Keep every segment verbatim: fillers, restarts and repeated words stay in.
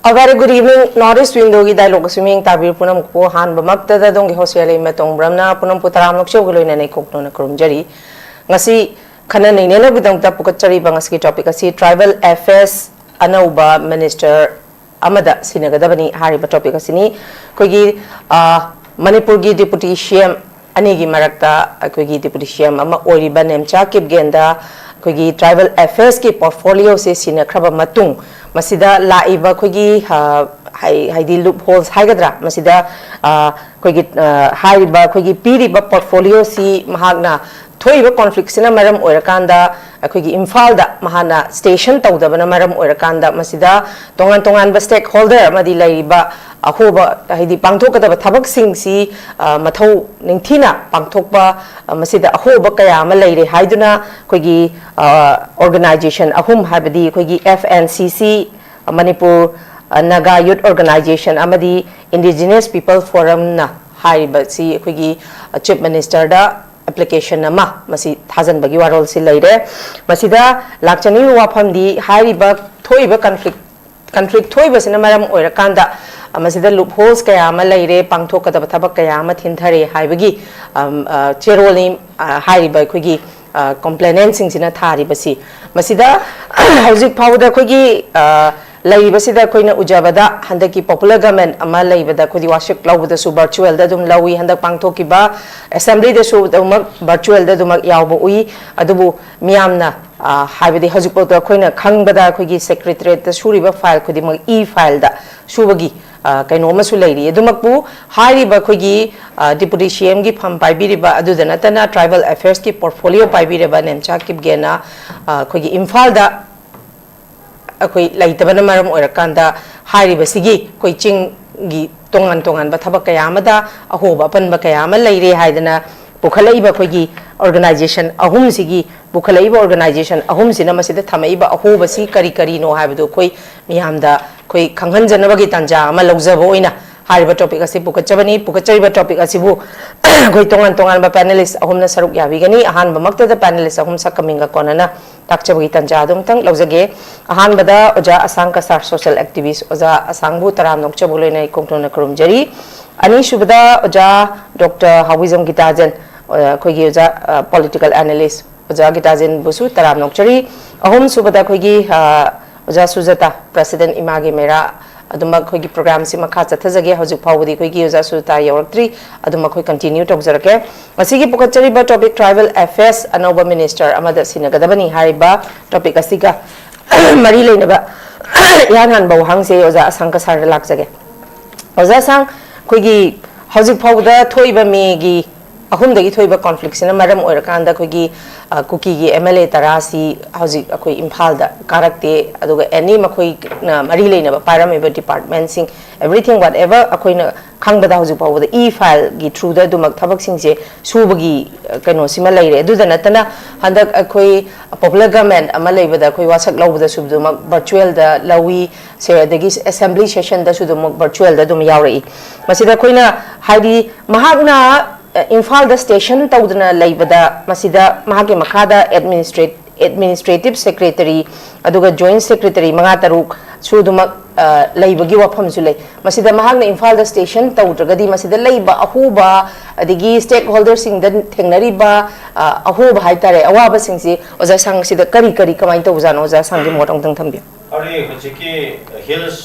A very good evening, North East Windowꯒꯤ dialogue ꯑꯁꯤ ꯃꯤꯠꯌꯦꯡ ꯇꯥꯕꯤꯔꯤꯕ ꯄꯨꯝꯅꯃꯛꯄꯨ ꯑꯍꯥꯟꯕꯃꯛꯇꯗ ꯑꯗꯣꯝꯒꯤ host ꯌꯥꯏꯂꯩꯃ ꯇꯣꯡꯕ꯭ꯔꯝꯅ ꯄꯨꯝꯅꯃꯛꯄꯨ ꯇꯔꯥꯝꯅ ꯑꯣꯛꯆꯕꯒ ꯂꯣꯏꯅꯅ ꯏꯀꯣꯛ ꯇꯣꯡꯅ ꯈꯨꯔꯨꯝꯖꯔꯤ꯫ ꯉꯁꯤ ꯈꯟꯅ ꯅꯩꯅꯅꯕꯒꯤꯗꯃꯛꯇ ꯄꯨꯈꯠꯆꯔꯤꯕ ꯉꯁꯤꯒꯤ topic ꯑꯁꯤ tribal affairs ꯑꯅꯧꯕ minister ꯑꯃꯗ ꯁꯤꯟꯅꯒꯗꯕꯅꯤ ꯍꯥꯏꯔꯤꯕ topic ꯑꯁꯤꯅꯤ꯫ ꯑꯩꯈꯣꯏꯒꯤ, ꯑ, ꯃꯅꯤꯄꯨꯔꯒꯤ deputy C M ꯑꯅꯤꯒꯤ ꯃꯔꯛꯇ ꯑꯩꯈꯣꯏꯒꯤ deputy C M ꯑꯃ ꯑꯣꯏꯔꯤꯕ ꯅꯦꯝꯆꯥ ꯀꯤꯞꯒꯦꯟꯗ ꯑꯩꯈꯣꯏꯒꯤ tribal affairsꯀꯤ portfolioꯁꯦ ꯁꯤꯟꯅꯈ꯭ꯔꯕ ꯃꯇꯨꯡ, ꯃꯁꯤꯗ ꯂꯥꯛꯏꯕ ꯑꯩꯈꯣꯏꯒꯤ, ꯑ, ꯍꯥꯏ-, ꯍꯥꯏꯗꯤ loopholes ꯍꯥꯏꯒꯗ꯭ꯔꯥ, ꯃꯁꯤꯗ, ꯑ, ꯑꯩꯈꯣꯏꯒꯤ, ꯑ, ꯍꯥꯏꯔꯤꯕ ꯑꯩꯈꯣꯏꯒꯤ ꯄꯤꯔꯤꯕ portfolioꯁꯤ ꯃꯍꯥꯛꯅ ꯊꯣꯛꯏꯕ conflictꯁꯤꯅ ꯃꯔꯝ ꯑꯣꯏꯔꯀꯥꯟꯗ ꯑꯩꯈꯣꯏꯒꯤ ꯏꯝꯐꯥꯜꯗ ꯃꯍꯥꯛꯅ station ꯇꯧꯗꯕꯅ ꯃꯔꯝ ꯑꯣꯏꯔꯀꯥꯟꯗ ꯃꯁꯤꯗ ꯇꯣꯉꯥꯟ ꯇꯣꯉꯥꯟꯕ stakeholder ꯑꯃꯗꯤ ꯂꯩꯔꯤꯕ ꯑꯍꯣꯕ, ꯍꯥꯏꯗꯤ ꯄꯥꯡꯊꯣꯛꯀꯗꯕ ꯊꯕꯛꯁꯤꯡꯁꯤ, ꯑ, ꯃꯊꯧ ꯅꯤꯡꯊꯤꯅ ꯄꯥꯡꯊꯣꯛꯄ, ꯑ, ꯃꯁꯤꯗ ꯑꯍꯣꯕ ꯀꯌꯥ ꯑꯃ ꯂꯩꯔꯦ ꯍꯥꯏꯗꯨꯅ ꯑꯩꯈꯣꯏꯒꯤ, ꯑ, organization ꯑꯍꯨꯝ, ꯍꯥꯏꯕꯗꯤ ꯑꯩꯈꯣꯏꯒꯤ F N C C, Manipur, ꯑ, Naga Youth Organization ꯑꯃꯗꯤ Indigenous People Forumꯅ ꯍꯥꯏꯔꯤꯕꯁꯤ ꯑꯩꯈꯣꯏꯒꯤ, ꯑ, Chief Ministerꯗ application ꯑꯃ ꯃꯁꯤ ꯊꯥꯖꯤꯟꯕꯒꯤ ꯋꯥꯔꯣꯜꯁꯤ ꯂꯩꯔꯦ꯫ ꯃꯁꯤꯗ ꯂꯥꯛꯆꯅꯤꯡꯉꯤꯕ ꯋꯥꯐꯝꯗꯤ ꯍꯥꯏꯔꯤꯕ ꯊꯣꯛꯏꯕ conflict, conflict ꯊꯣꯛꯏꯕꯁꯤꯅ ꯃꯔꯝ ꯑꯣꯏꯔꯀꯥꯟꯗ, ꯑ, ꯃꯁꯤꯗ loopholes ꯀꯌꯥ ꯑꯃ ꯂꯩꯔꯦ, ꯄꯥꯡꯊꯣꯛꯀꯗꯕ ꯊꯕꯛ ꯀꯌꯥ ꯑꯃ ꯊꯤꯟꯊꯔꯦ ꯍꯥꯏꯕꯒꯤ, ꯑꯝ, ꯑ, ꯆꯦꯔꯣꯜꯅꯤ, ꯑ, ꯍꯥꯏꯔꯤꯕ ꯑꯩꯈꯣꯏꯒꯤ, ꯑ, complainantꯁꯤꯡꯁꯤꯅ ꯊꯥꯔꯤꯕꯁꯤ꯫ ꯃꯁꯤꯗ ꯍꯧꯖꯤꯛ ꯐꯥꯎꯕꯗ ꯑꯩꯈꯣꯏꯒꯤ, ꯑ, ꯂꯩꯔꯤꯕꯁꯤꯗ ꯑꯩꯈꯣꯏꯅ ꯎꯖꯕꯗ ꯍꯟꯗꯛꯀꯤ popular government ꯑꯃ ꯂꯩꯕꯗ ꯑꯩꯈꯣꯏꯗꯤ ꯋꯥꯁꯛ ꯂꯧꯕꯗꯁꯨ virtualꯗ ꯑꯗꯨꯝ ꯂꯧꯏ, ꯍꯟꯗꯛ ꯄꯥꯡꯊꯣꯛꯈꯤꯕ assemblyꯗꯁꯨ ꯑꯗꯨꯃꯛ virtualꯗ ꯑꯗꯨꯃꯛ ꯌꯥꯎꯕ ꯎꯏ꯫ ꯑꯗꯨꯕꯨ ꯃꯤꯌꯥꯝꯅ, ꯑ, ꯍꯥꯏꯕꯗꯤ ꯍꯧꯖꯤꯛꯐꯥꯎꯗ ꯑꯩꯈꯣꯏꯅ ꯈꯪꯕꯗ ꯑꯩꯈꯣꯏꯒꯤ secretariatꯇ ꯁꯨꯔꯤꯕ file ꯈꯨꯗꯤꯡꯃꯛ e-fileꯗ ꯁꯨꯕꯒꯤ, ꯑ, ꯀꯩꯅꯣ ꯑꯃꯁꯨ ꯂꯩꯔꯤ꯫ ꯑꯗꯨꯃꯛꯄꯨ ꯍꯥꯏꯔꯤꯕ ꯑꯩꯈꯣꯏꯒꯤ, ꯑ, deputy C Mꯒꯤ ꯐꯝ ꯄꯥꯏꯕꯤꯔꯤꯕ ꯑꯗꯨꯗ ꯅꯠꯇꯅ tribal affairsꯀꯤ portfolio ꯄꯥꯏꯕꯤꯔꯤꯕ ꯅꯦꯝꯆꯥ ꯀꯤꯞꯒꯦꯟꯅ, ꯑ, ꯑꯩꯈꯣꯏꯒꯤ ꯏꯝꯐꯥꯜꯗ ꯑꯩꯈꯣꯏ ꯂꯩꯇꯕꯅ ꯃꯔꯝ ꯑꯣꯏꯔꯀꯥꯟꯗ ꯍꯥꯏꯔꯤꯕꯁꯤꯒꯤ ꯑꯩꯈꯣꯏ ꯆꯤꯡꯒꯤ ꯇꯣꯉꯥꯟ ꯇꯣꯉꯥꯟꯕ ꯊꯕꯛ ꯀꯌꯥ ꯑꯃꯗ ꯑꯍꯣꯕ ꯑꯄꯟꯕ ꯀꯌꯥ ꯑꯃ ꯂꯩꯔꯦ ꯍꯥꯏꯗꯅ ꯄꯨꯈꯠꯂꯛꯏꯕ ꯑꯩꯈꯣꯏꯒꯤ organization ꯑꯍꯨꯝꯁꯤꯒꯤ, ꯄꯨꯈꯠꯂꯛꯏꯕ organization ꯑꯍꯨꯝꯁꯤꯅ ꯃꯁꯤꯗ ꯊꯝꯃꯛꯏꯕ ꯑꯍꯣꯕꯁꯤ ꯀꯔꯤ ꯀꯔꯤꯅꯣ ꯍꯥꯏꯕꯗꯨ ꯑꯩꯈꯣꯏ ꯃꯤꯌꯥꯝꯗ ꯑꯩꯈꯣꯏ ꯈꯪꯍꯟꯖꯅꯕꯒꯤ ꯇꯥꯟꯖꯥ ꯑꯃ ꯂꯧꯖꯕ ꯑꯣꯏꯅ ꯍꯥꯏꯔꯤꯕ ꯇꯣꯄꯤꯛ ꯑꯁꯤ ꯄꯨꯈꯠꯆꯕꯅꯤ꯫ ꯄꯨꯈꯠꯆꯔꯤꯕ ꯇꯣꯄꯤꯛ ꯑꯁꯤꯕꯨ ꯑꯩꯈꯣꯏ ꯇꯣꯉꯥꯟ ꯇꯣꯉꯥꯟꯕ ꯄꯦꯅꯦꯂꯤꯁ ꯑꯍꯨꯝꯅ ꯁꯔꯨꯛ ꯌꯥꯕꯤꯒꯅꯤ꯫ ꯑꯍꯥꯟꯕꯃꯛꯇꯗ ꯄꯦꯅꯦꯂꯤꯁ ꯑꯍꯨꯝ ꯁꯛ ꯈꯃꯤꯡꯒ ꯀꯣꯟꯅꯅ ꯇꯥꯛꯆꯕꯒꯤ ꯇꯥꯟꯖꯥ ꯑꯗꯨꯝꯇꯪ ꯂꯧꯖꯒꯦ꯫ ꯑꯍꯥꯟꯕꯗ ꯑꯣꯖꯥ ꯑꯁꯥꯡ ꯀꯁꯥꯔ, ꯁꯣꯁꯤꯌꯦꯜ ꯑꯦꯛꯇꯤꯚꯤꯁ ꯑꯣꯖꯥ ꯑꯁꯥꯡꯕꯨ ꯇꯔꯥꯝꯅ ꯑꯣꯛꯆꯕ ꯂꯣꯏꯅ ꯑꯩ ꯈꯣꯡꯊꯣꯛꯅ ꯈꯨꯔꯨꯝꯖꯔꯤ꯫ ꯑꯅꯤꯁꯨꯕꯗ ꯑꯣꯖꯥ ꯗꯣꯛꯇꯔ ꯍꯥꯎꯕꯤꯖꯝ ꯒꯤꯇꯥꯖꯟ, ꯑ, ꯑꯩꯈꯣꯏꯒꯤ ꯑꯣꯖꯥ, ꯑ, ꯄꯣꯂꯤꯇꯤꯀꯦꯜ ꯑꯦꯅꯥꯂꯤꯁ ꯑꯣꯖꯥ ꯒꯤꯇꯥꯖꯟꯕꯨꯁꯨ ꯇꯔꯥꯝꯅ ꯑꯣꯛꯆꯔꯤ꯫ ꯑꯍꯨꯝꯁꯨꯕꯗ ꯑꯩꯈꯣꯏꯒꯤ, ꯑ, ꯑꯣꯖꯥ ꯁꯨꯖꯥꯇꯥ, ꯄ꯭ꯔꯦꯁꯤꯗꯦꯟꯠ ꯏꯃꯥꯒꯤ ꯃꯩꯔꯥ, ꯑꯗꯨꯃꯛ ꯑꯩꯈꯣꯏꯒꯤ ꯄ꯭ꯔꯣꯒ꯭ꯔꯥꯝꯁꯤ ꯃꯈꯥ ꯆꯠꯊꯖꯒꯦ꯫ ꯍꯧꯖꯤꯛ ꯐꯥꯎꯕꯗꯤ ꯑꯩꯈꯣꯏꯒꯤ ꯑꯣꯖꯥ ꯁꯨꯖꯥꯇꯥ ꯌꯧꯔꯛꯇ꯭ꯔꯤ, ꯑꯗꯨꯃꯛ ꯑꯩꯈꯣꯏ ꯀꯟꯇꯤꯅ꯭ꯌꯨ ꯇꯧꯖꯔꯛꯀꯦ꯫ ꯉꯁꯤꯒꯤ ꯄꯨꯈꯠꯆꯔꯤꯕ ꯇꯣꯄꯤꯛ, ꯇ꯭ꯔꯥꯏꯕꯦꯜ ꯑꯦꯐꯤꯌꯔꯁ, ꯑꯅꯧꯕ ꯃꯤꯅꯤꯁꯇꯔ ꯑꯃꯗ ꯁꯤꯟꯅꯒꯗꯕꯅꯤ ꯍꯥꯏꯔꯤꯕ ꯇꯣꯄꯤꯛ ꯑꯁꯤꯒ ꯃꯔꯤ ꯂꯩꯅꯕ ꯏꯍꯥꯟ ꯍꯥꯟꯕ ꯋꯥꯍꯪꯁꯦ ꯑꯣꯖꯥ ꯑꯁꯥꯡ ꯀꯁꯥꯔꯗ ꯂꯥꯛꯆꯒꯦ꯫ ꯑꯣꯖꯥ ꯑꯁꯥꯡ, ꯑꯩꯈꯣꯏꯒꯤ ꯍꯧꯖꯤꯛ ꯐꯥꯎꯕꯗ ꯊꯣꯛꯏꯕ ꯃꯦꯒꯤ ꯑꯍꯨꯝꯗꯒꯤ ꯊꯣꯛꯏꯕ ꯀꯣꯟꯐ꯭ꯂꯤꯛꯁꯤꯅ ꯃꯔꯝ ꯑꯣꯏꯔꯀꯥꯟꯗ ꯑꯩꯈꯣꯏꯒꯤ, ꯑ, ꯀꯨꯀꯤꯒꯤ ꯑꯦꯝ ꯑꯦꯜ ꯑꯦ ꯇꯔꯥꯁꯤ ꯍꯧꯖꯤꯛ ꯑꯩꯈꯣꯏ ꯏꯝꯐꯥꯜꯗ ꯀꯥꯔꯛꯇꯦ, ꯑꯗꯨꯒ ꯑꯦꯅꯤ ꯃꯈꯣꯏꯅ ꯃꯔꯤ ꯂꯩꯅꯕ ꯄꯥꯏꯔꯝꯃꯤꯕ ꯗꯤꯄꯥꯔꯠꯃꯦꯟꯁꯤꯡ, everything whatever, ꯑꯩꯈꯣꯏꯅ ꯈꯪꯕꯗ ꯍꯧꯖꯤꯛ ꯐꯥꯎꯕꯗ ꯏ ꯐꯥꯏꯜꯒꯤ ꯊ꯭ꯔꯨꯗ ꯑꯗꯨꯃꯛ ꯊꯕꯛꯁꯤꯡꯁꯦ ꯁꯨꯕꯒꯤ, ꯑ, ꯀꯩꯅꯣꯁꯤꯃ ꯂꯩꯔꯦ꯫ ꯑꯗꯨꯗ ꯅꯠꯇꯅ ꯍꯟꯗꯛ ꯑꯩꯈꯣꯏ ꯄꯣꯄꯨꯂꯔ ꯒꯃꯦꯟ ꯑꯃ ꯂꯩꯕꯗ ꯑꯩꯈꯣꯏ ꯋꯥꯁꯛ ꯂꯧꯕꯗꯁꯨ ꯑꯗꯨꯃꯛ ꯚꯔꯆꯨꯋꯦꯜꯗ ꯂꯧꯏ, ꯁꯦ, ꯑꯗꯒꯤ ꯑꯦꯁꯦꯝꯕ꯭ꯂꯤ ꯁꯦꯁꯟꯗꯁꯨ ꯑꯗꯨꯃꯛ ꯚꯔꯆꯨꯋꯦꯜꯗ ꯑꯗꯨꯝ ꯌꯥꯎꯔꯛꯏ꯫ ꯃꯁꯤꯗ ꯑꯩꯈꯣꯏꯅ ꯍꯥꯏꯗꯤ ꯃꯍꯥꯛꯅ, ꯑ, ꯏꯝꯐꯥꯜꯗ ꯁ꯭ꯇꯦꯁꯟ ꯇꯧꯗꯅ ꯂꯩꯕꯗ ꯃꯁꯤꯗ ꯃꯍꯥꯛꯀꯤ ꯃꯈꯥꯗ ꯑꯦꯗꯃꯤꯅꯤꯁꯇ꯭ꯔꯦꯠ-, ꯑꯦꯗꯃꯤꯅꯤꯁꯇ꯭ꯔꯦꯇꯤꯚ ꯁꯦꯀ꯭ꯔꯦꯇꯔꯤ, ꯑꯗꯨꯒ ꯖꯣꯏꯟꯠ ꯁꯦꯀ꯭ꯔꯦꯇꯔꯤ ꯃꯉꯥ ꯇꯔꯨꯛ ꯁꯨ ꯑꯗꯨꯃꯛ, ꯑ, ꯂꯩꯕꯒꯤ ꯋꯥꯐꯝꯁꯨ ꯂꯩ꯫ ꯃꯁꯤꯗ ꯃꯍꯥꯛꯅ ꯏꯝꯐꯥꯜꯗ ꯁ꯭ꯇꯦꯁꯟ ꯇꯧꯗ꯭ꯔꯒꯗꯤ ꯃꯁꯤꯗ ꯂꯩꯕ ꯑꯍꯣꯕ, ꯑꯗꯒꯤ ꯁ꯭ꯇꯦꯛ ꯍꯣꯜꯗꯔꯁꯤꯡꯗ ꯊꯦꯡꯅꯔꯤꯕ, ꯑ, ꯑꯍꯣꯕ ꯍꯥꯏꯇꯥꯔꯦ, ꯑꯋꯥꯕꯁꯤꯡꯁꯤ ꯑꯣꯖꯥ ꯁꯥꯡ ꯁꯤꯗ ꯀꯔꯤ ꯀꯔꯤ ꯀꯃꯥꯏꯅ ꯇꯧꯕꯖꯥꯠꯅꯣ? ꯑꯣꯖꯥ ꯁꯥꯡꯒꯤ ꯃꯣꯠ ꯑꯃꯨꯛꯇꯪ ꯊꯝꯕꯤꯌꯨ꯫ ꯑꯗꯨꯗꯤ ꯍꯧꯖꯤꯛꯀꯤ ꯍꯤꯜꯁ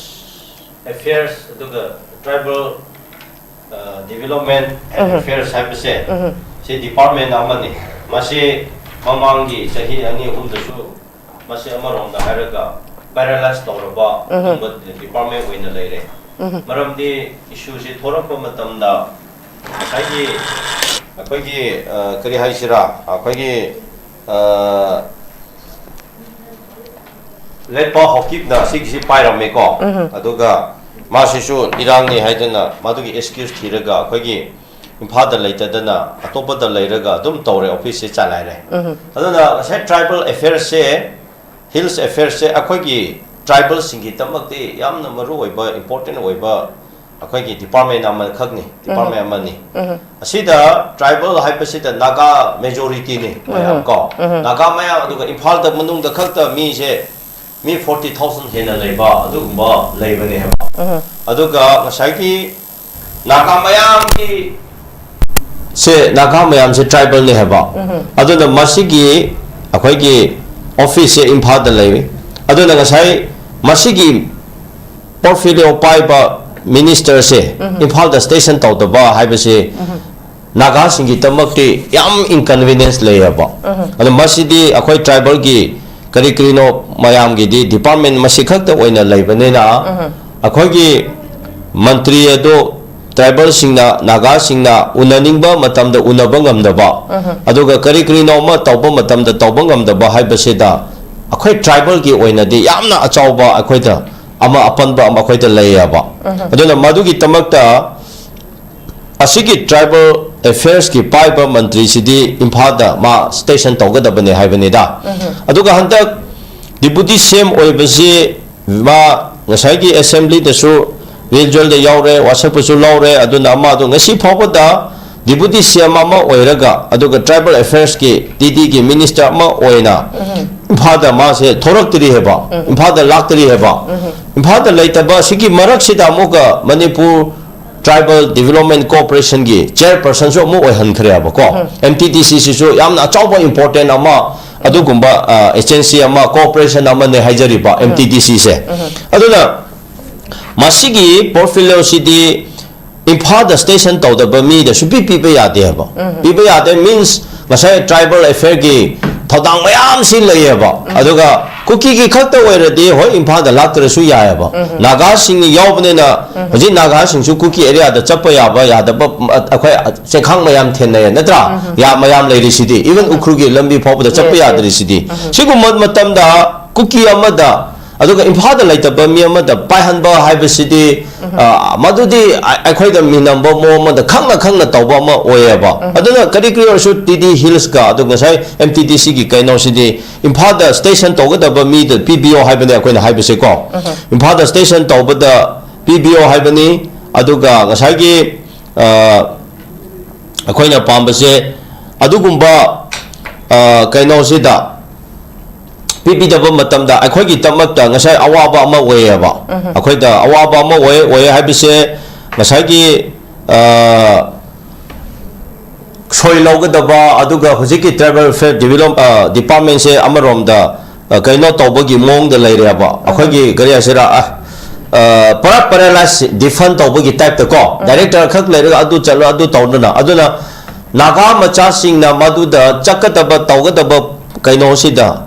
ꯑꯦꯐꯤꯌꯔꯁ ꯑꯗꯨꯒ ꯇ꯭ꯔꯥꯏꯕꯦꯜ, ꯑ, ꯗꯤꯕꯦꯂꯞꯃꯦꯟ ꯑꯦꯟ ꯎꯝ꯫ ꯑꯦꯐꯤꯌꯔꯁ ꯍꯥꯏꯕꯁꯦ, ꯎꯝ꯫ ꯁꯤ ꯗꯤꯄꯥꯔꯠꯃꯦꯟ ꯑꯃꯅꯤ꯫ ꯃꯁꯤ ꯃꯃꯥꯡꯒꯤ ꯆꯍꯤ ꯑꯅꯤ ꯑꯍꯨꯝꯗꯁꯨ ꯃꯁꯤ ꯑꯃꯔꯣꯝꯗ ꯍꯥꯏꯔꯒ ꯄꯦꯔꯥꯂꯥꯏꯁ ꯇꯧꯔꯕ ꯎꯝ꯫ ꯑꯗꯨꯒꯨꯝꯕ ꯗꯤꯄꯥꯔꯠꯃꯦꯟ ꯑꯣꯏꯅ ꯂꯩꯔꯦ꯫ ꯎꯝ꯫ ꯃꯔꯝꯗꯤ ꯏꯁꯨꯁꯤ ꯊꯣꯔꯛꯄ ꯃꯇꯝꯗ ꯉꯁꯥꯏꯒꯤ ꯑꯩꯈꯣꯏꯒꯤ, ꯑ, ꯀꯔꯤ ꯍꯥꯏꯁꯤꯔꯥ, ꯑꯩꯈꯣꯏꯒꯤ, ꯑ, ꯂꯩꯄꯥꯛ ꯍꯥꯎꯀꯤꯞꯅ ꯁꯤꯒꯤꯁꯤ ꯄꯥꯏꯔꯝꯃꯦꯀꯣ꯫ ꯎꯝ꯫ ꯑꯗꯨꯒ ꯃꯥꯁꯤꯁꯨ ꯏꯔꯥꯡꯅꯤ ꯍꯥꯏꯗꯅ ꯃꯗꯨꯒꯤ ꯑꯦꯛꯁꯀ꯭ꯌꯨꯁ ꯊꯤꯔꯒ ꯑꯩꯈꯣꯏꯒꯤ ꯏꯝꯐꯥꯜꯗ ꯂꯩꯇꯗꯅ ꯑꯇꯣꯞꯄꯗ ꯂꯩꯔꯒ ꯑꯗꯨꯝ ꯇꯧꯔꯦ, ꯑꯣꯐꯤꯁꯁꯦ ꯆꯂꯥꯏꯔꯦ꯫ ꯎꯝ꯫ ꯑꯗꯨꯅ ꯉꯁꯥꯏ ꯇ꯭ꯔꯥꯏꯕꯦꯜ ꯑꯦꯐꯤꯌꯔꯁꯁꯦ, ꯍꯤꯜꯁ ꯑꯦꯐꯤꯌꯔꯁꯁꯦ ꯑꯩꯈꯣꯏꯒꯤ ꯇ꯭ꯔꯥꯏꯕꯦꯜꯁꯤꯡꯒꯤꯗꯃꯛꯇꯤ ꯌꯥꯝꯅ ꯃꯔꯨ ꯑꯣꯏꯕ, ꯏꯝꯄꯣꯔꯇꯦꯟ ꯑꯣꯏꯕ ꯑꯩꯈꯣꯏꯒꯤ ꯗꯤꯄꯥꯔꯠꯃꯦꯟ ꯑꯃꯈꯛꯅꯤ, ꯗꯤꯄꯥꯔꯠꯃꯦꯟ ꯑꯃꯅꯤ꯫ ꯑꯁꯤꯗ ꯇ꯭ꯔꯥꯏꯕꯦꯜ ꯍꯥꯏꯕꯁꯤꯗ ꯅꯥꯒꯥ ꯃꯦꯖꯣꯔꯤꯇꯤꯅꯤ ꯃꯌꯥꯝ ꯀꯣ꯫ ꯅꯥꯒꯥ ꯃꯌꯥꯝ, ꯑꯗꯨꯒ ꯏꯝꯐꯥꯜꯗ ꯃꯅꯨꯡꯗ ꯈꯛꯇ ꯃꯤꯁꯦ ꯃꯤ ꯐꯣꯔꯇꯤ ꯊꯥꯎꯖꯟ ꯍꯦꯟꯅ ꯂꯩꯕ ꯑꯗꯨꯒꯨꯝꯕ ꯂꯩꯕꯅꯦ ꯍꯥꯏꯕ꯫ ꯑꯗꯨꯒ ꯉꯁꯥꯏꯒꯤ ꯅꯥꯒꯥ ꯃꯌꯥꯝꯒꯤ ꯁꯦ, ꯅꯥꯒꯥ ꯃꯌꯥꯝꯁꯦ ꯇ꯭ꯔꯥꯏꯕꯦꯜꯅꯤ ꯍꯥꯏꯕ꯫ ꯑꯗꯨꯅ ꯃꯁꯤꯒꯤ ꯑꯩꯈꯣꯏꯒꯤ ꯑꯣꯐꯤꯁꯁꯦ ꯏꯝꯐꯥꯜꯗ ꯂꯩ꯫ ꯑꯗꯨꯅ ꯉꯁꯥꯏ ꯃꯁꯤꯒꯤ ꯄꯣꯔꯠꯐꯣꯂꯤꯑꯣ ꯄꯥꯏꯕ ꯃꯤꯅꯤꯁꯇꯔꯁꯦ ꯏꯝꯐꯥꯜꯗ ꯁ꯭ꯇꯦꯁꯟ ꯇꯧꯗꯕ ꯍꯥꯏꯕꯁꯤ ꯅꯥꯒꯥꯁꯤꯡꯒꯤꯗꯃꯛꯇꯤ ꯌꯥꯝ ꯏꯟꯀꯟꯚꯤꯅꯤꯌꯦꯟꯁ ꯂꯩꯌꯦꯕ꯫ ꯑꯗꯣ ꯃꯁꯤꯗꯤ ꯑꯩꯈꯣꯏ ꯇ꯭ꯔꯥꯏꯕꯦꯜꯒꯤ ꯀꯔꯤ ꯀꯔꯤꯅꯣ ꯃꯌꯥꯝꯒꯤꯗꯤ ꯗꯤꯄꯥꯔꯠꯃꯦꯟ ꯃꯁꯤ ꯈꯛꯇ ꯑꯣꯏꯅ ꯂꯩꯕꯅꯤꯅ, ꯑꯩꯈꯣꯏꯒꯤ ꯃꯟꯇ꯭ꯔꯤ ꯑꯗꯨ ꯇ꯭ꯔꯥꯏꯕꯦꯜꯁꯤꯡꯅ, ꯅꯥꯒꯥꯁꯤꯡꯅ ꯎꯅꯅꯤꯡꯕ ꯃꯇꯝꯗ ꯎꯅꯕ ꯉꯝꯗꯕ, ꯑꯗꯨꯒ ꯀꯔꯤ ꯀꯔꯤꯅꯣ ꯑꯃ ꯇꯧꯕ ꯃꯇꯝꯗ ꯇꯧꯕ ꯉꯝꯗꯕ ꯍꯥꯏꯕꯁꯤꯗ ꯑꯩꯈꯣꯏ ꯇ꯭ꯔꯥꯏꯕꯦꯜꯒꯤ ꯑꯣꯏꯅꯗꯤ ꯌꯥꯝꯅ ꯑꯆꯧꯕ ꯑꯩꯈꯣꯏꯗ ꯑꯃ ꯑꯄꯟꯕ ꯑꯃ ꯑꯩꯈꯣꯏꯗ ꯂꯩꯌꯦꯕ꯫ ꯑꯗꯨꯅ ꯃꯗꯨꯒꯤꯗꯃꯛꯇ ꯑꯁꯤꯒꯤ ꯇ꯭ꯔꯥꯏꯕꯦꯜ ꯑꯦꯐꯤꯌꯔꯁꯀꯤ ꯄꯥꯏꯕ ꯃꯟꯇ꯭ꯔꯤꯁꯤꯗꯤ ꯏꯝꯐꯥꯜꯗ ꯃꯥ ꯁ꯭ꯇꯦꯁꯟ ꯇꯧꯒꯗꯕꯅꯦ ꯍꯥꯏꯕꯅꯤꯗ꯫ ꯑꯗꯨꯒ ꯍꯟꯗꯛ ꯗꯤꯄꯨꯇꯤ ꯁꯤ ꯑꯦꯝ ꯑꯣꯏꯕꯁꯤ ꯃꯥ ꯉꯁꯥꯏꯒꯤ ꯑꯦꯁꯦꯝꯕ꯭ꯂꯤꯗꯁꯨ ꯚꯤꯖꯨꯋꯦꯜꯗ ꯌꯥꯎꯔꯦ, ꯋꯥꯆꯞꯇꯁꯨ ꯂꯧꯔꯦ꯫ ꯑꯗꯨꯅ ꯃꯥꯗꯣ ꯉꯁꯤ ꯐꯥꯎꯕꯗ ꯗꯤꯄꯨꯇꯤ ꯁꯤ ꯑꯦꯝ ꯑꯃ ꯑꯣꯏꯔꯒ, ꯑꯗꯨꯒ ꯇ꯭ꯔꯥꯏꯕꯦꯜ ꯑꯦꯐꯤꯌꯔꯁꯀꯤ, ꯇꯤ ꯗꯤꯒꯤ ꯃꯤꯅꯤꯁꯇꯔ ꯑꯃ ꯑꯣꯏꯅ ꯏꯝꯐꯥꯜꯗ ꯃꯥꯁꯦ ꯊꯣꯔꯛꯇ꯭ꯔꯤ ꯍꯥꯏꯕ, ꯏꯝꯐꯥꯜꯗ ꯂꯥꯛꯇ꯭ꯔꯤ ꯍꯥꯏꯕ꯫ ꯏꯝꯐꯥꯜꯗ ꯂꯩꯇꯕ ꯑꯁꯤꯒꯤ ꯃꯔꯛꯁꯤꯗ ꯑꯃꯨꯛꯀ ꯃꯅꯤꯄꯨꯔ ꯇ꯭ꯔꯥꯏꯕꯦꯜ ꯗꯤꯕꯦꯂꯞꯃꯦꯟ ꯀꯣꯑꯣꯄꯔꯦꯁꯟꯒꯤ ꯆꯤꯌꯔꯄꯔꯁꯟꯁꯨ ꯑꯃꯨꯛ ꯑꯣꯏꯍꯟꯈ꯭ꯔꯦꯕꯀꯣ꯫ ꯑꯦꯝ ꯇꯤ ꯗꯤ ꯁꯤꯁꯤꯁꯨ ꯌꯥꯝꯅ ꯑꯆꯧꯕ ꯏꯝꯄꯣꯔꯇꯦꯟ ꯑꯃ, ꯑꯗꯨꯒꯨꯝꯕ, ꯑ, ꯑꯦꯖꯦꯟꯁꯤ ꯑꯃ, ꯀꯣꯑꯣꯄꯔꯦꯁꯟ ꯑꯃꯅꯦ ꯍꯥꯏꯖꯔꯤꯕ ꯑꯦꯝ ꯇꯤ ꯗꯤ ꯁꯤꯁꯦ꯫ ꯑꯗꯨꯅ ꯃꯁꯤꯒꯤ ꯄꯣꯔꯠꯐꯣꯂꯤꯑꯣꯁꯤꯗꯤ ꯏꯝꯐꯥꯜꯗ ꯁ꯭ꯇꯦꯁꯟ ꯇꯧꯗꯕ ꯃꯤꯗ ꯁꯨꯄꯤ ꯄꯤꯕ ꯌꯥꯗꯦ ꯍꯥꯏꯕ꯫ ꯄꯤꯕ ꯌꯥꯗꯦ ꯃꯤꯟꯁ ꯉꯁꯥꯏ ꯇ꯭ꯔꯥꯏꯕꯦꯜ ꯑꯦꯐꯤꯌꯔꯒꯤ ꯊꯧꯗꯥꯡ ꯃꯌꯥꯝꯁꯤ ꯂꯩꯌꯦꯕ꯫ ꯑꯗꯨꯒ ꯀꯨꯀꯤꯒꯤ ꯈꯛꯇ ꯑꯣꯏꯔꯗꯤ ꯍꯣꯏ ꯏꯝꯐꯥꯜꯗ ꯂꯥꯛꯇ꯭ꯔꯁꯨ ꯌꯥꯏꯑꯕ꯫ ꯅꯥꯒꯥꯁꯤꯡ ꯌꯥꯎꯕꯅꯤꯅ ꯍꯧꯖꯤꯛ ꯅꯥꯒꯥꯁꯤꯡꯁꯨ ꯀꯨꯀꯤ ꯑꯦꯔꯤꯌꯥꯗ ꯆꯠꯄ ꯌꯥꯕ ꯌꯥꯗꯕ, ꯎꯝ, ꯑꯩꯈꯣꯏ ꯆꯦꯈꯥꯡ ꯃꯌꯥꯝ ꯊꯦꯡꯅꯩ ꯅꯠꯇ꯭ꯔꯥ? ꯌꯥꯝ ꯃꯌꯥꯝ ꯂꯩꯔꯤꯁꯤꯗꯤ, ꯏꯚꯟ ꯎꯈ꯭ꯔꯨꯜꯒꯤ ꯂꯝꯕꯤ ꯐꯥꯎꯕꯗ ꯆꯠꯄ ꯌꯥꯗ꯭ꯔꯤꯁꯤꯗꯤ꯫ ꯁꯤꯒꯨꯝꯕ ꯃꯇꯝꯗ ꯀꯨꯀꯤ ꯑꯃꯗ ꯑꯗꯨꯒ ꯏꯝꯐꯥꯜꯗ ꯂꯩꯇꯕ ꯃꯤ ꯑꯃꯗ ꯄꯥꯏꯍꯟꯕ ꯍꯥꯏꯕꯁꯤꯗꯤ, ꯑ, ꯃꯗꯨꯗꯤ ꯑ-, ꯑꯩꯈꯣꯏꯗ ꯃꯤꯅꯝꯕ ꯃꯑꯣꯡ ꯑꯃꯗ ꯈꯪꯅ ꯈꯪꯅ ꯇꯧꯕ ꯑꯃ ꯑꯣꯏꯌꯦꯕ꯫ ꯑꯗꯨꯅ ꯀꯔꯤ ꯀꯔꯤ ꯑꯣꯏꯔꯁꯨ ꯇꯤ ꯗꯤ ꯍꯤꯜꯁꯀ ꯑꯗꯨꯒ ꯉꯁꯥꯏ ꯑꯦꯝ ꯇꯤ ꯗꯤ ꯁꯤꯒꯤ ꯀꯩꯅꯣꯁꯤꯗꯤ ꯏꯝꯐꯥꯜꯗ ꯁ꯭ꯇꯦꯁꯟ ꯇꯧꯒꯗꯕ ꯃꯤꯗ ꯄꯤꯕꯤꯌꯣ ꯍꯥꯏꯕꯅꯦ ꯑꯩꯈꯣꯏꯅ ꯍꯥꯏꯕꯁꯦꯀꯣ꯫ ꯏꯝꯐꯥꯜꯗ ꯁ꯭ꯇꯦꯁꯟ ꯇꯧꯕꯗ ꯄꯤꯕꯤꯌꯣ ꯍꯥꯏꯕꯅꯤ꯫ ꯑꯗꯨꯒ ꯉꯁꯥꯏꯒꯤ ꯑ, ꯑꯩꯈꯣꯏꯅ ꯄꯥꯝꯕꯁꯦ ꯑꯗꯨꯒꯨꯝꯕ ꯑ, ꯀꯩꯅꯣꯁꯤꯗ ꯄꯤꯕꯤꯗꯕ ꯃꯇꯝꯗ ꯑꯩꯈꯣꯏꯒꯤꯗꯃꯛꯇ ꯉꯁꯥꯏ ꯑꯋꯥꯕ ꯑꯃ ꯑꯣꯏꯌꯦꯕ꯫ ꯑꯩꯈꯣꯏꯗ ꯑꯋꯥꯕ ꯑꯃ ꯑꯣꯏ ꯑꯣꯏꯌꯦ ꯍꯥꯏꯕꯁꯦ ꯉꯁꯥꯏꯒꯤ ꯑ, ꯁꯣꯏ ꯂꯧꯒꯗꯕ, ꯑꯗꯨꯒ ꯍꯧꯖꯤꯛꯀꯤ ꯇ꯭ꯔꯥꯏꯕꯦꯜ ꯋꯦꯜꯐꯤꯌꯔ ꯗꯤꯕꯦꯂꯞ ꯗꯤꯄꯥꯔꯠꯃꯦꯟꯁꯦ ꯑꯃꯔꯣꯝꯗ ꯑ, ꯀꯩꯅꯣ ꯇꯧꯕꯒꯤ ꯃꯑꯣꯡꯗ ꯂꯩꯔꯦꯕ꯫ ꯑꯩꯈꯣꯏꯒꯤ ꯀꯔꯤ ꯍꯥꯏꯁꯤꯔꯥ ꯑ, ꯑ, ꯄꯨꯔꯥ ꯄꯦꯔꯥꯂꯥꯏꯁ ꯗꯤꯐꯟ ꯇꯧꯕꯒꯤ ꯇꯥꯏꯞꯇ ꯀꯣ, ꯗꯥꯏꯔꯦꯛꯇꯔ ꯈꯛ ꯂꯩꯔꯒ ꯑꯗꯨ ꯆꯠꯂꯣ ꯑꯗꯨ ꯇꯧꯗꯅ, ꯑꯗꯨꯅ ꯅꯥꯒꯥ ꯃꯆꯥꯁꯤꯡꯅ ꯃꯗꯨꯗ ꯆꯠꯀꯗꯕ ꯇꯧꯒꯗꯕ ꯀꯩꯅꯣꯁꯤꯗ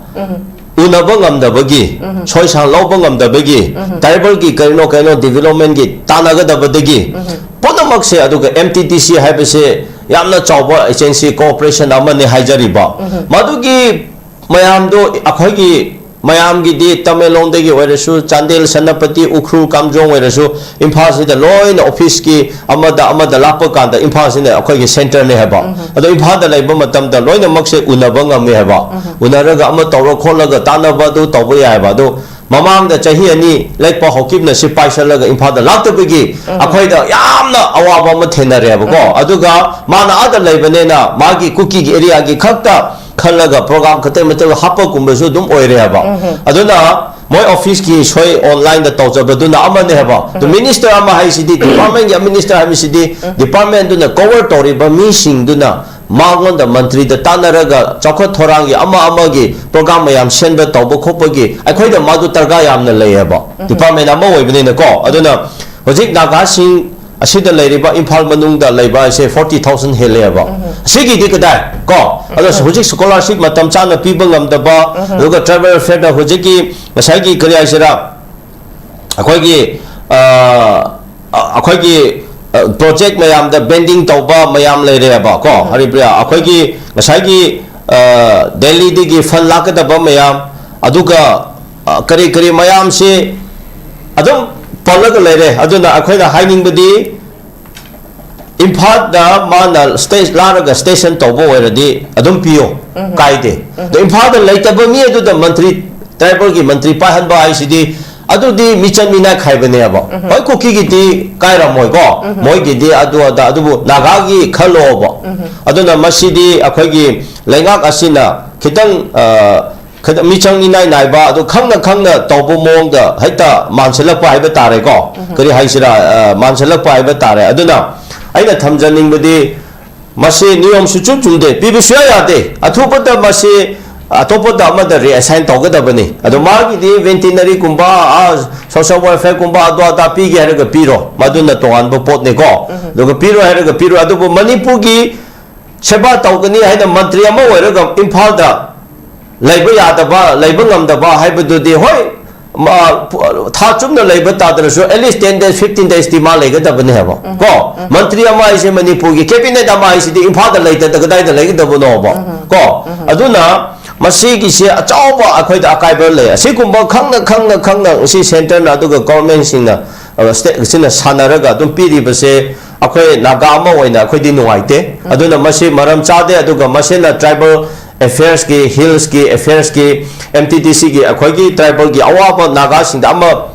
ꯎꯅꯕ ꯉꯝꯗꯕꯒꯤ, ꯁꯣꯏꯁꯥꯡ ꯂꯧꯕ ꯉꯝꯗꯕꯒꯤ, ꯇ꯭ꯔꯥꯏꯕꯦꯜꯒꯤ ꯀꯩꯅꯣ ꯀꯩꯅꯣ ꯗꯤꯕꯦꯂꯞꯃꯦꯟꯒꯤ ꯇꯥꯟꯅꯒꯗꯕꯗꯒꯤ ꯄꯨꯝꯅꯃꯛꯁꯦ, ꯑꯗꯨꯒ ꯑꯦꯝ ꯇꯤ ꯇꯤ ꯁꯤ ꯍꯥꯏꯕꯁꯦ ꯌꯥꯝꯅ ꯆꯥꯎꯕ ꯑꯦꯖꯦꯟꯁꯤ ꯀꯣꯑꯣꯄꯔꯦꯁꯟ ꯑꯃꯅꯤ ꯍꯥꯏꯖꯔꯤꯕ꯫ ꯃꯗꯨꯒꯤ ꯃꯌꯥꯝꯗꯣ ꯑꯩꯈꯣꯏꯒꯤ ꯃꯌꯥꯝꯒꯤꯗꯤ ꯇꯃꯦꯡꯂꯣꯡꯗꯒꯤ ꯑꯣꯏꯔꯁꯨ, ꯆꯥꯟꯗꯦꯜ, ꯁꯦꯅꯥꯄꯇꯤ, ꯎꯈ꯭ꯔꯨꯜ, ꯀꯥꯝꯖꯣꯡ ꯑꯣꯏꯔꯁꯨ, ꯏꯝꯐꯥꯜꯁꯤꯗ ꯂꯣꯏꯅ ꯑꯣꯐꯤꯁꯀꯤ ꯑꯃꯗ ꯑꯃꯗ ꯂꯥꯛꯄ ꯀꯥꯟꯗ ꯏꯝꯐꯥꯜꯁꯤꯅ ꯑꯩꯈꯣꯏꯒꯤ ꯁꯦꯟꯇꯔꯅꯦ ꯍꯥꯏꯕ꯫ ꯑꯗꯣ ꯏꯝꯐꯥꯜꯗ ꯂꯩꯕ ꯃꯇꯝꯗ ꯂꯣꯏꯅꯃꯛꯁꯦ ꯎꯅꯕ ꯉꯝꯃꯦ ꯍꯥꯏꯕ꯫ ꯎꯅꯔꯒ ꯑꯃ ꯇꯧꯔ ꯈꯣꯠꯂꯒ ꯇꯥꯟꯅꯕ ꯑꯗꯨ ꯇꯧꯕ ꯌꯥꯏ ꯍꯥꯏꯕ꯫ ꯑꯗꯣ ꯃꯃꯥꯡꯗ ꯆꯍꯤ ꯑꯅꯤ ꯂꯩꯄꯥꯎ ꯍꯧꯈꯤꯕꯅ ꯁꯤ ꯄꯥꯏꯁꯜꯂꯒ ꯏꯝꯐꯥꯜꯗ ꯂꯥꯛꯇꯕꯒꯤ ꯑꯩꯈꯣꯏꯗ ꯌꯥꯝꯅ ꯑꯋꯥꯕ ꯑꯃ ꯊꯦꯡꯅꯔꯦꯕꯀꯣ꯫ ꯑꯗꯨꯒ ꯃꯥꯅ ꯑꯥꯗ ꯂꯩꯕꯅꯤꯅ ꯃꯥꯒꯤ ꯀꯨꯀꯤꯒꯤ ꯑꯦꯔꯤꯌꯥꯒꯤ ꯈꯛꯇ ꯈꯜꯂꯒ ꯄ꯭ꯔꯣꯒ꯭ꯔꯥꯝ ꯈꯛꯇ ꯃꯇꯦꯛ ꯍꯥꯞꯄꯒꯨꯝꯕꯁꯨ ꯑꯗꯨꯝ ꯑꯣꯏꯔꯦ ꯍꯥꯏꯕ꯫ ꯑꯗꯨꯅ ꯃꯣꯏ ꯑꯣꯐꯤꯁꯀꯤ ꯁꯣꯏ ꯑꯣꯟꯂꯥꯏꯟꯗ ꯇꯧꯖꯕꯗꯨꯅ ꯑꯃꯅꯦ ꯍꯥꯏꯕ꯫ ꯑꯗꯨ ꯃꯤꯅꯤꯁꯇꯔ ꯑꯃ ꯍꯥꯏꯁꯤꯗꯤ, ꯗꯤꯄꯥꯔꯠꯃꯦꯟꯒꯤ ꯃꯤꯅꯤꯁꯇꯔ ꯍꯥꯏꯕꯁꯤꯗꯤ ꯗꯤꯄꯥꯔꯠꯃꯦꯟꯗꯨꯅ ꯀꯣꯚꯔ ꯇꯧꯔꯤꯕ ꯃꯤꯁꯤꯡꯗꯨꯅ ꯃꯉꯣꯟꯗ ꯃꯟꯇ꯭ꯔꯤꯗ ꯇꯥꯟꯅꯔꯒ ꯆꯥꯎꯈꯠ ꯊꯧꯔꯥꯡꯒꯤ ꯑꯃ ꯑꯃꯒꯤ ꯄ꯭ꯔꯣꯒ꯭ꯔꯥꯝ ꯃꯌꯥꯝ ꯁꯦꯝꯕ ꯇꯧꯕ ꯈꯣꯠꯄꯒꯤ ꯑꯩꯈꯣꯏꯗ ꯃꯥꯗꯨ ꯗꯔꯀꯥꯔ ꯌꯥꯝꯅ ꯂꯩꯌꯦꯕ꯫ ꯗꯤꯄꯥꯔꯠꯃꯦꯟ ꯑꯃ ꯑꯣꯏꯕꯅꯤꯅꯀꯣ꯫ ꯑꯗꯨꯅ ꯍꯧꯖꯤꯛ ꯅꯥꯒꯥꯁꯤꯡ ꯑꯁꯤꯗ ꯂꯩꯔꯤꯕ ꯏꯝꯐꯥꯜ ꯃꯅꯨꯡꯗ ꯂꯩꯕ ꯍꯥꯏꯁꯦ ꯐꯣꯔꯇꯤ ꯊꯥꯎꯖꯟ ꯍꯦꯜꯂꯦꯕ꯫ ꯁꯤꯒꯤꯗꯤ ꯀꯗꯥꯏ ꯀꯣ? ꯑꯗꯣ ꯍꯧꯖꯤꯛ ꯁ꯭ꯀꯣꯂꯥꯔꯁꯤꯞ ꯃꯇꯝ ꯆꯥꯅ ꯄꯤꯕ ꯉꯝꯗꯕ, ꯑꯗꯨꯒ ꯇ꯭ꯔꯥꯏꯕꯦꯜ ꯋꯦꯜꯐꯤꯌꯔꯗ ꯍꯧꯖꯤꯛꯀꯤ ꯉꯁꯥꯏꯒꯤ ꯀꯔꯤ ꯍꯥꯏꯁꯤꯔꯥ, ꯑꯩꯈꯣꯏꯒꯤ ꯑ, ꯑ, ꯑꯩꯈꯣꯏꯒꯤ ꯄ꯭ꯔꯣꯖꯦꯛ ꯃꯌꯥꯝꯗ ꯕꯦꯟꯗꯤꯡ ꯇꯧꯕ ꯃꯌꯥꯝ ꯂꯩꯔꯦꯕ ꯀꯣ꯫ ꯍꯔꯤꯄ꯭ꯔꯤꯌꯥ, ꯑꯩꯈꯣꯏꯒꯤ ꯉꯁꯥꯏꯒꯤ ꯑ, ꯗꯦꯜꯂꯤꯗꯒꯤ ꯐꯟ ꯂꯥꯛꯀꯗꯕ ꯃꯌꯥꯝ, ꯑꯗꯨꯒ ꯑ, ꯀꯔꯤ ꯀꯔꯤ ꯃꯌꯥꯝꯁꯤ ꯑꯗꯨꯝ ꯄꯜꯂꯒ ꯂꯩꯔꯦ꯫ ꯑꯗꯨꯅ ꯑꯩꯈꯣꯏꯅ ꯍꯥꯏꯅꯤꯡꯕꯗꯤ ꯏꯝꯐꯥꯜꯗ ꯃꯥꯅ ꯁ꯭ꯇꯦ ꯂꯥꯛꯂꯒ ꯁ꯭ꯇꯦꯁꯟ ꯇꯧꯕ ꯑꯣꯏꯔꯗꯤ ꯑꯗꯨꯝ ꯄꯤꯌꯣ, ꯀꯥꯏꯗꯦ꯫ ꯑꯗꯣ ꯏꯝꯐꯥꯜꯗ ꯂꯩꯇꯕ ꯃꯤ ꯑꯗꯨꯗ ꯃꯟꯇ꯭ꯔꯤ, ꯇ꯭ꯔꯥꯏꯕꯦꯜꯒꯤ ꯃꯟꯇ꯭ꯔꯤ ꯄꯥꯏꯍꯟꯕ ꯍꯥꯏꯁꯤꯗꯤ ꯑꯗꯨꯗꯤ ꯃꯤꯆꯪ ꯃꯤꯅꯥꯏ ꯈꯥꯏꯕꯅꯦꯕ꯫ ꯍꯣꯏ, ꯀꯨꯀꯤꯒꯤꯗꯤ ꯀꯥꯏꯔꯝꯃꯣꯏꯀꯣ, ꯃꯣꯏꯒꯤꯗꯤ ꯑꯗꯨ ꯑꯗꯥ, ꯑꯗꯨꯕꯨ ꯅꯥꯒꯥꯒꯤ ꯈꯜꯂꯣꯕ꯫ ꯑꯗꯨꯅ ꯃꯁꯤꯗꯤ ꯑꯩꯈꯣꯏꯒꯤ ꯂꯩꯉꯥꯛ ꯑꯁꯤꯅ ꯈꯤꯇꯪ, ꯑ, ꯈꯤꯇꯪ ꯃꯤꯆꯪ ꯃꯤꯅꯥꯏ ꯅꯥꯏꯕ, ꯑꯗꯨ ꯈꯪꯅ ꯈꯪꯅ ꯇꯧꯕ ꯃꯑꯣꯡꯗ ꯍꯦꯛꯇ ꯃꯥꯟꯁꯤꯜꯂꯛꯄ ꯍꯥꯏꯕ ꯇꯥꯔꯦꯀꯣ꯫ ꯀꯔꯤ ꯍꯥꯏꯁꯤꯔꯥ, ꯑ, ꯃꯥꯟꯁꯤꯜꯂꯛꯄ ꯍꯥꯏꯕ ꯇꯥꯔꯦ꯫ ꯑꯗꯨꯅ ꯑꯩꯅ ꯊꯝꯖꯅꯤꯡꯕꯗꯤ, ꯃꯁꯤ ꯅꯤꯌꯣꯝ ꯁꯨꯆꯨꯝ ꯆꯨꯝꯗꯦ, ꯄꯤꯕ ꯁꯨꯌꯥ ꯌꯥꯗꯦ꯫ ꯑꯊꯨꯕꯗ ꯃꯁꯤ ꯑꯇꯣꯞꯄꯗ ꯑꯃꯗ reassign ꯇꯧꯒꯗꯕꯅꯤ꯫ ꯑꯗꯣ ꯃꯥꯒꯤꯗꯤ ꯚꯦꯟꯇꯤꯅꯔꯤꯒꯨꯝꯕ, ꯑ, social welfareꯒꯨꯝꯕ, ꯑꯗꯨ ꯑꯗꯥ ꯄꯤꯒꯦ ꯍꯥꯏꯔꯒ ꯄꯤꯔꯣ, ꯃꯗꯨꯅ ꯇꯣꯉꯥꯟꯕ ꯄꯣꯠꯅꯤꯀꯣ꯫ ꯑꯗꯨꯒ ꯄꯤꯔꯣꯏ ꯍꯥꯏꯔꯒ ꯄꯤꯔꯣꯏ꯫ ꯑꯗꯨꯕꯨ ꯃꯅꯤꯄꯨꯔꯒꯤ ꯁꯦꯕꯥ ꯇꯧꯒꯅꯤ ꯍꯥꯏꯅ ꯃꯟꯇ꯭ꯔꯤ ꯑꯃ ꯑꯣꯏꯔꯒ ꯏꯝꯐꯥꯜꯗ ꯂꯩꯕ ꯌꯥꯗꯕ, ꯂꯩꯕ ꯉꯝꯗꯕ ꯍꯥꯏꯕꯗꯨꯗꯤ, ꯍꯣꯏ, ꯃꯥ, ꯊꯥ ꯆꯨꯞꯅ ꯂꯩꯕ ꯇꯥꯗ꯭ꯔꯁꯨ, at least ten days, fifteen daysꯇꯤ ꯃꯥ ꯂꯩꯒꯗꯕꯅꯦ ꯍꯥꯏꯕ, ꯀꯣ? ꯃꯟꯇ꯭ꯔꯤ ꯑꯃ ꯍꯥꯏꯁꯦ, ꯃꯅꯤꯄꯨꯔꯒꯤ cabinet ꯑꯃ ꯍꯥꯏꯁꯤꯗꯤ ꯏꯝꯐꯥꯜꯗ ꯂꯩꯇꯗ ꯀꯗꯥꯏꯗ ꯂꯩꯒꯗꯕꯅꯣꯕ, ꯀꯣ? ꯑꯗꯨꯅ ꯃꯁꯤꯒꯤꯁꯦ ꯑꯆꯧꯕ ꯑꯩꯈꯣꯏꯗ ꯑꯀꯥꯏꯕ ꯂꯩ꯫ ꯑꯁꯤꯒꯨꯝꯕ ꯈꯪꯅ, ꯈꯪꯅ, ꯈꯪꯅ ꯁꯤ centreꯅ ꯑꯗꯨꯒ governmentꯁꯤꯡꯅ, ꯑ, stateꯁꯤꯅ ꯁꯥꯟꯅꯔꯒ ꯑꯗꯨꯝ ꯄꯤꯔꯤꯕꯁꯦ, ꯑꯩꯈꯣꯏ ꯅꯥꯒꯥ ꯑꯃ ꯑꯣꯏꯅ ꯑꯩꯈꯣꯏꯗꯤ ꯅꯨꯡꯉꯥꯏꯇꯦ꯫ ꯑꯗꯨꯅ ꯃꯁꯤ ꯃꯔꯝ ꯆꯥꯗꯦ꯫ ꯑꯗꯨꯒ ꯃꯁꯤꯅ tribal affairsꯀꯤ, hillsꯀꯤ affairsꯀꯤ, MTDCꯒꯤ, ꯑꯩꯈꯣꯏꯒꯤ tribalꯒꯤ ꯑꯋꯥꯕ ꯅꯥꯒꯥꯁꯤꯡꯗ ꯑꯃ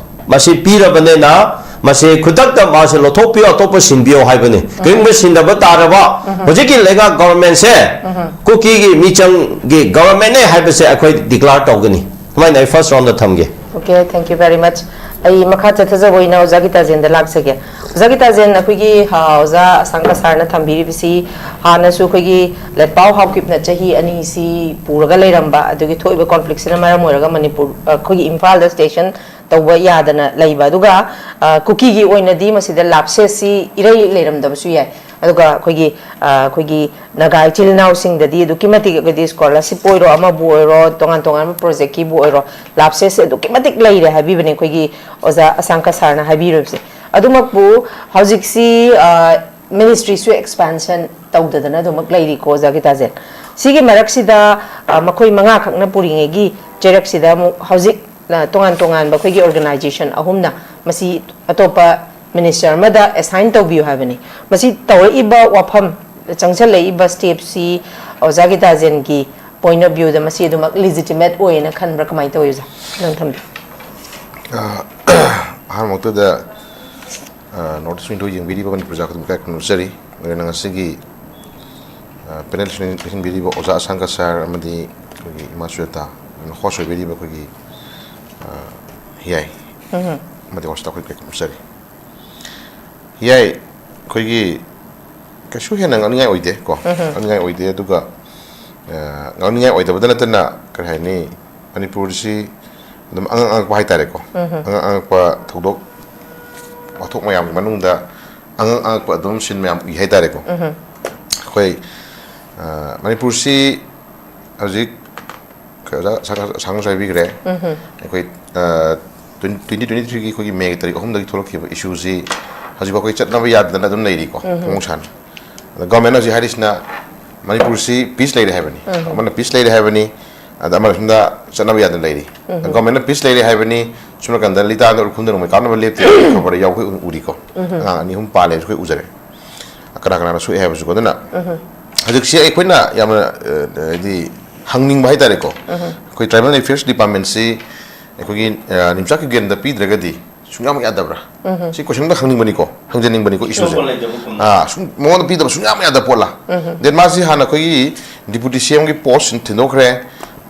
ꯃꯁꯤ ꯄꯤꯔꯕꯅꯤꯅ, ꯃꯁꯤ ꯈꯨꯗꯛꯇ ꯃꯥꯁꯦ ꯂꯧꯊꯣꯛꯄꯤꯌꯣ, ꯑꯇꯣꯞꯄ ꯁꯤꯟꯕꯤꯌꯣ ꯍꯥꯏꯕꯅꯤ꯫ ꯀꯔꯤꯒꯨꯝꯕ ꯁꯤꯟꯗꯕ ꯇꯥꯔꯕ, ꯍꯧꯖꯤꯛꯀꯤ ꯂꯩꯉꯥꯛ governmentꯁꯦ ꯀꯨꯀꯤꯒꯤ ꯃꯤꯆꯪꯒꯤ governmentꯅꯦ ꯍꯥꯏꯕꯁꯦ ꯑꯩꯈꯣꯏ declare ꯇꯧꯒꯅꯤ꯫ ꯁꯨꯃꯥꯏꯅ ꯑꯩ first roundꯗ ꯊꯝꯒꯦ꯫ Okay, thank you very much. ꯑꯩ ꯃꯈꯥ ꯆꯠꯊꯖꯕ ꯑꯣꯏꯅ ꯑꯣꯖꯥ ꯒꯤꯇꯥꯖꯦꯟꯗ ꯂꯥꯛꯆꯒꯦ꯫ ꯑꯣꯖꯥ ꯒꯤꯇꯥꯖꯦꯟ, ꯑꯩꯈꯣꯏꯒꯤ, ꯑ, ꯑꯣꯖꯥ ꯑꯁꯥꯡꯀ ꯁꯥꯔꯅ ꯊꯝꯕꯤꯔꯤꯕꯁꯤ, ꯍꯥꯟꯅꯁꯨ ꯑꯩꯈꯣꯏꯒꯤ ꯂꯦꯠꯄꯥꯎ ꯍꯥꯎꯀꯤꯞꯅ ꯆꯍꯤ ꯑꯅꯤꯁꯤ ꯄꯨꯔꯒ ꯂꯩꯔꯝꯕ, ꯑꯗꯨꯒꯤ ꯊꯣꯛꯏꯕ conflictꯁꯤꯅ ꯃꯔꯝ ꯑꯣꯏꯔꯒ ꯃꯅꯤꯄꯨꯔ, ꯑ, ꯑꯩꯈꯣꯏꯒꯤ ꯏꯝꯐꯥꯜꯗ station ꯇꯧꯕ ꯌꯥꯗꯅ ꯂꯩꯕ꯫ ꯑꯗꯨꯒ, ꯑ, ꯀꯨꯀꯤꯒꯤ ꯑꯣꯏꯅꯗꯤ ꯃꯁꯤꯗ ꯂꯥꯞꯁꯦꯁꯁꯤ ꯏꯔꯩ ꯂꯩꯔꯝꯗꯕꯁꯨ ꯌꯥꯏ꯫ ꯑꯗꯨꯒ ꯑꯩꯈꯣꯏꯒꯤ, ꯑ, ꯑꯩꯈꯣꯏꯒꯤ ꯅꯥꯒꯥ ꯏꯆꯤꯜ ꯏꯅꯥꯎꯁꯤꯡꯗꯗꯤ ꯑꯗꯨꯛꯀꯤ ꯃꯇꯤꯛ, ꯑꯩꯈꯣꯏꯗꯤ scholarshipꯄꯨ ꯑꯣꯏꯔꯣ, ꯑꯃꯕꯨ ꯑꯣꯏꯔꯣ, ꯇꯣꯉꯥꯟ ꯇꯣꯉꯥꯟꯕ projectꯀꯤꯕꯨ ꯑꯣꯏꯔꯣ, ꯂꯥꯞꯁꯦꯁꯁꯦ ꯑꯗꯨꯛꯀꯤ ꯃꯇꯤꯛ ꯂꯩꯔꯦ ꯍꯥꯏꯕꯤꯕꯅꯦ ꯑꯩꯈꯣꯏꯒꯤ ꯑꯣꯖꯥ ꯑꯁꯥꯡꯀ ꯁꯥꯔꯅ ꯍꯥꯏꯕꯤꯔꯤꯕꯁꯦ꯫ ꯑꯗꯨꯃꯛꯄꯨ ꯍꯧꯖꯤꯛꯁꯤ, ꯑ, ministryꯁꯨ expansion ꯇꯧꯗꯗꯅ ꯑꯗꯨꯃꯛ ꯂꯩꯔꯤꯀꯣ, ꯑꯣꯖꯥ ꯒꯤꯇꯥꯖꯦꯟ꯫ ꯁꯤꯒꯤ ꯃꯔꯛꯁꯤꯗ, ꯑ, ꯃꯈꯣꯏ ꯃꯉꯥꯈꯛꯅ ꯄꯨꯔꯤꯉꯩꯒꯤ ꯆꯩꯔꯛꯁꯤꯗ ꯑꯃꯨꯛ ꯍꯧꯖꯤꯛ, ꯑ, ꯇꯣꯉꯥꯟ ꯇꯣꯉꯥꯟꯕ ꯑꯩꯈꯣꯏꯒꯤ organization ꯑꯍꯨꯝꯅ ꯃꯁꯤ ꯑꯇꯣꯞꯄ minister ꯑꯃꯗ assign ꯇꯧꯕꯤꯌꯨ ꯍꯥꯏꯕꯅꯤ꯫ ꯃꯁꯤ ꯇꯧꯔꯛꯏꯕ ꯋꯥꯐꯝ, ꯆꯪꯁꯤꯜꯂꯛꯏꯕ stepꯁꯤ ꯑꯣꯖꯥ ꯒꯤꯇꯥꯖꯦꯟꯒꯤ point of viewꯗ ꯃꯁꯤ ꯑꯗꯨꯃꯛ legitimate ꯑꯣꯏꯌꯦꯅ ꯈꯟꯕ꯭ꯔꯥ? ꯀꯃꯥꯏꯅ ꯇꯧꯋꯤ, ꯑꯣꯖꯥ? ꯅꯪ ꯊꯝꯕꯤꯌꯨ꯫ ꯑ, ꯑꯍꯥꯟꯕꯃꯛꯇꯗ, ꯑ, North East Window ꯌꯦꯡꯕꯤꯔꯤꯕ ꯃꯅꯤꯄꯨꯔ ꯄ꯭ꯔꯖꯥ ꯈꯨꯗꯤꯡꯃꯛ ꯏꯀꯥꯏ ꯈꯨꯝꯅꯖꯔꯤ꯫ ꯂꯣꯏꯅꯅ ꯉꯁꯤꯒꯤ, ꯑ, ꯄꯦꯅꯦꯜ ꯁꯤꯟ-, ꯁꯤꯟꯕꯤꯔꯤꯕ ꯑꯣꯖꯥ ꯑꯁꯥꯡꯀ ꯁꯥꯔ ꯑꯃꯗꯤ ꯑꯩꯈꯣꯏꯒꯤ ꯏꯃꯥ ꯁꯨꯖꯥꯇꯥ, ꯑꯗꯨꯅ ꯍꯣꯁ ꯑꯣꯏꯕꯤꯔꯤꯕ ꯑꯩꯈꯣꯏꯒꯤ, ꯑ, ꯍꯤꯌꯥꯏ ꯑꯃꯗꯤ ꯍꯣꯁꯇ ꯑꯩꯈꯣꯏ ꯏꯀꯥꯏ ꯈꯨꯝꯅꯖꯔꯤ꯫ ꯍꯤꯌꯥꯏ ꯑꯩꯈꯣꯏꯒꯤ ꯀꯩꯁꯨ ꯍꯦꯟꯅ ꯉꯛꯅꯤꯡꯉꯥꯏ ꯑꯣꯏꯗꯦ ꯀꯣ꯫ ꯉꯛꯅꯤꯡꯉꯥꯏ ꯑꯣꯏꯗꯦ꯫ ꯑꯗꯨꯒ, ꯑ, ꯉꯛꯅꯤꯡꯉꯥꯏ ꯑꯣꯏꯗꯕꯗ ꯅꯠꯇꯅ, ꯀꯔꯤ ꯍꯥꯏꯅꯤ, ꯃꯅꯤꯄꯨꯔꯁꯤ ꯑꯗꯨꯝ ꯑꯉꯛ ꯑꯉꯛꯄ ꯍꯥꯏꯇꯥꯔꯦꯀꯣ꯫ ꯑꯉꯛ ꯑꯉꯛꯄ ꯊꯧꯗꯣꯛ ꯋꯥꯊꯣꯛ ꯃꯌꯥꯝꯒꯤ ꯃꯅꯨꯡꯗ ꯑꯉꯛ ꯑꯉꯛꯄ ꯑꯗꯨꯝ ꯁꯤꯟ ꯃꯌꯥꯝ ꯎꯏ ꯍꯥꯏꯇꯥꯔꯦꯀꯣ꯫ ꯑꯩꯈꯣꯏ, ꯑ, ꯃꯅꯤꯄꯨꯔꯁꯤ ꯍꯧꯖꯤꯛ ꯑꯣꯖꯥ ꯁꯥ-, ꯁꯥꯡꯅꯁꯨ ꯍꯥꯏꯕꯤꯈ꯭ꯔꯦ꯫ ꯑꯩꯈꯣꯏ, ꯑ, twenty twenty-threeꯒꯤ ꯑꯩꯈꯣꯏꯒꯤ ꯃꯦ ꯇꯥꯔꯤꯛ ꯑꯍꯨꯝꯗꯒꯤ ꯊꯣꯛꯂꯛꯈꯤꯕ ꯏꯁꯨꯁꯤ ꯍꯧꯖꯤꯛꯐꯥꯎ ꯑꯩꯈꯣꯏ ꯆꯠꯅꯕ ꯌꯥꯗꯗꯅ ꯑꯗꯨꯝ ꯂꯩꯔꯤꯀꯣ, ꯃꯑꯣꯡ ꯁꯥꯅ꯫ ꯑꯗ ꯒꯣꯔꯃꯦꯟꯅ ꯍꯧꯖꯤꯛ ꯍꯥꯏꯔꯤꯁꯤꯅ ꯃꯅꯤꯄꯨꯔꯁꯤ ꯄꯤꯁ ꯂꯩꯔꯦ ꯍꯥꯏꯕꯅꯤ꯫ ꯑꯃꯅ ꯄꯤꯁ ꯂꯩꯔꯦ ꯍꯥꯏꯕꯅꯤ, ꯑꯗ ꯑꯃꯅ ꯁꯣꯝꯗ ꯆꯠꯅꯕ ꯌꯥꯗꯅ ꯂꯩꯔꯤ꯫ ꯒꯣꯔꯃꯦꯟꯅ ꯄꯤꯁ ꯂꯩꯔꯦ ꯍꯥꯏꯕꯅꯤ, ꯁꯣꯝ ꯅꯥꯀꯟꯗ ꯂꯤꯇꯥꯟꯗ ꯎꯈ꯭ꯔꯨꯜꯗ ꯅꯣꯡꯃꯩ ꯀꯥꯞꯅꯕ ꯂꯦꯞꯇꯦ ꯍꯥꯏꯕꯒꯤ ꯈꯕꯔꯗ ꯌꯥꯎꯕ ꯑꯩꯈꯣꯏ ꯎꯔꯤꯀꯣ꯫ ꯑꯉꯥꯡ ꯑꯅꯤ ꯑꯍꯨꯝ ꯄꯥꯜꯂꯦ ꯑꯩꯈꯣꯏ ꯎꯖꯔꯦ꯫ ꯀꯅꯥ ꯀꯅꯥꯅ ꯁꯣꯛꯑꯦ ꯍꯥꯏꯕꯁꯨꯀꯣ꯫ ꯑꯗꯨꯅ ꯍꯧꯖꯤꯛꯁꯤ ꯑꯩꯈꯣꯏꯅ ꯌꯥꯝꯅ, ꯑ, ꯍꯥꯏꯗꯤ ꯍꯪꯅꯤꯡꯕ ꯍꯥꯏꯇꯥꯔꯦꯀꯣ꯫ ꯑꯩꯈꯣꯏ Tribal Affairs Departmentꯁꯤ ꯑꯩꯈꯣꯏꯒꯤ, ꯑ, ꯅꯤꯝꯆꯥꯛ ꯀꯤꯞꯒꯦꯟꯗ ꯄꯤꯗ꯭ꯔꯒꯗꯤ ꯁꯨꯡꯌꯥ ꯌꯥꯗꯕ꯭ꯔꯥ? ꯁꯤ question ꯑꯝꯇ ꯍꯪꯅꯤꯡꯕꯅꯤꯀꯣ, ꯍꯪꯖꯅꯤꯡꯕꯅꯤꯀꯣ ꯏꯁꯨꯁꯦ꯫ ꯑꯥ, ꯁꯨꯝ ꯃꯉꯣꯟꯗ ꯄꯤꯗꯕ ꯁꯨꯡꯌꯥ ꯌꯥꯗꯕ ꯄꯣꯠꯂꯥ? Then ꯃꯥꯁꯤ ꯍꯥꯟꯅ ꯑꯩꯈꯣꯏꯒꯤ deputy CMꯒꯤ post ꯊꯤꯟꯗꯣꯛꯈ꯭ꯔꯦ,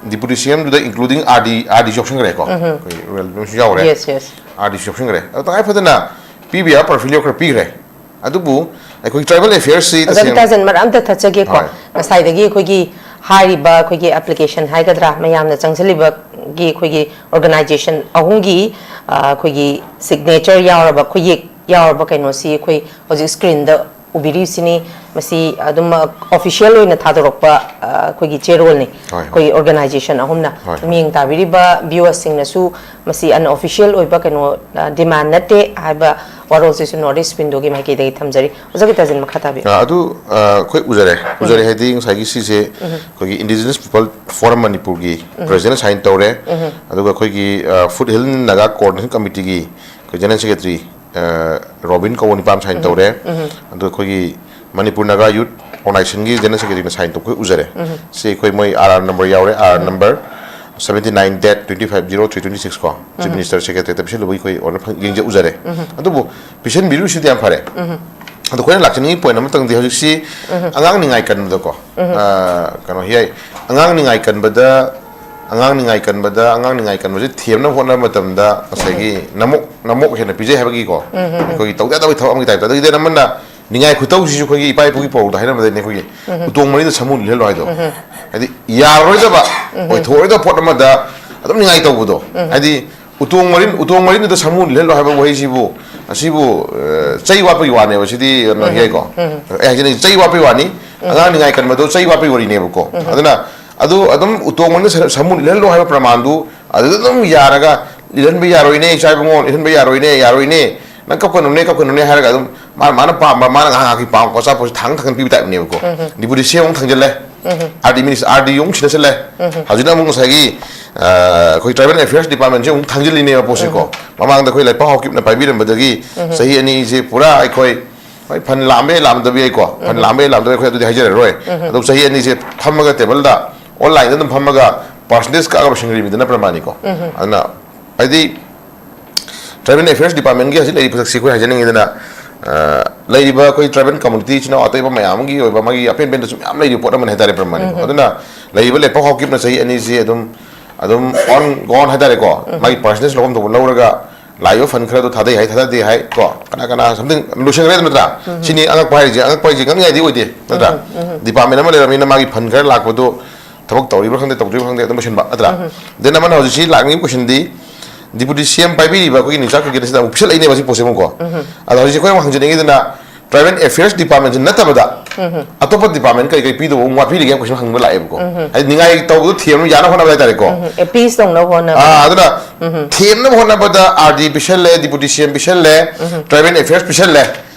deputy CMꯗꯨꯗ including RD, RDꯁꯨ ꯌꯥꯎꯁꯟꯈ꯭ꯔꯦꯀꯣ꯫ ꯑꯩꯈꯣꯏ ꯔꯣꯌꯦꯜꯁꯨ ꯌꯥꯎꯔꯦ꯫ Yes, yes. RDꯁꯨ ꯌꯥꯎꯁꯟꯈ꯭ꯔꯦ꯫ ꯑꯗꯣ ꯇꯉꯥꯏ ꯐꯗꯅ ꯄꯤꯕ ꯌꯥꯕ portfolio ꯈꯔ ꯄꯤꯈ꯭ꯔꯦ꯫ ꯑꯗꯨꯕꯨ ꯑꯩꯈꯣꯏ Tribal Affairsꯁꯤ ꯑꯣꯖꯥ ꯇꯁꯦꯡ-, ꯕꯤꯇꯥꯖꯟ, ꯃꯔꯛ ꯑꯝꯇ ꯊꯠꯆꯒꯦꯀꯣ꯫ ꯍꯣꯏ꯫ ꯉꯁꯥꯏꯗꯒꯤ ꯑꯩꯈꯣꯏꯒꯤ ꯍꯥꯏꯔꯤꯕ ꯑꯩꯈꯣꯏꯒꯤ application ꯍꯥꯏꯒꯗ꯭ꯔꯥ, ꯃꯌꯥꯝꯅ ꯆꯪꯁꯤꯜꯂꯤꯕꯒꯤ ꯑꯩꯈꯣꯏꯒꯤ organization ꯑꯍꯨꯝꯒꯤ, ꯑ, ꯑꯩꯈꯣꯏꯒꯤ signature ꯌꯥꯎꯔꯕ, ꯈꯨꯌꯦꯛ ꯌꯥꯎꯔꯕ ꯀꯩꯅꯣꯁꯤ ꯑꯩꯈꯣꯏ ꯍꯧꯖꯤꯛ screenꯗ ꯎꯕꯤꯔꯤꯁꯤꯅꯤ꯫ ꯃꯁꯤ ꯑꯗꯨꯝ, ꯑ, official ꯑꯣꯏꯅ ꯊꯥꯗꯣꯔꯛꯄ, ꯑ, ꯑꯩꯈꯣꯏꯒꯤ ꯆꯦꯔꯣꯜꯅꯤ꯫ ꯍꯣꯏ, ꯍꯣꯏ꯫ ꯑꯩꯈꯣꯏꯒꯤ organization ꯑꯍꯨꯝꯅ꯫ ꯍꯣꯏ, ꯍꯣꯏ꯫ ꯃꯤꯠꯌꯦꯡ ꯇꯥꯕꯤꯔꯤꯕ viewerꯁꯤꯡꯅꯁꯨ ꯃꯁꯤ unofficial ꯑꯣꯏꯕ ꯀꯩꯅꯣ, ꯑ, demand ꯅꯠꯇꯦ ꯍꯥꯏꯕ ꯋꯥꯔꯣꯜꯁꯤꯁꯨ North East Windowꯒꯤ ꯃꯥꯏꯀꯩꯗꯒꯤ ꯊꯝꯖꯔꯤ꯫ ꯑꯣꯖꯥ ꯒꯤꯇꯥꯖꯟ, ꯃꯈꯥ ꯇꯥꯕꯤꯌꯨ꯫ ꯑ, ꯑꯗꯨ, ꯑ, ꯑꯩꯈꯣꯏ ꯎꯖꯔꯦ꯫ ꯎꯖꯔꯦ ꯎꯝ꯫ ꯍꯥꯏꯗꯤ ꯉꯁꯥꯏꯒꯤ ꯁꯤꯁꯦ ꯎꯝ꯫ ꯑꯩꯈꯣꯏꯒꯤ Indigenous People Forum ꯃꯅꯤꯄꯨꯔꯒꯤ ꯎꯝ꯫ Presidentꯅ sign ꯇꯧꯔꯦ꯫ ꯎꯝ꯫ ꯑꯗꯨꯒ ꯑꯩꯈꯣꯏꯒꯤ, ꯑ, Foothill Naga Coordination Committeeꯒꯤ ꯑꯩꯈꯣꯏ General Secretary, ꯑ, ꯔꯣꯕꯤꯟ ꯀꯧꯕ ꯅꯨꯄꯥ ꯑꯃ sign ꯎꯝ꯫ ꯇꯧꯔꯦ꯫ ꯎꯝ꯫ ꯑꯗꯨꯒ ꯑꯩꯈꯣꯏꯒꯤ Manipur Naga Youth Organizationꯒꯤ General Secretaryꯅ sign ꯇꯧꯕ ꯑꯩꯈꯣꯏ ꯎꯖꯔꯦ꯫ ꯎꯝ꯫ ꯁꯤ ꯑꯩꯈꯣꯏ ꯃꯣꯏ R R number ꯌꯥꯎꯔꯦ, R R ꯎꯝ꯫ number꯫ seventy nine date twenty five zero three twenty six ꯀꯣ, Chief Minister Secretariat ꯇ ꯄꯤꯁꯜꯂꯨꯕꯒꯤ ꯑꯩꯈꯣꯏ order ꯐꯪ-, ꯌꯦꯡꯖ ꯎꯖꯔꯦ꯫ ꯑꯗꯨꯕꯨ ꯄꯤꯁꯟꯕꯤꯔꯨꯁꯤꯗꯤ ꯌꯥꯝ ꯐꯔꯦ꯫ ꯑꯗꯣ ꯑꯩꯈꯣꯏꯅ ꯂꯥꯛꯆꯅꯤꯡꯉꯤ point ꯑꯃꯇꯪꯗꯤ, ꯍꯧꯖꯤꯛꯁꯤ ꯑꯉꯥꯡ ꯅꯤꯡꯉꯥꯏ ꯀꯟꯕꯗꯀꯣ, ꯑ, ꯀꯩꯅꯣ, ꯍꯤꯌꯥꯏ, ꯑꯉꯥꯡ ꯅꯤꯡꯉꯥꯏ ꯀꯟꯕꯗ, ꯑꯉꯥꯡ ꯅꯤꯡꯉꯥꯏ ꯀꯟꯕꯗ, ꯑꯉꯥꯡ ꯅꯤꯡꯉꯥꯏ ꯀꯟꯕꯁꯤ ꯊꯦꯝꯅꯕ ꯍꯣꯠꯅꯕ ꯃꯇꯝꯗ ꯉꯁꯥꯏꯒꯤ ꯅꯃꯣꯛ, ꯅꯃꯣꯛ ꯍꯦꯟꯅ ꯄꯤꯖꯩ ꯍꯥꯏꯕꯒꯤꯀꯣ, ꯑꯩꯈꯣꯏꯒꯤ ꯇꯧꯗ ꯌꯥꯗꯕꯒꯤ ꯊꯕꯛ ꯑꯃꯒꯤ type ꯇ꯫ ꯑꯗꯒꯤꯗꯤ ꯑꯃꯅ ꯅꯤꯡꯉꯥꯏ ꯈꯨꯇꯧꯁꯤꯁꯨ ꯑꯩꯈꯣꯏꯒꯤ ꯏꯄꯥ ꯏꯄꯨꯒꯤ ꯄꯥꯎꯔꯧꯗ ꯍꯥꯏꯅꯕꯗꯩꯅꯦ, ꯑꯩꯈꯣꯏꯒꯤ "ꯎꯇꯣꯡ ꯃꯔꯤꯗ ꯁꯥꯃꯨ ꯂꯤꯠꯍꯜꯂꯣ" ꯍꯥꯏꯗꯣ꯫ ꯍꯥꯏꯗꯤ ꯌꯥꯔꯔꯣꯏꯗꯕ, ꯑꯣꯏꯊꯣꯛꯑꯔꯣꯏꯗꯕ ꯄꯣꯠ ꯑꯃꯗ ꯑꯗꯨꯝ ꯅꯤꯡꯉꯥꯏ ꯇꯧꯕꯗꯣ꯫ ꯍꯥꯏꯗꯤ ꯎꯇꯣꯡ ꯃꯔꯤꯟ, ꯎꯇꯣꯡ ꯃꯔꯤꯟꯗꯨꯗ ꯁꯥꯃꯨ ꯂꯤꯠꯍꯜꯂꯣ ꯍꯥꯏꯕ ꯋꯥꯍꯩꯁꯤꯕꯨ, ꯑꯁꯤꯕꯨ, ꯑ, ꯆꯩ ꯋꯥꯠꯄꯒꯤ ꯋꯥꯅꯦꯕ꯫ ꯁꯤꯗꯤ ꯀꯩꯅꯣ ꯌꯥꯏꯀꯣ꯫ ꯑꯩ ꯍꯥꯏꯖꯅꯤꯡꯉꯤ, ꯆꯩ ꯋꯥꯠꯄꯒꯤ ꯋꯥꯅꯤ꯫ ꯑꯉꯥꯡ ꯅꯤꯡꯉꯥꯏ ꯀꯟꯕꯗꯣ ꯆꯩ ꯋꯥꯠꯄꯒꯤ ꯋꯥꯔꯤꯅꯦꯕꯀꯣ꯫ ꯑꯗꯨꯅ ꯑꯗꯨ ꯑꯗꯨꯝ ꯎꯇꯣꯡ ꯃꯔꯤꯟꯗ ꯁꯥ-, ꯁꯥꯃꯨ ꯂꯤꯠꯍꯜꯂꯣ ꯍꯥꯏꯕ ꯄ꯭ꯔꯃꯥꯟꯗꯨ ꯑꯗꯨꯗ ꯑꯗꯨꯝ ꯌꯥꯔꯒ, "ꯂꯤꯠꯍꯟꯕ ꯌꯥꯔꯣꯏꯅꯦ, ꯏꯆꯥ ꯏꯕꯨꯡꯉꯣ, ꯂꯤꯠꯍꯟꯕ ꯌꯥꯔꯣꯏꯅꯦ, ꯌꯥꯔꯣꯏꯅꯦ, ꯅꯪ ꯀꯞꯀꯅꯨꯅꯦ, ꯀꯞꯀꯅꯨꯅꯦ" ꯍꯥꯏꯔꯒ ꯑꯗꯨꯝ ꯃꯥꯅ, ꯃꯥꯅ ꯄꯥꯝꯕ, ꯃꯥꯅ ꯉꯥꯏꯍꯥꯛ ꯉꯥꯏꯍꯥꯛꯀꯤ ꯄꯥꯝꯕ ꯑꯆꯥꯄꯣꯠꯁꯦ ꯊꯥꯡ ꯊꯥꯡꯒꯟ ꯄꯤꯕ type ꯅꯦꯕꯀꯣ꯫ Deputy C M ꯑꯃꯨꯛ ꯊꯥꯡꯖꯜꯂꯦ꯫ R D minister, R D ꯑꯃꯨꯛ ꯁꯤꯟꯅꯁꯜꯂꯦ꯫ ꯍꯧꯖꯤꯛꯅ ꯑꯃꯨꯛ ꯉꯁꯥꯏꯒꯤ, ꯑ, ꯑꯩꯈꯣꯏ Tribal Affairs Department ꯁꯦ ꯑꯃꯨꯛ ꯊꯥꯡꯖꯤꯜꯂꯤꯅꯦꯕ ꯄꯣꯠꯁꯦꯀꯣ꯫ ꯃꯃꯥꯡꯗ ꯑꯩꯈꯣꯏ ꯂꯩꯄꯥꯛ ꯍꯥꯎꯀꯤꯞꯅ ꯄꯥꯏꯕꯤꯔꯝꯕꯗꯒꯤ ꯆꯍꯤ ꯑꯅꯤꯁꯦ ꯄꯨꯔꯥ ꯑꯩꯈꯣꯏ, ꯍꯣꯏ, fund ꯂꯥꯛꯑꯝꯕ ꯌꯥꯏ, ꯂꯥꯛꯑꯝꯗꯕ ꯌꯥꯏꯀꯣ꯫ Fund ꯂꯥꯛꯑꯝꯕ ꯌꯥꯏ, ꯂꯥꯛꯑꯝꯗꯕ ꯌꯥꯏ, ꯑꯩꯈꯣꯏ ꯑꯗꯨꯗꯤ ꯍꯥꯏꯖꯔꯔꯣꯏ꯫ ꯑꯗꯨ ꯆꯍꯤ ꯑꯅꯤꯁꯦ ꯐꯝꯃꯒ table ꯗ online ꯗ ꯑꯗꯨꯝ ꯐꯝꯃꯒ percentage ꯀꯛꯑꯒ ꯃꯁꯤꯡ ꯂꯩꯕꯤꯗꯨꯅ ꯄ꯭ꯔꯃꯥꯅꯤꯀꯣ꯫ ꯑꯗꯨꯅ ꯍꯥꯏꯗꯤ Tribal Affairs Department ꯀꯤ ꯍꯧꯖꯤꯛ ꯂꯩꯔꯤꯕ ꯄꯣꯠꯁꯛꯁꯤ ꯑꯩꯈꯣꯏ ꯍꯥꯏꯖꯅꯤꯡꯉꯤꯗꯅ, ꯑ, ꯂꯩꯔꯤꯕ ꯑꯩꯈꯣꯏ tribal community ꯏꯆꯤꯟ ꯏꯅꯥꯎ ꯑꯇꯩꯕ ꯃꯌꯥꯝ ꯑꯃꯒꯤ ꯑꯣꯏꯕ ꯃꯥꯒꯤ ꯑꯄꯦꯟ ꯄꯦꯟꯗꯁꯨ ꯃꯌꯥꯝ ꯂꯩꯔꯤꯕ ꯄꯣꯠ ꯑꯃꯅꯤ ꯍꯥꯏꯇꯥꯔꯦ, ꯄ꯭ꯔꯃꯥꯅꯤꯀꯣ꯫ ꯑꯗꯨꯅ ꯂꯩꯔꯤꯕ ꯂꯩꯄꯥꯛ ꯍꯥꯎꯀꯤꯞꯅ ꯆꯍꯤ ꯑꯅꯤꯁꯤ ꯑꯗꯨꯝ, ꯑꯗꯨꯝ on, on ꯍꯥꯏꯇꯥꯔꯦꯀꯣ, ꯃꯥꯒꯤ percentage ꯂꯧꯐꯝ ꯊꯣꯛꯄ ꯂꯧꯔꯒ ꯂꯥꯛꯏꯕ fund ꯈꯔꯗꯣ ꯊꯥꯗꯩ ꯍꯥꯏ, ꯊꯥꯗꯗꯦ ꯍꯥꯏ ꯀꯣ, ꯀꯅꯥ ꯀꯅꯥ something ꯂꯣꯏꯁꯤꯟꯈ꯭ꯔꯦ ꯅꯠꯇ꯭ꯔꯥ? ꯁꯤꯅꯤ ꯑꯉꯛꯄ ꯍꯥꯏꯔꯤꯁꯦ꯫ ꯑꯉꯛꯄ ꯍꯥꯏꯁꯦ ꯉꯛꯅꯤꯡꯉꯥꯏꯗꯤ ꯑꯣꯏꯗꯦ ꯅꯠꯇ꯭ꯔꯥ? Department ꯑꯃ ꯂꯩꯔꯕꯅꯤꯅ ꯃꯥꯒꯤ fund ꯈꯔ ꯂꯥꯛꯄꯗꯣ ꯊꯕꯛ ꯇꯧꯔꯤꯕ꯭ꯔꯥ ꯈꯪꯗꯦ, ꯇꯧꯗ꯭ꯔꯤꯕ꯭ꯔꯥ ꯈꯪꯗꯦ, ꯑꯗꯨꯝ ꯂꯣꯏꯁꯤꯟꯕ ꯅꯠꯇ꯭ꯔꯥ? Then ꯑꯃꯅ ꯍꯧꯖꯤꯛꯁꯤ ꯂꯥꯛꯅꯤꯡꯉꯤꯕ question ꯗꯤ, Deputy C M ꯄꯥꯏꯕꯤꯔꯤꯕ ꯑꯩꯈꯣꯏꯒꯤ ꯅꯤꯡꯆꯥ ꯀ꯭ꯔꯤꯀꯦꯠ ꯑꯁꯤꯗ ꯑꯃꯨꯛ ꯄꯤꯁꯜꯂꯛꯏꯅꯦꯕ ꯁꯤ ꯄꯣꯠꯁꯦ ꯑꯃꯨꯛꯀꯣ꯫ ꯑꯗꯣ ꯍꯧꯖꯤꯛꯁꯦ ꯑꯩꯈꯣꯏꯅ ꯑꯃꯨꯛ ꯍꯪꯖꯅꯤꯡꯉꯤꯗꯨꯅ, Tribal Affairs Department ꯁꯤ ꯅꯠꯇꯕꯗ ꯑꯇꯣꯞꯄ department ꯀꯔꯤ ꯀꯔꯤ ꯄꯤꯗꯧꯕ ꯑꯃꯨꯛ ꯋꯥꯠꯄꯤꯔꯤꯒꯦ ꯍꯥꯏꯕ question ꯍꯪꯕ ꯂꯥꯛꯑꯦꯕꯀꯣ꯫ ꯍꯥꯏꯗꯤ ꯅꯤꯡꯉꯥꯏ ꯇꯧꯕꯗꯣ ꯊꯦꯝꯅꯕ ꯌꯥꯅꯕ ꯍꯣꯠꯅꯕ ꯍꯥꯏꯇꯥꯔꯦꯀꯣ꯫ Appease ꯇꯧꯅꯕ ꯍꯣꯠꯅꯕ꯫ ꯑꯥ, ꯑꯗꯨꯅ ꯊꯦꯝꯅꯕ ꯍꯣꯠꯅꯕꯗ R D ꯄꯤꯁꯜꯂꯦ, Deputy C M ꯄꯤꯁꯜꯂꯦ, Tribal Affairs ꯄꯤꯁꯜꯂꯦ꯫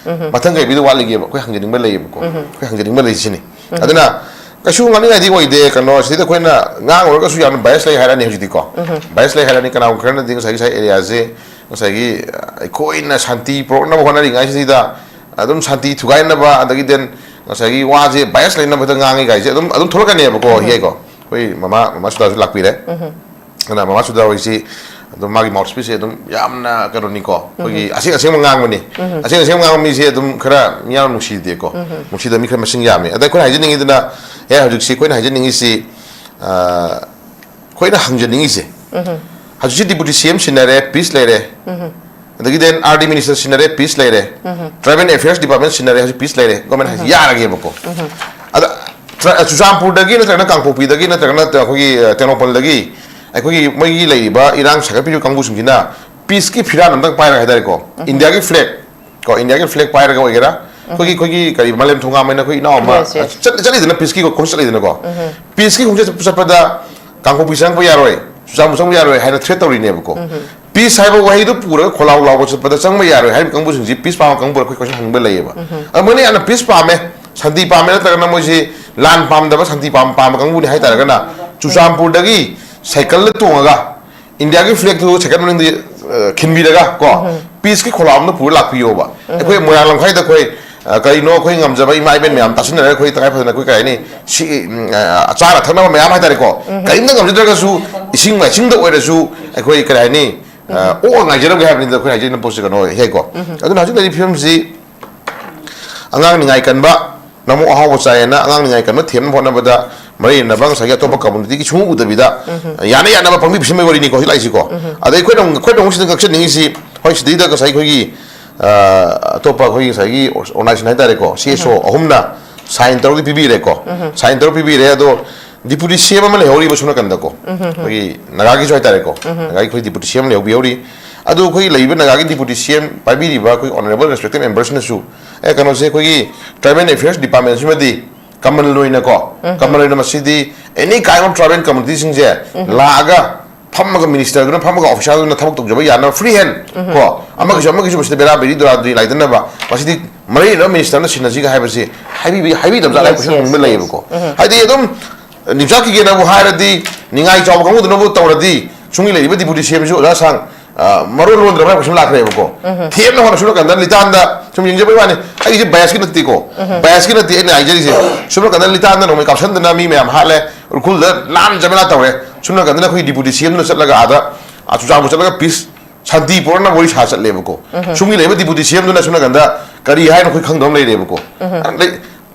ꯃꯊꯪ ꯀꯩ ꯄꯤꯗꯧ ꯋꯥꯠꯂꯤꯒꯦꯕ? ꯑꯩꯈꯣꯏ ꯍꯪꯖꯅꯤꯡꯕ ꯂꯩꯌꯦꯕꯀꯣ꯫ ꯑꯩꯈꯣꯏ ꯍꯪꯖꯅꯤꯡꯕ ꯂꯩꯁꯤꯅꯤ꯫ ꯑꯗꯨꯅ ꯀꯩꯁꯨ ꯉꯥꯡꯅꯤꯡꯉꯥꯏꯗꯤ ꯑꯣꯏꯗꯦ꯫ ꯀꯩꯅꯣ, ꯁꯤꯗ ꯑꯩꯈꯣꯏꯅ ꯉꯥꯡꯉꯨꯔꯒꯁꯨ ꯌꯥꯝꯅ bias ꯂꯩ ꯍꯥꯏꯔꯛꯑꯅꯤ ꯍꯧꯖꯤꯛꯇꯤꯀꯣ꯫ Bias ꯂꯩ ꯍꯥꯏꯔꯛꯑꯅꯤ꯫ ꯀꯅꯥꯒꯨꯝꯕ ꯈꯔꯅꯗꯤ ꯉꯁꯥꯏꯒꯤ, ꯉꯁꯥꯏ area ꯁꯦ ꯉꯁꯥꯏꯒꯤ, ꯑ, ꯑꯩꯈꯣꯏꯅ ꯁꯥꯟꯇꯤ ꯄꯨꯔꯛꯅꯕ ꯍꯣꯠꯅꯔꯤꯉꯩꯁꯤꯗ ꯑꯗꯨꯝ ꯁꯥꯟꯇꯤ ꯊꯨꯒꯥꯏꯅꯕ, ꯑꯗꯒꯤ then ꯉꯁꯥꯏꯒꯤ ꯋꯥꯁꯦ bias ꯂꯩꯅꯕꯗ ꯉꯥꯡꯉꯤ ꯀꯥꯏꯁꯦ ꯑꯗꯨꯝ, ꯑꯗꯨꯝ ꯊꯣꯛꯂꯛꯀꯅꯦꯕꯀꯣ, ꯌꯥꯏꯀꯣ? ꯑꯩꯈꯣꯏ ꯃꯃꯥ ꯃꯃꯥ ꯁꯨꯗꯥꯁꯨ ꯂꯥꯛꯄꯤꯔꯦ꯫ ꯑꯗꯨꯅ ꯃꯃꯥ ꯁꯨꯗꯥ ꯍꯣꯏꯁꯤ ꯑꯗꯨꯝ ꯃꯥꯒꯤ ꯃꯥꯎꯠ ꯁ꯭ꯄꯤꯁꯁꯦ ꯑꯗꯨꯝ ꯌꯥꯝꯅ ꯀꯩꯅꯣꯅꯤꯀꯣ, ꯑꯩꯈꯣꯏꯒꯤ ꯑꯁꯦꯡ ꯑꯁꯦꯡꯕ ꯉꯥꯡꯕꯅꯤ꯫ ꯑꯁꯦꯡ ꯑꯁꯦꯡꯕ ꯉꯥꯡꯕ ꯃꯤꯁꯦ ꯑꯗꯨꯝ ꯈꯔ ꯃꯤꯌꯥꯝ ꯅꯨꯡꯁꯤꯗꯦꯀꯣ꯫ ꯅꯨꯡꯁꯤꯗꯕ ꯃꯤ ꯈꯔ ꯃꯁꯤꯡ ꯌꯥꯝꯃꯤ꯫ ꯑꯗ ꯑꯩꯈꯣꯏꯅ ꯍꯥꯏꯖꯅꯤꯡꯉꯤꯗꯨꯅ, ꯑꯦ, ꯍꯧꯖꯤꯛꯁꯤ ꯑꯩꯈꯣꯏꯅ ꯍꯥꯏꯖꯅꯤꯡꯉꯤꯁꯤ, ꯑ, ꯑꯩꯈꯣꯏꯅ ꯍꯪꯖꯅꯤꯡꯉꯤꯁꯦ, ꯍꯧꯖꯤꯛꯁꯤ ꯗꯤꯄꯨꯇꯤ ꯁꯤ ꯑꯦꯝ ꯁꯤꯟꯅꯔꯦ, ꯄꯤꯁ ꯂꯩꯔꯦ꯫ ꯑꯗꯒꯤ then ꯑꯥꯔ ꯗꯤ ꯃꯤꯅꯤꯁꯇꯔ ꯁꯤꯟꯅꯔꯦ, ꯄꯤꯁ ꯂꯩꯔꯦ꯫ ꯇ꯭ꯔꯥꯏꯕꯦꯜ ꯑꯦꯐꯤꯌꯔꯁ ꯗꯤꯄꯥꯔꯠꯃꯦꯟ ꯁꯤꯟꯅꯔꯦ, ꯍꯧꯖꯤꯛ ꯄꯤꯁ ꯂꯩꯔꯦ꯫ ꯒꯣꯔꯃꯦꯟ ꯍꯥꯏꯁꯤ ꯌꯥꯔꯒꯦꯕꯀꯣ꯫ ꯑꯗ ꯇ꯭ꯔ-, ꯆꯨꯔꯆꯥꯟꯄꯨꯔꯗꯒꯤ ꯅꯠꯇ꯭ꯔꯒꯅ ꯀꯥꯡꯄꯣꯛꯄꯤꯗꯒꯤ ꯅꯠꯇ꯭ꯔꯒꯅ ꯑꯩꯈꯣꯏꯒꯤ, ꯑ, ꯇꯦꯡꯅꯧꯄꯜꯗꯒꯤ ꯑꯩꯈꯣꯏꯒꯤ ꯃꯣꯏꯒꯤ ꯂꯩꯔꯤꯕ ꯏꯔꯥꯡ ꯁꯥꯒꯠꯄꯤꯔꯤꯕ ꯀꯥꯡꯕꯨꯁꯤꯡꯁꯤꯅ ꯄꯤꯁꯀꯤ ꯐꯤꯔꯥꯜ ꯑꯝꯇꯪ ꯄꯥꯏꯔꯒ ꯍꯥꯏꯇꯥꯔꯦꯀꯣ, ꯏꯟꯗꯤꯌꯥꯒꯤ ꯐ꯭ꯂꯦꯒ ꯀꯣ, ꯏꯟꯗꯤꯌꯥꯒꯤ ꯐ꯭ꯂꯦꯒ ꯄꯥꯏꯔꯒ ꯑꯣꯏꯒꯦꯔꯥ, ꯑꯩꯈꯣꯏꯒꯤ, ꯑꯩꯈꯣꯏꯒꯤ ꯀꯔꯤ, ꯃꯥꯂꯦꯝ ꯊꯣꯡꯉꯥꯝ ꯍꯥꯏꯅ ꯑꯩꯈꯣꯏ ꯏꯅꯥꯎ ꯑꯃ, yes, yes, ꯆꯠ-, ꯆꯠꯂꯤꯗꯅ ꯄꯤꯁꯀꯤ ꯈꯣꯡꯆꯠ ꯆꯠꯂꯤꯗꯅꯀꯣ꯫ ꯄꯤꯁꯀꯤ ꯈꯣꯡꯆꯠ ꯆꯠꯄꯗ ꯀꯥꯡꯄꯣꯛꯄꯤ ꯆꯪꯉꯛꯄ ꯌꯥꯔꯣꯏ, ꯆꯨꯔꯆꯥꯟꯄꯨꯔ ꯆꯪꯕ ꯌꯥꯔꯣꯏ ꯍꯥꯏꯅ ꯊ꯭ꯔꯦꯠ ꯇꯧꯔꯤꯅꯦꯕꯀꯣ꯫ ꯄꯤꯁ ꯍꯥꯏꯕ ꯋꯥꯍꯩꯗꯨ ꯄꯨꯔꯒ ꯈꯣꯜꯂꯥꯎ ꯂꯥꯎꯕ ꯆꯠꯄꯗ ꯆꯪꯕ ꯌꯥꯔꯣꯏ ꯍꯥꯏꯔꯤꯕ ꯀꯥꯡꯕꯨꯁꯤꯡꯁꯤ ꯄꯤꯁ ꯄꯥꯝꯕ ꯀꯥꯡꯕꯨ ꯑꯩꯈꯣꯏ ꯀꯣꯏꯁꯟ ꯍꯪꯕ ꯂꯩꯌꯦꯕ꯫ ꯑꯗ ꯃꯣꯏꯅ ꯌꯥꯝꯅ ꯄꯤꯁ ꯄꯥꯝꯃꯦ, ꯁꯥꯟꯇꯤ ꯄꯥꯝꯃꯦ, ꯅꯠꯇ꯭ꯔꯒꯅ ꯃꯣꯏꯁꯤ ꯂꯥꯟ ꯄꯥꯝꯗꯕ ꯁꯥꯟꯇꯤ ꯄꯥꯝ-, ꯄꯥꯝꯕ ꯀꯥꯡꯕꯨꯅꯤ ꯍꯥꯏꯇꯥꯔꯒꯅ, ꯆꯨꯔꯆꯥꯟꯄꯨꯔꯗꯒꯤ ꯁꯥꯏꯀꯜꯗ ꯇꯣꯡꯉꯒ ꯏꯟꯗꯤꯌꯥꯒꯤ ꯐ꯭ꯂꯦꯒꯇꯨ ꯁꯥꯏꯀꯜ ꯃꯅꯤꯡꯗ, ꯑ, ꯈꯤꯟꯕꯤꯔꯒ ꯀꯣ, ꯄꯤꯁꯀꯤ ꯈꯣꯜꯂꯥꯎ ꯑꯃꯗ ꯄꯨꯔ ꯂꯥꯛꯄꯤꯌꯣꯕ꯫ ꯑꯩꯈꯣꯏ ꯃꯣꯏꯔꯥꯡ ꯂꯝꯈꯥꯏꯗ ꯑꯩꯈꯣꯏ, ꯑ, ꯀꯔꯤꯅꯣ, ꯑꯩꯈꯣꯏ ꯉꯝꯖꯕ ꯏꯃꯥ ꯏꯕꯦꯟ ꯃꯌꯥꯝ ꯇꯥꯁꯤꯟꯅꯔꯒ ꯑꯩꯈꯣꯏ ꯇꯉꯥꯏ ꯐꯗꯅ ꯑꯩꯈꯣꯏ ꯀꯔꯤ ꯍꯥꯏꯅꯤ, ꯁꯤ, ꯎꯝ, ꯑ, ꯆꯥꯅ ꯊꯛꯅꯕ ꯃꯌꯥꯝ ꯍꯥꯏꯇꯥꯔꯦꯀꯣ, ꯀꯔꯤꯝꯇ ꯉꯝꯖꯗ꯭ꯔꯒꯁꯨ ꯏꯁꯤꯡ ꯃꯥꯏꯁꯤꯡꯗ ꯑꯣꯏꯔꯁꯨ ꯑꯩꯈꯣꯏ ꯀꯔꯤ ꯍꯥꯏꯅꯤ, ꯑ, ꯑꯣꯛꯑ ꯉꯥꯏꯖꯔꯝꯒꯦ ꯍꯥꯏꯕꯅꯤꯗ ꯑꯩꯈꯣꯏ ꯍꯥꯏꯖꯔꯤꯕ ꯄꯣꯠꯁꯦ ꯀꯩꯅꯣ ꯍꯦꯛꯀꯣ꯫ ꯑꯗꯨꯅ ꯍꯧꯖꯤꯛ ꯂꯩꯔꯤꯕ ꯐꯤꯕꯝꯁꯤ ꯑꯉꯥꯡ ꯅꯤꯡꯉꯥꯏ ꯀꯟꯕ, ꯅꯃꯨꯛ ꯑꯍꯥꯎꯕ ꯆꯥꯏꯌꯦꯅ ꯑꯉꯥꯡ ꯅꯤꯡꯉꯥꯏ ꯀꯟꯕ ꯊꯦꯝꯅꯕ ꯍꯣꯠꯅꯕꯗ ꯃꯔꯤ ꯂꯩꯅꯕ ꯉꯁꯥꯏꯒꯤ ꯑꯇꯣꯞꯄ ꯀꯝꯃꯨꯅꯤꯇꯤꯒꯤ ꯁꯨꯡꯎ ꯎꯗꯕꯤꯗ ꯌꯥꯅ ꯌꯥꯅꯕ ꯄꯪꯄꯤ ꯄꯤꯁꯤꯟꯕꯒꯤ ꯋꯥꯔꯤꯅꯤꯀꯣ ꯍꯧꯖꯤꯛ ꯂꯥꯛꯏꯁꯤꯀꯣ꯫ ꯑꯗꯩ ꯑꯩꯈꯣꯏꯅ ꯑꯃꯨꯛ, ꯑꯩꯈꯣꯏꯅ ꯑꯃꯨꯛ ꯁꯤꯗ ꯉꯛꯆꯅꯤꯡꯉꯤꯁꯤ, ꯍꯣꯏ, ꯁꯤꯗꯩꯗ ꯉꯁꯥꯏ ꯑꯩꯈꯣꯏꯒꯤ, ꯑ, ꯑꯇꯣꯞꯄ ꯑꯩꯈꯣꯏꯒꯤ ꯉꯁꯥꯏꯒꯤ ꯑꯣꯔꯒꯅꯥꯏꯖꯦꯁꯟ ꯍꯥꯏꯇꯥꯔꯦꯀꯣ, ꯁꯤ ꯑꯦꯁ ꯑꯣ ꯑꯍꯨꯝꯅ ꯁꯥꯏꯟ ꯇꯧꯔꯒ ꯄꯤꯕꯤꯔꯦꯀꯣ꯫ ꯁꯥꯏꯟ ꯇꯧꯔꯒ ꯄꯤꯕꯤꯔꯦ, ꯑꯗꯣ ꯗꯤꯄꯨꯇꯤ ꯁꯤ ꯑꯦꯝ ꯑꯃ ꯂꯩꯍꯧꯔꯤꯕ ꯁꯣꯝ ꯅꯥꯀꯟꯗꯀꯣ, ꯑꯩꯈꯣꯏꯒꯤ ꯅꯥꯒꯥꯒꯤꯁꯨ ꯍꯥꯏꯇꯥꯔꯦꯀꯣ, ꯅꯥꯒꯥꯒꯤ ꯑꯩꯈꯣꯏ ꯗꯤꯄꯨꯇꯤ ꯁꯤ ꯑꯦꯝ ꯑꯃ ꯂꯩꯍꯧꯕꯤꯍꯧꯔꯤ꯫ ꯑꯗꯨ ꯑꯩꯈꯣꯏꯒꯤ ꯂꯩꯔꯤꯕ ꯅꯥꯒꯥꯒꯤ ꯗꯤꯄꯨꯇꯤ ꯁꯤ ꯑꯦꯝ ꯄꯥꯏꯕꯤꯔꯤꯕ ꯑꯩꯈꯣꯏ ꯑꯣꯅꯔꯦꯕꯜ ꯔꯦꯁꯄꯦꯛꯇꯦꯠ ꯃꯦꯝꯕꯔꯁꯤꯅꯁꯨ, ꯑꯦ, ꯀꯩꯅꯣꯁꯦ, ꯑꯩꯈꯣꯏꯒꯤ ꯇ꯭ꯔꯥꯏꯕꯦꯜ ꯑꯦꯐꯤꯌꯔꯁ ꯗꯤꯄꯥꯔꯠꯃꯦꯟꯁꯤꯃꯗꯤ ꯀꯃꯟ ꯑꯣꯏꯅꯀꯣ, ꯀꯃꯟ ꯑꯣꯏꯅ ꯃꯁꯤꯗꯤ ꯑꯦꯅꯤ ꯀꯥꯏꯟ ꯑꯣꯐ ꯇ꯭ꯔꯥꯏꯕꯦꯜ ꯀꯝꯃꯨꯅꯤꯇꯤꯁꯤꯡꯁꯦ ꯂꯥꯛꯑꯒ ꯐꯝꯃꯒ, ꯃꯤꯅꯤꯁꯇꯔꯗꯨꯅ ꯐꯝꯃꯒ ꯑꯣꯐꯤꯁꯥꯔꯗꯨꯅ ꯊꯕꯛ ꯇꯧꯖꯕ ꯌꯥꯅꯕ ꯐ꯭ꯔꯤ ꯍꯦꯟ ꯀꯣ, ꯑꯃꯒꯤꯁꯨ ꯑꯃꯒꯤꯁꯨ ꯃꯁꯤꯗ ꯕꯦꯔꯥ ꯕꯦꯔꯤ ꯗꯣꯔꯥ ꯗꯣꯔꯤ ꯂꯩꯗꯅꯕ, ꯃꯁꯤꯗꯤ ꯃꯔꯤ ꯂꯩꯅꯕ ꯃꯤꯅꯤꯁꯇꯔꯅ ꯁꯤꯟꯅꯁꯤꯒ ꯍꯥꯏꯕꯁꯤ ꯍꯥꯏꯕꯤꯕ-, ꯍꯥꯏꯕꯤꯗꯕꯖꯥꯠꯂ ꯍꯥꯏꯕ ꯀꯣꯏꯁꯟ ꯍꯪꯅꯤꯡꯕ ꯂꯩꯌꯦꯕꯀꯣ꯫ ꯍꯥꯏꯗꯤ ꯑꯗꯨꯝ ꯅꯤꯝꯆꯥꯛ ꯀꯤꯒꯦꯅꯕꯨ ꯍꯥꯏꯔꯗꯤ, ꯅꯤꯡꯉꯥꯏ ꯆꯥꯎꯕ ꯀꯥꯡꯕꯨꯗꯨꯅꯕꯨ ꯇꯧꯔꯗꯤ, ꯁꯨꯡꯂꯤ ꯂꯩꯔꯤꯕ ꯗꯤꯄꯨꯇꯤ ꯁꯤ ꯑꯦꯝꯁꯨ ꯑꯣꯖꯥ ꯁꯥꯡ, ꯃꯔꯣꯟ ꯂꯣꯟꯗ꯭ꯔꯕ ꯍꯥꯏꯕ ꯀꯣꯏꯁꯟ ꯂꯥꯛꯈ꯭ꯔꯦꯕꯀꯣ꯫ ꯊꯦꯝꯅ ꯍꯣꯠꯅ ꯁꯣꯝ ꯅꯥꯀꯟꯗ ꯂꯤꯇꯥꯟꯗ ꯁꯨꯝ ꯌꯦꯡꯖꯕꯩ ꯋꯥꯅꯤ, ꯑꯩꯒꯤꯁꯦ ꯕꯥꯏꯁꯀꯤ ꯅꯠꯇꯦꯀꯣ, ꯕꯥꯏꯁꯀꯤ ꯅꯠꯇꯦ ꯑꯩꯅ ꯍꯥꯏꯖꯔꯤꯁꯦ꯫ ꯁꯣꯝ ꯅꯥꯀꯟꯗ ꯂꯤꯇꯥꯟꯗ ꯅꯣꯡꯃꯩ ꯀꯥꯞꯁꯟꯗꯅ ꯃꯤ ꯃꯌꯥꯝ ꯍꯥꯠꯂꯦ, ꯎꯈ꯭ꯔꯨꯜꯗ ꯂꯥꯟ ꯖꯃꯦꯂꯥ ꯇꯧꯔꯦ꯫ ꯁꯣꯝ ꯅꯥꯀꯟꯗꯅ ꯑꯩꯈꯣꯏ ꯗꯤꯄꯨꯇꯤ ꯁꯤ ꯑꯦꯝꯗꯨꯅ ꯆꯠꯂꯒ ꯑꯥꯗ, ꯑ, ꯆꯨꯔꯆꯥꯟꯄꯨꯔ ꯆꯠꯂꯒ ꯄꯤꯁ, ꯁꯥꯟꯇꯤ ꯄꯨꯔꯛꯅꯕ ꯋꯥꯔꯤ ꯁꯥ ꯆꯠꯂꯦꯕꯀꯣ꯫ ꯁꯣꯝꯒꯤ ꯂꯩꯔꯤꯕ ꯗꯤꯄꯨꯇꯤ ꯁꯤ ꯑꯦꯝꯗꯨꯅ ꯁꯣꯝ ꯅꯥꯀꯟꯗ ꯀꯔꯤ ꯍꯥꯏꯅꯣ ꯑꯩꯈꯣꯏ ꯈꯪꯗꯕ ꯑꯃ ꯂꯩꯔꯦꯕꯀꯣ꯫ ꯑꯗꯩ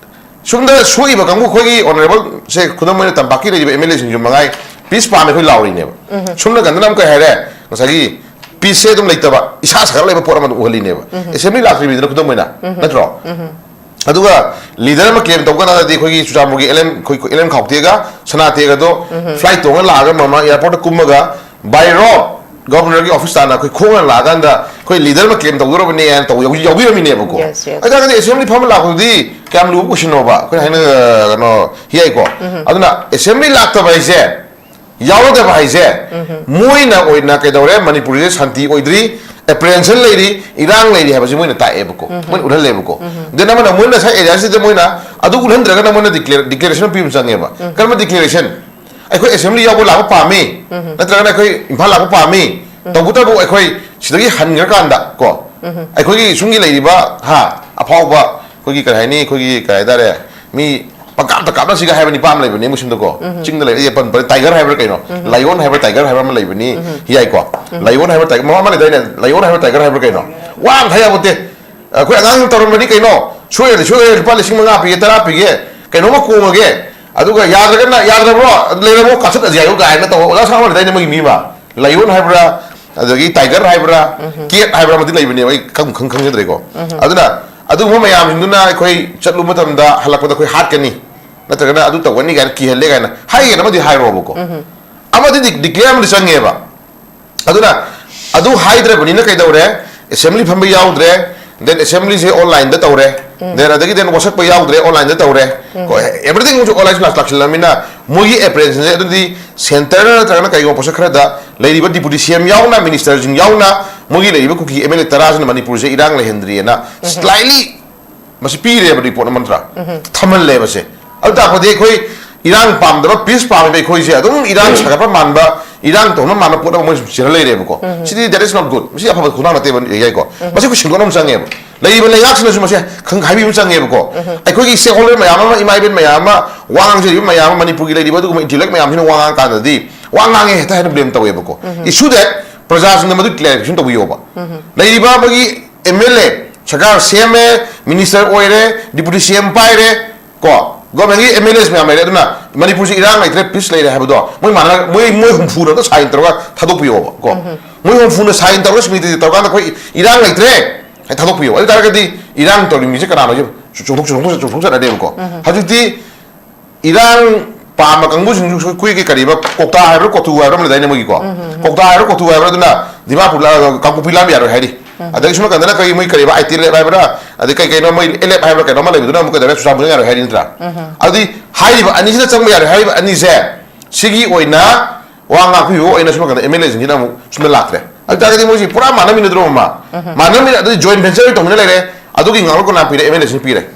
ꯁꯣꯝꯗ ꯁꯣꯛꯏꯕ ꯀꯥꯡꯕꯨ ꯑꯩꯈꯣꯏꯒꯤ ꯑꯣꯅꯔꯦꯕꯜꯁꯦ, ꯈꯨꯗꯝ ꯑꯣꯏꯅ ꯇꯝꯄꯥꯛꯀꯤ ꯂꯩꯔꯤꯕ ꯑꯦꯝ ꯑꯦꯜ ꯑꯦꯁꯤꯡꯁꯨ ꯃꯉꯥꯏ, ꯄꯤꯁ ꯄꯥꯝꯃꯦ ꯑꯩꯈꯣꯏ ꯂꯥꯎꯔꯤꯅꯦꯕ꯫ ꯁꯣꯝ ꯅꯥꯀꯟꯗꯅ ꯑꯃꯨꯛ ꯀꯩ ꯍꯥꯏꯔꯦ, ꯉꯁꯥꯏꯒꯤ ꯄꯤꯁꯁꯦ ꯑꯗꯨꯝ ꯂꯩꯇꯕ, ꯏꯁꯥ ꯁꯥꯒꯠ ꯂꯩꯕ ꯄꯣꯠ ꯑꯃ ꯑꯗꯨꯝ ꯎꯍꯜꯂꯤꯅꯦꯕ꯫ ꯑꯦꯁꯦꯝꯕ꯭ꯂꯤ ꯂꯥꯛꯇ꯭ꯔꯤꯕꯅꯤꯅ ꯈꯨꯗꯝ ꯑꯣꯏꯅ, ꯅꯠꯇ꯭ꯔꯣ? ꯑꯗꯨꯒ ꯂꯤꯗꯔ ꯑꯃ ꯀ꯭ꯂꯦꯝ ꯇꯧꯕ ꯀꯥꯟꯗꯗꯤ ꯑꯩꯈꯣꯏꯒꯤ ꯆꯨꯔꯆꯥꯟꯄꯨꯔꯒꯤ ꯑꯦꯜ ꯑꯦꯝ, ꯑꯩꯈꯣꯏ ꯑꯦꯜ ꯑꯦꯝ ꯈꯥꯎꯇꯦꯒ ꯁꯅꯥꯇꯦꯒꯗꯣ ꯐ꯭ꯂꯥꯏꯠ ꯇꯣꯡꯉ ꯂꯥꯛꯑꯒ ꯃꯃꯥ ꯑꯦꯌꯥꯔꯄꯣꯔꯠꯇ ꯀꯨꯝꯃꯒ by road ꯒꯣꯕꯔꯅꯔꯒꯤ ꯑꯣꯐꯤꯁ ꯇꯥꯟꯅ ꯑꯩꯈꯣꯏ ꯈꯣꯡꯅ ꯂꯥꯛꯑꯀꯥꯟꯗ ꯑꯩꯈꯣꯏ ꯂꯤꯗꯔ ꯑꯃ ꯀ꯭ꯂꯦꯝ ꯇꯧꯗꯣꯔꯕꯅꯦ ꯍꯥꯏꯅ ꯇꯧ ꯌꯥꯎꯕꯤꯔꯝꯃꯤꯅꯦꯕꯀꯣ꯫ Yes, yes. ꯑꯗꯨ ꯑꯦꯁꯦꯝꯕ꯭ꯂꯤ ꯐꯝꯕ ꯂꯥꯛꯄꯗꯨꯗꯤ ꯀꯌꯥꯝ ꯂꯨꯕ ꯀꯣꯏꯁꯟꯅꯣꯕ? ꯑꯩꯈꯣꯏꯅ ꯍꯥꯏꯅ, ꯀꯩꯅꯣ, ꯍꯤꯌꯥꯏꯀꯣ꯫ ꯑꯗꯨꯅ ꯑꯦꯁꯦꯝꯕ꯭ꯂꯤ ꯂꯥꯛꯇꯕ ꯍꯥꯏꯁꯦ, ꯌꯥꯎꯔꯗꯕ ꯍꯥꯏꯁꯦ, ꯃꯣꯏꯅ ꯑꯣꯏꯅ ꯀꯩꯗꯧꯔꯦ, ꯃꯅꯤꯄꯨꯔꯁꯦ ꯁꯥꯟꯇꯤ ꯑꯣꯏꯗ꯭ꯔꯤ, ꯑꯦꯄ꯭ꯔꯦꯟꯁꯟ ꯂꯩꯔꯤ, ꯏꯔꯥꯡ ꯂꯩꯔꯤ ꯍꯥꯏꯕꯁꯤ ꯃꯣꯏꯅ ꯇꯥꯛꯑꯦꯕꯀꯣ, ꯃꯣꯏꯅ ꯎꯠꯍꯜꯂꯦꯕꯀꯣ꯫ ꯗꯦꯟ ꯑꯃꯅ ꯃꯣꯏꯅ ꯉꯁꯥꯏ ꯑꯦꯔꯤꯌꯥꯁꯤꯗ ꯃꯣꯏꯅ ꯑꯗꯨ ꯎꯠꯍꯟꯗ꯭ꯔꯒꯅ ꯃꯣꯏꯅ ꯗꯤꯀ꯭ꯂꯦꯔꯦꯁꯟ ꯄꯤꯕ ꯑꯃ ꯆꯪꯉꯦꯕ꯫ ꯀꯔꯝꯕ ꯗꯤꯀ꯭ꯂꯦꯔꯦꯁꯟ? ꯑꯩꯈꯣꯏ ꯑꯦꯁꯦꯝꯕ꯭ꯂꯤ ꯌꯥꯎꯕ ꯂꯥꯛꯄ ꯄꯥꯝꯃꯤ, ꯅꯠꯇ꯭ꯔꯒꯅ ꯑꯩꯈꯣꯏ ꯏꯝꯐꯥꯜ ꯂꯥꯛꯄ ꯄꯥꯝꯃꯤ, ꯇꯧꯕꯇꯕꯨ ꯑꯩꯈꯣꯏ ꯁꯤꯗꯒꯤ ꯍꯟꯈ꯭ꯔꯀꯥꯟꯗ ꯀꯣ, ꯑꯩꯈꯣꯏꯒꯤ ꯁꯨꯝꯒꯤ ꯂꯩꯔꯤꯕ, ꯍꯥ, ꯑꯐꯥꯎꯕ ꯑꯩꯈꯣꯏꯒꯤ ꯀꯔꯤ ꯍꯥꯏꯅꯤ, ꯑꯩꯈꯣꯏꯒꯤ ꯀꯔꯤ ꯍꯥꯏꯇꯥꯔꯦ, ꯃꯤ ꯄꯪꯀꯥꯞꯇ ꯀꯥꯞꯅꯁꯤꯒ ꯍꯥꯏꯕ ꯅꯤꯄꯥ ꯑꯃ ꯂꯩꯕꯅꯤ ꯃꯣꯏ ꯁꯣꯝꯗꯀꯣ꯫ ꯆꯤꯡꯗ ꯂꯩ, ꯑꯦ, ꯄꯟ-, ꯄꯟ-, ꯇꯥꯏꯒꯔ ꯍꯥꯏꯕ꯭ꯔꯥ ꯀꯩꯅꯣ? ꯂꯥꯏꯑꯣꯟ ꯍꯥꯏꯕ꯭ꯔꯥ ꯇꯥꯏꯒꯔ ꯍꯥꯏꯕ꯭ꯔꯥ ꯑꯃ ꯂꯩꯕꯅꯤ, ꯍꯤꯌꯥꯏꯀꯣ꯫ ꯂꯥꯏꯑꯣꯟ ꯍꯥꯏꯕ꯭ꯔꯥ ꯇꯥꯏꯒꯔ, ꯃꯃꯥꯡ ꯑꯃ ꯂꯩꯗꯥꯏꯅꯦ, ꯂꯥꯏꯑꯣꯟ ꯍꯥꯏꯕ꯭ꯔꯥ ꯇꯥꯏꯒꯔ ꯍꯥꯏꯕ꯭ꯔꯥ ꯀꯩꯅꯣ? ꯋꯥ ꯑꯃ ꯊꯥ ꯌꯥꯄꯣꯠꯇꯦ꯫ ꯑꯩꯈꯣꯏ ꯑꯉꯥꯡ ꯇꯧꯔꯝꯕꯅꯤ ꯀꯩꯅꯣ, ꯁꯣꯏꯔꯗꯤ ꯁꯣꯏꯔꯦ, ꯂꯨꯄꯥ ꯂꯤꯁꯤꯡ ꯃꯉꯥ ꯄꯤꯒꯦ, ꯇꯔꯥ ꯄꯤꯒꯦ, ꯀꯩꯅꯣꯝꯃ ꯀꯣꯡꯉꯒꯦ, ꯑꯗꯨꯒ ꯌꯥꯗ꯭ꯔꯒꯅ, "ꯌꯥꯗ꯭ꯔꯕ꯭ꯔꯣ? ꯂꯩꯔꯝꯃꯣ, ꯀꯥꯞꯊꯠꯂꯁꯤ ꯍꯥꯏꯌꯨ" ꯀꯥꯏꯅ ꯇꯧꯕ ꯑꯣꯖꯥ ꯁꯥ ꯑꯃ ꯂꯩꯗꯥꯏꯅꯦ ꯃꯣꯏꯒꯤ ꯃꯤ ꯑꯃ, ꯂꯥꯏꯑꯣꯟ ꯍꯥꯏꯕ꯭ꯔꯥ, ꯑꯗꯒꯤ ꯇꯥꯏꯒꯔ ꯍꯥꯏꯕ꯭ꯔꯥ, ꯀꯦꯠ ꯍꯥꯏꯕ꯭ꯔꯥ ꯑꯃꯗꯤ ꯂꯩꯕꯅꯦꯕ, ꯑꯩ ꯈꯪ-, ꯈꯪ-, ꯈꯪꯖꯗ꯭ꯔꯦꯀꯣ꯫ ꯑꯗꯨꯅ ꯑꯗꯨꯒꯨꯝꯕ ꯃꯌꯥꯝꯁꯤꯡꯗꯨꯅ ꯑꯩꯈꯣꯏ ꯆꯠꯂꯨꯕ ꯃꯇꯝꯗ ꯍꯜꯂꯛꯄꯗ ꯑꯩꯈꯣꯏ ꯍꯥꯠꯀꯅꯤ, ꯅꯠꯇ꯭ꯔꯒꯅ ꯑꯗꯨ ꯇꯧꯒꯅꯤ ꯀꯥꯏꯅ ꯀꯤꯍꯜꯂꯦ ꯀꯥꯏꯅ ꯍꯥꯏꯒꯦꯅ ꯑꯃꯗꯤ ꯍꯥꯏꯔꯣꯕꯀꯣ꯫ ꯑꯃꯗꯤ ꯗꯤ-, ꯗꯤꯀ꯭ꯂꯦꯌꯔ ꯑꯃꯗꯤ ꯆꯪꯉꯦꯕ꯫ ꯑꯗꯨꯅ ꯑꯗꯨ ꯍꯥꯏꯗ꯭ꯔꯕꯅꯤꯅ ꯀꯩꯗꯧꯔꯦ? ꯑꯦꯁꯦꯝꯕ꯭ꯂꯤ ꯐꯝꯕ ꯌꯥꯎꯗ꯭ꯔꯦ, ꯗꯦꯟ ꯑꯦꯁꯦꯝꯕ꯭ꯂꯤꯁꯦ ꯑꯣꯟꯂꯥꯏꯟꯗ ꯇꯧꯔꯦ, ꯗꯦꯟ ꯑꯗꯒꯤ ꯗꯦꯟ ꯋꯥꯁꯛꯄ ꯌꯥꯎꯗ꯭ꯔꯦ, ꯑꯣꯟꯂꯥꯏꯟꯗ ꯇꯧꯔꯦ꯫ ꯀꯣ, everything ꯍꯧꯖꯤꯛ ꯑꯣꯟꯂꯥꯏꯟ ꯀ꯭ꯂꯥꯁ ꯂꯥꯛꯁꯤꯜꯂꯃꯤꯅ ꯃꯣꯏꯒꯤ ꯑꯦꯄ꯭ꯔꯦꯟꯁꯟꯁꯦ ꯑꯗꯨꯗꯤ ꯁꯦꯟꯇꯔ ꯅꯠꯇ꯭ꯔꯒꯅ ꯀꯩꯒꯨꯝꯕ ꯄꯣꯠꯁꯛ ꯈꯔꯗ ꯂꯩꯔꯤꯕ ꯗꯤꯄꯨꯇꯤ ꯁꯤ ꯑꯦꯝ ꯌꯥꯎꯅ, ꯃꯤꯅꯤꯁꯇꯔꯁꯤꯡ ꯌꯥꯎꯅ, ꯃꯣꯏꯒꯤ ꯂꯩꯔꯤꯕ ꯀꯨꯀꯤ ꯑꯦꯝ ꯑꯦꯜ ꯑꯦ ꯇꯔꯥꯁꯤꯅ ꯃꯅꯤꯄꯨꯔꯁꯦ ꯏꯔꯥꯡ ꯂꯩꯍꯟꯗ꯭ꯔꯤꯑꯅ ꯁ꯭ꯂꯥꯏꯠꯂꯤ ꯃꯁꯤ ꯄꯤꯔꯦꯕ ꯔꯤꯄꯣꯔꯠ ꯑꯃ ꯅꯠꯇ꯭ꯔꯥ? ꯊꯝꯍꯜꯂꯦꯕ ꯁꯦ꯫ ꯑꯗꯨ ꯇꯥꯛꯄꯗꯤ ꯑꯩꯈꯣꯏ ꯏꯔꯥꯡ ꯄꯥꯝꯗꯕ, ꯄꯤꯁ ꯄꯥꯝꯃꯤꯕ ꯑꯩꯈꯣꯏꯁꯦ ꯑꯗꯨꯝ ꯏꯔꯥꯡ ꯁꯥꯒꯠꯄ ꯃꯥꯟꯕ, ꯏꯔꯥꯡ ꯇꯧꯅ ꯃꯥꯟꯅ ꯄꯣꯠ ꯑꯃ ꯃꯣꯏ ꯁꯨꯝ ꯆꯦꯜꯍꯜ ꯂꯩꯔꯦꯕꯀꯣ꯫ ꯁꯤꯗꯤ that is not good, ꯃꯁꯤ ꯑꯐꯕ ꯈꯣꯡꯊꯥꯡ ꯅꯠꯇꯦꯕ, ꯌꯥꯏꯀꯣ꯫ ꯃꯁꯤ ꯑꯩꯈꯣꯏ ꯁꯦꯡꯗꯣꯛꯅꯕ ꯆꯪꯉꯦꯕ꯫ ꯂꯩꯔꯤꯕ ꯂꯩꯉꯥꯛꯁꯤꯅꯁꯨ ꯃꯁꯤ ꯈꯪ ꯍꯥꯏꯕꯤꯕ ꯆꯪꯉꯦꯕꯀꯣ꯫ ꯑꯩꯈꯣꯏꯒꯤ stakeholder ꯃꯌꯥꯝ ꯑꯃ, ꯏꯃꯥ ꯏꯕꯦꯟ ꯃꯌꯥꯝ ꯑꯃ, ꯋꯥ ꯉꯥꯡꯖꯔꯤꯕ ꯃꯌꯥꯝ ꯑꯃ, ꯃꯅꯤꯄꯨꯔꯒꯤ ꯂꯩꯔꯤꯕ ꯑꯗꯨꯒꯨꯝꯕ intellect ꯃꯌꯥꯝꯁꯤꯅ ꯋꯥ ꯉꯥꯡꯉꯀꯥꯟꯗꯗꯤ ꯋꯥ ꯉꯥꯡꯉꯦ ꯍꯦꯛꯇ ꯍꯥꯏꯅ blame ꯇꯧꯋꯦꯕꯀꯣ꯫ Issue that ꯄ꯭ꯔꯖꯥꯁꯤꯡꯅ ꯃꯗꯨ clarification ꯇꯧꯕꯤꯌꯣꯕ꯫ ꯂꯩꯔꯤꯕ ꯑꯩꯈꯣꯏꯒꯤ M L A, ꯁꯔꯀꯥꯔ ꯁꯦꯝꯃꯦ, minister ꯑꯣꯏꯔꯦ, deputy C M ꯄꯥꯏꯔꯦ, ꯀꯣ, government ꯀꯤ M L As ꯃꯌꯥꯝ ꯂꯩꯔꯦ, ꯑꯗꯨꯅ ꯃꯅꯤꯄꯨꯔꯁꯤ ꯏꯔꯥꯡ ꯂꯩꯇ꯭ꯔꯦ, peace ꯂꯩꯔꯦ ꯍꯥꯏꯕꯗꯣ ꯃꯣꯏ ꯃꯥꯟꯅ, ꯃꯣꯏ, ꯃꯣꯏ ꯍꯨꯝꯐꯨꯅ ꯑꯝꯇ sign ꯇꯧꯔꯒ ꯊꯥꯗꯣꯛꯄꯤꯌꯣꯕ ꯀꯣ꯫ ꯃꯣꯏ ꯍꯨꯝꯐꯨꯅ sign ꯇꯧꯔꯒ ꯁꯤꯃꯤꯇ꯭ꯔꯤ ꯇꯧꯔꯀꯥꯟꯗ ꯑꯩꯈꯣꯏ ꯏꯔꯥꯡ ꯂꯩꯇ꯭ꯔꯦ ꯍꯥꯏꯅ ꯊꯥꯗꯣꯛꯄꯤꯌꯣ꯫ ꯑꯗꯨ ꯇꯥꯔꯒꯗꯤ ꯏꯔꯥꯡ ꯇꯧꯔꯤ ꯃꯤꯁꯦ ꯀꯅꯥꯅꯣ ꯍꯥꯏꯁꯦ ꯆꯣꯡꯊꯣꯛ, ꯆꯣꯡꯊꯣꯛ, ꯆꯣꯡꯊꯣꯛꯆꯠꯅꯗꯦꯕꯀꯣ꯫ ꯍꯧꯖꯤꯛꯇꯤ ꯏꯔꯥꯡ ꯄꯥꯝꯕ ꯀꯥꯡꯕꯨꯁꯤꯡꯁꯨ ꯑꯩꯈꯣꯏꯒꯤ ꯀꯔꯤꯕ, ꯀꯣꯛꯇꯥ ꯍꯥꯏꯕ꯭ꯔꯥ, ꯀꯣꯊꯨ ꯍꯥꯏꯕ꯭ꯔꯥ ꯑꯃ ꯂꯩꯗꯥꯏꯅꯦ ꯃꯣꯏꯒꯤꯀꯣ? ꯀꯣꯛꯇꯥ ꯍꯥꯏꯕ꯭ꯔꯥ, ꯀꯣꯊꯨ ꯍꯥꯏꯕ꯭ꯔꯥ, ꯑꯗꯨꯅ ꯗꯤꯃꯥꯄꯨꯔ ꯂꯥ-, ꯀꯥꯡꯄꯣꯛꯄꯤ ꯂꯥꯟꯕ ꯌꯥꯔꯣꯏ ꯍꯥꯏꯔꯤ꯫ ꯑꯗꯒꯤ ꯁꯣꯝ ꯅꯥꯀꯟꯗꯅ ꯀꯔꯤ, ꯃꯣꯏ ꯀꯔꯤꯕ, ITLF ꯍꯥꯏꯕ꯭ꯔꯥ, ꯑꯗꯩ ꯀꯩ ꯀꯩꯅꯣ ꯃꯣꯏ ꯑꯦꯜ ꯑꯦꯐ ꯍꯥꯏꯕ꯭ꯔꯥ, ꯀꯩꯅꯣ ꯑꯃ ꯂꯩꯕꯗꯨꯅ ꯑꯃꯨꯛ ꯀꯩꯗꯧꯔꯦ, ꯆꯨꯔꯆꯥꯟꯄꯨꯔ ꯆꯪ ꯌꯥꯔꯣꯏ ꯍꯥꯏꯔꯤ ꯅꯠꯇ꯭ꯔꯥ? ꯑꯗꯨꯗꯤ ꯍꯥꯏꯔꯤꯕ ꯑꯅꯤꯁꯤꯗ ꯆꯪꯕ ꯌꯥꯔꯣꯏ ꯍꯥꯏꯔꯤꯕ ꯑꯅꯤꯁꯦ, ꯁꯤꯒꯤ ꯑꯣꯏꯅ ꯋꯥ ꯉꯥꯛꯄꯤꯕ ꯑꯣꯏꯅ ꯁꯣꯝ ꯅꯥꯀꯟꯗ M L A ꯁꯤꯡꯁꯤꯅ ꯑꯃꯨꯛ ꯁꯣꯝꯗ ꯂꯥꯛꯇ꯭ꯔꯦ꯫ ꯑꯗꯨ ꯇꯥꯔꯒꯗꯤ ꯃꯣꯏꯁꯤ ꯄꯨꯔꯥ ꯃꯥꯟꯅꯃꯤꯟꯅꯗ꯭ꯔꯣ, ꯃꯃ? ꯃꯥꯟꯅꯃꯤꯟꯅ, ꯑꯗꯨꯗꯤ joint venture ꯇꯧꯃꯤꯟꯅ ꯂꯩꯔꯦ꯫ ꯑꯗꯨꯒꯤ ꯉꯥꯛꯂꯣꯛ ꯀꯅꯥ ꯄꯤꯔꯦ? M L A ꯁꯤꯡ ꯄꯤꯔꯦ꯫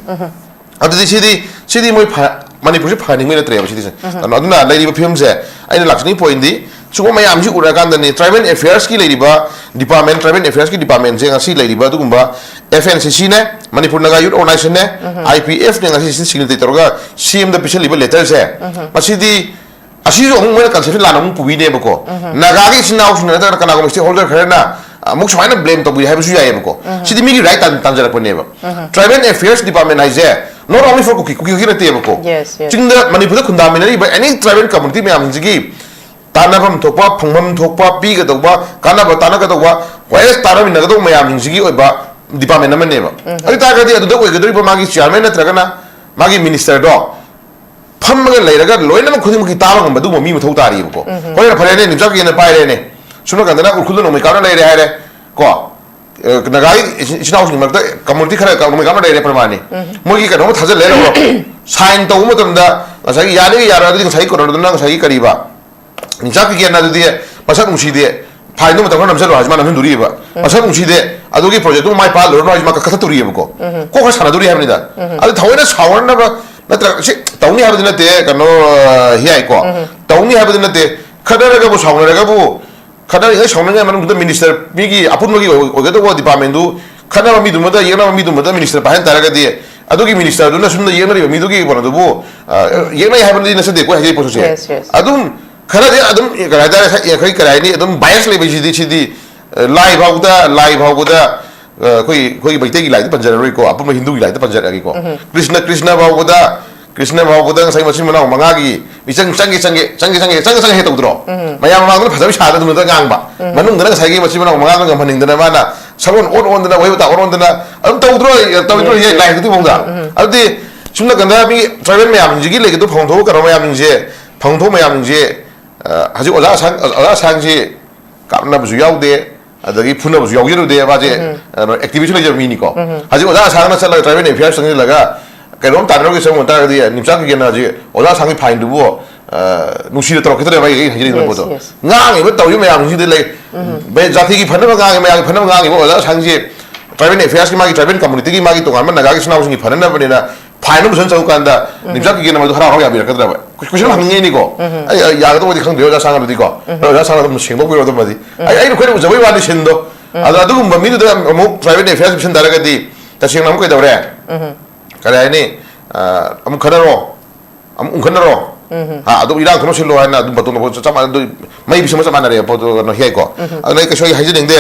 ꯑꯗꯨꯗꯤ ꯁꯤꯗꯤ, ꯁꯤꯗꯤ ꯃꯣꯏ ꯐ-, ꯃꯅꯤꯄꯨꯔꯁꯤ ꯐꯍꯟꯅꯤꯡꯕꯩ ꯅꯠꯇ꯭ꯔꯦꯕ ꯁꯤꯗꯤ꯫ ꯀꯩꯅꯣ, ꯑꯗꯨꯅ ꯂꯩꯔꯤꯕ ꯐꯤꯕꯝꯁꯦ ꯑꯩꯅ ꯂꯥꯛꯆꯅꯤꯡꯉꯤ pointꯗꯤ, ꯁꯤꯒꯨꯝꯕ ꯃꯌꯥꯝꯁꯤ ꯎꯔꯀꯥꯟꯗꯅꯤ, tribal affairsꯀꯤ ꯂꯩꯔꯤꯕ department, tribal affairsꯀꯤ departmentꯁꯦ ꯉꯁꯤ ꯂꯩꯔꯤꯕ ꯑꯗꯨꯒꯨꯝꯕ F N C Cꯅꯦ, Manipur Naga Youth Organizationꯅꯦ, I P Fꯅꯦ ꯉꯁꯤ ꯁꯤ signatory ꯇꯧꯔꯒ CMꯗ ꯄꯤꯁꯜꯂꯤꯕ letterꯁꯦ, ꯃꯁꯤꯗꯤ ꯑꯁꯤꯁꯨ ꯑꯃꯨꯛ ꯃꯣꯏꯅ conception ꯂꯥꯟꯅ ꯑꯃꯨꯛ ꯄꯨꯕꯤꯅꯦꯕꯀꯣ꯫ ꯅꯥꯒꯥꯒꯤ ꯏꯆꯤꯟ ꯏꯅꯥꯎꯁꯤꯡꯅ ꯅꯠꯇ꯭ꯔꯒ ꯀꯅꯥꯒꯨꯝꯕ stakeholder ꯈꯔꯅ ꯑꯃꯨꯛ ꯁꯨꯃꯥꯏꯅ blame ꯇꯧꯕꯤ ꯍꯥꯏꯕꯁꯨ ꯌꯥꯏꯑꯕꯀꯣ꯫ ꯁꯤꯗꯤ ꯃꯤꯒꯤ right ꯇꯥꯟ-, ꯇꯥꯟꯖꯔꯛꯄꯅꯦꯕ꯫ Tribal Affairs Department ꯍꯥꯏꯁꯦ not only for ꯀꯨꯀꯤ, ꯀꯨꯀꯤ ꯈꯛꯀꯤ ꯅꯠꯇꯦꯕꯀꯣ꯫ Yes, yes. ꯆꯤꯡꯗ ꯃꯅꯤꯄꯨꯔꯗ ꯈꯨꯟꯗꯥꯃꯤꯟꯅꯔꯤꯕ any tribal community ꯃꯌꯥꯝꯁꯤꯡꯁꯤꯒꯤ ꯇꯥꯟꯅꯐꯝ ꯊꯣꯛꯄ, ꯐꯪꯐꯝ ꯊꯣꯛꯄ, ꯄꯤꯒꯗꯧꯕ, ꯀꯥꯟꯅꯕ ꯇꯥꯟꯅꯒꯗꯧꯕ, ꯋꯥꯌꯦꯜ ꯇꯥꯟꯅꯃꯤꯟꯅꯒꯗꯧꯕ ꯃꯌꯥꯝꯁꯤꯡꯁꯤꯒꯤ ꯑꯣꯏꯕ department ꯑꯃꯅꯦꯕ꯫ ꯑꯗꯨ ꯇꯥꯔꯒꯗꯤ ꯑꯗꯨꯗ ꯑꯣꯏꯒꯗꯧꯔꯤꯕ ꯃꯥꯒꯤ chairman ꯅꯠꯇ꯭ꯔꯒꯅ ꯃꯥꯒꯤ ministerꯗꯣ ꯐꯝꯃꯒ ꯂꯩꯔꯒ ꯂꯣꯏꯅꯃꯛ ꯈꯨꯗꯤꯡꯃꯛꯀꯤ ꯇꯥꯕ ꯉꯝꯕ ꯑꯗꯨꯒꯨꯝꯕ ꯃꯤ ꯃꯊꯧ ꯇꯥꯔꯤꯕꯀꯣ꯫ ꯍꯣꯏ, ꯐꯔꯦꯅꯦ, ꯅꯤꯝꯆꯥ ꯀꯤꯔꯟꯅ ꯄꯥꯏꯔꯦꯅꯦ, ꯁꯣꯝ ꯅꯥꯀꯟꯗꯅ ꯎꯈ꯭ꯔꯨꯜꯗ ꯅꯣꯡꯃꯩ ꯀꯥꯞꯅ ꯂꯩꯔꯦ ꯍꯥꯏꯔꯦ ꯀꯣ꯫ ꯑ, ꯅꯥꯒꯥꯒꯤ ꯏꯆꯤꯟ, ꯏꯆꯤꯟ ꯏꯅꯥꯎꯁꯤꯡꯒꯤ ꯃꯔꯛꯇ community ꯈꯔ ꯅꯣꯡꯃꯩ ꯀꯥꯞꯅ ꯂꯩꯔꯦ, ꯄ꯭ꯔꯃꯥꯟꯅꯤ꯫ ꯃꯣꯏꯒꯤ ꯀꯩꯅꯣꯝꯃ ꯊꯥꯖꯤꯜꯂꯦ, ꯂꯧꯔꯣ꯫ Sign ꯇꯧꯕ ꯃꯇꯝꯗ ꯉꯁꯥꯏꯒꯤ ꯌꯥꯅꯤꯒ ꯌꯥꯔꯣꯏ, ꯑꯗꯨꯗꯤ ꯉꯁꯥꯏꯒꯤ ꯀꯩꯅꯣꯗꯨꯅ, ꯉꯁꯥꯏꯒꯤ ꯀꯔꯤꯕ, ꯅꯤꯝꯆꯥ ꯀꯤꯔꯟꯅ ꯑꯗꯨꯗꯤ ꯃꯁꯛ ꯅꯨꯡꯁꯤꯗꯦ, fineꯗꯣ ꯃꯇꯝ ꯈꯔ ꯅꯝꯁꯤꯜꯂꯣ ꯍꯥꯏꯁꯤ ꯃꯥ ꯅꯝꯁꯤꯟꯗꯣꯔꯤꯕ꯫ ꯃꯁꯛ ꯅꯨꯡꯁꯤꯗꯦ, ꯑꯗꯨꯒꯤ projectꯇꯨ ꯃꯥꯏ ꯄꯥꯛꯍꯜꯂꯨꯔꯅꯨ ꯍꯥꯏꯁꯤ ꯃꯥ ꯀꯛꯊꯠꯇꯣꯔꯤꯕꯀꯣ꯫ ꯀꯣꯛ ꯈꯔ ꯁꯥꯟꯅꯗꯣꯔꯤ ꯍꯥꯏꯕꯅꯤꯗ꯫ ꯑꯗꯨ ꯊꯑꯣꯏꯅ ꯁꯥꯎꯅꯅꯕ ꯅꯠꯇ꯭ꯔꯒ, ꯁꯤ ꯇꯧꯅꯤ ꯍꯥꯏꯕꯗꯤ ꯅꯠꯇꯦ, ꯀꯩꯅꯣ, ꯑ, ꯍꯤꯌꯥꯏꯀꯣ꯫ ꯇꯧꯅꯤ ꯍꯥꯏꯕꯗꯤ ꯅꯠꯇꯦ, ꯈꯠꯅꯔꯒꯕꯨ ꯁꯥꯎꯅꯔꯒꯕꯨ, ꯈꯠꯅꯔꯤꯉꯩ ꯁꯥꯎꯅꯔꯤꯉꯩ ꯃꯅꯨꯡꯗꯨꯗ ꯃꯤꯅꯤꯁꯇꯔ, ꯃꯤꯒꯤ ꯑꯄꯨꯟꯕꯒꯤ ꯑꯣꯏ-, ꯑꯣꯏꯒꯗꯧꯕ ꯗꯤꯄꯥꯔꯠꯃꯦꯟꯗꯨ, ꯈꯠꯅꯕ ꯃꯤꯗꯨꯃꯗ, ꯌꯦꯛꯅꯕ ꯃꯤꯗꯨꯃꯗ ꯃꯤꯅꯤꯁꯇꯔ ꯄꯥꯏꯍꯟ ꯇꯥꯔꯒꯗꯤ, ꯑꯗꯨꯒꯤ ꯃꯤꯅꯤꯁꯇꯔꯗꯨꯅ ꯁꯨꯝꯗ ꯌꯦꯛꯅꯔꯤꯕ ꯃꯤꯗꯨꯒꯤ ꯀꯩꯅꯣꯗꯨꯕꯨ, ꯑ, ꯌꯦꯛꯅꯩ ꯍꯥꯏꯕꯗꯤ ꯅꯠꯆꯗꯦꯀꯣ, ꯍꯥꯏꯖꯔꯤꯕ ꯄꯣꯠꯁꯦ꯫ Yes, yes. ꯑꯗꯨꯝ ꯈꯔꯗꯤ ꯑꯗꯨꯝ, ꯀꯔꯤ ꯍꯥꯏꯇꯥꯔꯦ, ꯑꯩꯈꯣꯏ ꯀꯔꯤ ꯍꯥꯏꯅꯤ, ꯑꯗꯨꯝ ꯕꯥꯏꯁ ꯂꯩꯕꯁꯤꯗꯤ, ꯁꯤꯗꯤ, ꯑ, ꯂꯥꯏ ꯐꯥꯎꯕꯗ, ꯂꯥꯏ ꯐꯥꯎꯕꯗ, ꯑ, ꯑꯩꯈꯣꯏ, ꯑꯩꯈꯣꯏꯒꯤ ꯃꯩꯇꯩꯒꯤ ꯂꯥꯏꯗ ꯄꯟꯖꯔꯔꯣꯏꯀꯣ, ꯑꯄꯨꯟꯕ ꯍꯤꯟꯗꯨꯒꯤ ꯂꯥꯏꯗ ꯄꯟꯖꯔꯛꯑꯒꯦꯀꯣ꯫ ꯀ꯭ꯔꯤꯁꯅ, ꯀ꯭ꯔꯤꯁꯅ ꯐꯥꯎꯕꯗ, ꯀ꯭ꯔꯤꯁꯅ ꯐꯥꯎꯕꯗ ꯉꯁꯥꯏ ꯃꯆꯤꯟ ꯃꯅꯥꯎ ꯃꯉꯥꯒꯤ ꯃꯤꯆꯪ ꯆꯪꯒꯦ, ꯆꯪꯒꯦ, ꯆꯪꯒꯦ, ꯆꯪꯒꯦ, ꯆꯪꯒꯦ, ꯆꯪꯒꯦ ꯍꯦꯛ ꯇꯧꯗ꯭ꯔꯣ? ꯃꯌꯥꯝ ꯃꯃꯥꯡꯗꯅ ꯐꯖꯕ ꯁꯥꯗꯅ ꯑꯗꯨꯝ ꯉꯥꯡꯕ, ꯃꯅꯨꯡꯗꯅ ꯉꯁꯥꯏꯒꯤ ꯃꯆꯤꯟ ꯃꯅꯥꯎ ꯃꯉꯥꯗꯣ ꯉꯝꯍꯟꯅꯤꯡꯗꯅ ꯃꯥꯅ ꯁꯒꯣꯜ ꯑꯣꯟ ꯑꯣꯟꯗꯅ, ꯋꯥꯍꯩ ꯋꯥꯇꯥ ꯑꯣꯟ ꯑꯣꯟꯗꯅ ꯑꯗꯨꯝ ꯇꯧꯗ꯭ꯔꯣ? ꯇꯧꯗ꯭ꯔꯣ? ꯌꯦ, ꯂꯥꯏ ꯍꯥꯛꯇꯛꯀꯤ ꯃꯑꯣꯡꯗ꯫ ꯑꯗꯨꯗꯤ ꯁꯨꯝ ꯅꯥꯀꯟꯗ ꯃꯤ ꯇ꯭ꯔꯥꯏꯕꯦꯜ ꯃꯌꯥꯝꯁꯤꯡꯁꯤꯒꯤ ꯂꯩꯒꯗꯕ ꯐꯪꯐꯝ ꯊꯣꯛꯄ ꯀꯩꯅꯣ ꯃꯌꯥꯝꯁꯤꯡꯁꯦ, ꯐꯪꯐꯝ ꯊꯣꯛꯄ ꯃꯌꯥꯝꯁꯤꯡꯁꯦ, ꯑ, ꯍꯧꯖꯤꯛ ꯑꯣꯖꯥ ꯑꯁꯥꯡ, ꯑꯣꯖꯥ ꯑꯁꯥꯡꯁꯤ ꯀꯥꯞꯅꯕꯁꯨ ꯌꯥꯎꯗꯦ, ꯑꯗꯒꯤ ꯐꯨꯅꯕꯁꯨ ꯌꯥꯎꯖꯔꯨꯗꯦ꯫ ꯃꯥꯁꯦ, ꯀꯩꯅꯣ, ꯑꯦꯛꯇꯤꯚꯤꯁ꯭ꯠ ꯂꯩꯖꯕ ꯃꯤꯅꯤꯀꯣ꯫ ꯍꯧꯖꯤꯛ ꯑꯣꯖꯥ ꯑꯁꯥꯡꯅ ꯆꯠꯂꯒ ꯇ꯭ꯔꯥꯏꯕꯦꯜ ꯑꯦꯐꯤꯌꯔꯁ ꯆꯪꯁꯤꯜꯂꯒ ꯀꯩꯅꯣꯝ ꯇꯥꯟꯅꯔꯨꯒꯦ ꯆꯪꯉꯨ ꯇꯥꯔꯒꯗꯤ, ꯅꯤꯝꯆꯥ ꯀꯤꯒꯦꯟꯅ ꯍꯧꯖꯤꯛ ꯑꯣꯖꯥ ꯑꯁꯥꯡꯒꯤ ꯐꯥꯏꯟꯗꯨꯕꯨ, ꯑ, ꯅꯨꯡꯁꯤꯅ ꯇꯧꯔꯛꯈꯤꯗ꯭ꯔꯦꯕ, ꯑꯩ ꯍꯥꯏꯖꯅꯤꯡꯕ Yes, ꯄꯣꯠꯇꯣ꯫ yes. ꯉꯥꯡꯉꯤꯕ ꯇꯧꯔꯤꯕ ꯃꯌꯥꯝꯁꯤꯡꯁꯤꯗ ꯂꯩ꯫ ꯕꯦ-, ꯖꯥꯇꯤꯒꯤ ꯐꯅꯕ ꯉꯥꯡꯉꯤ, ꯃꯌꯥꯝꯒꯤ ꯐꯅꯕ ꯉꯥꯡꯉꯤꯕ ꯑꯣꯖꯥ ꯑꯁꯥꯡꯁꯦ ꯇ꯭ꯔꯥꯏꯕꯦꯜ ꯑꯦꯐꯤꯌꯔꯁꯀꯤ, ꯃꯥꯒꯤ ꯇ꯭ꯔꯥꯏꯕꯦꯜ ꯀꯝꯃꯨꯅꯤꯇꯤꯒꯤ, ꯃꯥꯒꯤ ꯇꯣꯉꯥꯟꯕ ꯅꯥꯒꯥꯒꯤ ꯏꯆꯤꯟ ꯏꯅꯥꯎꯁꯤꯡꯒꯤ ꯐꯅꯅꯕꯅꯤꯅ ꯐꯥꯏꯟ ꯑꯃ ꯁꯨꯝ ꯆꯪꯉꯨ ꯀꯥꯟꯗ ꯅꯤꯝꯆꯥ ꯀꯤꯒꯦꯟꯅ ꯃꯗꯨ ꯍꯔꯥꯎ ꯍꯔꯥꯎ ꯌꯥꯕꯤꯔꯛꯀꯗ꯭ꯔꯕ? ꯀꯣꯏꯁꯟ ꯍꯪꯅꯤꯡꯉꯩꯅꯤꯀꯣ꯫ ꯑꯩ, ꯑꯩ ꯌꯥꯒꯗꯧꯕꯗꯤ ꯈꯪꯗꯦ ꯑꯣꯖꯥ ꯑꯁꯥꯡ ꯑꯗꯨꯗꯤꯀꯣ꯫ ꯑꯣꯖꯥ ꯑꯁꯥꯡ ꯑꯗꯨꯝ ꯁꯦꯡꯗꯣꯛꯄꯤꯔꯣ ꯑꯗꯨꯃꯗꯤ꯫ ꯑꯩ, ꯑꯩꯅ ꯑꯩꯈꯣꯏꯅ ꯎꯖꯕꯩ ꯋꯥꯅꯤ ꯁꯤꯟꯗꯣ꯫ ꯑꯗꯣ ꯑꯗꯨꯒꯨꯝꯕ ꯃꯤꯗꯨꯗ ꯑꯃꯨꯛ ꯇ꯭ꯔꯥꯏꯕꯦꯜ ꯑꯦꯐꯤꯌꯔꯁ ꯄꯤꯁꯟ ꯇꯥꯔꯒꯗꯤ ꯇꯁꯦꯡꯅ ꯑꯃꯨꯛ ꯀꯩꯗꯧꯔꯦ? ꯀꯔꯤ ꯍꯥꯏꯅꯤ? ꯑ, ꯑꯃꯨꯛ ꯈꯟꯅꯔꯣ, ꯑꯃꯨꯛ ꯎꯪꯈꯠꯅꯔꯣ꯫ ꯍꯥ, ꯑꯗꯨꯝ ꯏꯔꯥꯡ ꯊꯣꯛꯅ ꯁꯤꯜꯂꯣ ꯍꯥꯏꯅ ꯑꯗꯨꯝ ꯕꯇꯣꯟ ꯕꯇꯣꯟ ꯆꯞ ꯃꯥꯟꯅ-, ꯑꯗꯨ ꯃꯩ ꯄꯤꯁꯟꯕ ꯆꯞ ꯃꯥꯟꯅꯔꯦ ꯄꯣꯠꯇꯣ, ꯀꯩꯅꯣ, ꯍꯦꯛꯀꯣ꯫ ꯑꯗꯨꯅ ꯑꯩ ꯀꯩꯁꯨ ꯑꯩ ꯍꯥꯏꯖꯅꯤꯡꯗꯦ꯫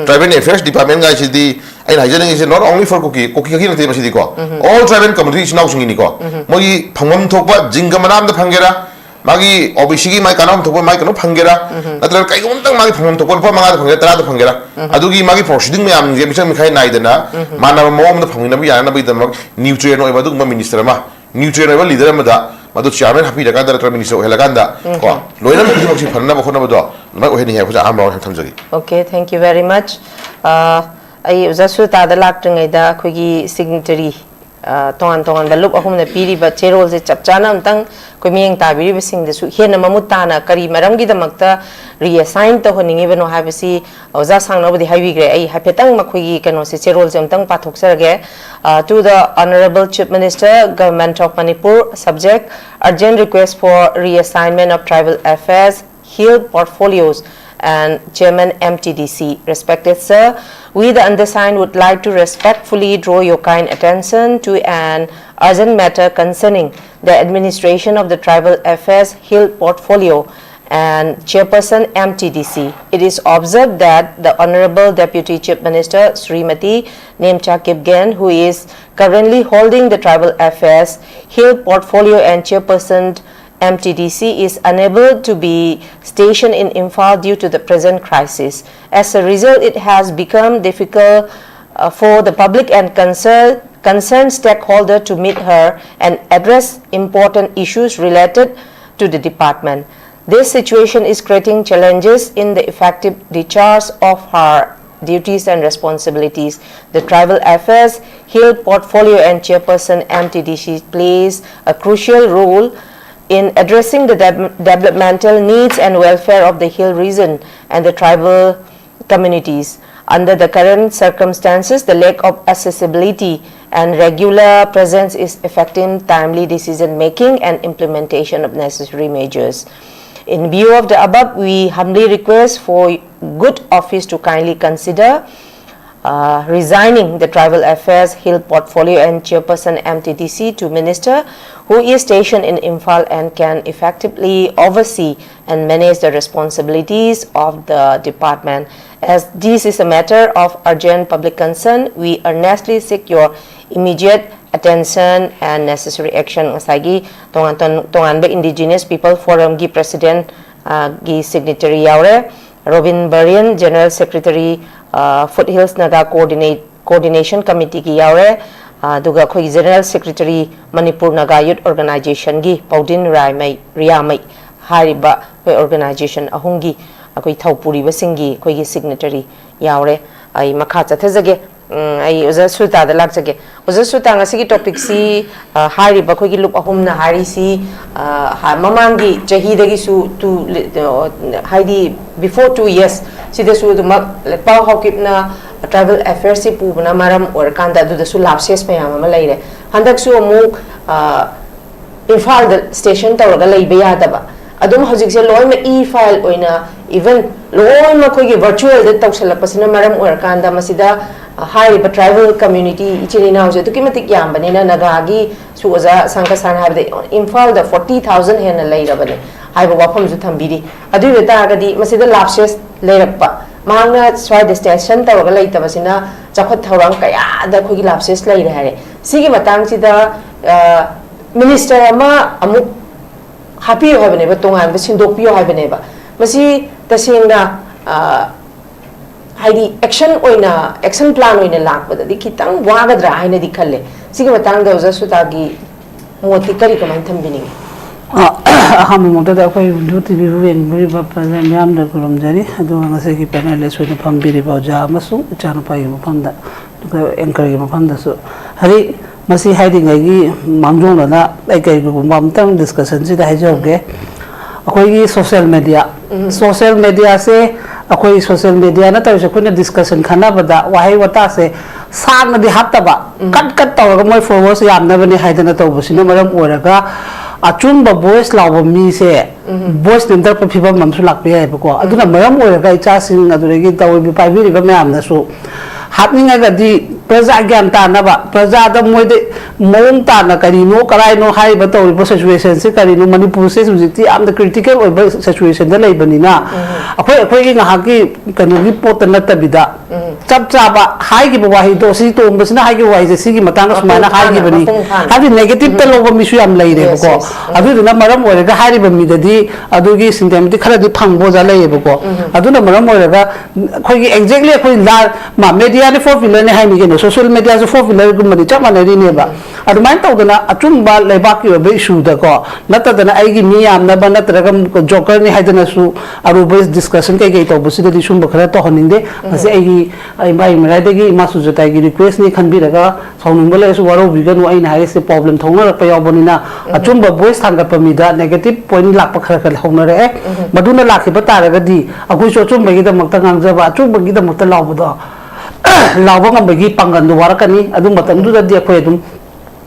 ꯇ꯭ꯔꯥꯏꯕꯦꯜ ꯑꯦꯐꯤꯌꯔꯁ ꯗꯤꯄꯥꯔꯠꯃꯦꯟ ꯒꯥꯏꯁꯤꯗꯤ ꯑꯩꯅ ꯍꯥꯏꯖꯅꯤꯡꯉꯤꯁꯦ not only for ꯀꯨꯀꯤ, ꯀꯨꯀꯤ ꯈꯛꯀꯤ ꯅꯠꯇꯦ ꯃꯁꯤꯗꯤꯀꯣ꯫ All tribal community ꯏꯆꯤꯟ ꯏꯅꯥꯎꯁꯤꯡꯒꯤꯅꯤꯀꯣ꯫ ꯃꯣꯏꯒꯤ ꯐꯪꯐꯝ ꯊꯣꯛꯄ ꯖꯤꯡꯒ ꯃꯅꯥ ꯑꯃꯗ ꯐꯪꯒꯦꯔꯥ, ꯃꯥꯒꯤ ꯑꯣ ꯕꯤ ꯁꯤꯒꯤ ꯃꯥꯒꯤ ꯀꯥꯟꯅꯐꯝ ꯊꯣꯛꯄ ꯃꯥꯒꯤ ꯀꯩꯅꯣ ꯐꯪꯒꯦꯔꯥ, ꯅꯠꯇ꯭ꯔꯒ ꯀꯩꯒꯨꯝꯕ ꯑꯝꯇꯪ ꯃꯥꯒꯤ ꯐꯪꯐꯝ ꯊꯣꯛꯄ ꯂꯨꯄꯥ ꯃꯉꯥꯗ ꯐꯪꯒꯦꯔꯥ, ꯇꯔꯥꯗ ꯐꯪꯒꯦꯔꯥ, ꯑꯗꯨꯒꯤ ꯃꯥꯒꯤ ꯄ꯭ꯔꯣꯁꯤꯗꯤꯡ ꯃꯌꯥꯝꯁꯦ ꯃꯤꯆꯪ ꯃꯤꯈꯥꯏ ꯅꯥꯏꯗꯅ ꯃꯥꯟꯅꯕ ꯃꯑꯣꯡ ꯑꯃꯗ ꯐꯪꯃꯤꯟꯅꯕ ꯌꯥꯅꯅꯕꯒꯤꯗꯃꯛ ꯅ꯭ꯌꯨꯇ꯭ꯔꯤꯌꯦꯟ ꯑꯣꯏꯕ ꯑꯗꯨꯒꯨꯝꯕ ꯃꯤꯅꯤꯁꯇꯔ ꯑꯃ, ꯅ꯭ꯌꯨꯇ꯭ꯔꯤꯌꯦꯟ ꯑꯣꯏꯕ ꯂꯤꯗꯔ ꯑꯃꯗ ꯃꯗꯨ ꯆꯤꯌꯥꯔꯃꯦꯟ ꯍꯥꯞꯄꯤꯔꯀꯥꯟꯗ ꯅꯠꯇ꯭ꯔꯒ ꯃꯤꯅꯤꯁꯇꯔ ꯑꯣꯏꯍꯜꯂꯀꯥꯟꯗ ꯀꯣ, ꯂꯣꯏꯅꯃꯛ ꯈꯨꯗꯤꯡꯃꯛꯁꯤ ꯐꯅꯅꯕ ꯍꯣꯠꯅꯕꯗꯣ ꯑꯗꯨꯃꯥꯏꯅ ꯑꯣꯏꯍꯟꯅꯤꯡꯉꯦ ꯍꯥꯏꯕꯁꯦ ꯑꯍꯥꯟꯕ ꯋꯥꯍꯪ ꯊꯝꯖꯒꯦ꯫ Okay, thank you very much. ꯑ, ꯑꯩ ꯑꯣꯖꯥ ꯁꯨꯖꯇꯥꯗ ꯂꯥꯛꯇ꯭ꯔꯤꯉꯩꯗ ꯑꯩꯈꯣꯏꯒꯤ ꯁꯤꯒꯅꯦꯇꯔꯤ, ꯑ, ꯇꯣꯉꯥꯟ ꯇꯣꯉꯥꯟꯕ ꯂꯨꯞ ꯑꯍꯨꯝꯅ ꯄꯤꯔꯤꯕ ꯆꯦꯔꯣꯜꯁꯦ ꯆꯞ ꯆꯥꯅ ꯑꯝꯇꯪ ꯑꯩꯈꯣꯏ ꯃꯤꯠꯌꯦꯡ ꯇꯥꯕꯤꯔꯤꯕꯁꯤꯡꯗꯁꯨ ꯍꯦꯟꯅ ꯃꯃꯨꯠ ꯇꯥꯅ ꯀꯔꯤ ꯃꯔꯝꯒꯤꯗꯃꯛꯇ ꯔꯤꯑꯦꯁꯥꯏꯟ ꯇꯧꯍꯟꯅꯤꯡꯉꯤꯕꯅꯣ ꯍꯥꯏꯕꯁꯤ ꯑꯣꯖꯥ ꯁꯥꯡꯅꯕꯨꯗꯤ ꯍꯥꯏꯕꯤꯈ꯭ꯔꯦ꯫ ꯑꯩ ꯍꯥꯏꯐꯦꯠꯇꯪ ꯃꯈꯣꯏꯒꯤ ꯀꯩꯅꯣꯁꯦ, ꯆꯦꯔꯣꯜꯁꯦ ꯑꯝꯇꯪ ꯄꯥꯊꯣꯛꯆꯔꯒꯦ꯫ Uh, to the Honorable Chief Minister, Government of Manipur, subject, urgent request for reassignment of tribal affairs, Hill Portfolios and Chairman M T D C. Respected sir, we the undersigned would like to respectfully draw your kind attention to an urgent matter concerning the administration of the Tribal Affairs Hill Portfolio and Chairperson M T D C. It is observed that the Honorable Deputy Chief Minister Srimati Nemcha Kipgen, who is currently holding the Tribal Affairs Hill Portfolio and Chairperson M T D C, is unable to be stationed in Imphal due to the present crisis. As a result, it has become difficult uh, for the public and concern, concerned stakeholder to meet her and address important issues related to the department. This situation is creating challenges in the effective discharge of her duties and responsibilities. The Tribal Affairs Hill Portfolio and Chairperson M T D C plays a crucial role in addressing the dev- developmental needs and welfare of the Hill region and the tribal communities. Under the current circumstances, the lack of accessibility and regular presence is affecting timely decision making and implementation of necessary measures. In view of the above, we humbly request for good office to kindly consider uh, resigning the Tribal Affairs Hill Portfolio and Chairperson M T D C to Minister who is stationed in Imphal and can effectively oversee and manage the responsibilities of the department. As this is a matter of urgent public concern, we earnestly seek your immediate attention and necessary action. ꯉꯁꯥꯏꯒꯤ ꯇꯣꯉꯥꯟ ꯇꯣꯉꯥꯟꯕ Indigenous People Forumꯒꯤ President ꯒꯤ signatory ꯌꯥꯎꯔꯦ, Robin ꯕꯔꯤꯌꯟ, General Secretary, Foothills Naga Coordinate Coordination Committeeꯒꯤ ꯌꯥꯎꯔꯦ, ꯑꯗꯨꯒ ꯑꯩꯈꯣꯏꯒꯤ General Secretary, Manipur Naga Youth Organizationꯒꯤ ꯄꯥꯎꯗꯤꯟ ꯔꯥꯏꯃꯩ, ꯔꯤꯌꯥꯃꯩ ꯍꯥꯏꯔꯤꯕ ꯑꯩꯈꯣꯏ organization ꯑꯍꯨꯝꯒꯤ ꯑꯩꯈꯣꯏ ꯊꯧ ꯄꯨꯔꯤꯕꯁꯤꯡꯒꯤ ꯑꯩꯈꯣꯏꯒꯤ signatory ꯌꯥꯎꯔꯦ꯫ ꯑꯩ ꯃꯈꯥ ꯆꯠꯊꯖꯒꯦ꯫ ꯎꯝ, ꯑꯩ ꯑꯣꯖꯥ ꯁꯨꯜꯇꯥꯗ ꯂꯥꯛꯆꯒꯦ꯫ ꯑꯣꯖꯥ ꯁꯨꯜꯇꯥ, ꯉꯁꯤꯒꯤ topicꯁꯤ, ꯑ, ꯍꯥꯏꯔꯤꯕ ꯑꯩꯈꯣꯏꯒꯤ ꯂꯨꯞ ꯑꯍꯨꯝꯅ ꯍꯥꯏꯔꯤꯁꯤ, ꯑ, ꯍꯥ-, ꯃꯃꯥꯡꯒꯤ ꯆꯍꯤꯗꯒꯤꯁꯨ ꯇꯨ-, ꯑ, ꯍꯥꯏꯗꯤ before two years ꯁꯤꯗꯁꯨ ꯑꯗꯨꯃꯛ ꯄꯥꯎ ꯍꯥꯎꯀꯤꯞꯅ tribal affairsꯁꯤ ꯄꯨꯕꯅ ꯃꯔꯝ ꯑꯣꯏꯔꯀꯥꯟꯗ ꯑꯗꯨꯗꯁꯨ lapses ꯃꯌꯥꯝ ꯑꯃ ꯂꯩꯔꯦ꯫ ꯍꯟꯗꯛꯁꯨ ꯑꯃꯨꯛ, ꯑ, ꯏꯝꯐꯥꯜꯗ station ꯇꯧꯔꯒ ꯂꯩꯕ ꯌꯥꯗꯕ, ꯑꯗꯨꯝ ꯍꯧꯖꯤꯛꯁꯦ ꯂꯣꯏꯅꯃꯛ e file ꯑꯣꯏꯅ, even ꯂꯣꯏꯅꯃꯛ ꯑꯩꯈꯣꯏꯒꯤ virtual ꯗ ꯇꯧꯁꯜꯂꯛꯄꯁꯤꯅ ꯃꯔꯝ ꯑꯣꯏꯔꯀꯥꯟꯗ, ꯃꯁꯤꯗ, ꯑ, ꯍꯥꯏꯔꯤꯕ tribal community ꯏꯆꯤꯜ ꯏꯅꯥꯎꯁꯦ ꯑꯗꯨꯛꯀꯤ ꯃꯇꯤꯛ ꯌꯥꯝꯕꯅꯤꯅ, ꯅꯥꯒꯥꯒꯤꯁꯨ ꯑꯣꯖꯥ ꯁꯪꯀ ꯁꯥꯔꯅ ꯍꯥꯏꯕꯗ ꯏꯝꯐꯥꯜꯗ forty thousand ꯍꯦꯟꯅ ꯂꯩꯔꯕꯅꯦ ꯍꯥꯏꯕ ꯋꯥꯐꯝꯁꯨ ꯊꯝꯕꯤꯔꯤ꯫ ꯑꯗꯨ ꯑꯣꯏꯕ ꯇꯥꯔꯒꯗꯤ ꯃꯁꯤꯗ lapses ꯂꯩꯔꯛꯄ, ꯃꯍꯥꯛꯅ ꯁ꯭ꯋꯥꯏꯗ station ꯇꯧꯔꯒ ꯂꯩꯇꯕꯁꯤꯅ ꯆꯥꯎꯈꯠ ꯊꯧꯔꯥꯡ ꯀꯌꯥꯗ ꯑꯩꯈꯣꯏꯒꯤ lapses ꯂꯩꯔꯦ ꯍꯥꯏꯔꯦ꯫ ꯁꯤꯒꯤ ꯃꯇꯥꯡꯁꯤꯗ, ꯑ, minister ꯑꯃ ꯑꯃꯨꯛ ꯍꯥꯞꯄꯤꯌꯨ ꯍꯥꯏꯕꯅꯦꯕ, ꯇꯣꯉꯥꯟꯕ ꯁꯤꯟꯗꯣꯛꯄꯤꯌꯨ ꯍꯥꯏꯕꯅꯦꯕ꯫ ꯃꯁꯤ ꯇꯁꯦꯡꯅ, ꯑ, ꯍꯥꯏꯗꯤ action ꯑꯣꯏꯅ, action plan ꯑꯣꯏꯅ ꯂꯥꯛꯄꯗꯗꯤ ꯈꯤꯇꯪ ꯋꯥꯒꯗ꯭ꯔꯥ ꯍꯥꯏꯅꯗꯤ ꯈꯜꯂꯦ꯫ ꯁꯤꯒꯤ ꯃꯇꯥꯡꯗ ꯑꯣꯖꯥ ꯁꯨꯇꯥꯒꯤ ꯃꯣꯠꯇꯤ ꯀꯔꯤ, ꯀꯃꯥꯏꯅ ꯊꯝꯕꯤꯅꯤꯡꯉꯤ? ꯑ, ꯑꯍꯥꯟꯕ ꯃꯛꯇꯗ ꯑꯩꯈꯣꯏ ꯕ꯭ꯂꯨ ꯇꯤꯚꯤꯕꯨ ꯌꯦꯡꯕꯤꯔꯤꯕ ꯄ꯭ꯔꯖꯥ ꯃꯤꯌꯥꯝꯗ ꯈꯨꯔꯨꯝꯖꯔꯤ, ꯑꯗꯨꯒ ꯉꯁꯤꯒꯤ panelist ꯑꯣꯏꯅ ꯐꯝꯕꯤꯔꯤꯕ ꯑꯣꯖꯥ ꯑꯃꯁꯨꯡ ꯏꯆꯥꯅꯨꯄꯥꯒꯤ ꯃꯐꯝꯗ, ꯑꯗꯨꯒ anchorꯒꯤ ꯃꯐꯝꯗꯁꯨ꯫ ꯍꯥꯏꯗꯤ, ꯃꯁꯤ ꯍꯥꯏꯔꯤꯉꯩꯒꯤ ꯃꯥꯡꯖꯧꯅꯅ ꯑꯩ ꯀꯔꯤꯒꯨꯝꯕ ꯑꯃꯇꯪ discussionꯁꯤꯗ ꯍꯥꯏꯖꯍꯧꯒꯦ꯫ ꯑꯩꯈꯣꯏꯒꯤ social media, social mediaꯁꯦ, ꯑꯩꯈꯣꯏ social media ꯅꯠꯇ꯭ꯔꯁꯨ ꯑꯩꯈꯣꯏꯅ discussion ꯈꯟꯅꯕꯗ ꯋꯥꯍꯩ ꯋꯥꯇꯥꯁꯦ ꯁꯥꯡꯅꯗꯤ ꯍꯥꯞꯇꯕ, ꯀꯠ ꯀꯠ ꯇꯧꯔꯒ ꯃꯣꯏ followers ꯌꯥꯝꯅꯕꯅꯦ ꯍꯥꯏꯗꯅ ꯇꯧꯕꯁꯤꯅ ꯃꯔꯝ ꯑꯣꯏꯔꯒ ꯑꯆꯨꯝꯕ voice ꯂꯥꯎꯕ ꯃꯤꯁꯦ voice ꯅꯦꯝꯊꯔꯛꯄ ꯐꯤꯕꯝ ꯑꯃꯁꯨ ꯂꯥꯛꯄ ꯌꯥꯏꯕꯀꯣ꯫ ꯑꯗꯨꯅ ꯃꯔꯝ ꯑꯣꯏꯔꯒ ꯏꯆꯥꯁꯤꯡ, ꯑꯗꯨꯗꯒꯤ ꯇꯧꯔꯤꯕ, ꯄꯥꯏꯕꯤꯔꯤꯕ ꯃꯌꯥꯝꯅꯁꯨ ꯍꯥꯞꯅꯤꯡꯉꯒꯗꯤ ꯄ꯭ꯔꯖꯥ ꯒ꯭ꯌꯥꯟ ꯇꯥꯅꯕ, ꯄ꯭ꯔꯖꯥꯗ ꯃꯣꯏꯗ ꯃꯑꯣꯡ ꯇꯥꯅ ꯀꯔꯤꯅꯣ, ꯀꯔꯥꯏꯅꯣ, ꯍꯥꯏꯔꯤꯕ ꯇꯧꯔꯤꯕ situationꯁꯦ ꯀꯔꯤꯅꯣ, ꯃꯅꯤꯄꯨꯔꯁꯦ ꯍꯧꯖꯤꯛꯇꯤ ꯌꯥꯝꯅ critical ꯑꯣꯏꯕ situationꯗ ꯂꯩꯕꯅꯤꯅ, ꯑꯩꯈꯣꯏ, ꯑꯩꯈꯣꯏꯒꯤ ꯉꯥꯏꯍꯥꯛꯀꯤ ꯀꯩꯅꯣꯒꯤ ꯄꯣꯠꯇ ꯅꯠꯇꯕꯤꯗ, ꯆꯞ ꯆꯥꯕ ꯍꯥꯏꯈꯤꯕ ꯋꯥꯍꯩꯗꯣ, ꯁꯤ ꯇꯣꯝꯕꯁꯤꯅ ꯍꯥꯏꯈꯤꯕ ꯋꯥꯍꯩꯁꯦ ꯁꯤꯒꯤ ꯃꯇꯥꯡꯗ ꯁꯨꯃꯥꯏꯅ ꯃꯄꯨꯡ ꯐꯥꯅ, ꯍꯥꯏꯈꯤꯕꯅꯤ꯫ ꯃꯄꯨꯡ ꯐꯥꯅ꯫ ꯍꯥꯏꯕꯗꯤ negative ꯇ ꯂꯧꯕ ꯃꯤꯁꯨ ꯌꯥꯝ ꯂꯩꯔꯦꯕꯀꯣ꯫ Yes, yes. ꯑꯗꯨꯗꯨꯅ ꯃꯔꯝ ꯑꯣꯏꯔꯒ ꯍꯥꯏꯔꯤꯕ ꯃꯤꯗꯗꯤ ꯑꯗꯨꯒꯤ symptom ꯗꯤ ꯈꯔꯗꯤ ꯐꯪꯕ ꯑꯣꯖꯥ ꯂꯩꯌꯦꯕꯀꯣ꯫ ꯑꯗꯨꯅ ꯃꯔꯝ ꯑꯣꯏꯔꯒ ꯑꯩꯈꯣꯏꯒꯤ exactly ꯑꯩꯈꯣꯏ ꯂꯥ-, ꯃꯥ, media ꯅꯤ four pillar ꯅꯤ ꯍꯥꯏꯅꯤ ꯀꯩꯅꯣ, social media ꯁꯨ four pillar ꯒꯨꯝꯕꯅꯤ, ꯆꯞ ꯃꯥꯟꯅꯔꯤꯅꯦꯕ꯫ ꯑꯗꯨꯃꯥꯏꯅ ꯇꯧꯗꯅ ꯑꯆꯨꯝꯕ ꯂꯩꯕꯥꯛꯀꯤ ꯑꯣꯏꯕ issue ꯗꯀꯣ, ꯅꯠꯇꯗꯅ ꯑꯩꯒꯤ ꯃꯤ ꯌꯥꯝꯅꯕ ꯅꯠꯇ꯭ꯔꯒ joker ꯅꯤ ꯍꯥꯏꯗꯅꯁꯨ ꯑꯔꯨꯕ discussion ꯀꯩꯀꯩ ꯇꯧꯕꯁꯤꯗꯗꯤ ꯁꯨꯝꯕ ꯈꯔ ꯇꯧꯍꯟꯅꯤꯡꯗꯦ꯫ ꯃꯁꯤ ꯑꯩꯒꯤ, ꯑꯩ ꯃꯥꯏ ꯃꯔꯥꯏꯗꯒꯤ ꯏꯃꯥ ꯁꯨꯖꯥꯇꯥꯒꯤ request ꯅꯤ ꯈꯟꯕꯤꯔꯒ ꯁꯥꯎꯅꯤꯡꯕ ꯂꯩꯔꯁꯨ ꯋꯥꯔꯧꯕꯤꯒꯅꯨ, ꯑꯩꯅ ꯍꯥꯏꯔꯤꯁꯦ problem ꯊꯣꯛꯅꯔꯛꯄ ꯌꯥꯎꯕꯅꯤꯅ, ꯑꯆꯨꯝꯕ voice ꯊꯥꯡꯒꯠꯄ ꯃꯤꯗ negative point ꯂꯥꯛꯄ ꯈꯔ ꯈꯔ ꯍꯧꯅꯔꯛꯑꯦ꯫ ꯃꯗꯨꯅ ꯂꯥꯛꯈꯤꯕ ꯇꯥꯔꯒꯗꯤ ꯑꯩꯈꯣꯏꯁꯨ ꯑꯆꯨꯝꯕꯒꯤꯗꯃꯛꯇ ꯉꯥꯡꯖꯕ, ꯑꯆꯨꯝꯕꯒꯤꯗꯃꯛꯇ ꯂꯥꯎꯕꯗꯣ, ꯂꯥꯎꯕ ꯉꯝꯕꯒꯤ ꯄꯥꯡꯒꯜꯗꯣ ꯋꯥꯔꯛꯀꯅꯤ꯫ ꯑꯗꯨ ꯃꯇꯝꯗꯨꯗꯗꯤ ꯑꯩꯈꯣꯏ ꯑꯗꯨꯝ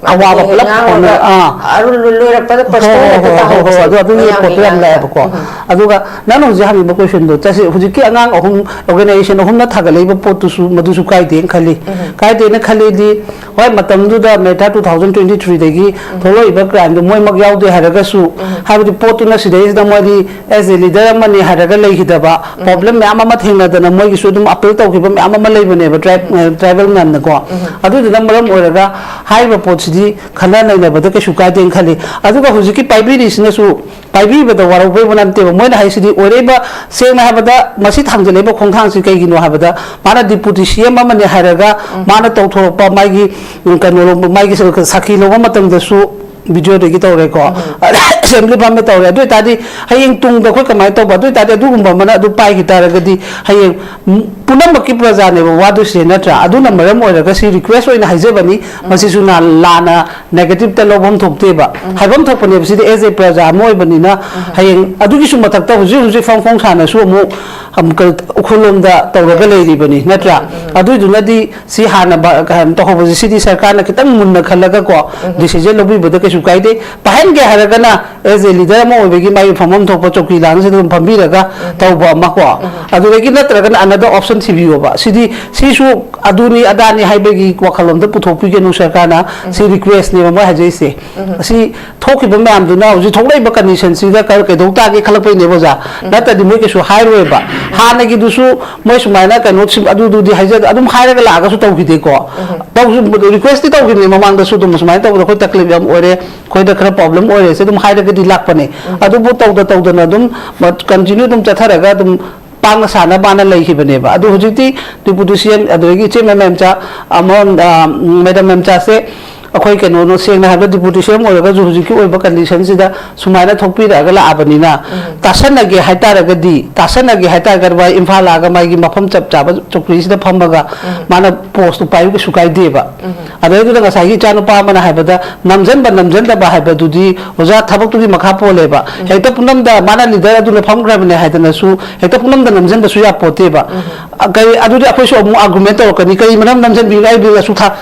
ꯑꯋꯥꯕ ꯄꯨꯂꯞ ꯉꯥꯡꯉꯒ ꯍꯣꯠꯅ-, ꯑꯥ꯫ ꯑꯔꯨ-, ꯂꯣꯏꯔꯛꯄꯗ ꯍꯣ, ꯄꯣꯁꯄꯣꯟ ꯍꯣ, ꯍꯦꯛꯇ ꯍꯣ, ꯍꯣ, ꯍꯣ, ꯇꯥꯍꯧꯕꯁꯦ ꯑꯗꯨ ꯅꯣꯏ ꯌꯥꯝ ꯄꯣꯠꯇꯨ ꯌꯥꯝ ꯌꯦꯡꯅꯤꯡꯉꯦ꯫ ꯂꯥꯛꯑꯦꯕꯀꯣ꯫ ꯎꯝ꯫ ꯑꯗꯨꯒ ꯅꯪꯅ ꯍꯧꯖꯤꯛ ꯍꯪꯉꯤꯕ ꯀꯣꯏꯁꯟꯗꯣ, ꯆꯠꯁꯤ, ꯍꯧꯖꯤꯛꯀꯤ ꯑꯉꯥꯡ ꯑꯍꯨꯝ, ꯑꯣꯔꯒꯅꯥꯏꯖꯦꯁꯟ ꯑꯍꯨꯝꯅ ꯊꯥꯒꯠꯂꯛꯏꯕ ꯄꯣꯠꯇꯨꯁꯨ, ꯃꯗꯨꯁꯨ ꯀꯥꯏꯗꯦꯅ ꯈꯜꯂꯤ꯫ ꯎꯝ꯫ ꯀꯥꯏꯗꯦꯅ ꯈꯜꯂꯤꯗꯤ, ꯍꯣꯏ, ꯃꯇꯝꯗꯨꯗ ꯃꯦ ꯊꯥꯔꯠ ꯇꯨ ꯊꯥꯎꯖꯟ ꯇ꯭ꯋꯦꯟꯇꯤ ꯊ꯭ꯔꯤꯗꯒꯤ ꯎꯝ꯫ ꯊꯣꯛꯂꯛꯏꯕ ꯀ꯭ꯔꯥꯏꯝꯗꯣ ꯃꯣꯏꯃꯛ ꯌꯥꯎꯗꯦ ꯍꯥꯏꯔꯒꯁꯨ, ꯎꯝ꯫ ꯍꯥꯏꯕꯗꯤ ꯄꯣꯠꯇꯨꯅ ꯁꯤꯗꯩꯁꯤꯗ ꯃꯣꯏꯗꯤ as a leader ꯑꯃꯅꯤ ꯍꯥꯏꯔꯒ ꯂꯩꯈꯤꯗꯕ, ꯎꯝ꯫ ꯄ꯭ꯔꯣꯕ꯭ꯂꯦꯝ ꯃꯌꯥꯝ ꯑꯃ ꯊꯦꯡꯅꯗꯅ ꯃꯣꯏꯒꯤꯁꯨ ꯑꯗꯨꯝ ꯑꯄꯤꯜ ꯇꯧꯈꯤꯕ ꯃꯌꯥꯝ ꯑꯃ ꯂꯩꯕꯅꯦꯕ, ꯇ꯭ꯔꯥꯏꯕ-, ꯎꯝ꯫ ꯑ, ꯇ꯭ꯔꯥꯏꯕꯦꯜ ꯃꯌꯥꯝꯅꯀꯣ꯫ ꯎꯝ꯫ ꯑꯗꯨꯗꯨꯅ ꯃꯔꯝ ꯑꯣꯏꯔꯒ ꯍꯥꯏꯔꯤꯕ ꯄꯣꯠꯁꯤꯗꯤ ꯈꯟꯅ ꯅꯩꯅꯕꯗ ꯀꯩꯁꯨ ꯀꯥꯏꯗꯦꯅ ꯈꯜꯂꯤ꯫ ꯑꯗꯨꯒ ꯍꯧꯖꯤꯛꯀꯤ ꯄꯥꯏꯕꯤꯔꯤꯁꯤꯅꯁꯨ ꯄꯥꯏꯕꯤꯕꯗ ꯋꯥꯔꯧꯕꯤꯕ ꯅꯠꯇꯦꯕ꯫ ꯃꯣꯏꯅ ꯍꯥꯏꯁꯤꯗꯤ ꯑꯣꯏꯔꯛꯏꯕ, ꯁꯦꯡꯅ ꯍꯥꯏꯕꯗ, ꯃꯁꯤ ꯊꯥꯡꯖꯜꯂꯛꯏꯕ ꯈꯣꯡꯊꯥꯡꯁꯤ ꯀꯩꯒꯤꯅꯣ ꯍꯥꯏꯕꯗ, ꯃꯥꯅ ꯗꯤꯄꯨꯇꯤ ꯁꯤ ꯑꯦꯝ ꯑꯃꯅꯤ ꯍꯥꯏꯔꯒ ꯎꯝ꯫ ꯃꯥꯅ ꯇꯧꯊꯣꯔꯛꯄ ꯃꯥꯒꯤ, ꯎꯝ, ꯀꯩꯅꯣ ꯂꯧꯕ, ꯃꯥꯒꯤ ꯁ-, ꯁꯥꯈꯤ ꯂꯧꯕ ꯃꯇꯝꯗꯁꯨ ꯚꯤꯗꯤꯑꯣꯗꯒꯤ ꯇꯧꯔꯦꯀꯣ꯫ ꯎꯝ꯫ ꯑꯦꯁꯦꯝꯕ꯭ꯂꯤ ꯐꯝꯃꯦ ꯇꯧꯔꯦ꯫ ꯑꯗꯨ ꯑꯣꯏꯇꯥꯔꯗꯤ ꯍꯌꯦꯡ ꯇꯨꯡꯗ ꯑꯩꯈꯣꯏ ꯀꯃꯥꯏꯅ ꯇꯧꯕ? ꯑꯗꯨ ꯑꯣꯏꯇꯥꯔꯗꯤ ꯑꯗꯨꯒꯨꯝꯕ ꯑꯃꯅ ꯑꯗꯨ ꯄꯥꯏꯈꯤ ꯇꯥꯔꯒꯗꯤ ꯍꯌꯦꯡ, ꯎꯝ, ꯄꯨꯝꯅꯃꯛꯀꯤ ꯄ꯭ꯔꯖꯥꯅꯦꯕ ꯋꯥꯗꯣꯏꯁꯦ, ꯅꯠꯇ꯭ꯔꯥ? ꯑꯗꯨꯅ ꯃꯔꯝ ꯑꯣꯏꯔꯒ ꯁꯤ ꯔꯤꯀ꯭ꯋꯦꯁ ꯑꯣꯏꯅ ꯍꯥꯏꯖꯕꯅꯤ꯫ ꯎꯝ꯫ ꯃꯁꯤꯁꯨ ꯅ-, ꯂꯥꯟꯅ ꯅꯦꯒꯦꯇꯤꯞꯇ ꯂꯧꯐꯝ ꯊꯣꯛꯇꯦꯕ꯫ ꯎꯝ꯫ ꯍꯥꯏꯐꯝ ꯊꯣꯛꯄꯅꯦꯕ꯫ ꯁꯤꯗꯤ as a ꯄ꯭ꯔꯖꯥ ꯑꯃ ꯑꯣꯏꯕꯅꯤꯅ ꯎꯝ꯫ ꯍꯌꯦꯡ ꯑꯗꯨꯒꯤꯁꯨ ꯃꯊꯛꯇ ꯍꯧꯖꯤꯛ ꯍꯧꯖꯤꯛ ꯐꯣꯡ ꯐꯣꯡ ꯁꯥꯅꯁꯨ ꯑꯃꯨꯛ, ꯑꯃꯨꯛꯀ ꯎꯈ꯭ꯔꯨꯜꯂꯣꯝꯗ ꯇꯧꯔꯒ ꯂꯩꯔꯤꯕꯅꯤ, ꯅꯠꯇ꯭ꯔꯥ? ꯎꯝ, ꯎꯝ꯫ ꯑꯗꯨꯏꯗꯨꯅꯗꯤ ꯁꯤ ꯍꯥꯟꯅ ꯕ-, ꯀꯩꯅꯣ ꯇꯧꯍꯧꯕꯁꯦ, ꯁꯤꯗꯤ ꯁꯔꯀꯥꯔꯅ ꯈꯤꯇꯪ ꯃꯨꯟꯅ ꯈꯜꯂꯒꯀꯣ, ꯎꯝ꯫ ꯗꯤꯁꯤꯖꯟ ꯂꯧꯕꯤꯕꯗ ꯀꯩꯁꯨ ꯀꯥꯏꯗꯦ꯫ ꯄꯥꯏꯍꯟꯒꯦ ꯍꯥꯏꯔꯒꯅ as a leader ꯑꯃ ꯑꯣꯏꯕꯒꯤ ꯃꯥꯒꯤ ꯐꯝꯐꯝ ꯊꯣꯛꯄ ꯆꯧꯀꯤ ꯂꯥꯡꯁꯤꯗ ꯑꯗꯨꯝ ꯐꯝꯕꯤꯔꯒ ꯎꯝ꯫ ꯇꯧꯕ ꯑꯃꯀꯣ꯫ ꯎꯝ꯫ ꯑꯗꯨꯗꯒꯤ ꯅꯠꯇ꯭ꯔꯒꯅ another option ꯊꯤꯕꯤꯌꯣꯕ꯫ ꯁꯤꯗꯤ, ꯁꯤꯁꯨ ꯑꯗꯨꯅꯤ ꯑꯗꯥꯅꯤ ꯍꯥꯏꯕꯒꯤ ꯋꯥꯈꯜꯂꯣꯟꯗ ꯄꯨꯊꯣꯛꯄꯤꯒꯅꯨ ꯁꯔꯀꯥꯔꯅ꯫ ꯎꯝ꯫ ꯁꯤ ꯔꯤꯀ꯭ꯋꯦꯁꯅꯦꯕ ꯃꯣꯏ ꯍꯥꯏꯖꯔꯤꯁꯦ꯫ ꯎꯝ꯫ ꯑꯁꯤ ꯊꯣꯛꯈꯤꯕ ꯃꯌꯥꯝꯗꯨꯅ ꯍꯧꯖꯤꯛ ꯊꯣꯛꯂꯛꯏꯕ ꯀꯟꯗꯤꯁꯟꯁꯤꯗ ꯀ-, ꯀꯩꯗꯧ ꯇꯥꯒꯦ ꯈꯜꯂꯛꯄꯩꯅꯦꯕ, ꯑꯣꯖꯥ꯫ ꯎꯝ꯫ ꯅꯠꯇ꯭ꯔꯗꯤ ꯃꯣꯏ ꯀꯩꯁꯨ ꯍꯥꯏꯔꯣꯏꯕ꯫ ꯎꯝ꯫ ꯍꯥꯟꯅꯒꯤꯗꯨꯁꯨ ꯃꯣꯏ ꯁꯨꯃꯥꯏꯅ ꯀꯩꯅꯣ ꯁꯤ-, ꯑꯗꯨꯗꯨꯗꯤ ꯍꯥꯏꯖ-, ꯑꯗꯨꯝ ꯍꯥꯏꯔꯒ ꯂꯥꯛꯑꯒꯁꯨ ꯇꯧꯈꯤꯗꯦꯀꯣ꯫ ꯎꯝ꯫ ꯇꯧꯁꯨ, ꯔꯤꯀ꯭ꯋꯦꯁꯇꯤ ꯇꯧꯈꯤꯕꯅꯦ ꯃꯃꯥꯡꯗꯁꯨ, ꯑꯗꯨꯝ ꯁꯨꯃꯥꯏꯅ ꯇꯧꯕꯗ ꯑꯩꯈꯣꯏ ꯇꯛꯂꯤꯞ ꯌꯥꯝ ꯑꯣꯏꯔꯦ, ꯑꯩꯈꯣꯏꯗ ꯈꯔ ꯄ꯭ꯔꯣꯕ꯭ꯂꯦꯝ ꯑꯣꯏꯔꯦ, ꯁꯤ ꯑꯗꯨꯝ ꯍꯥꯏꯔꯒꯗꯤ ꯂꯥꯛꯄꯅꯦ꯫ ꯎꯝ꯫ ꯑꯗꯨꯕꯨ ꯇꯧꯗ ꯇꯧꯗꯅ ꯑꯗꯨꯝ ꯀꯟꯇꯤꯅ꯭ꯌꯨ ꯑꯗꯨꯝ ꯆꯠꯊꯔꯒ ꯑꯗꯨꯝ ꯄꯥꯡꯅ ꯁꯥꯟꯅ ꯃꯥꯅ ꯂꯩꯈꯤꯕꯅꯦꯕ꯫ ꯑꯗꯨ ꯍꯧꯖꯤꯛꯇꯤ ꯗꯤꯄꯨꯇꯤ ꯁꯤ ꯑꯦꯝ, ꯑꯗꯨꯗꯒꯤ ꯏꯆꯦ ꯃꯦꯝꯆꯥ, ꯑꯃꯔꯣꯝꯗ, ꯑ, ꯃꯦꯗꯥꯝ ꯃꯦꯝꯆꯥꯁꯦ ꯑꯩꯈꯣꯏ ꯀꯩꯅꯣꯅꯣ, ꯁꯦꯡꯅ ꯍꯥꯏꯕꯗ ꯗꯤꯄꯨꯇꯤ ꯁꯤ ꯑꯦꯝ ꯑꯣꯏꯔꯒꯁꯨ ꯍꯧꯖꯤꯛꯀꯤ ꯑꯣꯏꯕ ꯀꯟꯗꯤꯁꯟꯁꯤꯗ ꯁꯨꯃꯥꯏꯅ ꯊꯣꯛꯄꯤꯔꯛꯑꯒ ꯂꯥꯛꯑꯕꯅꯤꯅ, ꯎꯝ꯫ ꯇꯥꯁꯟꯅꯒꯦ ꯍꯥꯏꯇꯥꯔꯒꯗꯤ, ꯇꯥꯁꯟꯅꯒꯦ ꯍꯥꯏꯇꯥꯔꯒꯗꯤ ꯃꯥ ꯏꯝꯐꯥꯜ ꯂꯥꯛꯑꯒ ꯃꯥꯒꯤ ꯃꯐꯝ ꯆꯞ ꯆꯥꯕ ꯆꯧꯀ꯭ꯔꯤꯁꯤꯗ ꯐꯝꯃꯒ ꯎꯝ꯫ ꯃꯥꯅ ꯄꯣꯁꯇꯨ ꯄꯥꯏꯌꯨ ꯀꯩꯁꯨ ꯀꯥꯏꯗꯦꯕ꯫ ꯎꯝ꯫ ꯑꯗꯩꯗꯨꯗ ꯉꯁꯥꯏꯒꯤ ꯏꯆꯥꯅꯨꯄꯥ ꯑꯃꯅ ꯍꯥꯏꯕꯗ ꯅꯝꯖꯟꯕ ꯅꯝꯖꯟꯗꯕ ꯍꯥꯏꯕꯗꯨꯗꯤ ꯑꯣꯖꯥ ꯊꯕꯛꯇꯨꯒꯤ ꯃꯈꯥ ꯄꯣꯜꯂꯦꯕ꯫ ꯎꯝ꯫ ꯍꯦꯛꯇ ꯄꯨꯅꯝꯗ ꯃꯥꯅ ꯂꯤꯗꯔ ꯑꯗꯨꯅ ꯐꯝꯈ꯭ꯔꯕꯅꯦ ꯍꯥꯏꯗꯅꯁꯨ ꯍꯦꯛꯇ ꯄꯨꯅꯝꯗ ꯅꯝꯖꯟꯕꯁꯨ ꯌꯥꯄꯣꯠꯇꯦꯕ꯫ ꯎꯝ꯫ ꯑ, ꯀꯔꯤ, ꯑꯗꯨꯗꯤ ꯑꯩꯈꯣꯏꯁꯨ ꯑꯃꯨꯛ ꯑꯥꯔꯒꯨꯃꯦꯟ ꯇꯧꯔꯛꯀꯅꯤ, "ꯀꯔꯤ ꯃꯔꯝ ꯅꯝꯖꯟꯕꯤꯔꯤꯅꯣ? ꯑꯩ ꯕꯤꯜ ꯑꯁꯨꯛ ꯊꯥ-,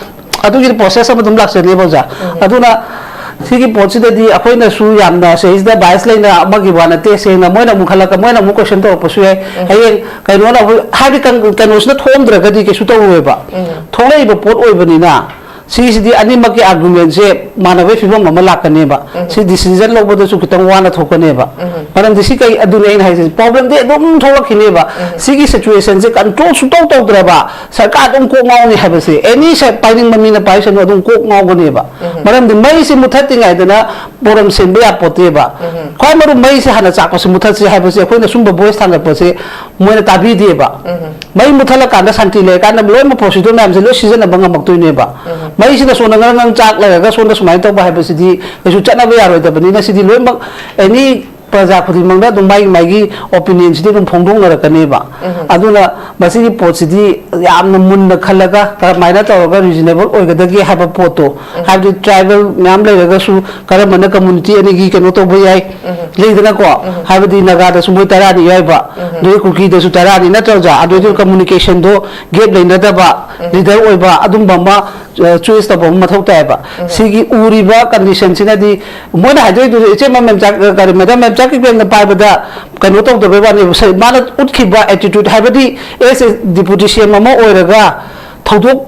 ꯑꯗꯨꯒꯤ ꯄ꯭ꯔꯣꯁꯦꯁ ꯑꯃ ꯑꯗꯨꯝ ꯂꯥꯛꯆꯅꯦꯕ ꯑꯣꯖꯥ꯫ ꯑꯗꯨꯅ ꯁꯤꯒꯤ ꯄꯣꯠꯁꯤꯗꯗꯤ ꯑꯩꯈꯣꯏꯅꯁꯨ ꯌꯥꯝꯅ ꯁꯤꯗꯩꯁꯤꯗ ꯕꯥꯏꯁ ꯂꯩꯅ ꯑꯃꯒꯤ ꯋꯥ ꯅꯠꯇꯦ, ꯁꯦꯡꯅ ꯃꯣꯏꯅ ꯑꯃꯨꯛ ꯈꯜꯂꯛꯀ ꯃꯣꯏꯅ ꯑꯃꯨꯛ ꯀꯣꯏꯁꯟ ꯇꯧꯔꯛꯄꯁꯨ ꯌꯥꯏ꯫ ꯍꯌꯦꯡ ꯀꯩꯅꯣꯅ ꯑꯃꯨꯛ ꯍꯥꯏꯗꯤ ꯀꯩꯅꯣꯁꯤꯅ ꯊꯣꯛꯑꯝꯗ꯭ꯔꯒꯗꯤ ꯀꯩꯁꯨ ꯇꯧꯔꯣꯏꯕ꯫ ꯊꯣꯛꯂꯛꯏꯕ ꯄꯣꯠ ꯑꯣꯏꯕꯅꯤꯅ ꯁꯤꯒꯤꯁꯤꯗꯤ ꯑꯅꯤꯃꯛꯀꯤ ꯑꯥꯔꯒꯨꯃꯦꯟꯁꯦ ꯃꯥꯟꯅꯕꯒꯤ ꯐꯤꯕꯝ ꯑꯃ ꯂꯥꯛꯀꯅꯦꯕ꯫ ꯁꯤ ꯗꯤꯁꯤꯖꯟ ꯂꯧꯕꯗꯁꯨ ꯈꯤꯇꯪ ꯋꯥꯅ ꯊꯣꯛꯀꯅꯦꯕ꯫ ꯃꯔꯝꯗꯤ ꯁꯤ ꯀꯩ ꯑꯗꯨꯅꯦ ꯑꯩꯅ ꯍꯥꯏꯁꯦ, ꯄ꯭ꯔꯣꯕ꯭ꯂꯦꯝꯗꯤ ꯑꯗꯨꯝ ꯊꯣꯛꯂꯛꯈꯤꯅꯦꯕ꯫ ꯁꯤꯒꯤ ꯁꯤꯆꯨꯋꯦꯁꯟꯁꯦ ꯀꯟꯇ꯭ꯔꯣꯜ ꯁꯨꯡꯇꯧ ꯇꯧꯗ꯭ꯔꯕ ꯁꯔꯀꯥꯔ ꯑꯗꯨꯝ ꯀꯣꯛ ꯉꯥꯎꯅꯤ ꯍꯥꯏꯕꯁꯦ ꯑꯦꯅꯤ ꯄꯥꯏꯅꯤꯡꯕ ꯃꯤꯅ ꯄꯥꯏꯁꯅꯨ ꯑꯗꯨꯝ ꯀꯣꯛ ꯉꯥꯎꯒꯅꯦꯕ꯫ ꯃꯔꯝꯗꯤ ꯃꯩꯁꯤ ꯃꯨꯊꯠꯇ꯭ꯔꯤꯉꯩꯗꯅ ꯄ꯭ꯔꯣꯕ꯭ꯂꯦꯝ ꯁꯦꯝꯕ ꯌꯥꯄꯣꯠꯇꯦꯕ꯫ ꯈ꯭ꯋꯥꯏ ꯃꯔꯨ ꯃꯩꯁꯦ ꯍꯥꯟꯅ ꯆꯥꯛꯄꯁꯦ ꯃꯨꯊꯠꯁꯤ ꯍꯥꯏꯕꯁꯦ ꯑꯩꯈꯣꯏꯅ ꯁꯨꯝꯕ ꯚꯣꯏꯁ ꯊꯥꯡꯒꯠꯄꯁꯦ ꯃꯣꯏꯅ ꯇꯥꯕꯤꯗꯦꯕ꯫ ꯃꯩ ꯃꯨꯊꯠꯂꯀꯥꯟꯗ ꯁꯥꯟꯇꯤ ꯂꯩꯔꯀꯥꯟꯗ ꯂꯣꯏꯅꯃꯛ ꯄ꯭ꯔꯣꯁꯤꯗ꯭ꯌꯨꯔ ꯃꯌꯥꯝꯁꯦ ꯂꯣꯏ ꯁꯤꯖꯤꯟꯅꯕ ꯉꯝꯃꯛꯇꯣꯏꯅꯦꯕ꯫ ꯃꯩꯁꯤꯅ ꯁꯣꯝꯗ ꯉꯔꯪ ꯉꯔꯪ ꯆꯥꯛ ꯂꯩꯔꯒ ꯁꯣꯝꯗ ꯁꯨꯃꯥꯏꯅ ꯇꯧꯕ ꯍꯥꯏꯕꯁꯤꯗꯤ ꯀꯩꯁꯨ ꯆꯠꯅꯕ ꯌꯥꯔꯣꯏꯗꯕꯅꯤꯅ ꯁꯤꯗꯤ ꯂꯣꯏꯅꯃꯛ ꯑꯦꯅꯤ ꯄ꯭ꯔꯖꯥ ꯈꯨꯗꯤꯡꯃꯛꯅ ꯑꯗꯨꯝ ꯃꯥꯒꯤ ꯃꯥꯒꯤ ꯑꯣꯄꯤꯅꯤꯌꯟꯁꯤꯗꯤ ꯑꯗꯨꯝ ꯐꯣꯡꯗꯣꯛꯅꯔꯛꯀꯅꯦꯕ꯫ ꯑꯗꯨꯅ ꯃꯁꯤꯒꯤ ꯄꯣꯠꯁꯤꯗꯤ ꯌꯥꯝꯅ ꯃꯨꯟꯅ ꯈꯜꯂꯒ ꯀꯔꯝꯍꯥꯏꯅ ꯇꯧꯔꯒ ꯔꯤꯖꯅꯦꯕꯜ ꯑꯣꯏꯒꯗꯒꯦ ꯍꯥꯏꯕ ꯄꯣꯠꯇꯣ, ꯍꯥꯏꯕꯗꯤ ꯇ꯭ꯔꯥꯏꯕꯦꯜ ꯃꯌꯥꯝ ꯂꯩꯔꯒꯁꯨ ꯀꯔꯝꯕꯅ ꯀꯝꯃꯨꯅꯤꯇꯤ ꯑꯅꯤꯒꯤ ꯀꯩꯅꯣ ꯇꯧꯕ ꯌꯥꯏ, ꯂꯩꯗꯅꯀꯣ꯫ ꯍꯥꯏꯕꯗꯤ ꯅꯥꯒꯥꯗꯁꯨ ꯃꯣꯏ ꯇꯔꯥꯅꯤ ꯌꯥꯎꯏꯕ, ꯑꯗꯩ ꯀꯨꯀꯤꯗꯁꯨ ꯇꯔꯥꯅꯤ ꯅꯠꯇ꯭ꯔꯣ ꯑꯣꯖꯥ? ꯑꯗꯨꯏꯗꯨ ꯀꯝꯃꯨꯅꯤꯀꯦꯁꯟꯗꯣ ꯒꯦꯞ ꯂꯩꯅꯗꯕ ꯂꯤꯗꯔ ꯑꯣꯏꯕ ꯑꯗꯨꯝꯕ ꯑꯃ ꯆꯣꯏꯁ ꯇꯧꯕ ꯑꯃ ꯃꯊꯧ ꯇꯥꯏꯌꯦꯕ꯫ ꯁꯤꯒꯤ ꯎꯔꯤꯕ ꯀꯟꯗꯤꯁꯟꯁꯤꯅꯗꯤ ꯃꯣꯏꯅ ꯍꯥꯏꯗꯣꯏꯗꯨ ꯏꯆꯦ ꯃꯦꯝꯆꯥ ꯀꯔꯤ ꯃꯦꯗꯥꯝ ꯃꯦꯝꯆꯥ ꯀꯤꯄꯦꯟꯅ ꯄꯥꯏꯕꯗ ꯀꯩꯅꯣ ꯇꯧꯗꯕꯩ ꯋꯥꯅꯦꯕ꯫ ꯁ- ꯃꯥꯅ ꯎꯠꯈꯤꯕ ꯑꯦꯇꯤꯇ꯭ꯌꯨꯠ ꯍꯥꯏꯕꯗꯤ ꯑꯦꯁ ꯗꯤꯄꯨꯇꯤ ꯁꯤ ꯑꯦꯝ ꯑꯃ ꯑꯣꯏꯔꯒ ꯊꯧꯗꯣꯛ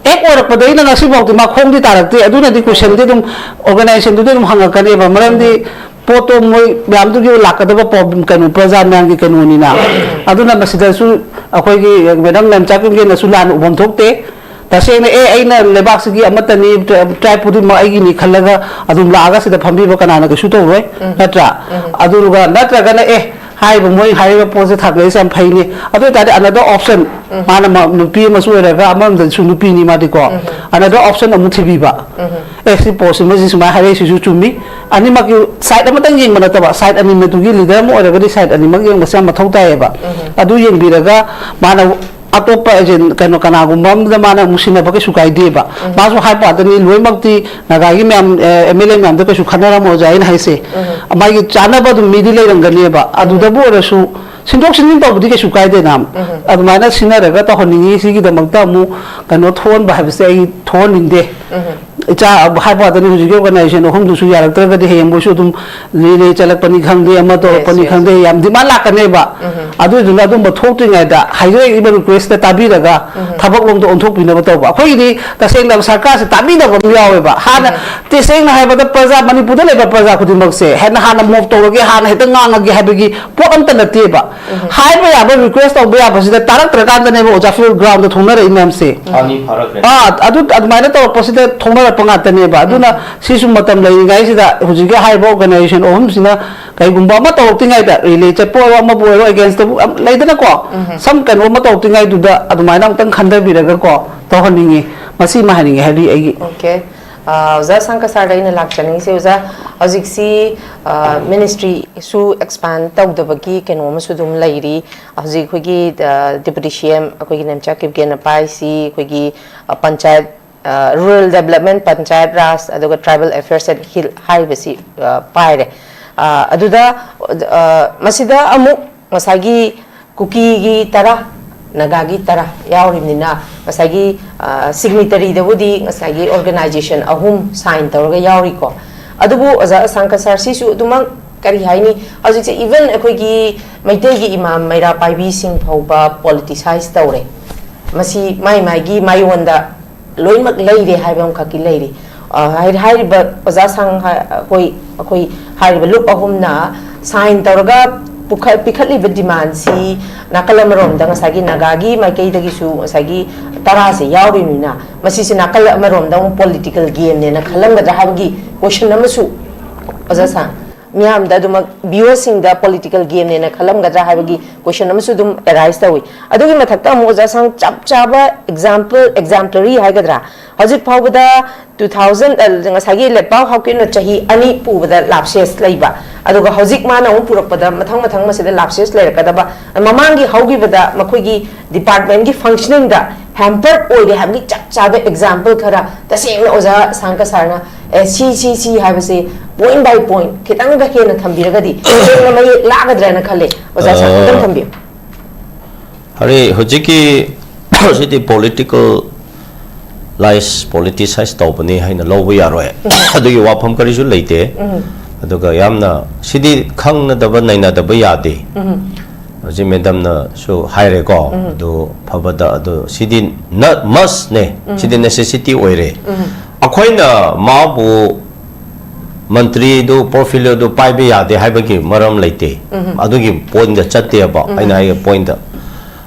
ꯍꯦꯛ ꯑꯣꯏꯔꯛꯄꯗꯩꯅ ꯉꯁꯤꯐꯥꯎꯗꯤ ꯃꯥ ꯈꯣꯡꯗꯤ ꯇꯥꯔꯛꯇꯦ꯫ ꯑꯗꯨꯅꯗꯤ ꯀꯣꯏꯁꯟꯗꯤ ꯑꯗꯨꯝ ꯑꯣꯔꯒꯅꯥꯏꯖꯦꯁꯟꯗꯨꯗꯤ ꯑꯗꯨꯝ ꯍꯪꯉꯛꯀꯅꯦꯕ꯫ ꯃꯔꯝꯗꯤ ꯄꯣꯠꯇꯣ ꯃꯣꯏ ꯃꯌꯥꯝꯗꯨꯒꯤ ꯂꯥꯛꯀꯗꯕ ꯄ꯭ꯔꯣꯕ꯭ꯂꯦꯝ ꯀꯩꯅꯣ ꯄ꯭ꯔꯖꯥ ꯃꯌꯥꯝꯒꯤ ꯀꯩꯅꯣꯅꯤꯅ꯫ ꯑꯗꯨꯅ ꯃꯁꯤꯗꯁꯨ ꯑꯩꯈꯣꯏꯒꯤ ꯃꯦꯗꯥꯝ ꯃꯦꯝꯆꯥ ꯀꯤꯄꯦꯟꯅꯁꯨ ꯂꯥꯟꯅ ꯎꯐꯝ ꯊꯣꯛꯇꯦ꯫ ꯇꯁꯦꯡꯅ ꯑꯦ ꯑꯩꯅ ꯂꯩꯕꯥꯛꯁꯤꯒꯤ ꯑꯃꯠꯇꯅꯤ, ꯇ꯭ꯔꯥꯏꯕ ꯈꯨꯗꯤꯡꯃꯛ ꯑꯩꯒꯤꯅꯤ ꯈꯜꯂꯒ ꯑꯗꯨꯝ ꯂꯥꯛꯑꯒ ꯁꯤꯗ ꯐꯝꯕꯤꯕ ꯀꯅꯥꯅ ꯀꯩꯁꯨ ꯇꯧꯔꯣꯏ, ꯅꯠꯇ꯭ꯔꯥ? ꯑꯗꯨꯒ ꯅꯠꯇ꯭ꯔꯒꯅ ꯑꯦ ꯍꯥꯏꯔꯤꯕ ꯃꯣꯏ ꯍꯥꯏꯔꯤꯕ ꯄꯣꯠꯁꯦ ꯊꯥꯡꯒꯠꯂꯤꯁꯦ ꯌꯥꯝ ꯐꯩꯅꯦ꯫ ꯑꯗꯨ ꯑꯣꯏꯇꯥꯔꯗꯤ another option, ꯃꯥꯅ ꯃ- ꯅꯨꯄꯤ ꯑꯃꯁꯨ ꯑꯣꯏꯔꯒ ꯑꯃꯔꯣꯝꯗꯁꯨ ꯅꯨꯄꯤꯅꯤ ꯃꯥꯗꯤꯀꯣ, another option ꯑꯃꯨꯛ ꯊꯤꯕꯤꯕ꯫ ꯑꯦ ꯁꯤ ꯄꯣꯠꯁꯤꯃ ꯁꯤ ꯁꯨꯃꯥꯏꯅ ꯍꯥꯏꯔꯛꯏꯁꯤꯁꯨ ꯆꯨꯝꯃꯤ꯫ ꯑꯅꯤꯃꯛꯀꯤ ꯁꯥꯏꯠ ꯑꯃꯇꯪ ꯌꯦꯡꯕ ꯅꯠꯇꯕ ꯁꯥꯏꯠ ꯑꯅꯤꯃꯛꯇꯨꯒꯤ ꯂꯤꯗꯔ ꯑꯃ ꯑꯣꯏꯔꯒꯗꯤ ꯁꯥꯏꯠ ꯑꯅꯤꯃꯛ ꯌꯦꯡꯕꯁꯦ ꯌꯥꯝ ꯃꯊꯧ ꯇꯥꯏꯌꯦꯕ꯫ ꯑꯗꯨ ꯌꯦꯡꯕꯤꯔꯒ ꯃꯥꯅ ꯑꯇꯣꯞꯄ ꯑꯦꯖꯦꯟ ꯀꯩꯅꯣ ꯀꯅꯥꯒꯨꯝꯕ ꯑꯃꯗ ꯃꯥꯅ ꯑꯃꯨꯛ ꯁꯤꯟꯅꯕ ꯀꯩꯁꯨ ꯀꯥꯏꯗꯦꯕ꯫ ꯃꯥꯁꯨ ꯍꯥꯏꯕ ꯋꯥꯗꯅꯤ ꯂꯣꯏꯅꯃꯛꯇꯤ ꯅꯥꯒꯥꯒꯤ ꯃꯌꯥꯝ ꯑꯦꯝ ꯑꯦꯜ ꯑꯦ ꯃꯌꯥꯝꯗ ꯀꯩꯁꯨ ꯈꯟꯅꯔꯝꯃꯣꯏ ꯑꯣꯖꯥ ꯑꯩꯅ ꯍꯥꯏꯁꯦ꯫ ꯃꯥꯒꯤ ꯆꯥꯅꯕ ꯑꯗꯨꯝ ꯃꯤꯗꯤ ꯂꯩꯔꯝꯒꯅꯦꯕ꯫ ꯑꯗꯨꯗꯕꯨ ꯑꯣꯏꯔꯁꯨ ꯁꯤꯟꯗꯣꯛ ꯁꯤꯟꯖꯤꯟ ꯇꯧꯕꯗꯤ ꯀꯩꯁꯨ ꯀꯥꯏꯗꯦꯅ꯫ ꯑꯗꯨꯃꯥꯏꯅ ꯁꯤꯟꯅꯔꯒ ꯇꯧꯍꯟꯅꯤꯡꯉꯤ꯫ ꯁꯤꯒꯤꯗꯃꯛꯇ ꯑꯃꯨꯛ ꯀꯩꯅꯣ ꯊꯣꯛꯍꯟꯕ ꯍꯥꯏꯕꯁꯦ ꯑꯩ ꯊꯣꯛꯍꯟꯅꯤꯡꯗꯦ꯫ ꯏꯆꯥ ꯍꯥꯏꯕ ꯋꯥꯗꯅꯤ, ꯍꯧꯖꯤꯛꯀꯤ organization ꯑꯍꯨꯝꯗꯨꯁꯨ ꯌꯥꯔꯛꯇ꯭ꯔꯒꯗꯤ ꯍꯌꯦꯡ ꯃꯣꯏꯁꯨ ꯑꯗꯨꯝ ꯔꯤꯂꯦ ꯆꯠꯂꯛꯄꯅꯤ ꯈꯪꯗꯦ, ꯑꯃ ꯇꯧꯔꯛꯄꯅꯤ ꯈꯪꯗꯦ, ꯌꯥꯝ demand ꯂꯥꯛꯀꯅꯦꯕ꯫ ꯑꯗꯨꯗꯨꯅ ꯑꯗꯨꯝꯕ ꯊꯣꯛꯇ꯭ꯔꯤꯉꯩꯗ ꯍꯥꯏꯖꯔꯛꯏꯕ request ꯇꯥꯕꯤꯔꯒ ꯊꯕꯛ ꯂꯣꯝꯗ ꯑꯣꯟꯊꯣꯛꯄꯤꯅꯕ ꯇꯧꯕ꯫ ꯑꯩꯈꯣꯏꯒꯤꯗꯤ ꯇꯁꯦꯡꯅ ꯁꯔꯀꯥꯔꯁꯦ ꯇꯥꯕꯤꯗꯕ ꯑꯃ ꯌꯥꯎꯋꯦꯕ꯫ ꯍꯥꯟꯅ ꯇꯁꯦꯡꯅ ꯍꯥꯏꯕꯗ ꯄ꯭ꯔꯖꯥ, ꯃꯅꯤꯄꯨꯔꯗ ꯂꯩꯕ ꯄ꯭ꯔꯖꯥ ꯈꯨꯗꯤꯡꯃꯛꯁꯦ ꯍꯦꯟꯅ ꯍꯥꯟꯅ move ꯇꯧꯔꯒꯦ, ꯍꯥꯟꯅ ꯍꯦꯛꯇ ꯉꯥꯡꯉꯒꯦ ꯍꯥꯏꯕꯒꯤ ꯄꯣꯠ ꯑꯝꯇ ꯅꯠꯇꯦꯕ꯫ ꯍꯥꯏꯕ ꯌꯥꯕ, request ꯇꯧꯕ ꯌꯥꯕꯁꯤꯗ ꯇꯥꯔꯛꯇ꯭ꯔꯀꯥꯟꯗꯅꯦꯕ ꯑꯣꯖꯥ ꯐꯤꯔꯣꯜ ground ꯊꯣꯡꯅꯔꯛꯏ ꯃꯌꯥꯝꯁꯦ꯫ ꯑꯅꯤ ꯐꯥꯔꯛꯈ꯭ꯔꯦ꯫ ꯑꯥ, ꯑꯗꯨ ꯑꯗꯨꯃꯥꯏꯅ ꯇꯧꯔꯛꯄꯁꯤꯗ ꯊꯣꯡꯅꯔꯛꯄ ꯉꯥꯛꯇꯅꯦꯕ꯫ ꯑꯗꯨꯅ ꯁꯤꯁꯨ ꯃꯇꯝ ꯂꯩꯔꯤꯉꯩꯁꯤꯗ ꯍꯧꯖꯤꯛꯀꯤ ꯍꯥꯏꯔꯤꯕ organization ꯑꯍꯨꯝꯁꯤꯅ ꯀꯩꯒꯨꯝꯕ ꯑꯃ ꯇꯧꯔꯛꯇ꯭ꯔꯤꯉꯩꯗ, relay ꯆꯠꯄ ꯑꯣꯏꯔꯣ, ꯑꯃꯕꯨ ꯑꯣꯏꯔꯣ, against ꯇꯕꯨ ꯌꯥꯝ ꯂꯩꯗꯅꯀꯣ, ꯁꯝ ꯀꯩꯅꯣ ꯑꯃ ꯇꯧꯔꯛꯇ꯭ꯔꯤꯉꯩꯗꯨꯗ ꯑꯗꯨꯃꯥꯏꯅ ꯑꯃꯨꯛꯇꯪ ꯈꯟꯊꯕꯤꯔꯒꯀꯣ ꯇꯧꯍꯟꯅꯤꯡꯉꯤ꯫ ꯃꯁꯤꯃ ꯍꯥꯏꯅꯤꯡꯉꯦ ꯍꯥꯏꯗꯤ ꯑꯩꯒꯤ꯫ Okay꯫ ꯑ, ꯑꯣꯖꯥ ꯁꯪꯀꯁꯥꯔꯗ ꯑꯩꯅ ꯂꯥꯛꯆꯅꯤꯡꯉꯤꯁꯦ, ꯑꯣꯖꯥ, ꯍꯧꯖꯤꯛꯁꯤ, ꯑ, ministry ꯁꯨ expand ꯇꯧꯗꯕꯒꯤ ꯀꯩꯅꯣ ꯑꯃꯁꯨ ꯑꯗꯨꯝ ꯂꯩꯔꯤ꯫ ꯍꯧꯖꯤꯛ ꯑꯩꯈꯣꯏꯒꯤ, ꯑ, Deputy C M ꯑꯩꯈꯣꯏꯒꯤ ꯅꯦꯝꯆꯥ ꯀꯤꯞꯒꯦꯟꯅ ꯄꯥꯏꯁꯤ ꯑꯩꯈꯣꯏꯒꯤ, ꯑ, ꯄꯟꯆꯥꯌꯠ, ꯑ, Rural Development, ꯄꯟꯆꯥꯌꯠ ꯔꯥꯖ, ꯑꯗꯨꯒ Tribal Affairs and Hill ꯍꯥꯏꯔꯤꯕꯁꯤ, ꯑ, ꯄꯥꯏꯔꯦ꯫ ꯑ, ꯑꯗꯨꯗ, ꯑ, ꯃꯁꯤꯗ ꯑꯃꯨꯛ ꯉꯁꯥꯏꯒꯤ ꯀꯨꯀꯤꯒꯤ ꯇꯔꯥ, ꯅꯥꯒꯥꯒꯤ ꯇꯔꯥ ꯌꯥꯎꯔꯤꯕꯅꯤꯅ, ꯉꯁꯥꯏꯒꯤ, ꯑ, signatory ꯗꯕꯨꯗꯤ ꯉꯁꯥꯏꯒꯤ organization ꯑꯍꯨꯝ sign ꯇꯧꯔꯒ ꯌꯥꯎꯔꯤꯀꯣ꯫ ꯑꯗꯨꯕꯨ ꯑꯣꯖꯥ ꯑꯁꯥꯡꯀ ꯁꯥꯔ, ꯁꯤꯁꯨ ꯑꯗꯨꯃꯛ ꯀꯔꯤ ꯍꯥꯏꯅꯤ, ꯍꯧꯖꯤꯛꯁꯦ even ꯑꯩꯈꯣꯏꯒꯤ ꯃꯩꯇꯩꯒꯤ ꯏꯃꯥ ꯃꯩꯔꯥ ꯄꯥꯏꯕꯤꯁꯤꯡ ꯐꯥꯎꯕ politicize ꯇꯧꯔꯦ꯫ ꯃꯁꯤ ꯃꯥꯏ ꯃꯥꯏꯒꯤ ꯃꯥꯏꯌꯣꯟꯗ ꯂꯣꯏꯅꯃꯛ ꯂꯩꯔꯦ ꯍꯥꯏꯕ ꯑꯃꯈꯛꯀꯤ ꯂꯩꯔꯤ꯫ ꯑ, ꯍꯥꯏ-, ꯍꯥꯏꯔꯤꯕ ꯑꯣꯖꯥ ꯁꯪ ꯍꯥꯏ-, ꯑꯩꯈꯣꯏ, ꯑꯩꯈꯣꯏ ꯍꯥꯏꯔꯤꯕ ꯂꯨꯞ ꯑꯍꯨꯝꯅ sign ꯇꯧꯔꯒ ꯄꯨꯈꯠ-, ꯄꯤꯈꯠꯂꯤꯕ demandꯁꯤ ꯅꯥꯀꯜ ꯑꯃꯔꯣꯝꯗ ꯉꯁꯥꯏꯒꯤ ꯅꯥꯒꯥꯒꯤ ꯃꯥꯏꯀꯩꯗꯒꯤꯁꯨ ꯉꯁꯥꯏꯒꯤ ꯇꯔꯥꯁꯦ ꯌꯥꯎꯔꯤꯕꯅꯤꯅ, ꯃꯁꯤꯁꯦ ꯅꯥꯀꯜ ꯑꯃꯔꯣꯝꯗ ꯑꯃꯨꯛ political gameꯅꯦꯅ ꯈꯜꯂꯝꯒꯗ꯭ꯔꯥ ꯍꯥꯏꯕꯒꯤ question ꯑꯃꯁꯨ, ꯑꯣꯖꯥ ꯁꯪ, ꯃꯤꯌꯥꯝꯗ ꯑꯗꯨꯃꯛ, viewerꯁꯤꯡꯗ political gameꯅꯦꯅ ꯈꯜꯂꯝꯒꯗ꯭ꯔꯥ ꯍꯥꯏꯕꯒꯤ question ꯑꯃꯁꯨ ꯑꯗꯨꯝ arise ꯇꯧꯏ꯫ ꯑꯗꯨꯒꯤ ꯃꯊꯛꯇ ꯑꯃꯨꯛ ꯑꯣꯖꯥ ꯁꯪ, ꯆꯞ ꯆꯥꯕ example, exemplary ꯍꯥꯏꯒꯗ꯭ꯔꯥ, ꯍꯧꯖꯤꯛ ꯐꯥꯎꯕꯗ two thousand, ꯑ, ꯉꯁꯥꯏꯒꯤ ꯂꯦꯠꯄꯥꯎ ꯍꯥꯎꯀꯤꯞꯅ ꯆꯍꯤ ꯑꯅꯤ ꯄꯨꯕꯗ lapses ꯂꯩꯕ, ꯑꯗꯨꯒ ꯍꯧꯖꯤꯛ ꯃꯥꯅ ꯑꯃꯨꯛ ꯄꯨꯔꯛꯄꯗ ꯃꯊꯪ ꯃꯊꯪ ꯃꯁꯤꯗ lapses ꯂꯩꯔꯛꯀꯗꯕ, ꯃꯃꯥꯡꯒꯤ ꯍꯧꯈꯤꯕꯗ ꯃꯈꯣꯏꯒꯤ departmentꯀꯤ functioningꯗ ꯍꯦꯝꯄꯔ ꯑꯣꯏꯔꯦ ꯍꯥꯏꯕꯒꯤ ꯆꯞ ꯆꯥꯕ ꯑꯦꯛꯖꯥꯝꯄꯜ ꯈꯔ ꯇꯁꯦꯡꯅ ꯑꯣꯖꯥ ꯁꯥꯡꯀ ꯁꯥꯔꯅ ꯑꯦ ꯁꯤ ꯁꯤ ꯁꯤ ꯍꯥꯏꯕꯁꯤ ꯄꯣꯏꯟ ꯕꯥꯏ ꯄꯣꯏꯟ ꯈꯤꯇꯪꯒ ꯍꯦꯟꯅ ꯊꯝꯕꯤꯔꯒꯗꯤ ꯍꯦꯟꯅ ꯃꯌꯦꯛ ꯂꯥꯛꯀꯗ꯭ꯔꯅ ꯈꯜꯂꯦ꯫ ꯑꯣꯖꯥ ꯁꯥꯔ ꯈꯤꯇꯪ ꯊꯝꯕꯤꯌꯨ꯫ ꯑꯔꯦ, ꯍꯧꯖꯤꯛꯀꯤ ꯁꯤꯗꯤ ꯄꯣꯂꯤꯇꯤꯀꯦꯜ ꯂꯥꯏꯁ, ꯄꯣꯂꯤꯇꯤꯁꯥꯏꯁ ꯇꯧꯕꯅꯤ ꯍꯥꯏꯅ ꯂꯧꯕ ꯌꯥꯔꯣꯏ꯫ ꯑꯗꯨꯒꯤ ꯋꯥꯐꯝ ꯀꯔꯤꯁꯨ ꯂꯩꯇꯦ꯫ ꯑꯗꯨꯒ ꯌꯥꯝꯅ ꯁꯤꯗꯤ ꯈꯪꯅꯗꯕ ꯅꯩꯅꯗꯕ ꯌꯥꯗꯦ꯫ ꯍꯧꯖꯤꯛ ꯃꯦꯗꯝꯅꯁꯨ ꯍꯥꯏꯔꯦꯀꯣ꯫ ꯑꯗꯨ ꯐꯕꯗ ꯑꯗꯨ ꯁꯤꯗꯤ ꯃꯁꯅꯦ꯫ ꯁꯤꯗꯤ ꯅꯦꯁꯦꯁꯤꯇꯤ ꯑꯣꯏꯔꯦ꯫ ꯑꯩꯈꯣꯏꯅ ꯃꯥꯕꯨ ꯃꯟꯇ꯭ꯔꯤꯗꯨ, ꯄꯣꯔꯐꯤꯂꯤꯌꯣꯗꯨ ꯄꯥꯏꯕ ꯌꯥꯗꯦ ꯍꯥꯏꯕꯒꯤ ꯃꯔꯝ ꯂꯩꯇꯦ꯫ ꯑꯗꯨꯒꯤ ꯄꯣꯏꯟꯗ ꯆꯠꯇꯦꯕ꯫ ꯑꯩꯅ ꯍꯥꯏꯒꯤ ꯄꯣꯏꯟꯗ,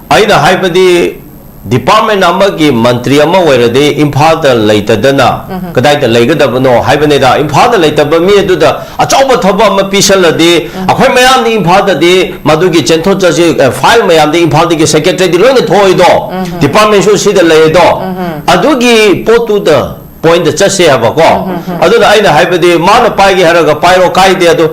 ꯑꯩꯅ ꯍꯥꯏꯕꯗꯤ ꯗꯤꯄꯥꯔꯠꯃꯦꯟ ꯑꯃꯒꯤ ꯃꯟꯇ꯭ꯔꯤ ꯑꯃ ꯑꯣꯏꯔꯗꯤ ꯏꯝꯐꯥꯜꯗ ꯂꯩꯇꯗꯅ ꯀꯗꯥꯏꯗ ꯂꯩꯒꯗꯕꯅꯣ ꯍꯥꯏꯕꯅꯤꯗ꯫ ꯏꯝꯐꯥꯜꯗ ꯂꯩꯇꯕ ꯃꯤ ꯑꯗꯨꯗ ꯑꯆꯧꯕ ꯊꯕꯛ ꯑꯃ ꯄꯤꯁꯜꯂꯗꯤ ꯑꯩꯈꯣꯏ ꯃꯌꯥꯝꯗꯤ ꯏꯝꯐꯥꯜꯗꯗꯤ ꯃꯗꯨꯒꯤ ꯆꯦꯟꯊꯣꯛ ꯆꯠꯁꯤ, ꯑ, ꯐꯥꯏꯜ ꯃꯌꯥꯝꯗꯤ ꯏꯝꯐꯥꯜꯗꯒꯤ ꯁꯦꯀ꯭ꯔꯦꯇꯔꯤꯗꯤ ꯂꯣꯏꯅ ꯊꯣꯛꯏꯗꯣ꯫ ꯗꯤꯄꯥꯔꯠꯃꯦꯟꯁꯨ ꯁꯤꯗ ꯂꯩꯌꯦꯗꯣ꯫ ꯑꯗꯨꯒꯤ ꯄꯣꯠꯇꯨꯗ ꯄꯣꯏꯟꯗ ꯆꯠꯁꯦ ꯍꯥꯏꯕꯀꯣ꯫ ꯑꯗꯨꯅ ꯑꯩꯅ ꯍꯥꯏꯕꯗꯤ ꯃꯥꯅ ꯄꯥꯏꯒꯦ ꯍꯥꯏꯔꯒ ꯄꯥꯏꯔꯣ, ꯀꯥꯏꯗꯦ꯫ ꯑꯗꯨ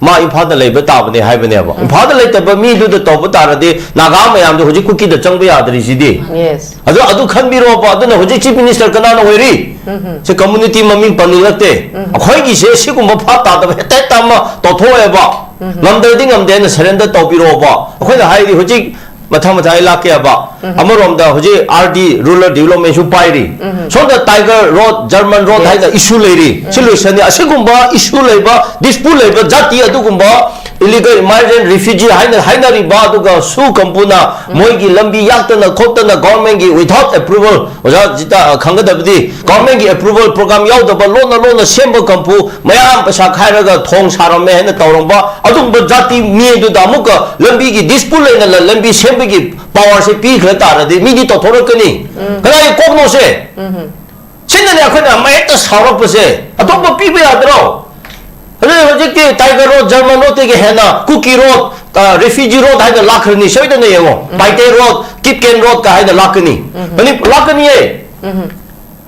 ꯃꯥ ꯏꯝꯐꯥꯜꯗ ꯂꯩꯕ ꯇꯥꯕꯅꯦ ꯍꯥꯏꯕꯅꯦꯕ꯫ ꯏꯝꯐꯥꯜꯗ ꯂꯩꯇꯕ ꯃꯤꯗꯨꯗ ꯇꯧꯕ ꯇꯥꯔꯗꯤ ꯅꯥꯒꯥ ꯃꯌꯥꯝꯗꯣ ꯍꯧꯖꯤꯛ ꯀꯨꯀꯤꯗ ꯆꯪꯕ ꯌꯥꯗ꯭ꯔꯤꯁꯤꯗꯤ꯫ ꯌꯦꯁ꯫ ꯑꯗꯨ, ꯑꯗꯨ ꯈꯟꯕꯤꯔꯣꯕ꯫ ꯑꯗꯨꯅ ꯍꯧꯖꯤꯛ ꯆꯤꯐ ꯃꯤꯅꯤꯁꯇꯔ ꯀꯅꯥꯅ ꯑꯣꯏꯔꯤ? ꯁꯤ ꯀꯝꯃꯨꯅꯤꯇꯤ ꯃꯃꯤꯡ ꯄꯟꯅꯤꯡꯂꯛꯇꯦ꯫ ꯑꯩꯈꯣꯏꯒꯤꯁꯦ ꯁꯤꯒꯨꯝꯕ ꯚꯥꯞ ꯇꯥꯗꯕ ꯍꯦꯛꯇ ꯍꯦꯛꯇ ꯑꯃ ꯇꯧꯊꯣꯛꯑꯦꯕ꯫ ꯉꯝꯗ꯭ꯔꯗꯤ ꯉꯝꯗꯦ ꯍꯥꯏꯅ ꯁꯔꯦꯟꯗꯔ ꯇꯧꯕꯤꯔꯣꯕ꯫ ꯑꯩꯈꯣꯏꯅ ꯍꯥꯏꯔꯤ ꯍꯧꯖꯤꯛ ꯃꯊꯪ ꯃꯊꯪ ꯑꯩ ꯂꯥꯛꯀꯦꯕ꯫ ꯑꯃꯔꯣꯝꯗ ꯍꯧꯖꯤꯛ ꯑꯥꯔ ꯗꯤ, ꯔꯨꯔꯦꯜ ꯗꯤꯕꯂꯞꯃꯦꯟꯁꯨ ꯄꯥꯏꯔꯤ꯫ ꯁꯣꯝꯗ ꯇꯥꯏꯒꯔ ꯔꯣꯗ, ꯖꯔꯃꯟ ꯔꯣꯗ ꯍꯥꯏꯅ ꯏꯁꯨ ꯂꯩꯔꯤ꯫ ꯁꯤ ꯂꯣꯏꯁꯟꯅꯤ꯫ ꯑꯁꯤꯒꯨꯝꯕ ꯏꯁꯨ ꯂꯩꯕ, ꯗꯤꯁꯄ꯭ꯌꯨꯠ ꯂꯩꯕ ꯖꯥꯇꯤ ꯑꯗꯨꯒꯨꯝꯕ ꯏꯂꯤꯒꯦꯜ ꯏꯃꯥꯏꯒ꯭ꯔꯦꯟ ꯔꯤꯐ꯭ꯌꯨꯖꯤ ꯍꯥꯏꯅ ꯍꯥꯏꯅꯔꯤꯕ, ꯑꯗꯨꯒ ꯁꯨ ꯀꯝꯄꯨꯅ ꯃꯣꯏꯒꯤ ꯂꯝꯕꯤ ꯌꯥꯠꯇꯅ ꯈꯣꯠꯇꯅ ꯒꯣꯔꯃꯦꯟꯒꯤ without approval, ꯑꯣꯖꯥ ꯖꯤꯇꯥ, ꯑ, ꯈꯪꯒꯗꯕꯗꯤ ꯒꯣꯔꯃꯦꯟꯒꯤ ꯑꯦꯄ꯭ꯔꯨꯚꯦꯜ ꯄ꯭ꯔꯣꯒ꯭ꯔꯥꯝ ꯌꯥꯎꯗꯕ ꯂꯣꯟꯅ ꯂꯣꯟꯅ ꯁꯦꯝꯕ ꯀꯝꯄꯨ ꯃꯌꯥꯝ ꯄꯩꯁꯥ ꯈꯥꯏꯔꯒ ꯊꯣꯡ ꯁꯥꯔꯝꯃꯦ ꯍꯥꯏꯅ ꯇꯧꯔꯝꯕ ꯑꯗꯨꯒꯨꯝꯕ ꯖꯥꯇꯤ ꯃꯤ ꯑꯗꯨꯗ ꯑꯃꯨꯛꯀ ꯂꯝꯕꯤꯒꯤ ꯗꯤꯁꯄ꯭ꯌꯨꯠ ꯂꯩꯅ ꯂ-, ꯂꯝꯕꯤ ꯁꯦꯝꯕꯒꯤ ꯄꯋꯥꯔꯁꯦ ꯄꯤꯈ꯭ꯔ ꯇꯥꯔꯗꯤ ꯃꯤꯗꯤ ꯇꯧꯊꯣꯔꯛꯀꯅꯤ꯫ ꯀꯗꯥꯏ ꯀꯣꯛꯅꯣꯁꯦ? ꯁꯤꯅꯅꯦ ꯑꯩꯈꯣꯏꯅ ꯃꯌꯦꯛꯇ ꯁꯥꯎꯔꯛꯄꯁꯦ꯫ ꯑꯇꯣꯞꯄ ꯄꯤꯕ ꯌꯥꯗ꯭ꯔꯣ? ꯑꯗꯨꯅ ꯍꯧꯖꯤꯛꯇꯤ ꯇꯥꯏꯒꯔ ꯔꯣꯗ, ꯖꯔꯃꯟ ꯔꯣꯗꯇꯒꯤ ꯍꯦꯟꯅ ꯀꯨꯀꯤ ꯔꯣꯗ, ꯑ, ꯔꯦꯐ꯭ꯌꯨꯖꯤ ꯔꯣꯗ ꯍꯥꯏꯅ ꯂꯥꯛꯈ꯭ꯔꯅꯤ ꯁꯣꯏꯗꯅ, ꯌꯦꯡꯉꯣ꯫ ꯄꯥꯏꯇꯦ ꯔꯣꯗ, ꯀꯤꯞꯀꯦꯟ ꯔꯣꯗꯀ ꯍꯥꯏꯅ ꯂꯥꯛꯀꯅꯤ꯫ ꯃꯅꯤ-, ꯂꯥꯛꯀꯅꯤꯌꯦ꯫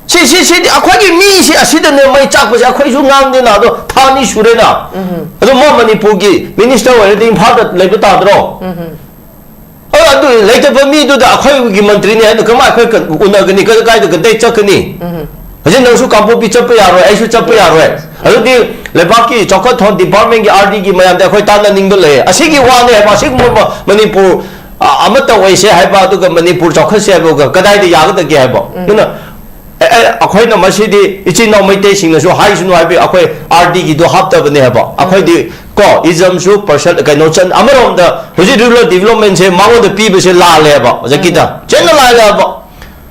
ꯁꯤ, ꯁꯤ, ꯁꯤꯗꯤ ꯑꯩꯈꯣꯏꯒꯤ ꯃꯤꯁꯤ ꯑꯁꯤꯗꯅꯦ ꯃꯩ ꯆꯥꯛꯄꯁꯦ꯫ ꯑꯩꯈꯣꯏꯁꯨ ꯉꯥꯡꯗꯦꯅ, ꯑꯗꯣ ꯊꯥ ꯑꯅꯤ ꯁꯨꯔꯦꯅ꯫ ꯑꯗꯣ ꯃꯥ ꯃꯅꯤꯄꯨꯔꯒꯤ ꯃꯤꯅꯤꯁꯇꯔ ꯑꯣꯏꯔꯗꯤ ꯏꯝꯐꯥꯜꯗ ꯂꯩꯕ ꯇꯥꯗ꯭ꯔꯣ? ꯑ, ꯑꯗꯨ ꯂꯩꯇꯕ ꯃꯤꯗꯨꯗ ꯑꯩꯈꯣꯏꯒꯤ ꯃꯟꯇ꯭ꯔꯤꯅꯤ ꯍꯥꯏꯅ ꯀꯃꯥꯏ ꯑꯩꯈꯣꯏ ꯀ-, ꯎꯅꯒꯅꯤ? ꯀ-, ꯀꯥꯏꯗ ꯀꯗꯥꯏ ꯆꯠꯀꯅꯤ? ꯍꯧꯖꯤꯛ ꯅꯪꯁꯨ ꯀꯥꯡꯄꯣꯛꯄꯤ ꯆꯠꯄ ꯌꯥꯔꯣꯏ, ꯑꯩꯁꯨ ꯆꯠꯄ ꯌꯥꯔꯣꯏ꯫ ꯑꯗꯨꯗꯤ ꯂꯩꯕꯥꯛꯀꯤ ꯆꯥꯎꯈꯠ ꯊꯧꯔꯥꯡ department ꯀꯤ R D ꯒꯤ ꯃꯌꯥꯝꯗ ꯑꯩꯈꯣꯏ ꯇꯥꯟꯅꯅꯤꯡꯕ ꯂꯩꯌꯦ꯫ ꯑꯁꯤꯒꯤ ꯋꯥꯅꯦ ꯍꯥꯏꯕ, ꯑꯁꯤꯒꯨꯝꯕ ꯃꯅꯤꯄꯨꯔ, ꯑ, ꯑꯃꯠꯇ ꯑꯣꯏꯁꯦ ꯍꯥꯏꯕ, ꯑꯗꯨꯒ ꯃꯅꯤꯄꯨꯔ ꯆꯥꯎꯈꯠꯁꯦ ꯍꯥꯏꯕꯒ ꯀꯗꯥꯏꯗ ꯌꯥꯒꯗꯒꯦ ꯍꯥꯏꯕ? ꯑꯗꯨꯅ ꯑꯦ, ꯑꯦ, ꯑꯩꯈꯣꯏꯅ ꯃꯁꯤꯗꯤ ꯏꯆꯤꯟ ꯏꯅꯥꯎ ꯃꯩꯇꯩꯁꯤꯡꯅꯁꯨ ꯍꯥꯏꯁꯅꯨ ꯍꯥꯏꯕꯒꯤ ꯑꯩꯈꯣꯏ R D ꯒꯤꯗꯣ ꯍꯥꯞꯇꯕꯅꯦ ꯍꯥꯏꯕ꯫ ꯑꯩꯈꯣꯏꯗꯤ ꯀꯣ, ism ꯁꯨ partial, ꯀꯩꯅꯣ, ꯆꯟ-, ꯑꯃꯔꯣꯝꯗ ꯍꯧꯖꯤꯛ rural development ꯁꯦ ꯃꯉꯣꯟꯗ ꯄꯤꯕꯁꯦ ꯂꯥꯜꯂꯦꯕ, ꯍꯧꯖꯤꯛꯀꯤꯗ꯫ ꯆꯦꯟꯅ ꯂꯥꯜꯂꯦ ꯍꯥꯏꯕ꯫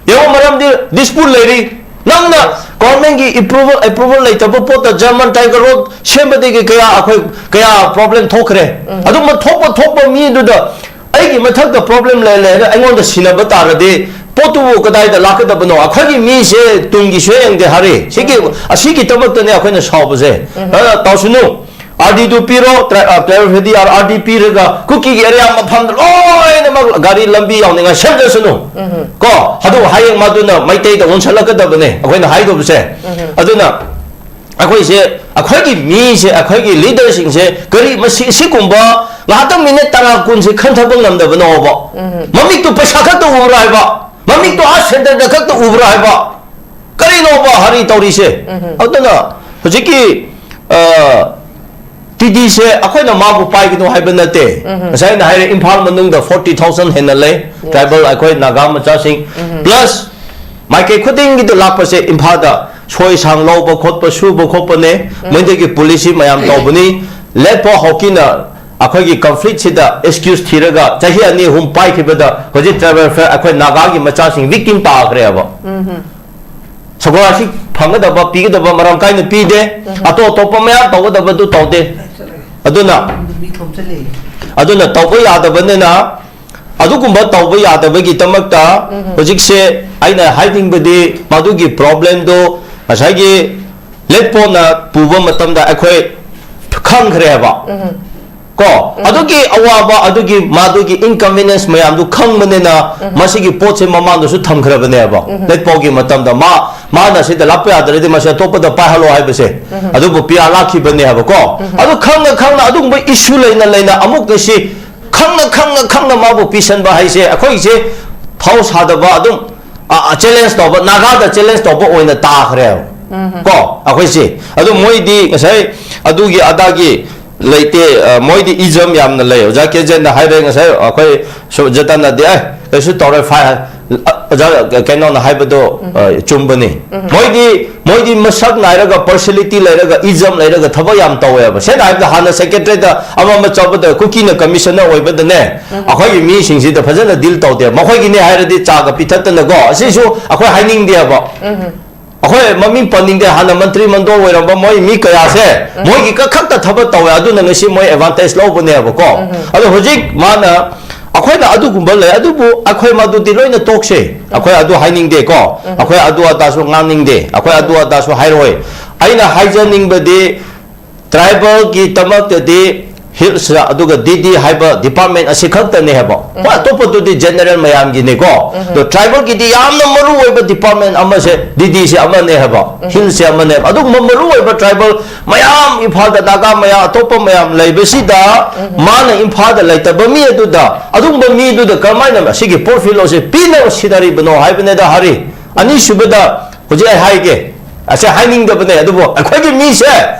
ꯌꯦꯡꯉꯣ, ꯃꯔꯝꯗꯤ dispute ꯂꯩꯔꯤ꯫ ꯅꯪꯅ government ꯀꯤ approval, approval ꯂꯩꯇꯕ ꯄꯣꯠꯇ German Tiger Road ꯁꯦꯝꯕꯗꯒꯤ ꯀꯌꯥ ꯑꯩꯈꯣꯏ, ꯀꯌꯥ problem ꯊꯣꯛꯈ꯭ꯔꯦ꯫ ꯑꯗꯨꯝꯕ ꯊꯣꯛꯄ, ꯊꯣꯛꯄ ꯃꯤꯗꯨꯗ ꯑꯩꯒꯤ ꯃꯊꯛꯇ problem ꯂꯩ, ꯂꯩꯔꯒ ꯑꯩꯉꯣꯟꯗ ꯁꯤꯟꯅꯕ ꯇꯥꯔꯗꯤ ꯄꯣꯠꯇꯨꯕꯨ ꯀꯗꯥꯏꯗ ꯂꯥꯛꯀꯗꯕꯅꯣ? ꯑꯩꯈꯣꯏꯒꯤ ꯃꯤꯁꯦ ꯇꯨꯡꯒꯤ ꯁꯨꯌꯦꯡꯗꯦ ꯍꯥꯏꯔꯤ꯫ ꯁꯤꯒꯤ, ꯑꯁꯤꯒꯤꯗꯃꯛꯇꯅꯦ ꯑꯩꯈꯣꯏꯅ ꯁꯥꯎꯕꯁꯦ꯫ ꯑꯗꯨꯅ ꯇꯧꯁꯅꯨ꯫ R D ꯗꯨ ꯄꯤꯔꯣ, ꯇ꯭ꯔꯥ-, ꯑ, tribal federal R D ꯄꯤꯔꯒ ꯀꯨꯀꯤꯒꯤ area ꯃꯐꯝꯗ ꯂꯣꯏꯅꯃꯛ ꯒꯥꯔꯤ ꯂꯝꯕꯤ ꯌꯥꯎꯅꯤꯡꯉꯥꯏ ꯁꯦꯝꯖꯁꯅꯨ꯫ ꯀꯣ? ꯑꯗꯨ ꯍꯌꯦꯡ ꯃꯗꯨꯅ ꯃꯩꯇꯩꯗ ꯑꯣꯟꯁꯜꯂꯛꯀꯗꯕꯅꯦ ꯑꯩꯈꯣꯏꯅ ꯍꯥꯏꯗꯧꯕꯁꯦ꯫ ꯑꯗꯨꯅ ꯑꯩꯈꯣꯏꯁꯦ, ꯑꯩꯈꯣꯏꯒꯤ ꯃꯤꯁꯦ, ꯑꯩꯈꯣꯏꯒꯤ leader ꯁꯤꯡꯁꯦ ꯀꯔꯤ ꯃꯁꯤ, ꯁꯤꯒꯨꯝꯕ ꯉꯥꯏꯍꯥꯛꯇꯪ minute ꯇꯔꯥ ꯀꯨꯟꯁꯦ ꯈꯟꯊꯕ ꯉꯝꯗꯕꯅꯣꯕ? ꯃꯃꯤꯠꯇꯨ ꯄꯩꯁꯥ ꯈꯛꯇ ꯎꯕ꯭ꯔꯥ ꯍꯥꯏꯕ? ꯃꯃꯤꯠꯇꯨ ꯑꯥ centre ꯗ ꯈꯛꯇ ꯎꯕ꯭ꯔꯥ ꯍꯥꯏꯕ? ꯀꯔꯤꯅꯣꯕ ꯍꯔꯤ ꯇꯧꯔꯤꯁꯦ? ꯑꯗꯨꯅ ꯍꯧꯖꯤꯛꯀꯤ, ꯑ, T D ꯁꯦ ꯑꯩꯈꯣꯏꯅ ꯃꯥꯕꯨ ꯄꯥꯏꯒꯅꯨ ꯍꯥꯏꯕ ꯅꯠꯇꯦ꯫ ꯉꯁꯥꯏ ꯑꯩꯅ ꯍꯥꯏꯔꯦ, ꯏꯝꯐꯥꯜ ꯃꯅꯨꯡꯗ forty thousand ꯍꯦꯟꯅ ꯂꯩ, tribal ꯑꯩꯈꯣꯏ ꯅꯥꯒꯥ ꯃꯆꯥꯁꯤꯡ꯫ Plus ꯃꯥꯏꯀꯩ ꯈꯨꯗꯤꯡꯒꯤꯗ ꯂꯥꯛꯄꯁꯦ ꯏꯝꯐꯥꯜꯗ ꯁꯣꯏ ꯁꯥꯡ ꯂꯧꯕ ꯈꯣꯠꯄ, ꯁꯨꯕ ꯈꯣꯠꯄꯅꯦ꯫ ꯃꯣꯏꯗꯒꯤ policy ꯃꯌꯥꯝ ꯇꯧꯕꯅꯤ꯫ ꯂꯦꯠꯄꯣ ꯍꯥꯎꯀꯤꯟꯅ ꯑꯩꯈꯣꯏꯒꯤ conflict ꯁꯤꯗ excuse ꯊꯤꯔꯒ ꯆꯍꯤ ꯑꯅꯤ ꯑꯍꯨꯝ ꯄꯥꯏꯈꯤꯕꯗ ꯍꯧꯖꯤꯛ tribal ꯐꯦ-, ꯑꯩꯈꯣꯏ ꯅꯥꯒꯥꯒꯤ ꯃꯆꯥꯁꯤꯡ victim ꯇꯥꯈ꯭ꯔꯦꯕ꯫ ꯁꯒꯣꯜ ꯑꯁꯤ ꯐꯪꯒꯗꯕ, ꯄꯤꯒꯗꯕ ꯃꯔꯝ ꯀꯥꯏꯅ ꯄꯤꯗꯦ꯫ ꯑꯇꯣꯞ ꯑꯇꯣꯞꯄ ꯃꯌꯥꯝ ꯇꯧꯒꯗꯕꯗꯨ ꯇꯧꯗꯦ꯫ ꯑꯗꯨꯅ, ꯑꯗꯨꯅ ꯇꯧꯕ ꯌꯥꯗꯕꯅꯤꯅ, ꯑꯗꯨꯒꯨꯝꯕ ꯇꯧꯕ ꯌꯥꯗꯕꯒꯤꯗꯃꯛꯇ ꯍꯧꯖꯤꯛꯁꯦ ꯑꯩꯅ ꯍꯥꯏꯅꯤꯡꯕꯗꯤ, ꯃꯗꯨꯒꯤ problem ꯗꯣ ꯉꯁꯥꯏꯒꯤ ꯂꯦꯠꯄꯣꯅ ꯄꯨꯕ ꯃꯇꯝꯗ ꯑꯩꯈꯣꯏ ꯈꯪꯈ꯭ꯔꯦꯕ꯫ ꯀꯣ? ꯑꯗꯨꯒꯤ ꯑꯋꯥꯕ, ꯑꯗꯨꯒꯤ ꯃꯥꯗꯨꯒꯤ inconvenience ꯃꯌꯥꯝꯗꯨ ꯈꯪꯕꯅꯤꯅ ꯃꯁꯤꯒꯤ ꯄꯣꯠꯁꯦ ꯃꯃꯥꯡꯗꯁꯨ ꯊꯝꯈ꯭ꯔꯕꯅꯦꯕ꯫ ꯂꯦꯠꯄꯣꯒꯤ ꯃꯇꯝꯗ ꯃꯥ, ꯃꯥꯅ ꯁꯤꯗ ꯂꯥꯛꯄ ꯌꯥꯗ꯭ꯔꯗꯤ ꯃꯁꯤ ꯑꯇꯣꯞꯄꯗ ꯄꯥꯏꯍꯜꯂꯣ ꯍꯥꯏꯕꯁꯦ꯫ ꯑꯗꯨꯕꯨ P R ꯂꯥꯛꯈꯤꯕꯅꯦ ꯍꯥꯏꯕꯀꯣ꯫ ꯑꯗꯨ ꯈꯪꯅ ꯈꯪꯅ ꯑꯗꯨꯒꯨꯝꯕ issue ꯂꯩꯅ ꯂꯩꯅ ꯑꯃꯨꯛ ꯉꯁꯤ ꯈꯪꯅ ꯈꯪꯅ ꯈꯪꯅ ꯃꯥꯕꯨ ꯄꯤꯁꯟꯕ ꯍꯥꯏꯁꯦ ꯑꯩꯈꯣꯏꯁꯦ ꯐꯥꯎ ꯁꯥꯗꯕ ꯑꯗꯨꯝ ꯆꯦꯂꯦꯟꯖ ꯇꯧꯕ, ꯅꯥꯒꯥꯗ ꯆꯦꯂꯦꯟꯖ ꯇꯧꯕ ꯑꯣꯏꯅ ꯇꯥꯈ꯭ꯔꯦꯕ꯫ ꯀꯣ, ꯑꯩꯈꯣꯏꯁꯦ꯫ ꯑꯗꯨ ꯃꯣꯏꯗꯤ ꯉꯁꯥꯏ ꯑꯗꯨꯒꯤ ꯑꯗꯥꯒꯤ ꯂꯩꯇꯦ꯫ ꯑ, ꯃꯣꯏꯗꯤ ꯏꯖꯝ ꯌꯥꯝꯅ ꯂꯩ꯫ ꯑꯣꯖꯥ ꯀꯦꯖꯦꯟꯅ ꯍꯥꯏꯔꯦ ꯉꯁꯥꯏ, ꯑꯩꯈꯣꯏ ꯁꯨ-, ꯖꯇꯟꯅꯗꯤ, "ꯑꯦ, ꯀꯩꯁꯨ ꯇꯧꯔꯣꯏ, ꯐꯥꯏ ꯍꯥꯏ-," ꯑ, ꯑꯣꯖꯥ ꯀꯩꯅꯣꯅ ꯍꯥꯏꯕꯗꯣ, ꯑ, ꯆꯨꯝꯕꯅꯤ꯫ ꯃꯣꯏꯗꯤ, ꯃꯣꯏꯗꯤ ꯃꯁꯛ ꯅꯥꯏꯔꯒ, ꯄꯥꯔꯁꯤꯌꯦꯂꯤꯇꯤ ꯂꯩꯔꯒ, ꯏꯖꯝ ꯂꯩꯔꯒ ꯊꯕꯛ ꯌꯥꯝ ꯇꯧꯋꯦꯕ꯫ ꯁꯦꯡꯅ ꯍꯥꯏꯕꯗ, ꯍꯥꯟꯅ ꯁꯦꯀ꯭ꯔꯦꯇꯔꯤꯗ ꯑꯃ ꯑꯃ ꯆꯠꯄꯗ ꯀꯨꯀꯤꯅ ꯀꯃꯤꯁꯅꯔ ꯑꯣꯏꯕꯗꯅꯦ, ꯑꯩꯈꯣꯏꯒꯤ ꯃꯤꯁꯤꯡꯁꯤꯗ ꯐꯖꯅ ꯗꯤꯜ ꯇꯧꯗꯦ꯫ ꯃꯈꯣꯏꯒꯤꯅꯦ ꯍꯥꯏꯔꯗꯤ ꯆꯥꯒ ꯄꯤꯊꯛꯇꯅꯀꯣ, ꯑꯁꯤꯁꯨ ꯑꯩꯈꯣꯏ ꯍꯥꯏꯅꯤꯡꯗꯦꯕ꯫ ꯑꯩꯈꯣꯏ ꯃꯃꯤꯡ ꯄꯟꯅꯤꯡꯗꯦ, ꯍꯥꯟꯅ ꯃꯟꯇ꯭ꯔꯤ ꯃꯟꯗꯣꯜ ꯑꯣꯏꯔꯝꯕ ꯃꯣꯏ ꯃꯤ ꯀꯌꯥꯁꯦ ꯃꯣꯏꯒꯤ ꯈꯛꯇ ꯊꯕꯛ ꯇꯧꯋꯦ, ꯑꯗꯨꯅ ꯉꯁꯤ ꯃꯣꯏ ꯑꯦꯗꯚꯥꯟꯇꯦꯖ ꯂꯧꯕꯅꯦꯕꯀꯣ꯫ ꯑꯗꯣ ꯍꯧꯖꯤꯛ ꯃꯥꯅ, ꯑꯩꯈꯣꯏꯅ ꯑꯗꯨꯒꯨꯝꯕ ꯂꯩ, ꯑꯗꯨꯕꯨ ꯑꯩꯈꯣꯏ ꯃꯗꯨꯗꯤ ꯂꯣꯏꯅ ꯇꯣꯛꯁꯦ, ꯑꯩꯈꯣꯏ ꯑꯗꯨ ꯍꯥꯏꯅꯤꯡꯗꯦꯀꯣ꯫ ꯑꯩꯈꯣꯏ ꯑꯗꯨ ꯑꯗꯥꯁꯨ ꯉꯥꯡꯅꯤꯡꯗꯦ, ꯑꯩꯈꯣꯏ ꯑꯗꯨ ꯑꯗꯥꯁꯨ ꯍꯥꯏꯔꯣꯏ꯫ ꯑꯩꯅ ꯍꯥꯏꯖꯅꯤꯡꯕꯗꯤ, ꯇ꯭ꯔꯥꯏꯕꯦꯜꯒꯤꯗꯃꯛꯇꯗꯤ ꯍꯤꯜꯁ ꯑꯗꯨꯒ ꯗꯤ ꯗꯤ ꯍꯥꯏꯕ ꯗꯤꯄꯥꯔꯠꯃꯦꯟ ꯑꯁꯤ ꯈꯛꯇꯅꯦ ꯍꯥꯏꯕ꯫ ꯍꯣꯏ, ꯑꯇꯣꯞꯄꯗꯨꯗꯤ ꯖꯦꯅꯔꯦꯜ ꯃꯌꯥꯝꯒꯤꯅꯤꯀꯣ꯫ ꯑꯗꯣ ꯇ꯭ꯔꯥꯏꯕꯦꯜꯒꯤꯗꯤ ꯌꯥꯝꯅ ꯃꯔꯨ ꯑꯣꯏꯕ ꯗꯤꯄꯥꯔꯠꯃꯦꯟ ꯑꯃꯁꯦ ꯗꯤ ꯗꯤꯁꯦ ꯑꯃꯅꯦ ꯍꯥꯏꯕ, ꯍꯤꯜꯁꯁꯦ ꯑꯃꯅꯦꯕ꯫ ꯑꯗꯨꯒꯨꯝꯕ ꯃꯔꯨ ꯑꯣꯏꯕ ꯇ꯭ꯔꯥꯏꯕꯦꯜ ꯃꯌꯥꯝ, ꯏꯝꯐꯥꯜꯗ ꯅꯥꯒꯥ ꯃꯌꯥꯝ, ꯑꯇꯣꯞꯄ ꯃꯌꯥꯝ ꯂꯩꯕꯁꯤꯗ, ꯃꯥꯅ ꯏꯝꯐꯥꯜꯗ ꯂꯩꯇꯕ ꯃꯤ ꯑꯗꯨꯗ, ꯑꯗꯨꯒꯨꯝꯕ ꯃꯤꯗꯨꯗ ꯀꯔꯝꯍꯥꯏꯅ ꯑꯁꯤꯒꯤ ꯄꯣꯔꯠꯐꯣꯂꯤꯑꯣꯁꯦ ꯄꯤꯅꯕ ꯁꯤꯟꯅꯔꯤꯕꯅꯣ ꯍꯥꯏꯕꯅꯤꯗ, ꯍꯥꯔꯤ꯫ ꯑꯅꯤꯁꯨꯕꯗ, ꯍꯧꯖꯤꯛ ꯑꯩ ꯍꯥꯏꯒꯦ, ꯑꯁꯦ ꯍꯥꯏꯅꯤꯡꯗꯕꯅꯦ, ꯑꯗꯨꯕꯨ ꯑꯩꯈꯣꯏꯒꯤ ꯃꯤꯁꯦ,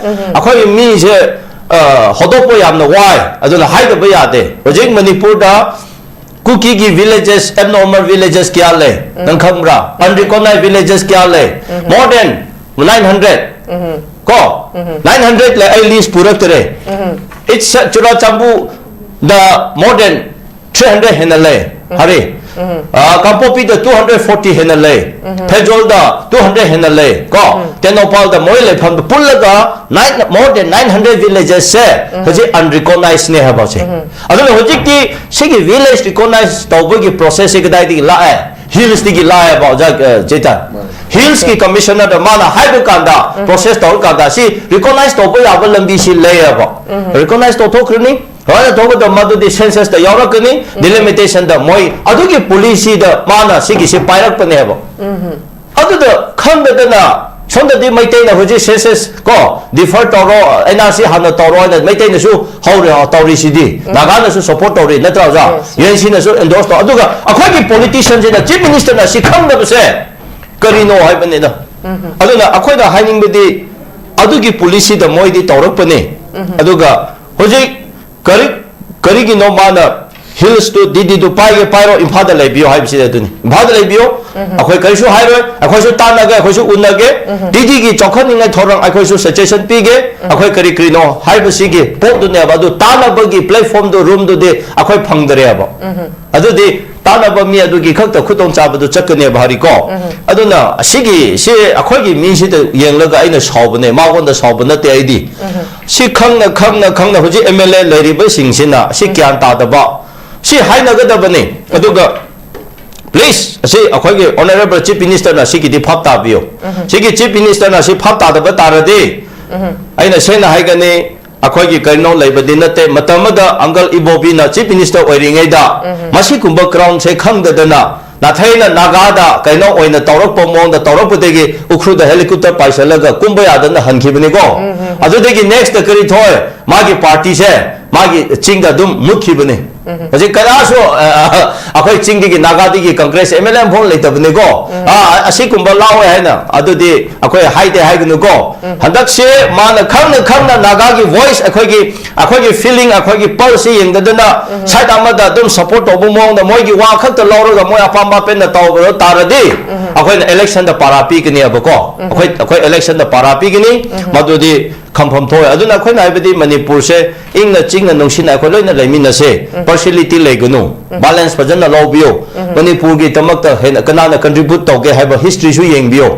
ꯑꯩꯈꯣꯏꯒꯤ ꯃꯤꯁꯦ, ꯑ, ꯍꯧꯗꯣꯛꯄ ꯌꯥꯝꯅ ꯋꯥꯏ, ꯑꯗꯨꯅ ꯍꯥꯏꯗꯕ ꯌꯥꯗꯦ꯫ ꯍꯧꯖꯤꯛ ꯃꯅꯤꯄꯨꯔꯗ ꯀꯨꯀꯤꯒꯤ ꯚꯤꯂꯦꯖꯦꯁ, ꯑꯦꯕꯅꯣꯔꯃꯦꯜ ꯚꯤꯂꯦꯖꯦꯁ ꯀꯌꯥ ꯂꯩ? ꯅꯪ ꯈꯪꯕ꯭ꯔꯥ? ꯑꯟꯔꯤꯀꯣꯛꯅꯥꯏꯖ ꯚꯤꯂꯦꯖꯦꯁ ꯀꯌꯥ ꯂꯩ? More than nine hundred꯫ ꯀꯣ? Nine hundred ꯂꯩ, ꯑꯩ ꯂꯤꯁ ꯄꯨꯔꯛꯇꯔꯦ꯫ It's, ꯆꯨꯔꯥꯆꯥꯟꯄꯨꯔꯗ more than three hundred ꯍꯦꯟꯅ ꯂꯩ꯫ ꯍꯥꯔꯤ꯫ ꯑ, ꯀꯥꯡꯄꯣꯛꯄꯤꯗ two hundred forty ꯍꯦꯟꯅ ꯂꯩ꯫ ꯐꯦꯖꯣꯜꯗ two hundred ꯍꯦꯟꯅ ꯂꯩ꯫ ꯀꯣ? ꯇꯦꯡꯅꯧꯄꯜꯗ ꯃꯣꯏ ꯂꯩꯐꯝꯗ ꯄꯨꯜꯂꯒ nine, more than nine hundred ꯚꯤꯂꯦꯖꯦꯁꯁꯦ ꯍꯧꯖꯤꯛ ꯑꯟꯔꯤꯀꯣꯛꯅꯥꯏꯖꯅꯦ ꯍꯥꯏꯕꯁꯦ꯫ ꯑꯗꯨꯅ ꯍꯧꯖꯤꯛꯇꯤ ꯁꯤꯒꯤ ꯚꯤꯂꯦꯖ ꯔꯤꯀꯣꯛꯅꯥꯏꯖ ꯇꯧꯕꯒꯤ ꯄ꯭ꯔꯣꯁꯦꯁꯁꯦ ꯀꯗꯥꯏꯗꯒꯤ ꯂꯥꯛꯑꯦ? ꯍꯤꯜꯁꯇꯒꯤ ꯂꯥꯛꯑꯦꯕ, ꯑꯣꯖꯥ, ꯑ, ꯆꯦꯇꯟ꯫ ꯍꯤꯜꯁꯀꯤ ꯀꯃꯤꯁꯅꯔꯗ ꯃꯥꯅ ꯍꯥꯏꯕ ꯀꯥꯟꯗ, ꯄ꯭ꯔꯣꯁꯦꯁ ꯇꯧꯔꯀꯥꯟꯗ, ꯁꯤ ꯔꯤꯀꯣꯛꯅꯥꯏꯖ ꯇꯧꯕ ꯌꯥꯕ ꯂꯝꯕꯤꯁꯤ ꯂꯩꯌꯦꯕ꯫ ꯔꯤꯀꯣꯛꯅꯥꯏꯖ ꯇꯧꯊꯣꯛꯈ꯭ꯔꯅꯤ, ꯂꯣꯏꯅ ꯇꯧꯕꯗ ꯃꯗꯨꯗꯤ ꯁꯦꯟꯁꯁꯇ ꯌꯥꯎꯔꯛꯀꯅꯤ, ꯗꯤꯂꯤꯃꯤꯇꯦꯁꯟꯗ ꯃꯣꯏ ꯑꯗꯨꯒꯤ ꯄꯣꯂꯤꯁꯤꯗ ꯃꯥꯅ ꯁꯤꯒꯤꯁꯤ ꯄꯥꯏꯔꯛꯄꯅꯦꯕ꯫ ꯑꯗꯨꯗ ꯈꯪꯗꯗꯅ ꯁꯣꯝꯗꯗꯤ ꯃꯩꯇꯩꯅ ꯍꯧꯖꯤꯛ ꯁꯦꯟꯁꯁ ꯀꯣ, ꯗꯤꯐꯔ ꯇꯧꯔꯣ, ꯑꯦꯟ ꯑꯥꯔ ꯁꯤ ꯍꯥꯟꯅ ꯇꯧꯔꯣ ꯍꯥꯏꯅ ꯃꯩꯇꯩꯅꯁꯨ ꯍꯧꯔꯦ, ꯑ, ꯇꯧꯔꯤꯁꯤꯗꯤ꯫ ꯅꯥꯒꯥꯅꯁꯨ ꯁꯄꯣꯔꯠ ꯇꯧꯔꯤ, ꯅꯠꯇ꯭ꯔꯥ ꯑꯣꯖꯥ? Yes, yes. ꯌꯨ ꯑꯦꯟ ꯁꯤꯅꯁꯨ ꯑꯦꯟꯗꯣꯔꯁ ꯇꯧ꯫ ꯑꯗꯨꯒ ꯑꯩꯈꯣꯏꯒꯤ ꯄꯣꯂꯤꯇꯤꯁꯤꯌꯟꯁꯤꯅ, ꯆꯤꯐ ꯃꯤꯅꯤꯁꯇꯔꯅ ꯁꯤ ꯈꯪꯗꯕꯁꯦ ꯀꯔꯤꯅꯣ ꯍꯥꯏꯕꯅꯤꯗ꯫ ꯑꯗꯨꯅ ꯑꯩꯈꯣꯏꯅ ꯍꯥꯏꯅꯤꯡꯕꯗꯤ, ꯑꯗꯨꯒꯤ ꯄꯣꯂꯤꯁꯤꯗ ꯃꯣꯏꯗꯤ ꯇꯧꯔꯛꯄꯅꯤ꯫ ꯑꯗꯨꯒ ꯍꯧꯖꯤꯛ ꯀꯔꯤ, ꯀꯔꯤꯒꯤꯅꯣ ꯃꯥꯅ ꯍꯤꯜꯁꯇꯨ, ꯗꯤꯗꯤꯗꯨ ꯄꯥꯏꯒꯦ ꯄꯥꯏꯔꯣ, ꯏꯝꯐꯥꯜꯗ ꯂꯩꯕꯤꯌꯣ ꯍꯥꯏꯕꯁꯤꯗ ꯑꯗꯨꯅꯤ꯫ ꯏꯝꯐꯥꯜꯗ ꯂꯩꯕꯤꯌꯣ, ꯑꯩꯈꯣꯏ ꯀꯔꯤꯁꯨ ꯍꯥꯏꯔꯣꯏ, ꯑꯩꯈꯣꯏꯁꯨ ꯇꯥꯟꯅꯒꯦ, ꯑꯩꯈꯣꯏꯁꯨ ꯎꯅꯒꯦ, ꯗꯤꯗꯤꯒꯤ ꯆꯥꯎꯈꯠꯅꯤꯡꯉꯥꯏ ꯊꯧꯔꯥꯡ ꯑꯩꯈꯣꯏꯁꯨ ꯁꯖꯦꯁꯟ ꯄꯤꯒꯦ, ꯑꯩꯈꯣꯏ ꯀꯔꯤ ꯀꯔꯤꯅꯣ ꯍꯥꯏꯕꯁꯤꯒꯤ ꯄꯣꯠꯇꯨꯅꯦꯕ꯫ ꯑꯗꯨ ꯇꯥꯟꯅꯕꯒꯤ ꯄ꯭ꯂꯦꯠꯐꯣꯝꯗꯨ, ꯔꯨꯝꯗꯨꯗꯤ ꯑꯩꯈꯣꯏ ꯐꯪꯗ꯭ꯔꯦꯕ꯫ ꯑꯗꯨꯗꯤ ꯇꯥꯟꯅꯕ ꯃꯤ ꯑꯗꯨꯒꯤ ꯈꯛꯇ ꯈꯨꯗꯣꯡꯆꯥꯕꯗꯨ ꯆꯠꯀꯅꯦꯕ ꯍꯥꯏꯔꯤꯀꯣ꯫ ꯑꯗꯨꯅ ꯑꯁꯤꯒꯤ, ꯁꯤ ꯑꯩꯈꯣꯏꯒꯤ ꯃꯤꯁꯤꯗ ꯌꯦꯡꯂꯒ ꯑꯩꯅ ꯁꯥꯎꯕꯅꯦ, ꯃꯉꯣꯟꯗ ꯁꯥꯎꯕ ꯅꯠꯇꯦ ꯑꯩꯗꯤ꯫ ꯁꯤ ꯈꯪꯅ, ꯈꯪꯅ, ꯈꯪꯅ ꯍꯧꯖꯤꯛ ꯑꯦꯝ ꯑꯦꯜ ꯑꯦ ꯂꯩꯔꯤꯕꯁꯤꯡꯁꯤꯅ ꯁꯤ ꯒ꯭ꯌꯥꯟ ꯇꯥꯗꯕ, ꯁꯤ ꯍꯥꯏꯅꯒꯗꯕꯅꯤ꯫ ꯑꯗꯨꯒ ꯄ꯭ꯂꯤꯁ, ꯑꯁꯤ ꯑꯩꯈꯣꯏꯒꯤ ꯑꯣꯅꯔꯦꯕꯜ ꯆꯤꯐ ꯃꯤꯅꯤꯁꯇꯔꯅ ꯁꯤꯒꯤꯗꯤ ꯚꯥꯞ ꯇꯥꯕꯤꯌꯨ꯫ ꯁꯤꯒꯤ ꯆꯤꯐ ꯃꯤꯅꯤꯁꯇꯔꯅ ꯁꯤ ꯚꯥꯞ ꯇꯥꯗꯕ ꯇꯥꯔꯗꯤ, ꯑꯩꯅ ꯁꯦꯡꯅ ꯍꯥꯏꯒꯅꯤ, ꯑꯩꯈꯣꯏꯒꯤ ꯀꯔꯤꯅꯣ ꯂꯩꯕꯗꯤ ꯅꯠꯇꯦ꯫ ꯃꯇꯝ ꯑꯃꯗ ꯑꯪꯀꯜ ꯏꯕꯣꯕꯤꯅ ꯆꯤꯐ ꯃꯤꯅꯤꯁꯇꯔ ꯑꯣꯏꯔꯤꯉꯩꯗ ꯃꯁꯤꯒꯨꯝꯕ ꯒ꯭ꯔꯥꯎꯟꯁꯦ ꯈꯪꯗꯗꯅ ꯅꯥꯊꯩꯅ ꯅꯥꯒꯥꯗ ꯀꯩꯅꯣ ꯑꯣꯏꯅ ꯇꯧꯔꯛꯄ ꯃꯑꯣꯡꯗ ꯇꯧꯔꯛꯄꯗꯒꯤ ꯎꯈ꯭ꯔꯨꯜꯗ ꯍꯦꯂꯤꯀꯣꯞꯇꯔ ꯄꯥꯏꯁꯜꯂꯒ ꯀꯨꯝꯕ ꯌꯥꯗꯅ ꯍꯟꯈꯤꯕꯅꯤꯀꯣ꯫ ꯑꯗꯨꯗꯒꯤ ꯅꯦꯛꯁꯇ ꯀꯔꯤ ꯊꯣꯛꯑꯦ? ꯃꯥꯒꯤ ꯄꯥꯔꯇꯤꯁꯦ ꯃꯥꯒꯤ ꯆꯤꯡꯗ ꯑꯗꯨꯝ ꯃꯨꯠꯈꯤꯕꯅꯤ꯫ ꯍꯧꯖꯤꯛ ꯀꯅꯥꯁꯨ, ꯑ, ꯑ, ꯑꯩꯈꯣꯏ ꯆꯤꯡꯗꯒꯤ, ꯅꯥꯒꯥꯗꯒꯤ ꯀꯪꯒ꯭ꯔꯦꯁ ꯑꯦꯝ ꯑꯦꯜ ꯑꯦ ꯑꯃꯐꯥꯎ ꯂꯩꯇꯕꯅꯤꯀꯣ꯫ ꯑ, ꯑꯁꯤꯒꯨꯝꯕ ꯂꯥꯛꯑꯣꯏ ꯍꯥꯏꯅ ꯑꯗꯨꯗꯤ ꯑꯩꯈꯣꯏ ꯍꯥꯏꯗꯦ ꯍꯥꯏꯒꯅꯨꯀꯣ꯫ ꯍꯟꯗꯛꯁꯦ ꯃꯥꯅ ꯈꯪꯅ ꯈꯪꯅ ꯅꯥꯒꯥꯒꯤ ꯚꯣꯏꯁ, ꯑꯩꯈꯣꯏꯒꯤ, ꯑꯩꯈꯣꯏꯒꯤ ꯐꯤꯂꯤꯡ, ꯑꯩꯈꯣꯏꯒꯤ ꯄꯜꯁꯁꯤ ꯌꯦꯡꯗꯗꯅ ꯁꯥꯏꯠ ꯑꯃꯗ ꯑꯗꯨꯝ ꯁꯄꯣꯔꯠ ꯇꯧꯕ ꯃꯑꯣꯡꯗ ꯃꯣꯏꯒꯤ ꯋꯥ ꯈꯛꯇ ꯂꯧꯔꯒ ꯃꯣꯏ ꯑꯄꯥꯝꯕ ꯑꯄꯦꯟꯅ ꯇꯧꯕ ꯇꯥꯔꯗꯤ ꯑꯩꯈꯣꯏꯅ ꯏꯂꯦꯛꯁꯟꯗ ꯄꯥꯔꯥ ꯄꯤꯒꯅꯦꯕꯀꯣ꯫ ꯑꯩꯈꯣꯏ, ꯑꯩꯈꯣꯏ ꯏꯂꯦꯛꯁꯟꯗ ꯄꯥꯔꯥ ꯄꯤꯒꯅꯤ꯫ ꯃꯗꯨꯗꯤ ꯈꯝꯐꯝ ꯊꯣꯛꯑꯦ꯫ ꯑꯗꯨꯅ ꯑꯩꯈꯣꯏꯅ ꯍꯥꯏꯕꯗꯤ ꯃꯅꯤꯄꯨꯔꯁꯦ ꯏꯪꯅ ꯆꯤꯡꯅ ꯅꯨꯡꯁꯤꯅ ꯑꯩꯈꯣꯏ ꯂꯣꯏꯅ ꯂꯩꯃꯤꯟꯅꯁꯦ꯫ ꯄꯥꯔꯁꯤꯌꯦꯂꯤꯇꯤ ꯂꯩꯒꯅꯨ꯫ ꯕꯦꯂꯦꯟꯁ ꯐꯖꯅ ꯂꯧꯕꯤꯌꯨ꯫ ꯃꯅꯤꯄꯨꯔꯒꯤꯗꯃꯛꯇ ꯍꯦꯟꯅ ꯀꯅꯥꯅ ꯀꯟꯇ꯭ꯔꯤꯕ꯭ꯌꯨꯠ ꯇꯧꯒꯦ ꯍꯥꯏꯕ ꯍꯤꯁꯇ꯭ꯔꯤꯁꯨ ꯌꯦꯡꯕꯤꯌꯨ꯫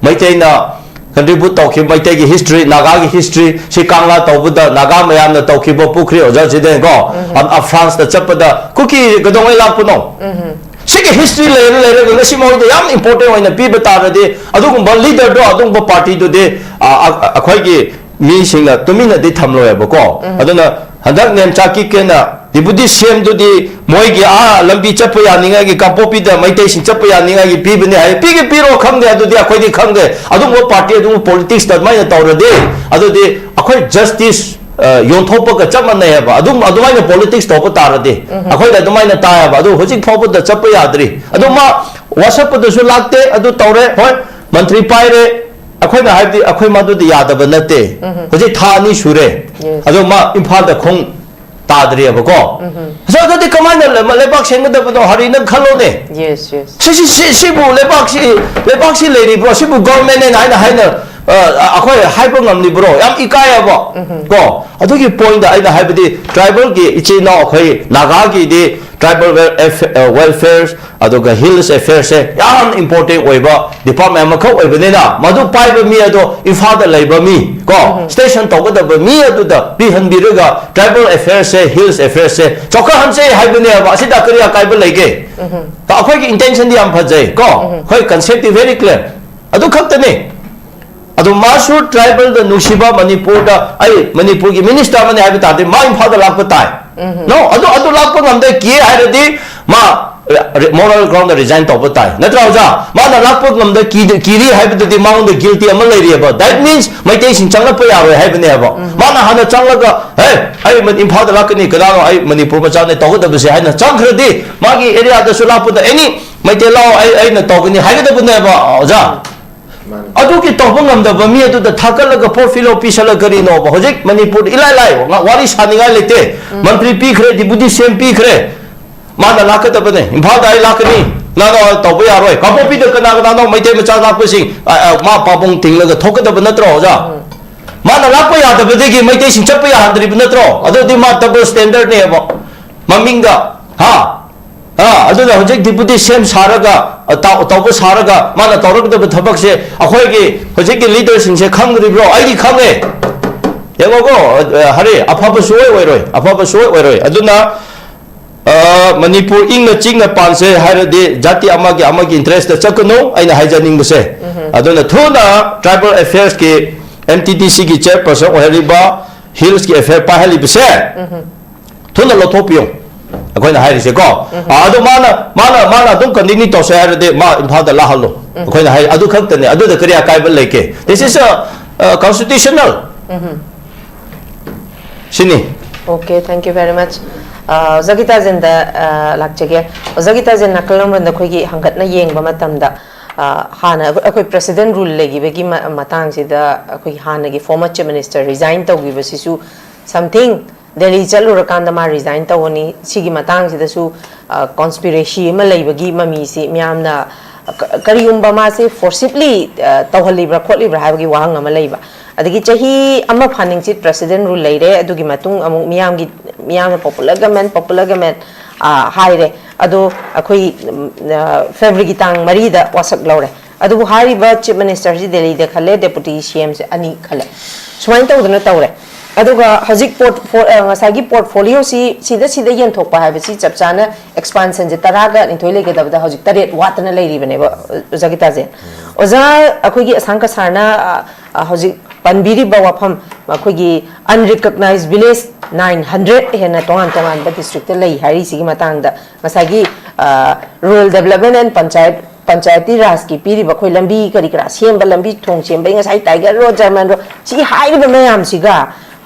ꯃꯩꯇꯩꯅ ꯀꯟꯇ꯭ꯔꯤꯕ꯭ꯌꯨꯠ ꯇꯧꯈꯤꯕ ꯃꯩꯇꯩꯒꯤ ꯍꯤꯁꯇ꯭ꯔꯤ, ꯅꯥꯒꯥꯒꯤ ꯍꯤꯁꯇ꯭ꯔꯤ, ꯁꯤ ꯀꯪꯂꯥ ꯇꯧꯕꯗ ꯅꯥꯒꯥ ꯃꯌꯥꯝꯅ ꯇꯧꯈꯤꯕ ꯄꯨꯈ꯭ꯔꯤ, ꯑꯣꯖꯥ ꯖꯤꯗꯦꯟ ꯀꯣ, ꯑ, ꯑ, ꯐ꯭ꯔꯥꯟꯁꯇ ꯆꯠꯄꯗ ꯀꯨꯀꯤ ꯀꯩꯗꯧꯉꯩ ꯂꯥꯛꯄꯅꯣ? ꯁꯤꯒꯤ ꯍꯤꯁꯇ꯭ꯔꯤ ꯂꯩꯔ ꯂꯩꯔꯒ ꯉꯁꯤ ꯃꯣꯏꯗ ꯌꯥꯝ ꯏꯝꯄꯣꯔꯇꯦꯟ ꯑꯣꯏꯅ ꯄꯤꯕ ꯇꯥꯔꯗꯤ ꯑꯗꯨꯒꯨꯝꯕ ꯂꯤꯗꯔꯗꯣ, ꯑꯗꯨꯒꯨꯝꯕ ꯄꯥꯔꯇꯤꯗꯨꯗꯤ, ꯑ, ꯑ, ꯑꯩꯈꯣꯏꯒꯤ ꯃꯤꯁꯤꯡꯅ ꯇꯨꯃꯤꯟꯅꯗꯤ ꯊꯝꯂꯣꯏꯕꯀꯣ꯫ ꯑꯗꯨꯅ ꯍꯟꯗꯛ ꯅꯦꯝꯆꯥ ꯀꯤꯛꯀꯦꯅ ꯗꯤꯄꯨꯇꯤ ꯁꯤ ꯑꯦꯝꯗꯨꯗꯤ ꯃꯣꯏꯒꯤ ꯑꯥ ꯂꯝꯕꯤ ꯆꯠꯄ ꯌꯥꯅꯤꯡꯉꯥꯏꯒꯤ, ꯀꯥꯡꯄꯣꯛꯄꯤꯗ ꯃꯩꯇꯩꯁꯤꯡ ꯆꯠꯄ ꯌꯥꯅꯤꯡꯉꯥꯏꯒꯤ ꯄꯤꯕꯅꯤ ꯍꯥꯏ꯫ ꯄꯤꯒꯦ ꯄꯤꯔꯣ ꯈꯪꯗꯦ, ꯑꯗꯨꯗꯤ ꯑꯩꯈꯣꯏꯗꯤ ꯈꯪꯗꯦ꯫ ꯑꯗꯨꯒꯨꯝꯕ ꯄꯥꯔꯇꯤ, ꯑꯗꯨꯒꯨꯝꯕ ꯄꯣꯂꯤꯇꯤꯛꯁꯇ ꯑꯗꯨꯃꯥꯏꯅ ꯇꯧꯔꯗꯤ, ꯑꯗꯨꯗꯤ ꯑꯩꯈꯣꯏ ꯖꯁꯇꯤꯁ ꯌꯣꯟꯊꯣꯛꯄꯒ ꯆꯞ ꯃꯥꯟꯅꯩ ꯍꯥꯏꯕ꯫ ꯑꯗꯨꯝ ꯑꯗꯨꯃꯥꯏꯅ ꯄꯣꯂꯤꯇꯤꯛꯁ ꯇꯧꯕ ꯇꯥꯔꯗꯤ, ꯑꯩꯈꯣꯏꯗ ꯑꯗꯨꯃꯥꯏꯅ ꯇꯥꯏ ꯍꯥꯏꯕ꯫ ꯑꯗꯨ ꯍꯧꯖꯤꯛ ꯐꯥꯎꯕꯗ ꯆꯠꯄ ꯌꯥꯗ꯭ꯔꯤ꯫ ꯑꯗꯨ ꯃꯥ ꯋꯥꯁꯛꯄꯗꯁꯨ ꯂꯥꯛꯇꯦ꯫ ꯑꯗꯨ ꯇꯧꯔꯦ, ꯍꯣꯏ, ꯃꯟꯇ꯭ꯔꯤ ꯄꯥꯏꯔꯦ꯫ ꯑꯩꯈꯣꯏꯅ ꯍꯥꯏꯕꯗꯤ ꯑꯩꯈꯣꯏ ꯃꯗꯨꯗꯤ ꯌꯥꯗꯕ ꯅꯠꯇꯦ꯫ ꯍꯧꯖꯤꯛ ꯊꯥ ꯑꯅꯤ ꯁꯨꯔꯦ꯫ ꯑꯗꯣ ꯃꯥ ꯏꯝꯐꯥꯜꯗ ꯈꯣꯡ ꯇꯥꯗ꯭ꯔꯤꯑꯕꯀꯣ꯫ ꯑꯁ, ꯑꯗꯨꯗꯤ ꯀꯃꯥꯏꯅ ꯂꯩ-, ꯂꯩꯕꯥꯛ ꯁꯦꯝꯒꯗꯕꯅꯣ? ꯍꯔꯤ, ꯅꯪ ꯈꯜꯂꯣꯅꯦ꯫ Yes, yes. ꯁꯤ, ꯁꯤ, ꯁꯤ, ꯁꯤꯕꯨ ꯂꯩꯕꯥꯛꯁꯤ, ꯂꯩꯕꯥꯛꯁꯤ ꯂꯩꯔꯤꯕ꯭ꯔꯣ? ꯁꯤꯕꯨ ꯒꯣꯔꯃꯦꯟꯅꯦꯅ ꯍꯥꯏꯅ, ꯍꯥꯏꯅ, ꯑ, ꯑꯩꯈꯣꯏ ꯍꯥꯏꯕ ꯉꯝꯂꯤꯕ꯭ꯔꯣ? ꯌꯥꯝ ꯏꯀꯥꯏꯌꯦꯕ꯫ ꯀꯣ? ꯑꯗꯨꯒꯤ ꯄꯣꯏꯟꯗ ꯑꯩꯅ ꯍꯥꯏꯕꯗꯤ, ꯇ꯭ꯔꯥꯏꯕꯦꯜꯒꯤ ꯏꯆꯤꯜ ꯏꯅꯥꯎ ꯑꯩꯈꯣꯏ ꯅꯥꯒꯥꯒꯤꯗꯤ ꯇ꯭ꯔꯥꯏꯕꯦꯜ ꯋꯦꯜ-, ꯑꯦꯐ-, ꯑ, ꯋꯦꯜꯐꯦꯌꯔ, ꯑꯗꯨꯒ ꯍꯤꯜꯁ ꯑꯦꯐꯦꯌꯔꯁꯦ ꯌꯥꯝ ꯏꯝꯄꯣꯔꯇꯦꯟ ꯑꯣꯏꯕ ꯗꯤꯄꯥꯔꯠꯃꯦꯟ ꯑꯃꯈꯛ ꯑꯣꯏꯕꯅꯤꯅ, ꯃꯗꯨ ꯄꯥꯏꯕ ꯃꯤ ꯑꯗꯣ ꯏꯝꯐꯥꯜꯗ ꯂꯩꯕ ꯃꯤ, ꯀꯣ, ꯁ꯭ꯇꯦꯁꯟ ꯇꯧꯒꯗꯕ ꯃꯤ ꯑꯗꯨꯗ ꯄꯤꯍꯟꯕꯤꯔꯒ, ꯇ꯭ꯔꯥꯏꯕꯦꯜ ꯑꯦꯐꯦꯌꯔꯁꯁꯦ, ꯍꯤꯜꯁ ꯑꯦꯐꯦꯌꯔꯁꯁꯦ ꯆꯥꯎꯈꯠꯍꯟꯁꯦ ꯍꯥꯏꯕꯅꯦꯕ꯫ ꯑꯁꯤꯗ ꯀꯔꯤ ꯑꯀꯥꯏꯕ ꯂꯩꯒꯦ? ꯑꯩꯈꯣꯏꯒꯤ ꯏꯟꯇꯦꯟꯁꯟꯗꯤ ꯌꯥꯝ ꯐꯖꯩ, ꯀꯣ? ꯑꯩꯈꯣꯏ ꯀꯟꯁꯦꯞꯇꯤ ꯚꯦꯔꯤ ꯀ꯭ꯂꯤꯌꯔ꯫ ꯑꯗꯨ ꯈꯛꯇꯅꯤ꯫ ꯑꯗꯨ ꯃꯥꯁꯨ ꯇ꯭ꯔꯥꯏꯕꯦꯜꯗ ꯅꯨꯡꯁꯤꯕ, ꯃꯅꯤꯄꯨꯔꯗ, ꯑꯩ ꯃꯅꯤꯄꯨꯔꯒꯤ ꯃꯤꯅꯤꯁꯇꯔ ꯑꯃꯅꯤ ꯍꯥꯏꯕ ꯇꯥꯔꯗꯤ, ꯃꯥ ꯏꯝꯐꯥꯜꯗ ꯂꯥꯛꯄ ꯇꯥꯏ꯫ ꯅꯣ, ꯑꯗꯨ, ꯑꯗꯨ ꯂꯥꯛꯄ ꯉꯝꯗꯦ, ꯀꯤ ꯍꯥꯏꯔꯗꯤ ꯃꯥ ꯃꯣꯔꯦꯜ ꯒ꯭ꯔꯥꯎꯟꯗ ꯔꯤꯖꯥꯏꯟ ꯇꯧꯕ ꯇꯥꯏ꯫ ꯅꯠꯇ꯭ꯔꯥ, ꯑꯣꯖꯥ? ꯃꯥꯅ ꯂꯥꯛꯄ ꯉꯝꯗ ꯀꯤ-, ꯀꯤꯔꯤ ꯍꯥꯏꯕꯗꯨꯗꯤ ꯃꯉꯣꯟꯗ ꯒꯤꯜꯇꯤ ꯑꯃ ꯂꯩꯔꯤꯑꯕ꯫ That means ꯃꯩꯇꯩꯁꯤꯡ ꯆꯪꯂꯛꯄ ꯌꯥꯔꯣꯏ ꯍꯥꯏꯕꯅꯦꯕ꯫ ꯃꯥꯅ ꯍꯥꯟꯅ ꯆꯪꯂꯒ, "ꯍꯦ, ꯑꯩ ꯃ-, ꯏꯝꯐꯥꯜꯗ ꯂꯥꯛꯀꯅꯤ, ꯀꯅꯥꯅꯣ, ꯑꯩ ꯃꯅꯤꯄꯨꯔ ꯃꯆꯥꯅꯦ ꯇꯧꯒꯗꯕꯁꯦ" ꯍꯥꯏꯅ ꯆꯪꯈ꯭ꯔꯗꯤ, ꯃꯥꯒꯤ ꯑꯦꯔꯤꯌꯥꯗꯁꯨ ꯂꯥꯛꯄꯗ, "ꯑꯦꯅꯤ ꯃꯩꯇꯩ ꯂꯥꯛꯑꯣ, ꯑꯩ, ꯑꯩꯅ ꯇꯧꯒꯅꯤ" ꯍꯥꯏꯒꯗꯕꯅꯦꯕ, ꯑꯣꯖꯥ꯫ ꯑꯗꯨꯒꯤ ꯇꯧꯕ ꯉꯝꯗꯕ ꯃꯤ ꯑꯗꯨꯗ ꯊꯥꯒꯠꯂꯒ ꯄꯣꯔꯠꯐꯣꯂꯤꯑꯣ ꯄꯤꯁꯜꯂꯒ ꯀꯔꯤꯅꯣꯕ? ꯍꯧꯖꯤꯛ ꯃꯅꯤꯄꯨꯔꯗ ꯏꯂꯥꯏ ꯂꯥꯏ ꯉ-, ꯋꯥꯔꯤ ꯁꯥꯅꯤꯡꯉꯥꯏ ꯂꯩꯇꯦ꯫ ꯃꯟꯇ꯭ꯔꯤ ꯄꯤꯈ꯭ꯔꯦ, ꯗꯤꯄꯨꯇꯤ ꯁꯤ ꯑꯦꯝ ꯄꯤꯈ꯭ꯔꯦ, ꯃꯥꯅ ꯂꯥꯛꯀꯗꯕꯅꯦ, ꯏꯝꯐꯥꯜꯗ ꯑꯩ ꯂꯥꯛꯀꯅꯤ, ꯅꯪ ꯇꯧꯕ ꯌꯥꯔꯣꯏ꯫ ꯀꯥꯡꯄꯣꯛꯄꯤꯗ ꯀꯅꯥ ꯀꯅꯥꯅꯣ ꯃꯩꯇꯩ ꯃꯆꯥ ꯂꯥꯛꯄꯁꯤꯡ, ꯑ, ꯑ, ꯃꯥ ꯄꯥꯕꯨꯡ ꯇꯤꯡꯂꯒ ꯊꯣꯛꯀꯗꯕ ꯅꯠꯇ꯭ꯔꯣ, ꯑꯣꯖꯥ? ꯃꯥꯅ ꯂꯥꯛꯄ ꯌꯥꯗꯕꯗꯒꯤ ꯃꯩꯇꯩꯁꯤꯡ ꯆꯠꯄ ꯌꯥꯍꯟꯗ꯭ꯔꯤꯕ ꯅꯠꯇ꯭ꯔꯣ? ꯑꯗꯨꯗꯤ ꯃꯥ ꯗꯕꯜ ꯁ꯭ꯇꯦꯟꯗꯔꯗꯅꯦꯕ꯫ ꯃꯃꯤꯡꯗ, ꯍꯥ? ꯑ, ꯑꯗꯨꯅ ꯍꯧꯖꯤꯛ ꯗꯤꯄꯨꯇꯤ ꯁꯤ ꯑꯦꯝ ꯁꯥꯔꯒ, ꯑ, ꯇꯧ-, ꯇꯧꯕ ꯁꯥꯔꯒ ꯃꯥꯅ ꯇꯧꯔꯛꯀꯗꯕ ꯊꯕꯛꯁꯦ ꯑꯩꯈꯣꯏꯒꯤ ꯍꯧꯖꯤꯛꯀꯤ ꯂꯤꯗꯔꯁꯤꯡꯁꯦ ꯈꯪꯗ꯭ꯔꯤꯕ꯭ꯔꯣ? ꯑꯩꯗꯤ ꯈꯪꯉꯦ꯫ ꯌꯦꯡꯉꯣꯀꯣ, ꯑ, ꯍꯔꯦ, ꯑꯐꯕ ꯁꯨꯡꯑꯣꯏ ꯑꯣꯏꯔꯣꯏ, ꯑꯐꯕ ꯁꯨꯡꯑꯣꯏ ꯑꯣꯏꯔꯣꯏ꯫ ꯑꯗꯨꯅ, ꯑ, ꯃꯅꯤꯄꯨꯔ ꯏꯪꯅ ꯆꯤꯛꯅ ꯄꯥꯟꯁꯦ ꯍꯥꯏꯔꯗꯤ ꯖꯥꯇꯤ ꯑꯃꯒꯤ, ꯑꯃꯒꯤ ꯏꯟꯇꯔꯦꯁꯇ ꯆꯠꯀꯅꯨ, ꯑꯩꯅ ꯍꯥꯏꯖꯅꯤꯡꯕꯁꯦ꯫ ꯑꯗꯨꯅ ꯊꯨꯅ ꯇ꯭ꯔꯥꯏꯕꯦꯜ ꯑꯦꯐꯦꯌꯔꯁꯀꯤ, ꯑꯦꯝ ꯇꯤ ꯗꯤ ꯁꯤꯒꯤ ꯆꯤꯌꯔꯄꯔꯁꯟ ꯑꯣꯏꯍꯜꯂꯤꯕ, ꯍꯤꯜꯁꯀꯤ ꯑꯦꯐꯦꯌꯔ ꯄꯥꯏꯍꯜꯂꯤꯕꯁꯦ, ꯊꯨꯅ ꯂꯧꯊꯣꯛꯄꯤꯌꯨ꯫ ꯑꯩꯈꯣꯏꯅ ꯍꯥꯏꯔꯤꯁꯦꯀꯣ꯫ ꯑꯥ, ꯑꯗꯣ ꯃꯥꯅ ꯃꯥꯅ ꯃꯥꯅ ꯑꯗꯨꯝ ꯀꯟꯇꯤꯅ꯭ꯌꯨ ꯇꯧꯁꯦ ꯍꯥꯏꯔꯗꯤ ꯃꯥ ꯏꯝꯐꯥꯜꯗ ꯂꯥꯛꯍꯜꯂꯣ꯫ ꯑꯩꯈꯣꯏꯅ ꯍꯥꯏ ꯑꯗꯨ ꯈꯛꯇꯅꯦ꯫ ꯑꯗꯨꯗ ꯀꯔꯤ ꯑꯀꯥꯏꯕ ꯂꯩꯒꯦ? This is a, uh, constitutional. ꯁꯤꯅꯤ꯫ Okay, thank you very much. ꯑ, ꯑꯣꯖꯥ ꯒꯤꯇꯥꯖꯦꯟꯗ, ꯑ, ꯂꯥꯛꯆꯒꯦ꯫ ꯑꯣꯖꯥ ꯒꯤꯇꯥꯖꯦꯟ, ꯅꯥꯀꯜ ꯑꯃꯔꯣꯝꯗ ꯑꯩꯈꯣꯏꯒꯤ ꯍꯪꯒꯠꯅ ꯌꯦꯡꯕ ꯃꯇꯝꯗ, ꯑ, ꯍꯥꯟꯅ ꯑꯩꯈꯣꯏ, ꯑꯩꯈꯣꯏ president rule ꯂꯩꯈꯤꯕꯒꯤ ꯃ-, ꯃꯇꯥꯡꯁꯤꯗ ꯑꯩꯈꯣꯏꯒꯤ ꯍꯥꯟꯅꯒꯤ former chief minister resign ꯇꯧꯈꯤꯕꯁꯤꯁꯨ something Delhi ꯆꯠꯂꯨꯔꯀꯥꯟꯗ ꯃꯥ resign ꯇꯧꯒꯅꯤ꯫ ꯁꯤꯒꯤ ꯃꯇꯥꯡꯁꯤꯗꯁꯨ, ꯑ, conspiracy ꯑꯃ ꯂꯩꯕꯒꯤ ꯃꯃꯤꯁꯤ ꯃꯤꯌꯥꯝꯅ, ꯑ, ꯀ-, ꯀꯔꯤꯒꯨꯝꯕ ꯃꯥꯁꯦ forcibly, ꯑ, ꯇꯧꯍꯜꯂꯤꯕ꯭ꯔꯥ ꯈꯣꯠꯂꯤꯕ꯭ꯔꯥ ꯍꯥꯏꯕꯒꯤ ꯋꯥꯍꯪ ꯑꯃ ꯂꯩꯕ꯫ ꯑꯗꯒꯤ ꯆꯍꯤ ꯑꯃ ꯐꯥꯅꯤꯡꯆꯤꯠ president rule ꯂꯩꯔꯦ꯫ ꯑꯗꯨꯒꯤ ꯃꯇꯨꯡ ꯑꯃꯨꯛ ꯃꯤꯌꯥꯝꯒꯤ, ꯃꯤꯌꯥꯝꯅ popular government, popular government, ꯑ, ꯍꯥꯏꯔꯦ꯫ ꯑꯗꯣ ꯑꯩꯈꯣꯏ, ꯎꯝ, ꯑ, February ꯒꯤ ꯇꯥꯡ ꯃꯔꯤꯗ ꯋꯥꯁꯛ ꯂꯧꯔꯦ꯫ ꯑꯗꯨꯕꯨ ꯍꯥꯏꯔꯤꯕ chief minister ꯁꯤ ꯗꯦꯜꯂꯤꯗ ꯈꯜꯂꯦ, deputy C M ꯁꯦ ꯑꯅꯤ ꯈꯜꯂꯦ꯫ ꯁꯨꯃꯥꯏꯅ ꯇꯧꯗꯅ ꯇꯧꯔꯦ꯫ ꯑꯗꯨꯒ ꯍꯧꯖꯤꯛ ꯄꯣꯔꯠ-, ꯐꯣ-, ꯑ, ꯉꯁꯥꯏꯒꯤ portfolio ꯁꯤ ꯁꯤꯗ, ꯁꯤꯗ ꯌꯦꯟꯊꯣꯛꯄ ꯍꯥꯏꯕꯁꯤ ꯆꯞ ꯆꯥꯅ expansion ꯁꯦ ꯇꯔꯥꯒ ꯅꯤꯊꯣꯏ ꯂꯩꯒꯗꯕꯗ ꯍꯧꯖꯤꯛ ꯇꯔꯦꯠ ꯋꯥꯠꯇꯅ ꯂꯩꯔꯤꯕꯅꯦꯕ, ꯑꯣꯖꯥ ꯒꯤꯇꯥꯖꯦꯟ꯫ ꯑꯣꯖꯥ, ꯑꯩꯈꯣꯏꯒꯤ ꯑꯁꯥꯡ ꯀꯁꯥꯔꯅ, ꯑ, ꯑ, ꯍꯧꯖꯤꯛ ꯄꯟꯕꯤꯔꯤꯕ ꯋꯥꯐꯝ, ꯑꯩꯈꯣꯏꯒꯤ unrecognized village nine hundred ꯍꯦꯟꯅ ꯇꯣꯉꯥꯟ ꯇꯣꯉꯥꯟꯕ district ꯇ ꯂꯩ ꯍꯥꯏꯔꯤꯁꯤꯒꯤ ꯃꯇꯥꯡꯗ ꯉꯁꯥꯏꯒꯤ, ꯑ, rural development and panchayat, panchayati ꯔꯥꯖꯀꯤ ꯄꯤꯔꯤꯕ ꯑꯩꯈꯣꯏ ꯂꯝꯕꯤ ꯀꯔꯤ ꯀꯔꯥ ꯁꯦꯝꯕ, ꯂꯝꯕꯤ ꯊꯣꯡ ꯁꯦꯝꯕꯒꯤ ꯉꯁꯥꯏ Tiger Road, German Road, ꯁꯤ ꯍꯥꯏꯔꯤꯕ ꯃꯌꯥꯝꯁꯤꯒ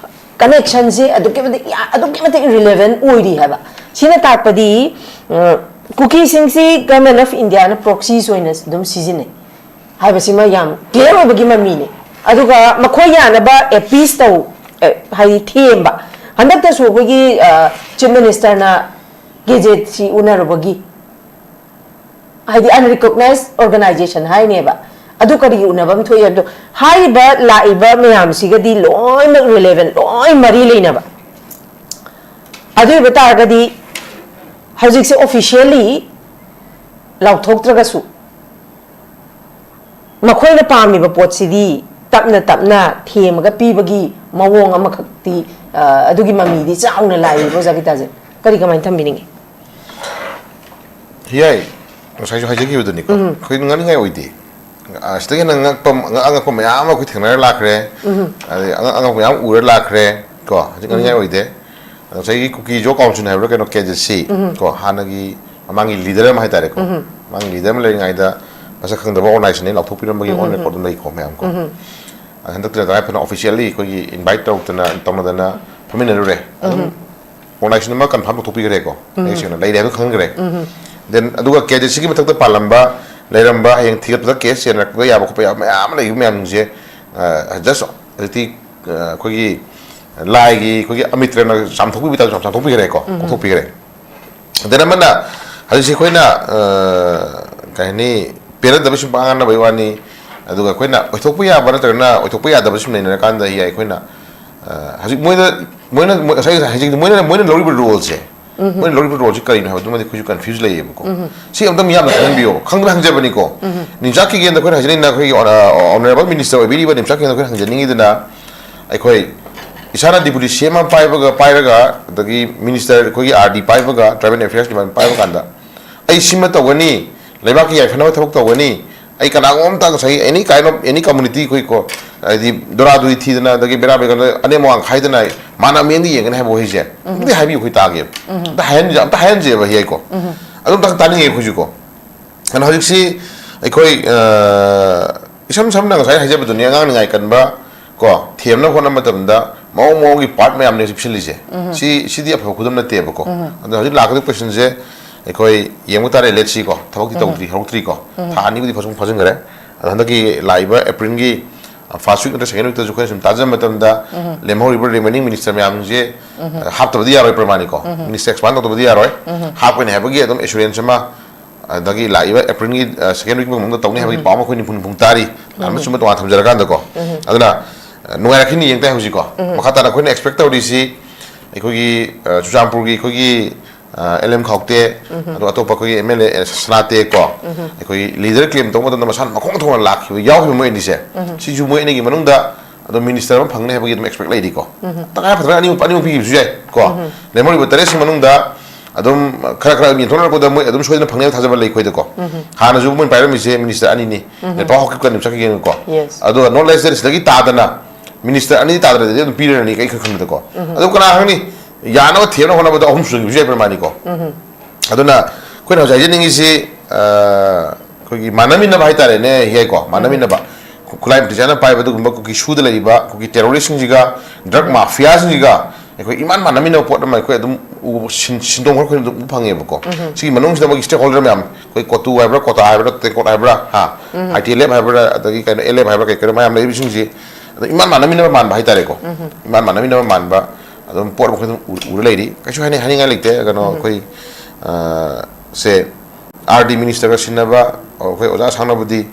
connection ꯁꯦ ꯑꯗꯨꯛꯀꯤ ꯃꯇꯤꯛ ꯌꯥ-, ꯑꯗꯨꯛꯀꯤ ꯃꯇꯤꯛ relevant ꯑꯣꯏꯔꯤ ꯍꯥꯏꯕ꯫ ꯁꯤꯅ ꯇꯥꯛꯄꯗꯤ, ꯑ, ꯀꯨꯀꯤꯁꯤꯡꯁꯤ Government of India ꯅ proxies ꯑꯣꯏꯅ ꯑꯗꯨꯝ ꯁꯤꯖꯤꯟꯅꯩ ꯍꯥꯏꯕꯁꯤꯃ ꯌꯥꯝ clear ꯑꯣꯏꯕꯒꯤ ꯃꯃꯤꯅꯤ꯫ ꯑꯗꯨꯒ ꯃꯈꯣꯏ ꯌꯥꯅꯕ appease ꯇꯧ, ꯑ, ꯍꯥꯏꯗꯤ ꯊꯦꯝꯕ꯫ ꯍꯟꯗꯛꯇꯁꯨ ꯑꯩꯈꯣꯏꯒꯤ, ꯑ, chief minister ꯅ gazette ꯁꯤ ꯎꯅꯔꯨꯕꯒꯤ, ꯍꯥꯏꯗꯤ unrecognized organization ꯍꯥꯏꯅꯦꯕ꯫ ꯑꯗꯨ ꯀꯔꯤꯒꯤ ꯎꯅꯕ ꯑꯃ ꯊꯣꯛꯏ ꯍꯥꯏꯕꯗꯣ, ꯍꯥꯏꯔꯤꯕ ꯂꯥꯛꯏꯕ ꯃꯌꯥꯝꯁꯤꯒꯗꯤ ꯂꯣꯏꯅꯃꯛ relevant, ꯂꯣꯏ ꯃꯔꯤ ꯂꯩꯅꯕ꯫ ꯑꯗꯨ ꯑꯣꯏꯕ ꯇꯥꯔꯒꯗꯤ ꯍꯧꯖꯤꯛꯁꯦ officially ꯂꯥꯎꯊꯣꯛꯇ꯭ꯔꯒꯁꯨ ꯃꯈꯣꯏꯅ ꯄꯥꯝꯃꯤꯕ ꯄꯣꯠꯁꯤꯗꯤ ꯇꯞꯅ ꯇꯞꯅ ꯊꯦꯝꯃꯒ ꯄꯤꯕꯒꯤ ꯃꯑꯣꯡ ꯑꯃꯈꯛꯇꯤ, ꯑ, ꯑꯗꯨꯒꯤ ꯃꯃꯤꯗꯤ ꯆꯥꯎꯅ ꯂꯥꯛꯏꯕ, ꯑꯣꯖꯥ ꯒꯤꯇꯥꯖꯦꯟ꯫ ꯀꯔꯤ, ꯀꯃꯥꯏꯅ ꯊꯝꯕꯤꯅꯤꯡꯉꯤ? ꯌꯥꯏ, ꯉꯁꯥꯏꯁꯨ ꯍꯥꯏꯖꯈꯤꯕꯗꯨꯅꯤꯀꯣ, ꯑꯩꯈꯣꯏ ꯉꯛꯅꯤꯡꯉꯥꯏ ꯑꯣꯏꯗꯦ꯫ ꯑ, ꯁꯤꯗꯒꯤ ꯍꯦꯟꯅ ꯉꯛꯄ, ꯉꯛ-, ꯑꯉꯛꯄ ꯃꯌꯥꯝ ꯑꯃ ꯑꯩꯈꯣꯏ ꯊꯦꯡꯅꯔ ꯂꯥꯛꯈ꯭ꯔꯦ꯫ ꯑꯗꯩ ꯑꯉꯛ-, ꯑꯉꯛꯄ ꯃꯌꯥꯝ ꯎꯔ ꯂꯥꯛꯈ꯭ꯔꯦ ꯀꯣ꯫ ꯍꯧꯖꯤꯛ ꯉꯛꯅꯤꯡꯉꯥꯏ ꯑꯣꯏꯗꯦ꯫ ꯉꯁꯥꯏꯒꯤ ꯀꯨꯀꯤ ꯖꯣ ꯀꯥꯎꯟꯁꯤꯜ ꯍꯥꯏꯕ꯭ꯔꯥ ꯀꯩꯅꯣ, ꯀꯦ ꯖꯦ ꯁꯤ ꯀꯣ, ꯍꯥꯟꯅꯒꯤ ꯃꯃꯥꯡꯒꯤ ꯂꯤꯗꯔ ꯑꯃ ꯍꯥꯏꯇꯥꯔꯦꯀꯣ, ꯃꯃꯥꯡꯒꯤ ꯂꯤꯗꯔ ꯑꯃ ꯂꯩꯔꯤꯉꯩꯗ ꯃꯁꯛ ꯈꯪꯗꯕ ꯑꯣꯔꯒꯅꯥꯏꯖꯦꯁꯟꯅꯤ ꯂꯥꯎꯊꯣꯛꯄꯤꯔꯝꯕꯒꯤ ꯑꯣꯟ ꯔꯦꯀꯣꯔꯗ ꯑꯗꯨꯝ ꯂꯩꯀꯣ ꯃꯌꯥꯝ ꯀꯣ꯫ ꯑꯗ ꯍꯟꯗꯛꯇ ꯇꯉꯥꯏ ꯐꯗꯅ ꯑꯣꯐꯤꯁꯤꯌꯦꯜꯂꯤ ꯑꯩꯈꯣꯏꯒꯤ ꯏꯟꯚꯥꯏꯠ ꯇꯧꯔꯛꯇꯅ ꯇꯧꯅꯗꯅ ꯐꯝꯃꯤꯟꯅꯔꯨꯔꯦ꯫ ꯑꯗꯨꯝ ꯑꯣꯔꯒꯅꯥꯏꯖꯦꯁꯟ ꯑꯃ ꯀꯟꯐꯥꯔꯝ ꯇꯧꯊꯣꯛꯄꯤꯈ꯭ꯔꯦꯀꯣ, ꯃꯌꯦꯛ ꯁꯦꯡꯅ ꯂꯩꯔꯦ ꯍꯥꯏꯕ ꯈꯪꯈ꯭ꯔꯦ꯫ ꯗꯦꯟ ꯑꯗꯨꯒ ꯀꯦ ꯖꯦ ꯁꯤꯒꯤ ꯃꯊꯛꯇ ꯄꯥꯜꯂꯝꯕ, ꯂꯩꯔꯝꯕ, ꯍꯌꯦꯡ ꯊꯤꯒꯠꯄꯗ ꯀꯦꯁ ꯆꯦꯟꯅꯔꯛꯄ ꯌꯥꯕ ꯈꯣꯠꯄ ꯌꯥꯕ ꯃꯌꯥꯝ ꯑꯃ ꯂꯩꯕ ꯃꯌꯥꯝꯁꯦ, ꯖꯁ ꯍꯧꯖꯤꯛꯇꯤ ꯑ, ꯑꯩꯈꯣꯏꯒꯤ ꯂꯥꯏꯒꯤ ꯑꯩꯈꯣꯏꯒꯤ ꯑꯃꯤꯇ꯭ꯔꯅ ꯆꯥꯝꯊꯣꯛꯄꯤꯕ ꯇꯥꯏꯞꯇ ꯆꯥꯝꯊꯣꯛꯄꯤꯈ꯭ꯔꯦꯀꯣ, ꯀꯣꯛꯊꯣꯛꯄꯤꯈ꯭ꯔꯦ꯫ ꯗꯦꯟ ꯑꯃꯅ ꯍꯧꯖꯤꯛꯁꯦ ꯑꯩꯈꯣꯏꯅ, ꯑ, ꯀꯩ ꯍꯥꯏꯅꯤ, ꯄꯦꯟꯅꯗꯕ ꯁꯨꯝ ꯄꯉꯥꯡꯅꯕꯒꯤ ꯋꯥꯅꯤ꯫ ꯑꯗꯨꯒ ꯑꯩꯈꯣꯏꯅ ꯑꯣꯏꯊꯣꯛꯄ ꯌꯥꯕ ꯅꯠꯇ꯭ꯔꯒꯅ ꯑꯣꯏꯊꯣꯛꯄ ꯌꯥꯗꯕ ꯁꯨꯝ ꯂꯩꯅꯔꯀꯥꯟꯗ ꯍꯤ ꯑꯩꯈꯣꯏꯅ, ꯑ, ꯍꯧꯖꯤꯛ ꯃꯣꯏꯅ, ꯃꯣꯏꯅ, ꯃꯣꯏ-, ꯉꯁꯥꯏ ꯍꯧꯖꯤꯛ ꯃꯣꯏꯅ, ꯃꯣꯏꯅ ꯂꯧꯔꯤꯕ ꯔꯣꯜꯁꯦ, ꯃꯣꯏꯅ ꯂꯧꯔꯤꯕ ꯔꯣꯜꯁꯦ ꯀꯔꯤꯅꯣ ꯍꯥꯏꯕꯗꯨꯃꯗꯤ ꯑꯩꯈꯣꯏꯁꯨ ꯀꯟꯐ꯭ꯌꯨꯖ ꯂꯩꯌꯦꯕꯀꯣ꯫ ꯁꯤ ꯑꯝꯇ ꯃꯤꯌꯥꯝꯅ ꯈꯪꯍꯟꯕꯤꯌꯣ, ꯈꯪꯗꯅ ꯍꯪꯖꯕꯅꯤꯀꯣ꯫ ꯅꯤꯝꯆꯥꯛ ꯀꯤꯒꯦꯟꯗ ꯑꯩꯈꯣꯏꯅ ꯍꯪꯖꯅꯤꯡꯉꯤꯅ ꯑꯩꯈꯣꯏꯒꯤ ꯑꯣꯅ-, ꯑꯣꯅꯔꯦꯕꯜ ꯃꯤꯅꯤꯁꯇꯔ ꯑꯣꯏꯕꯤꯔꯤꯕ ꯅꯤꯝꯆꯥꯛ ꯀꯤꯒꯦꯟꯗ ꯑꯩꯈꯣꯏꯅ ꯍꯪꯖꯅꯤꯡꯉꯤꯗꯅ, ꯑꯩꯈꯣꯏ ꯏꯁꯥꯅ ꯗꯤꯄꯨꯇꯤ ꯁꯤ ꯑꯦꯝ ꯑꯃ ꯄꯥꯏꯕꯒ, ꯄꯥꯏꯔꯒ, ꯑꯗꯒꯤ ꯃꯤꯅꯤꯁꯇꯔ ꯑꯩꯈꯣꯏꯒꯤ ꯑꯥꯔ ꯗꯤ ꯄꯥꯏꯕꯒ, ꯇ꯭ꯔꯥꯏꯕꯦꯜ ꯑꯦꯐꯤꯌꯔꯁ ꯗꯤꯄꯥꯔꯠꯃꯦꯟ ꯄꯥꯏꯕ ꯀꯥꯟꯗ ꯑꯩ ꯁꯤꯃ ꯇꯧꯒꯅꯤ, ꯂꯩꯕꯥꯛꯀꯤ ꯌꯥꯏꯐꯅꯕ ꯊꯕꯛ ꯇꯧꯒꯅꯤ, ꯑꯩ ꯀꯅꯥꯒꯨꯝꯕ ꯑꯃꯇ ꯉꯁꯥꯏꯒꯤ any kind of, any community ꯑꯩꯈꯣꯏꯀꯣ, ꯍꯥꯏꯗꯤ ꯗꯣꯔꯥꯗꯨꯔꯤ ꯊꯤꯗꯅ, ꯑꯗꯒꯤ ꯕꯦꯔꯥ ꯕꯦꯒꯟꯗ ꯑꯅꯦꯝ ꯑꯋꯥꯡ ꯈꯥꯏꯗꯅ ꯃꯥꯅ ꯃꯤꯠꯌꯦꯡꯗ ꯌꯦꯡꯒꯅꯤ ꯍꯥꯏꯕ ꯋꯥꯍꯩꯁꯦ ꯑꯝꯇ ꯍꯥꯏꯕꯤꯌꯨ, ꯑꯩꯈꯣꯏ ꯇꯥꯒꯦꯕ꯫ ꯑꯝꯇ ꯍꯥꯏꯍꯟ-, ꯑꯝꯇ ꯍꯥꯏꯍꯟꯁꯦꯕ ꯍꯤ ꯑꯩꯀꯣ꯫ ꯑꯗꯨꯝ ꯇꯥ-, ꯇꯥꯅꯤꯡꯉꯦ ꯑꯩꯈꯣꯏꯁꯨꯀꯣ꯫ ꯑꯗꯨꯅ ꯍꯧꯖꯤꯛꯁꯤ ꯑꯩꯈꯣꯏ, ꯑ, ꯏꯁꯝ ꯁꯝꯅ ꯉꯁꯥꯏ ꯍꯥꯏꯖꯕꯗꯨꯅꯤ, ꯑꯉꯥꯡ ꯅꯤꯡꯉꯥꯏ ꯀꯟꯕ ꯀꯣ, ꯊꯦꯝꯅꯕ ꯍꯣꯠꯅꯕ ꯃꯇꯝꯗ ꯃꯑꯣꯡ ꯃꯑꯣꯡꯒꯤ ꯄꯥꯔꯠ ꯃꯌꯥꯝꯅꯦ ꯍꯧꯖꯤꯛ ꯁꯤꯜꯂꯤꯁꯦ꯫ ꯁꯤ, ꯁꯤꯗꯤ ꯑꯐꯕ ꯈꯨꯗꯝ ꯅꯠꯇꯦꯕꯀꯣ꯫ ꯑꯗꯣ ꯍꯧꯖꯤꯛ ꯂꯥꯛꯀꯗꯕ ꯀꯣꯏꯁꯟꯁꯦ ꯑꯩꯈꯣꯏ ꯌꯦꯡꯕ ꯇꯥꯔꯦ, ꯂꯦꯠ ꯁꯤ ꯀꯣ, ꯊꯕꯛꯇꯤ ꯇꯧꯗ꯭ꯔꯤ, ꯍꯧꯔꯛꯇ꯭ꯔꯤꯀꯣ꯫ ꯊꯥ ꯑꯅꯤꯕꯨꯗꯤ ꯐꯖꯅ ꯐꯥꯖꯤꯟꯈ꯭ꯔꯦ꯫ ꯑꯗꯣ ꯍꯟꯗꯛꯀꯤ ꯂꯥꯛꯏꯕ ꯑꯦꯄ꯭ꯔꯤꯜꯒꯤ, ꯑ, ꯐꯥꯔꯁ ꯋꯤꯛ ꯅꯠꯇ꯭ꯔ ꯁꯦꯀꯦꯟ ꯋꯤꯛꯇꯁꯨ ꯑꯩꯈꯣꯏꯅ ꯁꯨꯝ ꯇꯥꯖꯕ ꯃꯇꯝꯗ ꯂꯦꯝꯍꯧꯔꯤꯕ ꯔꯤꯃꯦꯅꯤꯡ ꯃꯤꯅꯤꯁꯇꯔ ꯃꯌꯥꯝꯁꯦ, ꯑ, ꯍꯥꯞꯇꯕꯗꯤ ꯌꯥꯔꯣꯏ ꯄ꯭ꯔꯃꯥꯅꯤꯀꯣ꯫ ꯃꯤꯅꯤꯁꯇꯔ ꯑꯦꯛꯁꯄꯥꯟ ꯇꯧꯗꯕꯗꯤ ꯌꯥꯔꯣꯏ꯫ ꯍꯥꯞꯀꯅꯤ ꯍꯥꯏꯕꯒꯤ ꯑꯗꯨꯝ ꯑꯦꯁꯨꯔꯦꯟꯁ ꯑꯃ, ꯑꯗꯒꯤ ꯂꯥꯛꯏꯕ ꯑꯦꯄ꯭ꯔꯤꯜꯒꯤ, ꯑ, ꯁꯦꯀꯦꯟ ꯋꯤꯛ ꯃꯅꯨꯡꯗ ꯇꯧꯅꯤ ꯍꯥꯏꯕꯒꯤ ꯄꯥꯎ ꯑꯃ ꯑꯩꯈꯣꯏ ꯅꯤꯐꯨ ꯅꯤꯐꯨ ꯇꯥꯔꯤ꯫ ꯂꯥꯟꯕ ꯆꯨꯝꯕ ꯇꯣꯉꯥꯟ ꯊꯝꯖꯔꯀꯥꯟꯗꯀꯣ꯫ ꯑꯗꯨꯅ, ꯑ, ꯅꯨꯡꯉꯥꯏꯔꯛꯈꯤꯅꯤ, ꯌꯦꯡ ꯇꯥꯏ ꯍꯧꯖꯤꯛꯀꯣ꯫ ꯃꯈꯥ ꯇꯥꯅ ꯑꯩꯈꯣꯏꯅ ꯑꯦꯛꯁꯄꯦꯛ ꯇꯧꯔꯤꯁꯤ ꯑꯩꯈꯣꯏꯒꯤ, ꯑ, ꯆꯨꯔꯆꯥꯟꯄꯨꯔꯒꯤ ꯑꯩꯈꯣꯏꯒꯤ, ꯑ, ꯑꯦꯜ ꯑꯦꯝ ꯈꯥꯎꯇꯦ, ꯑꯗꯣ ꯑꯇꯣꯞꯄ ꯑꯩꯈꯣꯏꯒꯤ ꯑꯦꯝ ꯑꯦꯜ ꯑꯦ, ꯑ, ꯁꯅꯥꯇꯦ ꯀꯣ, ꯑꯩꯈꯣꯏꯒꯤ ꯂꯤꯗꯔ ꯀ꯭ꯂꯦꯝ ꯇꯧꯕ ꯃꯇꯝꯗ ꯃꯁꯥꯅ ꯃꯈꯣꯡ ꯊꯣꯡꯅ ꯂꯥꯛꯈꯤꯕ, ꯌꯥꯎꯈꯤꯕ ꯃꯣꯏ ꯑꯅꯤꯁꯦ, ꯁꯤꯁꯨ ꯃꯣꯏ ꯑꯅꯤꯒꯤ ꯃꯅꯨꯡꯗ ꯑꯗꯨꯝ ꯃꯤꯅꯤꯁꯇꯔ ꯑꯃ ꯐꯪꯅꯤ ꯍꯥꯏꯕꯒꯤ ꯑꯗꯨꯝ ꯑꯦꯛꯁꯄꯦꯛ ꯂꯩꯔꯤꯀꯣ꯫ ꯇꯉꯥꯏ ꯐꯗꯅ ꯑꯅꯤꯃꯛ, ꯑꯅꯤꯃꯛ ꯄꯤꯈꯤꯕꯁꯨ ꯌꯥꯏ ꯀꯣ꯫ ꯂꯦꯝꯍꯧꯔꯤꯕ ꯇꯔꯦꯠꯁꯤ ꯃꯅꯨꯡꯗ ꯑꯗꯨꯝ ꯈꯔ ꯈꯔ ꯑꯗꯨꯝ ꯌꯦꯟꯊꯣꯛꯅꯔꯛꯄꯗ ꯃꯣꯏ ꯑꯗꯨꯝ ꯁꯣꯏꯗꯅ ꯐꯪꯅꯤ ꯍꯥꯏꯕ ꯊꯥꯖꯕ ꯂꯩ ꯑꯩꯈꯣꯏꯗꯀꯣ꯫ ꯍꯥꯟꯅꯁꯨ ꯃꯣꯏꯅ ꯄꯥꯏꯔꯝꯃꯤꯁꯦ ꯃꯤꯅꯤꯁꯇꯔ ꯑꯅꯤꯅꯤ꯫ ꯄꯥꯎ ꯍꯧꯈꯤꯕ ꯀꯟꯗ ꯆꯠꯈꯤꯒꯦꯀꯣ꯫ ꯑꯗꯨꯒ ꯅꯣꯠ ꯂꯦꯁ ꯗꯦꯟ ꯁꯤꯗꯒꯤ ꯇꯥꯗꯅ ꯃꯤꯅꯤꯁꯇꯔ ꯑꯅꯤ ꯇꯥꯗ꯭ꯔꯗꯤ ꯑꯗꯨꯝ ꯄꯤꯔꯅꯤ ꯑꯩ ꯈꯔ ꯈꯟꯕꯗꯀꯣ꯫ ꯑꯗꯨ ꯀꯅꯥ ꯈꯪꯅꯤ? ꯌꯥꯅꯕ ꯊꯦꯝꯅꯕ ꯍꯣꯠꯅꯕꯗ ꯑꯍꯨꯝ ꯁꯨꯖꯟꯈꯤꯕꯁꯨ ꯌꯥꯏ ꯄ꯭ꯔꯃꯥꯅꯤꯀꯣ꯫ ꯑꯗꯨꯅ ꯑꯩꯈꯣꯏꯅ ꯍꯧꯖꯤꯛ ꯍꯥꯏꯖꯅꯤꯡꯉꯤꯁꯤ, ꯑ, ꯑꯩꯈꯣꯏꯒꯤ ꯃꯥꯟꯅꯃꯤꯟꯅꯕ ꯍꯥꯏꯇꯥꯔꯦꯅꯦ, ꯍꯤꯌꯥꯏꯀꯣ, ꯃꯥꯟꯅꯃꯤꯟꯅꯕ꯫ ꯈꯨ-, ꯈꯨꯠꯂꯥꯏ ꯃꯇꯤꯛ ꯆꯥꯅ ꯄꯥꯏꯕ ꯑꯗꯨꯒꯨꯝꯕ ꯀꯨꯀꯤ ꯁꯨꯗ ꯂꯩꯔꯤꯕ ꯀꯨꯀꯤ terrorist ꯁꯤꯡꯁꯤꯒ, drug mafia ꯁꯤꯡꯁꯤꯒ ꯑꯩꯈꯣꯏ ꯏꯃꯥꯟ ꯃꯥꯟꯅꯃꯤꯟꯅꯕ ꯄꯣꯠ ꯑꯃ ꯑꯩꯈꯣꯏ ꯑꯗꯨꯝ ꯎꯕ, ꯁꯤꯟ-, ꯁꯤꯟꯗꯣꯡ ꯈꯔ ꯑꯩꯈꯣꯏ ꯑꯗꯨꯝ ꯎꯕ ꯐꯪꯉꯦꯕꯀꯣ꯫ ꯁꯤꯒꯤ ꯃꯅꯨꯡꯁꯤꯗ ꯃꯣꯏꯒꯤ stakeholder ꯃꯌꯥꯝ, ꯑꯩꯈꯣꯏ ꯀꯣꯇꯨ ꯍꯥꯏꯕ꯭ꯔꯥ, ꯀꯣꯇꯥ ꯍꯥꯏꯕ꯭ꯔꯥ, ꯇꯦꯡꯀꯣꯠ ꯍꯥꯏꯕ꯭ꯔꯥ, ꯍꯥ, ITLF ꯍꯥꯏꯕ꯭ꯔꯥ, ꯑꯗꯒꯤ ꯀꯩꯅꯣ, LF ꯍꯥꯏꯕ꯭ꯔꯥ, ꯀꯩ ꯀꯩꯅꯣ ꯃꯌꯥꯝ ꯂꯩꯔꯤꯕꯁꯤꯡꯁꯤ ꯑꯗꯣ ꯏꯃꯥꯟ ꯃꯥꯟꯅꯃꯤꯟꯅꯕ ꯃꯥꯟꯕ ꯍꯥꯏꯇꯥꯔꯦꯀꯣ꯫ ꯏꯃꯥꯟ ꯃꯥꯟꯅꯃꯤꯟꯅꯕ ꯃꯥꯟꯕ ꯑꯗꯨꯝ ꯄꯣꯠ ꯑꯃ ꯑꯩꯈꯣꯏ ꯑꯗꯨꯝ ꯎ-, ꯎꯔ ꯂꯩꯔꯤ꯫ ꯀꯩꯁꯨ ꯍꯥꯏꯅꯤꯡ-, ꯍꯥꯏꯅꯤꯡꯉꯥꯏ ꯂꯩꯇꯦ꯫ ꯀꯩꯅꯣ, ꯑꯩꯈꯣꯏ, ꯑ, ꯁꯦ, RD minister ꯒ ꯁꯤꯟꯅꯕ, ꯑꯩꯈꯣꯏ ꯑꯣꯖꯥ ꯁꯥꯡꯅꯕꯨꯗꯤ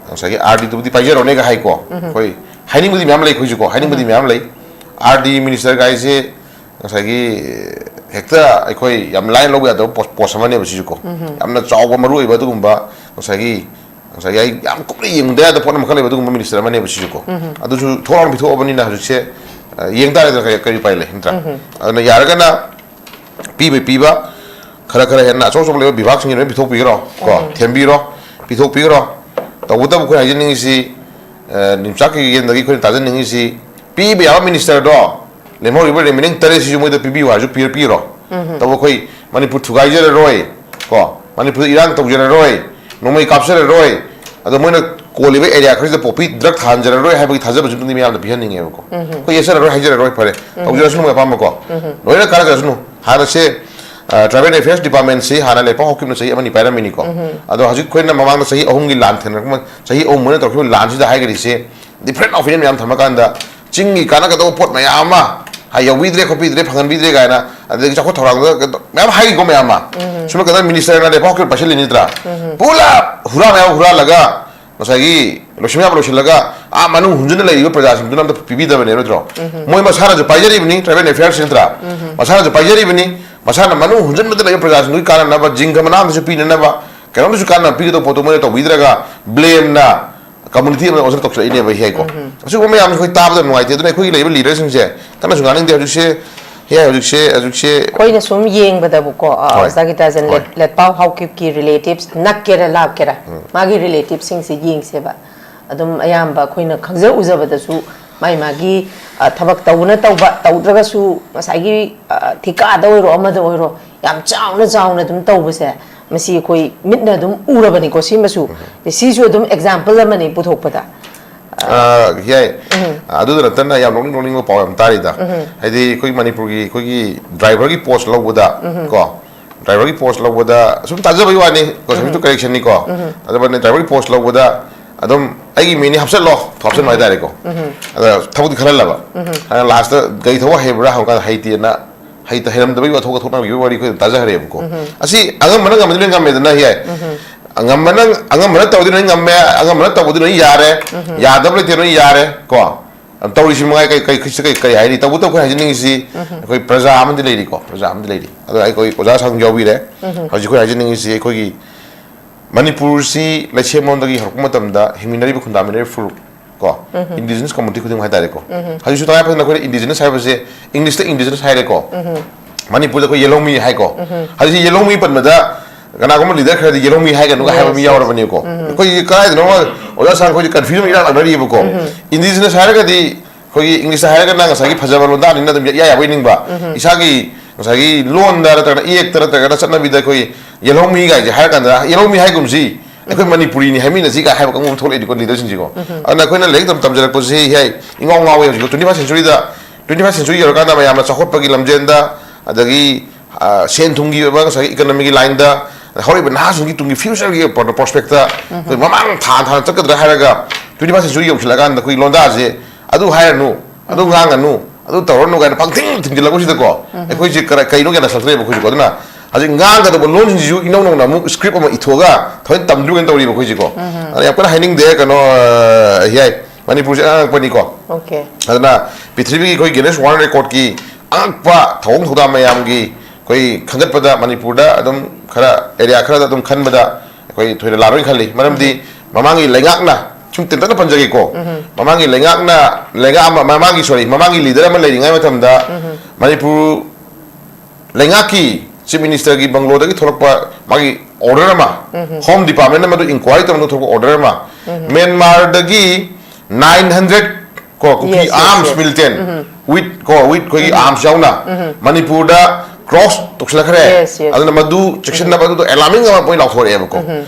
ꯉꯁꯥꯏꯒꯤ RD ꯗꯨꯕꯨꯗꯤ ꯄꯥꯏꯖꯔꯣꯅꯦꯒ ꯍꯥꯏꯀꯣ꯫ ꯑꯩꯈꯣꯏ ꯍꯥꯏꯅꯤꯡꯕꯗꯤ ꯃꯌꯥꯝ ꯂꯩ, ꯑꯩꯈꯣꯏꯁꯨꯀꯣ, ꯍꯥꯏꯅꯤꯡꯕꯗꯤ ꯃꯌꯥꯝ ꯂꯩ꯫ RD minister ꯒꯥꯏꯁꯦ ꯉꯁꯥꯏꯒꯤ ꯍꯦꯛꯇ ꯑꯩꯈꯣꯏ ꯌꯥꯝ ꯂꯥꯏꯅ ꯂꯧꯕ ꯌꯥꯗꯕ ꯄꯣꯁ, ꯄꯣꯁ ꯑꯃꯅꯦꯕ ꯁꯤꯁꯨꯀꯣ꯫ ꯌꯥꯝꯅ ꯆꯥꯎꯕ ꯃꯔꯨ ꯑꯣꯏꯕ ꯑꯗꯨꯒꯨꯝꯕ ꯉꯁꯥꯏꯒꯤ ꯉꯁꯥꯏꯒꯤ ꯑꯩ ꯌꯥꯝ ꯀꯨꯞꯅ ꯌꯦꯡꯗ ꯌꯥꯗꯕ ꯄꯣꯠ ꯑꯃꯈꯛ ꯂꯩꯕ ꯑꯗꯨꯒꯨꯝꯕ minister ꯑꯃꯅꯦꯕ ꯁꯤꯁꯨꯀꯣ꯫ ꯑꯗꯨꯁꯨ ꯊꯣꯛ ꯂꯥꯎꯅ ꯄꯤꯊꯣꯛꯑꯕꯅꯤꯅ ꯍꯧꯖꯤꯛꯁꯦ, ꯑ, ꯌꯦꯡ ꯇꯥꯔꯦꯗꯅ, ꯀꯔꯤ, ꯀꯔꯤ ꯎꯄꯥꯏ ꯂꯩ, ꯅꯠꯇ꯭ꯔꯥ? ꯑꯗꯨꯅ ꯌꯥꯔꯒꯅ ꯄꯤꯕꯩ ꯄꯤꯕ, ꯈꯔ ꯈꯔ ꯍꯦꯟꯅ ꯑꯆꯧ ꯑꯆꯧꯕ ꯂꯩꯕ ꯕꯤꯚꯥꯒꯁꯤꯡꯒꯤ ꯂꯣꯏꯅ ꯄꯤꯊꯣꯛꯄꯤꯈ꯭ꯔꯣ ꯀꯣ, ꯊꯦꯝꯕꯤꯔꯣ, ꯄꯤꯊꯣꯛꯄꯤꯈ꯭ꯔꯣ꯫ ꯇꯧꯕꯇꯕꯨ ꯑꯩꯈꯣꯏ ꯍꯥꯏꯖꯅꯤꯡꯉꯤꯁꯤ, ꯑ, ꯅꯤꯝꯆꯥꯛꯀꯤ ꯌꯦꯟꯗꯒꯤ ꯑꯩꯈꯣꯏꯅ ꯇꯥꯖꯅꯤꯡꯉꯤꯁꯤ, ꯄꯤꯕ ꯌꯥꯕ minister ꯗꯣ ꯂꯦꯝꯍꯧꯔꯤꯕ remaining ꯇꯔꯦꯠꯁꯤꯁꯨ ꯃꯣꯏꯗ ꯄꯤꯕꯤꯌꯨ ꯍꯥꯏꯔꯁꯨ ꯄꯤꯔ-, ꯄꯤꯔꯣ꯫ ꯇꯧꯕ ꯑꯩꯈꯣꯏ ꯃꯅꯤꯄꯨꯔ ꯊꯨꯒꯥꯏꯖꯔꯔꯣꯏ ꯀꯣ, ꯃꯅꯤꯄꯨꯔꯗ ꯏꯔꯥꯡ ꯇꯧꯖꯔꯔꯣꯏ, ꯅꯣꯡꯃꯩ ꯀꯥꯞꯆꯔꯔꯣꯏ, ꯑꯗꯣ ꯃꯣꯏꯅ ꯀꯣꯜꯂꯤꯕ area ꯈꯔꯁꯤꯗ poppy drug ꯊꯥꯍꯟꯖꯔꯔꯣꯏ ꯍꯥꯏꯕꯒꯤ ꯊꯥꯖꯕꯁꯨ ꯑꯗꯨꯝ ꯃꯤꯌꯥꯝꯗ ꯄꯤꯍꯟꯅꯤꯡꯉꯦꯕꯀꯣ꯫ ꯑꯩꯈꯣꯏ ꯌꯦꯠꯆꯔꯔꯣꯏ, ꯍꯥꯏꯖꯔꯔꯣꯏ, ꯐꯔꯦ, ꯇꯧꯖꯔꯁꯅꯨ ꯃꯣꯏ ꯑꯄꯥꯝꯕꯀꯣ꯫ ꯂꯣꯏꯅ ꯀꯥꯟꯅꯖꯔꯁꯅꯨ꯫ ꯍꯥꯟꯅꯁꯦ, ꯑ, tribal affairs department ꯁꯤ ꯍꯥꯟꯅ ꯂꯩꯄꯥꯛ ꯍꯧꯈꯤꯕꯅ ꯆꯍꯤ ꯑꯃꯅꯤ ꯄꯥꯏꯔꯝꯃꯤꯅꯤꯀꯣ꯫ ꯑꯗꯣ ꯍꯧꯖꯤꯛ ꯑꯩꯈꯣꯏꯅ ꯃꯃꯥꯡꯗ ꯆꯍꯤ ꯑꯍꯨꯝꯒꯤ ꯂꯥꯟ ꯊꯦꯡꯅꯔꯛꯄ, ꯆꯍꯤ ꯑꯍꯨꯝ ꯃꯣꯏꯅ ꯇꯧꯔꯛꯈꯤꯕ ꯂꯥꯟꯁꯤꯗ ꯍꯥꯏꯒꯔꯤꯁꯦ different opinion ꯃꯌꯥꯝ ꯊꯝꯃꯀꯥꯟꯗ ꯆꯤꯡꯒꯤ ꯀꯥꯟꯅꯒꯗꯧꯕ ꯄꯣꯠ ꯃꯌꯥꯝ ꯑꯃ, ꯍꯥꯏ, ꯌꯧꯕꯤꯗ꯭ꯔꯦ ꯈꯣꯠꯄꯤꯗ꯭ꯔꯦ, ꯐꯪꯍꯟꯕꯤꯗ꯭ꯔꯦ ꯀꯥꯏꯅ, ꯑꯗꯒꯤ ꯆꯥꯎꯈꯠ ꯊꯧꯔꯥꯡꯗ ꯀꯩꯅꯣ ꯃꯌꯥꯝ ꯍꯥꯏꯔꯤꯀꯣ ꯃꯌꯥꯝ ꯑꯃ꯫ ꯁꯨꯝ ꯀꯩꯅꯣ minister ꯅ ꯂꯩꯕꯥꯛ ꯍꯧꯈꯤꯕ ꯄꯥꯏꯁꯤꯜꯂꯤ ꯅꯠꯇ꯭ꯔꯥ? ꯄꯨꯂꯞ ꯍꯨꯔꯥꯟ ꯃꯌꯥꯝ ꯍꯨꯔꯥꯜꯂꯒ ꯉꯁꯥꯏꯒꯤ ꯂꯣꯏꯁꯤꯟ ꯌꯥꯕ ꯂꯣꯏꯁꯤꯜꯂꯒ ꯑꯥ ꯃꯅꯨꯡ ꯍꯨꯟꯖꯤꯟꯅ ꯂꯩꯔꯤꯕ ꯄ꯭ꯔꯖꯥꯁꯤꯡꯗꯨꯅ ꯑꯝꯇ ꯄꯤꯕꯤꯗꯕꯅꯦ ꯅꯠꯇ꯭ꯔꯣ? ꯃꯣꯏ ꯃꯁꯥꯅꯁꯨ ꯄꯥꯏꯖꯔꯤꯕꯅꯤ tribal affairs ꯅꯠꯇ꯭ꯔꯥ? ꯃꯁꯥꯅꯁꯨ ꯄꯥꯏꯖꯔꯤꯕꯅꯤ, ꯃꯁꯥꯅ ꯃꯅꯨꯡ ꯍꯨꯟꯖꯤꯟꯕꯗ ꯂꯩꯕ ꯄ꯭ꯔꯖꯥꯁꯤꯡꯗꯨꯒꯤ ꯀꯥꯟꯅꯅꯕ ꯖꯤꯡꯒ ꯃꯅꯥ ꯑꯃꯗꯁꯨ ꯄꯤꯅꯅꯕ, ꯀꯩꯅꯣꯝꯗꯁꯨ ꯀꯥꯟꯅꯕ ꯄꯤꯒꯗꯧꯕ ꯄꯣꯠꯇꯣ ꯃꯣꯏꯅ ꯇꯧꯕꯤꯗ꯭ꯔꯒ blame ꯅ community ꯑꯃꯗ ꯑꯣꯟꯁꯤꯟ ꯇꯧꯁꯤꯜꯂꯛꯏꯅꯦꯕ ꯍꯦꯛꯀꯣ꯫ ꯑꯁꯤꯒꯨꯝꯕ ꯃꯌꯥꯝꯁꯦ ꯑꯩꯈꯣꯏ ꯇꯥꯕꯗ ꯅꯨꯡꯉꯥꯏꯇꯦ꯫ ꯑꯗꯨꯅ ꯑꯩꯈꯣꯏꯒꯤ ꯂꯩꯔꯤꯕ leader ꯁꯤꯡꯁꯦ ꯀꯟꯅꯁꯨ ꯉꯥꯡꯅꯤꯡꯗꯦ ꯍꯧꯖꯤꯛꯁꯦ꯫ ꯍꯦ, ꯍꯧꯖꯤꯛꯁꯦ, ꯍꯧꯖꯤꯛꯁꯦ꯫ ꯑꯩꯈꯣꯏꯅ ꯁꯨꯝ ꯌꯦꯡꯕꯗꯕꯨꯀꯣ, ꯑ, ꯍꯣꯏ꯫ ꯑꯣꯖꯥ ꯒꯤꯇꯥꯖꯟ ꯍꯣꯏ꯫ ꯂꯦꯠ-, ꯂꯦꯠꯄꯥꯎ ꯍꯥꯎꯀꯤꯞꯀꯤ relatives ꯅꯛꯀꯦꯔꯥ ꯂꯥꯞꯀꯦꯔꯥ, ꯃꯥꯒꯤ relatives ꯁꯤꯡꯁꯦ ꯌꯦꯡꯁꯦꯕ꯫ ꯑꯗꯨꯝ ꯑꯌꯥꯝꯕ ꯑꯩꯈꯣꯏꯅ ꯈꯪꯖ ꯎꯖꯕꯗꯁꯨ ꯃꯥꯏ ꯃꯥꯒꯤ, ꯑ, ꯊꯕꯛ ꯇꯧꯕꯅ ꯇꯧꯕ, ꯇꯧꯗ꯭ꯔꯒꯁꯨ ꯉꯁꯥꯏꯒꯤ, ꯑ, ꯊꯤꯀꯥꯗ ꯑꯣꯏꯔꯣ, ꯑꯃꯗ ꯑꯣꯏꯔꯣ, ꯌꯥꯝ ꯆꯥꯎꯅ ꯆꯥꯎꯅ ꯑꯗꯨꯝ ꯇꯧꯕꯁꯦ, ꯃꯁꯤ ꯑꯩꯈꯣꯏ ꯃꯤꯠꯅ ꯑꯗꯨꯝ ꯎꯔꯕꯅꯤꯀꯣ꯫ ꯁꯤꯃꯁꯨ, ꯁꯤꯁꯨ ꯑꯗꯨꯝ ꯑꯦꯛꯖꯥꯝꯄꯜ ꯑꯃꯅꯤ ꯄꯨꯊꯣꯛꯄꯗ꯫ ꯑ, ꯌꯥꯏ꯫ ꯑꯗꯨꯗ ꯅꯠꯇꯅ ꯌꯥꯝ ꯅꯣꯛꯅꯤꯡ ꯅꯣꯛꯅꯤꯡꯕ ꯄꯥꯎ ꯌꯥꯝ ꯇꯥꯔꯤꯗ꯫ ꯍꯥꯏꯗꯤ ꯑꯩꯈꯣꯏ ꯃꯅꯤꯄꯨꯔꯒꯤ ꯑꯩꯈꯣꯏꯒꯤ ꯗ꯭ꯔꯥꯏꯚꯔꯒꯤ ꯄꯣꯁ ꯂꯧꯕꯗ ꯀꯣ, ꯗ꯭ꯔꯥꯏꯚꯔꯒꯤ ꯄꯣꯁ ꯂꯧꯕꯗ ꯁꯨꯝ ꯇꯥꯖꯕꯒꯤ ꯋꯥꯅꯤ, ꯀꯣ, ꯁꯕꯖꯦꯛꯇꯨ ꯀꯔꯦꯛꯁꯟꯅꯤꯀꯣ꯫ ꯑꯗꯨꯅ ꯗ꯭ꯔꯥꯏꯚꯔꯒꯤ ꯄꯣꯁ ꯂꯧꯕꯗ ꯑꯗꯨꯝ ꯑꯩꯒꯤ ꯃꯤꯡꯅꯤ ꯍꯥꯞꯆꯜꯂꯣ, ꯍꯥꯞꯆꯟꯕ ꯍꯥꯏꯇꯥꯔꯦꯀꯣ꯫ ꯑꯗ ꯊꯕꯛꯇꯤ ꯈꯜꯍꯜꯂꯕ꯫ ꯑꯗ ꯂꯥꯁꯇ ꯒꯥꯔꯤ ꯊꯧꯕ ꯍꯩꯕ꯭ꯔꯥ ꯍꯪꯕꯀꯥꯟꯗ ꯍꯩꯇꯦꯅ, ꯍꯩꯇ-, ꯍꯩꯔꯝꯗꯕꯒꯤ ꯋꯥꯊꯣꯛ ꯋꯥꯊꯣꯛ ꯅꯥꯕꯤꯕꯒꯤ ꯋꯥꯔꯤ ꯑꯩꯈꯣꯏ ꯑꯗꯨꯝ ꯇꯥꯖꯈ꯭ꯔꯦꯕꯀꯣ꯫ ꯑꯁꯤ ꯑꯉꯝꯕꯅ ꯉꯝꯃꯗꯤ ꯂꯣꯏ ꯉꯝꯃꯦꯗꯅ, ꯌꯥꯏ꯫ ꯑꯉꯝꯕꯅ, ꯑꯉꯝꯕꯅ ꯇꯧꯔꯗꯤ ꯂꯣꯏ ꯉꯝꯃꯦ, ꯑꯉꯝꯕꯅ ꯇꯧꯕꯗꯤ ꯂꯣꯏ ꯌꯥꯔꯦ, ꯌꯥꯗꯕ ꯂꯩꯇꯦ, ꯂꯣꯏ ꯌꯥꯔꯦ ꯀꯣ꯫ ꯇꯧꯔꯤꯁꯤ ꯃꯉꯥꯏ ꯀꯩ, ꯀꯩ, ꯀꯩ, ꯀꯩ ꯍꯥꯏꯅꯤ? ꯇꯧꯕꯇꯕꯨ ꯑꯩꯈꯣꯏ ꯍꯥꯏꯖꯅꯤꯡꯉꯤꯁꯤ, ꯑꯩꯈꯣꯏ ꯄ꯭ꯔꯖꯥ ꯑꯃꯗꯤ ꯂꯩꯔꯤꯀꯣ, ꯄ꯭ꯔꯖꯥ ꯑꯃꯗꯤ ꯂꯩꯔꯤ꯫ ꯑꯗꯣ ꯑꯩꯈꯣꯏ ꯑꯣꯖꯥ ꯁꯪ ꯌꯥꯎꯕꯤꯔꯦ꯫ ꯍꯧꯖꯤꯛ ꯑꯩꯈꯣꯏ ꯍꯥꯏꯖꯅꯤꯡꯉꯤꯁꯤ, ꯑꯩꯈꯣꯏꯒꯤ ꯃꯅꯤꯄꯨꯔꯁꯤ ꯂꯩꯁꯦꯝꯂꯣꯝꯗꯒꯤ ꯍꯧꯔꯛꯄ ꯃꯇꯝꯗ ꯍꯤꯡꯃꯤꯟꯅꯔꯤꯕ ꯈꯨꯟꯗꯥꯃꯤꯟꯅꯔꯤꯕ ꯐꯨꯔꯨꯞ ꯀꯣ, indigenous community ꯈꯨꯗꯤꯡꯃꯛ ꯍꯥꯏꯇꯥꯔꯦꯀꯣ꯫ ꯍꯧꯖꯤꯛꯁꯨ ꯇꯉꯥꯏ ꯐꯗꯅ ꯑꯩꯈꯣꯏꯅ indigenous ꯍꯥꯏꯕꯁꯦ, English ꯇ indigenous ꯍꯥꯏꯔꯦꯀꯣ, ꯃꯅꯤꯄꯨꯔꯗ ꯑꯩꯈꯣꯏ ꯌꯦꯜꯍꯧꯃꯤ ꯍꯥꯏꯀꯣ꯫ ꯍꯧꯖꯤꯛꯁꯤ ꯌꯦꯜꯍꯧꯃꯤ ꯄꯟꯕꯗ ꯀꯅꯥꯒꯨꯝꯕ ꯂꯤꯗꯔ ꯈꯔꯗꯤ "ꯌꯦꯜꯍꯧꯃꯤ ꯍꯥꯏꯒꯅꯨꯒ" ꯍꯥꯏꯕ ꯃꯤ ꯌꯥꯎꯔꯕꯅꯤꯀꯣ꯫ ꯑꯩꯈꯣꯏꯒꯤ ꯀꯗꯥꯏꯗꯅꯣ ꯑꯣꯖꯥ ꯁꯥꯔ, ꯑꯩꯈꯣꯏꯁꯦ confusion ꯑꯃ ꯏꯔꯥꯛ ꯂꯥꯛꯅꯔꯤꯕꯀꯣ꯫ Indigenous ꯍꯥꯏꯔꯒꯗꯤ ꯑꯩꯈꯣꯏꯒꯤ English ꯇ ꯍꯥꯏꯔꯒꯅ ꯉꯁꯥꯏꯒꯤ ꯐꯖꯕ ꯂꯣꯟꯗꯥꯅꯤꯅ ꯑꯗꯨꯝ ꯏꯌꯥ ꯌꯥꯕꯣꯏ ꯅꯤꯡꯕ꯫ ꯏꯁꯥꯒꯤ ꯉꯁꯥꯏꯒꯤ ꯂꯣꯟꯗ ꯅꯠꯇ꯭ꯔꯒꯅ ꯏꯌꯦꯛꯇ ꯅꯠꯇ꯭ꯔꯒꯅ ꯆꯠꯅꯕꯤꯗ ꯑꯩꯈꯣꯏ "ꯌꯦꯜꯍꯧꯃꯤ" ꯀꯥꯏꯁꯦ ꯍꯥꯏꯔ ꯀꯥꯟꯗ "ꯌꯦꯜꯍꯧꯃꯤ" ꯍꯥꯏꯒꯨꯝꯁꯤ, "ꯑꯩꯈꯣꯏ ꯃꯅꯤꯄꯨꯔꯤꯅꯤ" ꯍꯥꯏꯃꯤꯟꯅꯁꯤ ꯀꯥꯏ ꯍꯥꯏꯕ ꯀꯥꯡꯕꯨ ꯑꯃ ꯊꯣꯛꯂꯛꯏꯅꯤꯀꯣ, ꯂꯤꯗꯔꯁꯤꯡꯁꯤꯀꯣ꯫ ꯑꯗꯨꯅ ꯑꯩꯈꯣꯏꯅ ꯂꯥꯏꯔꯤꯛ ꯇꯝ ꯇꯝꯖꯔꯛꯄꯁꯤ ꯍꯥꯏ ꯏꯉꯥꯎ ꯉꯥꯎꯋꯦ ꯍꯧꯖꯤꯛ twenty first century ꯗ꯫ Twenty first century ꯌꯧꯔꯀꯥꯟꯗ ꯃꯌꯥꯝꯅ ꯆꯥꯎꯈꯠꯄꯒꯤ ꯂꯝꯖꯦꯟꯗ, ꯑꯗꯒꯤ, ꯑ, ꯁꯦꯟ ꯊꯨꯝꯒꯤ ꯑꯣꯏꯕ ꯉꯁꯥꯏꯒꯤ economy ꯒꯤ line ꯗ, ꯍꯧꯔꯛꯏꯕ ꯅꯍꯥꯁꯤꯡꯒꯤ ꯇꯨꯡꯒꯤ future ꯒꯤ ꯄ꯭ꯔꯣ-, prospect ꯇ ꯑꯩꯈꯣꯏ ꯃꯃꯥꯡ ꯊꯥ ꯊꯥꯅ ꯆꯠꯀꯗ꯭ꯔꯥ ꯍꯥꯏꯔꯒ twenty first century ꯌꯧꯁꯤꯜꯂꯛꯑꯀꯥꯟꯗ ꯑꯩꯈꯣꯏ ꯂꯣꯟꯗꯥꯁꯦ "ꯑꯗꯨ ꯍꯥꯏꯔꯅꯨ, ꯑꯗꯨ ꯉꯥꯡꯒꯅꯨ, ꯑꯗꯨ ꯇꯧꯔꯅꯨ" ꯀꯥꯏꯅ ꯄꯪꯊꯤꯡ ꯊꯤꯡꯖꯤꯜꯂꯛꯄꯁꯤꯗꯀꯣ, ꯑꯩꯈꯣꯏꯁꯦ ꯀꯔ-, ꯀꯩꯅꯣ ꯒ꯭ꯌꯥꯟ ꯇꯥꯁꯜꯂꯛꯇ꯭ꯔꯦꯕ ꯑꯩꯈꯣꯏꯁꯦꯀꯣ꯫ ꯑꯗꯨꯅ ꯍꯧꯖꯤꯛ ꯉꯥꯡꯒꯗꯕ ꯂꯣꯟꯁꯤꯡꯁꯤꯁꯨ ꯏꯅꯧ ꯅꯧꯅ ꯑꯃꯨꯛ script ꯑꯃ ꯏꯊꯣꯛꯑꯒ ꯊꯑꯣꯏꯅ ꯇꯝꯗ꯭ꯔꯤꯕꯅ ꯇꯧꯔꯤꯕ ꯑꯩꯈꯣꯏꯁꯦꯀꯣ꯫ ꯑꯗ ꯌꯥꯝ ꯀꯟꯅ ꯍꯥꯏꯅꯤꯡꯗꯦ, ꯀꯩꯅꯣ, ꯑ, ꯌꯥꯏ, ꯃꯅꯤꯄꯨꯔꯁꯦ ꯑꯉꯛꯄꯅꯤꯀꯣ꯫ ꯑꯗꯨꯅ ꯄ꯭ꯔꯤꯊꯤꯕꯤꯒꯤ ꯑꯩꯈꯣꯏ Guinness World Record ꯀꯤ ꯑꯉꯛꯄ ꯊꯧꯑꯣꯡ ꯊꯧꯗꯥ ꯃꯌꯥꯝꯒꯤ ꯑꯩꯈꯣꯏ ꯈꯟꯒꯠꯄꯗ ꯃꯅꯤꯄꯨꯔꯗ ꯑꯗꯨꯝ ꯈꯔ area ꯈꯔꯗ ꯑꯗꯨꯝ ꯈꯟꯕꯗ ꯑꯩꯈꯣꯏ ꯊꯣꯏꯅ ꯂꯥꯟꯂꯣꯏꯅ ꯈꯜꯂꯤ꯫ ꯃꯔꯝꯗꯤ ꯃꯃꯥꯡꯒꯤ ꯂꯩꯉꯥꯛꯅ, ꯁꯨꯝ ꯇꯦꯟꯇꯛꯅ ꯄꯟꯖꯒꯦꯀꯣ, ꯃꯃꯥꯡꯒꯤ ꯂꯩꯉꯥꯛꯅ, ꯂꯩꯉꯥꯛ ꯑꯃ, ꯃꯃꯥꯡꯒꯤ, sorry, ꯃꯃꯥꯡꯒꯤ leader ꯑꯃ ꯂꯩꯔꯤꯉꯩ ꯃꯇꯝꯗ ꯃꯅꯤꯄꯨꯔ ꯂꯩꯉꯥꯛꯀꯤ Chief Minister ꯒꯤ ꯕꯪꯒ꯭ꯂꯣꯗꯒꯤ ꯊꯣꯛꯂꯛꯄ ꯃꯥꯒꯤ order ꯑꯃ, Home Department ꯅ ꯃꯗꯨ inquiry ꯇꯧꯅꯕ ꯊꯣꯛꯄ order ꯑꯃ, ꯃ꯭ꯌꯥꯟꯃꯥꯔꯗꯒꯤ nine hundred ꯀꯣ, ꯀꯨꯀꯤ Yes, yes, arms yes. Militant, with, ꯀꯣ, with ꯑꯩꯈꯣꯏꯒꯤ arms ꯌꯥꯎꯅ ꯃꯅꯤꯄꯨꯔꯗ cross ꯇꯧꯁꯤꯜꯂꯛꯈ꯭ꯔꯦ꯫ Yes, yes. ꯑꯗꯨꯅ ꯃꯗꯨ ꯆꯦꯛꯁꯤꯟꯅꯕ ꯑꯗꯨꯗꯣ alarming ꯑꯃ ꯃꯣꯏ ꯂꯥꯎꯊꯣꯔꯛꯑꯦꯕꯀꯣ꯫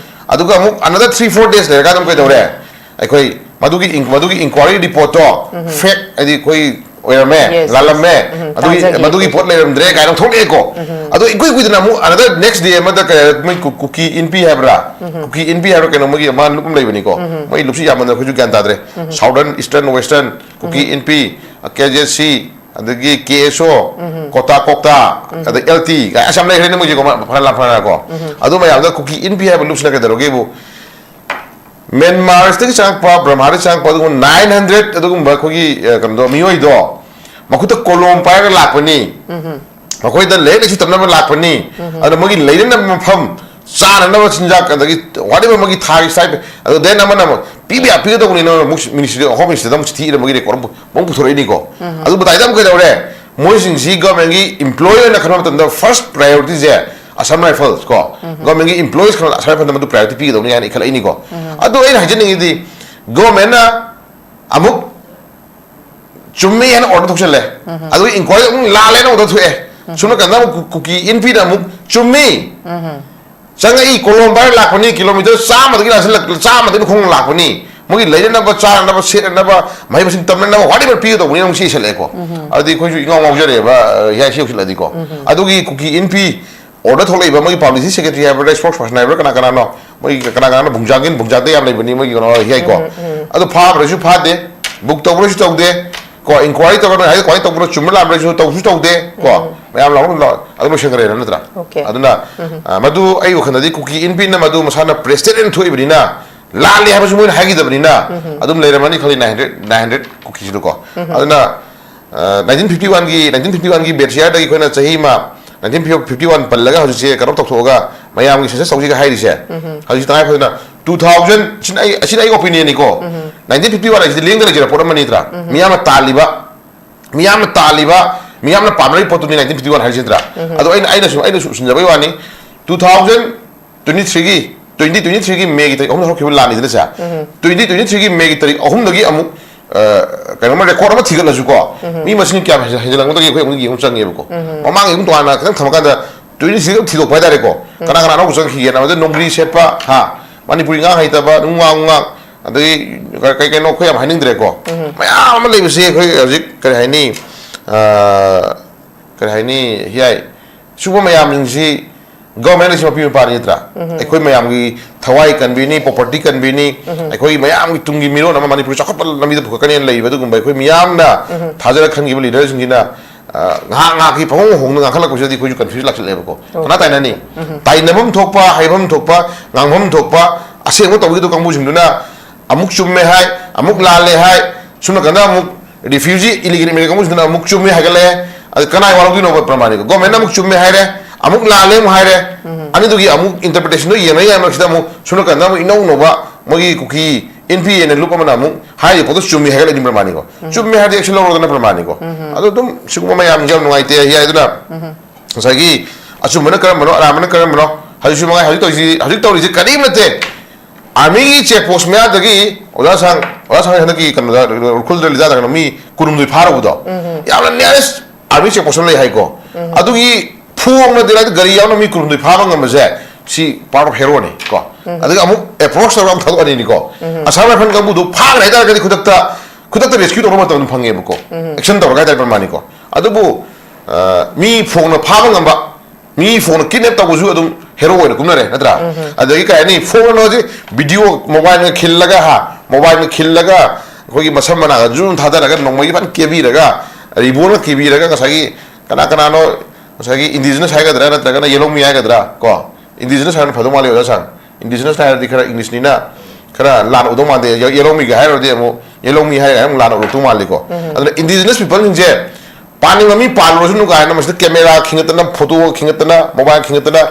ꯑꯗꯨꯒ ꯑꯃꯨꯛ another three four days ꯂꯩꯔꯀꯥꯟꯗ ꯑꯃꯨꯛ ꯀꯩꯗꯧꯔꯦ? ꯑꯩꯈꯣꯏ ꯃꯗꯨꯒꯤ in- ꯃꯗꯨꯒꯤ inquiry report ꯇꯣ fake, ꯍꯥꯏꯗꯤ ꯑꯩꯈꯣꯏ ꯑꯣꯏꯔꯝꯃꯦ, Yes, yes. ꯂꯥꯜꯂꯝꯃꯦ, ꯑꯗꯨꯒꯤ ꯇꯥꯖꯈꯤ꯫ ꯃꯗꯨꯒꯤ ꯄꯣꯠ ꯂꯩꯔꯝꯗ꯭ꯔꯦ ꯀꯥꯏꯅ ꯊꯣꯛꯂꯛꯑꯦꯀꯣ꯫ ꯑꯗꯣ ꯏꯀꯨꯏ ꯀꯨꯏꯗꯅ ꯑꯃꯨꯛ another next day ꯑꯃꯗ ꯀꯩ ꯍꯥꯏ-, ꯃꯣꯏ ꯀꯨ- ꯀꯨꯀꯤ ꯏꯟꯄꯤ ꯍꯥꯏꯕ꯭ꯔꯥ, ꯀꯨꯀꯤ ꯏꯟꯄꯤ ꯍꯥꯏꯕ꯭ꯔꯥ, ꯀꯩꯅꯣ, ꯃꯣꯏꯒꯤ ꯑꯃ ꯂꯨꯞ ꯑꯃ ꯂꯩꯕꯅꯤꯀꯣ꯫ ꯃꯣꯏ ꯂꯨꯞꯁꯤ ꯌꯥꯝꯃꯟꯗꯅ ꯑꯩꯈꯣꯏꯁꯨ ꯒ꯭ꯌꯥꯟ ꯇꯥꯗ꯭ꯔꯦ꯫ Southern, Eastern, Western, ꯀꯨꯀꯤ ꯏꯟꯄꯤ, ꯀꯦ ꯖꯦ ꯁꯤ, ꯑꯗꯒꯤ ꯀꯦ ꯑꯦꯁ ꯑꯣ, ꯀꯣꯇꯥ ꯀꯣꯛꯇꯥ, ꯑꯗꯩ ꯑꯦꯜ ꯇꯤ ꯀꯥꯏ ꯑꯁ ꯌꯥꯝ ꯂꯩꯈ꯭ꯔꯦꯅꯦ ꯃꯣꯏꯁꯦꯀꯣ, ꯃ- ꯐꯅ ꯂꯥ- ꯐꯅ ꯀꯣ꯫ ꯑꯗꯨ ꯃꯌꯥꯝꯗ ꯀꯨꯀꯤ ꯏꯟꯄꯤ ꯍꯥꯏꯕ ꯂꯨꯞꯁꯤꯅ ꯀꯩꯗꯧꯔꯒꯦꯕꯨ, ꯃ꯭ꯌꯥꯟꯃꯥꯔꯁꯤꯗꯒꯤ ꯆꯪꯉꯛꯄ, ꯕ꯭ꯔꯍꯃꯥꯗꯒꯤ ꯆꯪꯉꯛꯄ ꯑꯗꯨꯒꯨꯝꯕ nine hundred ꯑꯗꯨꯒꯨꯝꯕ ꯑꯩꯈꯣꯏꯒꯤ, ꯑ, ꯀꯩꯅꯣꯗꯣ, ꯃꯤꯑꯣꯏꯗꯣ ꯃꯈꯨꯠꯇ ꯀꯣꯂꯣꯝ ꯄꯥꯏꯔꯒ ꯂꯥꯛꯄꯅꯤ꯫ ꯃꯈꯣꯏꯗ ꯂꯥꯏꯔꯤꯛ ꯂꯥꯏꯁꯨ ꯇꯝꯅꯕ ꯂꯥꯛꯄꯅꯤ꯫ ꯑꯗꯨꯅ ꯃꯣꯏꯒꯤ ꯂꯩꯅꯅꯕ ꯃꯐꯝ, ꯆꯥꯅꯅꯕ ꯆꯤꯟꯖꯥꯛ, ꯑꯗꯒꯤ whatever ꯃꯣꯏꯒꯤ ꯊꯥꯒꯤ stipend, ꯑꯗꯨ then ꯑꯃꯅ ꯑꯃꯨꯛ ꯄꯤꯕ ꯌꯥ ꯄꯤꯒꯗꯧꯕꯅꯤꯅ ꯑꯃꯨꯛ ministry, home ministry ꯗ ꯑꯃꯨꯛ ꯆꯤꯊꯤ ꯏꯔꯝꯕꯒꯤ record ꯑꯃꯨꯛ ꯑꯃꯨꯛ ꯄꯨꯊꯣꯔꯛꯏꯅꯤꯀꯣ꯫ ꯑꯗꯨ ꯃꯇꯥꯏꯗ ꯑꯃꯨꯛ ꯀꯩꯗꯧꯔꯦ? ꯃꯣꯏꯁꯤꯡꯁꯤ government ꯒꯤ employee ꯑꯣꯏꯅ ꯈꯟꯕ ꯃꯇꯝꯗ first priority ꯁꯦ Assam Rifles ꯀꯣ, government ꯒꯤ employees ꯈꯟꯕ Assam Rifles ꯅ ꯃꯗꯨ priority ꯄꯤꯒꯗꯧꯅꯤ ꯍꯥꯏꯅ ꯏꯈꯠꯂꯛꯏꯅꯤꯀꯣ꯫ ꯑꯗꯨ ꯑꯩꯅ ꯍꯥꯏꯖꯅꯤꯡꯉꯤꯗꯤ, government ꯅ ꯑꯃꯨꯛ ꯆꯨꯝꯃꯤ ꯍꯥꯏꯅ order ꯊꯣꯛꯆꯜꯂꯦ, ꯑꯗꯨꯒ inquiry ꯑꯃꯨꯛ ꯂꯥꯜꯂꯦꯅ order ꯊꯣꯛꯑꯦ꯫ ꯁꯣꯝ ꯅꯥꯀꯟꯗ ꯑꯃꯨꯛ ꯀꯨ- ꯀꯨꯀꯤ ꯏꯟꯄꯤꯅ ꯑꯃꯨꯛ ꯆꯨꯝꯃꯤ, ꯆꯪꯉꯛꯏ, ꯀꯣꯂꯣꯝ ꯄꯥꯏꯔ ꯂꯥꯛꯄꯅꯤ, ꯀꯤꯂꯣꯃꯤꯇꯔ ꯆꯥꯝꯃꯗꯒꯤ ꯂꯥꯛꯁꯤꯜꯂꯛ-, ꯆꯥꯝꯃꯗꯒꯤ ꯈꯣꯡꯅ ꯂꯥꯛꯄꯅꯤ, ꯃꯣꯏꯒꯤ ꯂꯩꯅꯅꯕ, ꯆꯥꯅꯅꯕ, ꯁꯦꯠꯅꯅꯕ, ꯃꯍꯩ ꯃꯁꯤꯡ ꯇꯝꯅꯅꯕ whatever ꯄꯤꯒꯗꯧꯕꯅꯤ ꯑꯃꯨꯛ ꯁꯤ ꯏꯁꯜꯂꯛꯑꯦꯀꯣ꯫ ꯑꯗꯨꯗꯤ ꯑꯩꯈꯣꯏꯁꯨ ꯏꯉꯥꯎ ꯉꯥꯎꯖꯔꯛꯑꯦꯕ, ꯑ, ꯍꯤꯌꯥꯏ ꯁꯤ ꯌꯧꯁꯤꯜꯂꯛꯑꯗꯤꯀꯣ꯫ ꯑꯗꯨꯒꯤ ꯀꯨꯀꯤ ꯏꯟꯄꯤ order ꯊꯣꯛꯂꯛꯏꯕ ꯃꯣꯏꯒꯤ publicity secretary ꯍꯥꯏꯕ꯭ꯔꯥ, spokesperson ꯍꯥꯏꯕ꯭ꯔꯥ, ꯀꯅꯥ ꯀꯅꯥꯅꯣ, ꯃꯣꯏꯒꯤ ꯀꯅꯥ ꯀꯅꯥꯅꯣ, ꯕꯨꯡꯖꯥꯡꯒꯤꯟ, ꯕꯨꯡꯖꯥꯡꯗ ꯌꯥꯝ ꯂꯩꯕꯅꯤ ꯃꯣꯏꯒꯤ ꯀꯩꯅꯣ ꯍꯤꯌꯥꯏꯀꯣ꯫ ꯑꯗꯨ ꯐꯥꯕ꯭ꯔꯁꯨ ꯐꯥꯗꯦ, book ꯇꯧꯕ꯭ꯔꯁꯨ ꯇꯧꯗꯦ ꯀꯣ, inquiry ꯇꯧꯔꯒ ꯍꯥꯏꯗꯤ ꯀꯃꯥꯏꯅ ꯇꯧꯕ꯭ꯔꯣ, ꯆꯨꯝꯕ꯭ꯔꯥ ꯂꯥꯟꯕ꯭ꯔꯁꯨ ꯇꯧꯁꯨ ꯇꯧꯗꯦ ꯀꯣ꯫ ꯃꯌꯥꯝ ꯂꯥꯎꯅ ꯂꯥꯎ-, ꯑꯗꯨꯝ ꯂꯣꯏꯁꯟꯈ꯭ꯔꯦꯅ ꯅꯠꯇ꯭ꯔꯥ? Okay. ꯑꯗꯨꯅ, ꯑ, ꯃꯗꯨ ꯑꯩ ꯋꯥꯈꯜꯗꯗꯤ ꯀꯨꯀꯤ ꯏꯟꯄꯤꯅ ꯃꯗꯨ ꯃꯁꯥꯅ president ꯊꯣꯛꯏꯕꯅꯤꯅ, ꯂꯥꯜꯂꯦ ꯍꯥꯏꯕꯁꯨ ꯃꯣꯏꯅ ꯍꯥꯏꯈꯤꯗꯕꯅꯤꯅ, ꯑꯗꯨꯝ ꯂꯩꯔꯝꯃꯅꯤ ꯈꯜꯂꯤ, nine hundred, nine hundred ꯀꯨꯀꯤꯁꯤꯗꯀꯣ꯫ ꯑꯗꯨꯅ, ꯑ, nineteen fifty one ꯒꯤ, nineteen fifty one ꯒꯤ batch year ꯗꯒꯤ ꯑꯩꯈꯣꯏꯅ ꯆꯍꯤ ꯑꯃ, nineteen fifty one ꯄꯜꯂꯒ ꯍꯧꯖꯤꯛꯁꯦ ꯀꯩꯅꯣ ꯇꯧꯊꯣꯛꯑꯒ ꯃꯌꯥꯝꯒꯤ census ꯇꯧꯁꯤꯒ ꯍꯥꯏꯔꯤꯁꯦ, ꯍꯧꯖꯤꯛ ꯇꯉꯥꯏ ꯐꯗꯅ two thousand, ꯁꯤꯅ ꯑꯩ, ꯑꯁꯤꯅ ꯑꯩ opinion ꯅꯤꯀꯣ꯫ Nineteen fifty one ꯍꯥꯏꯁꯤꯗꯤ ꯂꯦꯡꯗꯅ ꯂꯩꯖꯔꯛꯄ ꯄꯣꯠ ꯑꯃ ꯅꯠꯇ꯭ꯔꯥ? ꯃꯤꯌꯥꯝꯅ ꯇꯥꯜꯂꯤꯕ, ꯃꯤꯌꯥꯝꯅ ꯇꯥꯜꯂꯤꯕ, ꯃꯤꯌꯥꯝꯅ ꯄꯥꯝꯅꯔꯤꯕ ꯄꯣꯠꯇꯨꯅꯤ nineteen fifty one ꯍꯥꯏꯁꯤ ꯅꯠꯇ꯭ꯔꯥ? ꯑꯗꯣ ꯑꯩꯅ, ꯑꯩꯅꯁꯨ, ꯑꯩꯅꯁꯨ ꯎꯁꯤꯟꯖꯕꯩ ꯋꯥꯅꯤ, two thousand twenty three ꯒꯤ, twenty twenty three ꯒꯤ May ꯒꯤ ꯇꯥꯔꯤꯛ ꯑꯍꯨꯝꯗ ꯍꯧꯔꯛꯈꯤꯕ ꯂꯥꯟꯅꯤꯗꯅ ꯁꯦ, twenty twenty three ꯒꯤ May ꯒꯤ ꯇꯥꯔꯤꯛ ꯑꯍꯨꯝꯗꯒꯤ ꯑꯃꯨꯛ ꯀꯩꯅꯣꯝꯃ ꯔꯦꯀꯣꯔꯠ ꯑꯃ ꯊꯤꯒꯠꯂꯁꯨꯀꯣ, ꯃꯤ ꯃꯁꯤꯡ ꯀꯌꯥꯝ ꯍꯦꯟꯖꯜꯂꯛꯄꯗꯒꯤ ꯑꯩꯈꯣꯏ ꯑꯃꯨꯛ ꯌꯦꯡꯕ ꯆꯪꯉꯦꯕꯀꯣ. ꯃꯃꯥꯡꯒꯤ ꯑꯃꯨꯛ ꯇꯣꯉꯥꯟꯅ ꯈꯤꯇꯪ ꯊꯝꯃꯀꯥꯟꯗ ꯇ꯭ꯋꯦꯟꯇꯤ ꯊ꯭ꯔꯤꯗ ꯑꯃꯨꯛ ꯊꯤꯗꯣꯛꯄ ꯍꯥꯏꯇꯥꯔꯦꯀꯣ. ꯀꯅꯥ ꯀꯅꯥꯅꯣ ꯑꯃꯨꯛ ꯆꯪꯈꯤꯒꯦꯅ, ꯑꯗꯩ ꯅꯣꯡꯒ꯭ꯔꯤ ꯁꯦꯠꯄ, ꯍꯥ, ꯃꯅꯤꯄꯨꯔꯤ ꯉꯥꯡ ꯍꯩꯇꯕ, ꯅꯨꯡꯉꯥꯡ ꯉꯥꯡ, ꯑꯗꯒꯤ ꯀꯩ ꯀꯩꯅꯣ ꯑꯩꯈꯣꯏ ꯌꯥꯝ ꯍꯥꯏꯅꯤꯡꯗ꯭ꯔꯦꯀꯣ. ꯃꯌꯥꯝ ꯑꯃ ꯂꯩꯕꯁꯦ ꯑꯩꯈꯣꯏ ꯍꯧꯖꯤꯛ ꯀꯔꯤ ꯍꯥꯏꯅꯤ, ꯀꯔꯤ ꯍꯥꯏꯅꯤ, ꯍꯤꯌꯥꯏ, ꯁꯤꯒꯨꯝꯕ ꯃꯌꯥꯝꯁꯤꯡꯁꯤ ꯒꯚꯔꯟꯃꯦꯟꯠ ꯑꯁꯤ ꯃꯄꯤ ꯃꯄꯥꯅꯤ ꯅꯠꯇ꯭ꯔꯥ? ꯑꯩꯈꯣꯏ ꯃꯌꯥꯝꯒꯤ ꯊꯋꯥꯏ ꯀꯟꯕꯤꯅꯤ, ꯄ꯭ꯔꯣꯄꯔꯇꯤ ꯀꯟꯕꯤꯅꯤ, ꯑꯩꯈꯣꯏ ꯃꯌꯥꯝꯒꯤ ꯇꯨꯡꯒꯤ ꯃꯤꯔꯣꯟ ꯑꯃ ꯃꯅꯤꯄꯨꯔ ꯆꯥꯎꯈꯠꯄ ꯂꯝꯕꯤꯗ ꯄꯨꯈꯠꯀꯅꯦꯅ ꯂꯩꯕ ꯑꯗꯨꯒꯨꯝꯕ ꯑꯩꯈꯣꯏ ꯃꯤꯌꯥꯝꯅ ꯊꯥꯖꯔ ꯈꯟꯈꯤꯕ ꯂꯤꯗꯔꯁꯤꯡꯁꯤꯅ, ꯑ, ꯉꯥꯏꯍꯥꯛ ꯉꯥꯏꯍꯥꯛꯀꯤ ꯄꯪꯍꯣꯡ ꯍꯣꯡꯅ ꯉꯥꯡꯈꯠꯂꯛꯄꯁꯤꯗꯗꯤ ꯑꯩꯈꯣꯏꯁꯨ ꯀꯟꯐ꯭ꯌꯨꯁ ꯂꯥꯛꯁꯤꯜꯂꯛꯑꯦꯕꯀꯣ. ꯀꯅꯥ ꯇꯥꯏꯅꯅꯤ? ꯇꯥꯏꯅꯐꯝ ꯊꯣꯛꯄ, ꯍꯥꯏꯐꯝ ꯊꯣꯛꯄ, ꯉꯥꯡꯐꯝ ꯊꯣꯛꯄ, ꯑꯁꯦꯡꯕ ꯇꯧꯕꯤꯒꯗꯕ ꯀꯥꯡꯕꯨꯁꯤꯡꯗꯨꯅ ꯑꯃꯨꯛ ꯆꯨꯝꯃꯦ ꯍꯥꯏ, ꯑꯃꯨꯛ ꯂꯥꯜꯂꯦ ꯍꯥꯏ, ꯁꯣꯝ ꯅꯥꯀꯟꯗ ꯑꯃꯨꯛ ꯔꯤꯐ꯭ꯌꯨꯖꯤ, ꯏꯂꯤꯒꯦꯜ ꯏꯃꯤꯒ꯭ꯔꯦꯟ ꯀꯥꯡꯕꯨꯁꯤꯡꯗꯨꯅ ꯑꯃꯨꯛ ꯆꯨꯝꯃꯦ ꯍꯥꯏꯒꯠꯂꯛꯑꯦ. ꯑꯗꯨ ꯀꯅꯥꯏ ꯋꯥ ꯂꯧꯗꯣꯏꯅꯣꯕ ꯄ꯭ꯔꯃꯥꯟꯅꯤꯀꯣ? ꯒꯣꯔꯃꯦꯟꯅ ꯑꯃꯨꯛ ꯆꯨꯝꯃꯦ ꯍꯥꯏꯔꯦ, ꯑꯃꯨꯛ ꯂꯥꯜꯂꯦ ꯑꯃꯨꯛ ꯍꯥꯏꯔꯦ. ꯑꯅꯤꯗꯨꯒꯤ ꯑꯃꯨꯛ ꯏꯟꯇꯔꯄ꯭ꯔꯤꯇꯦꯁꯟꯗꯣ ꯌꯦꯡꯅ ꯌꯥꯝ ꯃꯔꯛꯁꯤꯗ ꯑꯃꯨꯛ ꯁꯣꯝ ꯅꯥꯀꯟꯗ ꯑꯃꯨꯛ ꯏꯅꯧ ꯅꯧꯕ ꯃꯣꯏꯒꯤ ꯀꯨꯀꯤ ꯑꯦꯟ ꯄꯤ ꯑꯦꯅ ꯂꯨꯞ ꯑꯃꯅ ꯑꯃꯨꯛ ꯍꯥꯏꯔꯤꯕ ꯄꯣꯠꯇꯣ ꯆꯨꯝꯃꯤ ꯍꯥꯏꯒꯠꯂꯛꯏ ꯄ꯭ꯔꯃꯥꯟꯅꯤꯀꯣ. ꯆꯨꯝꯃꯦ ꯍꯥꯏꯔꯗꯤ ꯑꯦꯛꯁꯟ ꯂꯧꯔꯣꯗꯅ ꯄ꯭ꯔꯃꯥꯟꯅꯤꯀꯣ. ꯑꯗꯣ ꯑꯗꯨꯝ ꯁꯤꯒꯨꯝꯕ ꯃꯌꯥꯝꯁꯦ ꯌꯥꯝ ꯅꯨꯡꯉꯥꯏꯇꯦ ꯍꯥꯏ ꯑꯗꯨꯅ ꯉꯁꯥꯏꯒꯤ ꯑꯆꯨꯝꯕꯅ ꯀꯔꯝꯕꯅꯣ, ꯑꯔꯥꯟꯕꯅ ꯀꯔꯝꯕꯅꯣ, ꯍꯧꯖꯤꯛꯁꯨ ꯃꯉꯥꯏ ꯍꯧꯖꯤꯛ ꯇꯧꯔꯤꯁꯤ, ꯍꯧꯖꯤꯛ ꯇꯧꯔꯤꯁꯤ ꯀꯔꯤꯝ ꯅꯠꯇꯦ. ꯑꯥꯔꯃꯤꯒꯤ ꯆꯦꯛ ꯄꯣꯁ ꯃꯌꯥꯗꯒꯤ ꯑꯣꯖꯥ ꯁꯥꯡ, ꯑꯣꯖꯥ ꯁꯥꯡ ꯍꯟꯗꯛꯀꯤ ꯀꯩꯅꯣꯗ ꯎꯈ꯭ꯔꯨꯜꯗ ꯂꯤꯇꯥ ꯇꯥꯔꯒꯅ ꯃꯤ ꯀꯨꯟꯍꯨꯝꯗꯣꯏ ꯐꯥꯔꯨꯕꯗꯣ, ꯌꯥꯝꯅ ꯅꯤꯌꯔꯦꯁ ꯑꯥꯔꯃꯤ ꯆꯦꯛ ꯄꯣꯁ ꯑꯃ ꯂꯩ ꯍꯥꯏꯀꯣ. ꯑꯗꯨꯒꯤ ꯐꯣꯡꯅ ꯗꯦꯔꯥꯏꯗ ꯒꯥꯔꯤ ꯌꯥꯎꯅ ꯃꯤ ꯀꯨꯟꯍꯨꯝꯗꯣꯏ ꯐꯥꯕ ꯉꯝꯕꯁꯦ, ꯁꯤ ꯄꯥꯔꯠ ꯑꯣꯐ ꯍꯦꯔꯣꯅꯤ ꯀꯣ. ꯑꯗꯨꯒ ꯑꯃꯨꯛ ꯑꯦꯄ꯭ꯔꯣꯁ ꯇꯧꯔꯒ ꯑꯃꯨꯛ ꯊꯥꯗꯣꯛꯑꯅꯤꯅꯤꯀꯣ. ꯑꯁꯥꯝ ꯔꯥꯏꯐꯜ ꯀꯥꯡꯕꯨꯗꯨ ꯐꯥꯈ꯭ꯔꯦ ꯍꯥꯏꯇꯥꯔꯒꯗꯤ ꯈꯨꯗꯛꯇ, ꯈꯨꯗꯛꯇ ꯔꯦꯁꯀ꯭ꯌꯨ ꯇꯧꯅꯕ ꯃꯇꯝ ꯑꯗꯨꯝ ꯐꯪꯉꯦꯕꯀꯣ. ꯑꯦꯛꯁꯟ ꯇꯧꯔꯒ ꯍꯥꯏꯇꯥꯔꯦ ꯄ꯭ꯔꯃꯥꯟꯅꯤꯀꯣ. ꯑꯗꯨꯕꯨ, ꯑ, ꯃꯤ ꯐꯣꯡꯅ ꯐꯥꯕ ꯉꯝꯕ, ꯃꯤ ꯐꯣꯡꯅ ꯀꯤꯗꯅꯦꯞ ꯇꯧꯕꯁꯨ ꯑꯗꯨꯝ ꯍꯦꯔꯣ ꯑꯣꯏꯅ ꯀꯨꯝꯅꯔꯦ ꯅꯠꯇ꯭ꯔꯥ? ꯑꯗꯒꯤ ꯀꯩ ꯍꯥꯏꯅꯤ, ꯐꯣꯟ ꯍꯧꯖꯤꯛ ꯚꯤꯗꯤꯑꯣ ꯃꯣꯕꯥꯏꯜꯒ ꯈꯤꯜꯂꯒ, ꯍꯥ, ꯃꯣꯕꯥꯏꯜꯒ ꯈꯤꯜꯂꯒ ꯑꯩꯈꯣꯏꯒꯤ ꯃꯁꯝ ꯃꯅꯥꯒ ꯖꯨꯝ ꯊꯥꯗꯔꯒ ꯅꯣꯡꯃꯩꯒꯤ ꯐꯖꯅ ꯀꯦꯕꯤꯔꯒ, ꯔꯤꯕꯣꯟꯒ ꯀꯤꯕꯤꯔꯒ ꯉꯁꯥꯏꯒꯤ ꯀꯅꯥ ꯀꯅꯥꯅꯣ, ꯉꯁꯥꯏꯒꯤ ꯏꯟꯗꯤꯖꯤꯅꯁ ꯍꯥꯏꯒꯗ꯭ꯔꯥ ꯅꯠꯇ꯭ꯔꯒꯅ ꯌꯦꯜꯍꯧꯃꯤ ꯍꯥꯏꯒꯗ꯭ꯔꯥ ꯀꯣ, ꯏꯟꯗꯤꯖꯤꯅꯁ ꯍꯥꯏꯕꯅ ꯐꯗꯧ ꯃꯥꯜꯂꯤ ꯑꯣꯖꯥ ꯁꯥꯡ. ꯏꯟꯗꯤꯖꯤꯅꯁ ꯍꯥꯏꯔꯗꯤ ꯈꯔ ꯏꯪꯂꯤꯁꯅꯤꯅ ꯈꯔ ꯂꯥꯟꯅ ꯎꯗꯧ ꯃꯥꯟꯗꯦ. ꯌꯦ-, ꯌꯦꯜꯍꯧꯃꯤꯒ ꯍꯥꯏꯔꯨꯔꯗꯤ ꯑꯃꯨꯛ ꯌꯦꯜꯍꯧꯃꯤ ꯍꯥꯏꯔꯒ ꯑꯃꯨꯛ ꯂꯥꯟꯅ ꯎꯔꯛꯇꯧ ꯃꯥꯜꯂꯤꯀꯣ. ꯑꯗꯨꯅ ꯏꯟꯗꯤꯖꯤꯅꯁ ꯄꯤꯄꯜꯁꯤꯡꯁꯦ ꯄꯥꯟꯅꯤꯡꯕ ꯃꯤ ꯄꯥꯜꯂꯨꯔꯁꯅꯨ ꯀꯥꯏꯅ ꯃꯁꯤꯗ ꯀꯦꯃꯦꯔꯥ ꯈꯤꯡꯒꯠꯇꯅ, ꯐꯣꯇꯣ ꯈꯤꯡꯒꯠꯇꯅ, ꯃꯣꯕꯥꯏꯜ ꯈꯤꯡꯒꯠꯇꯅ,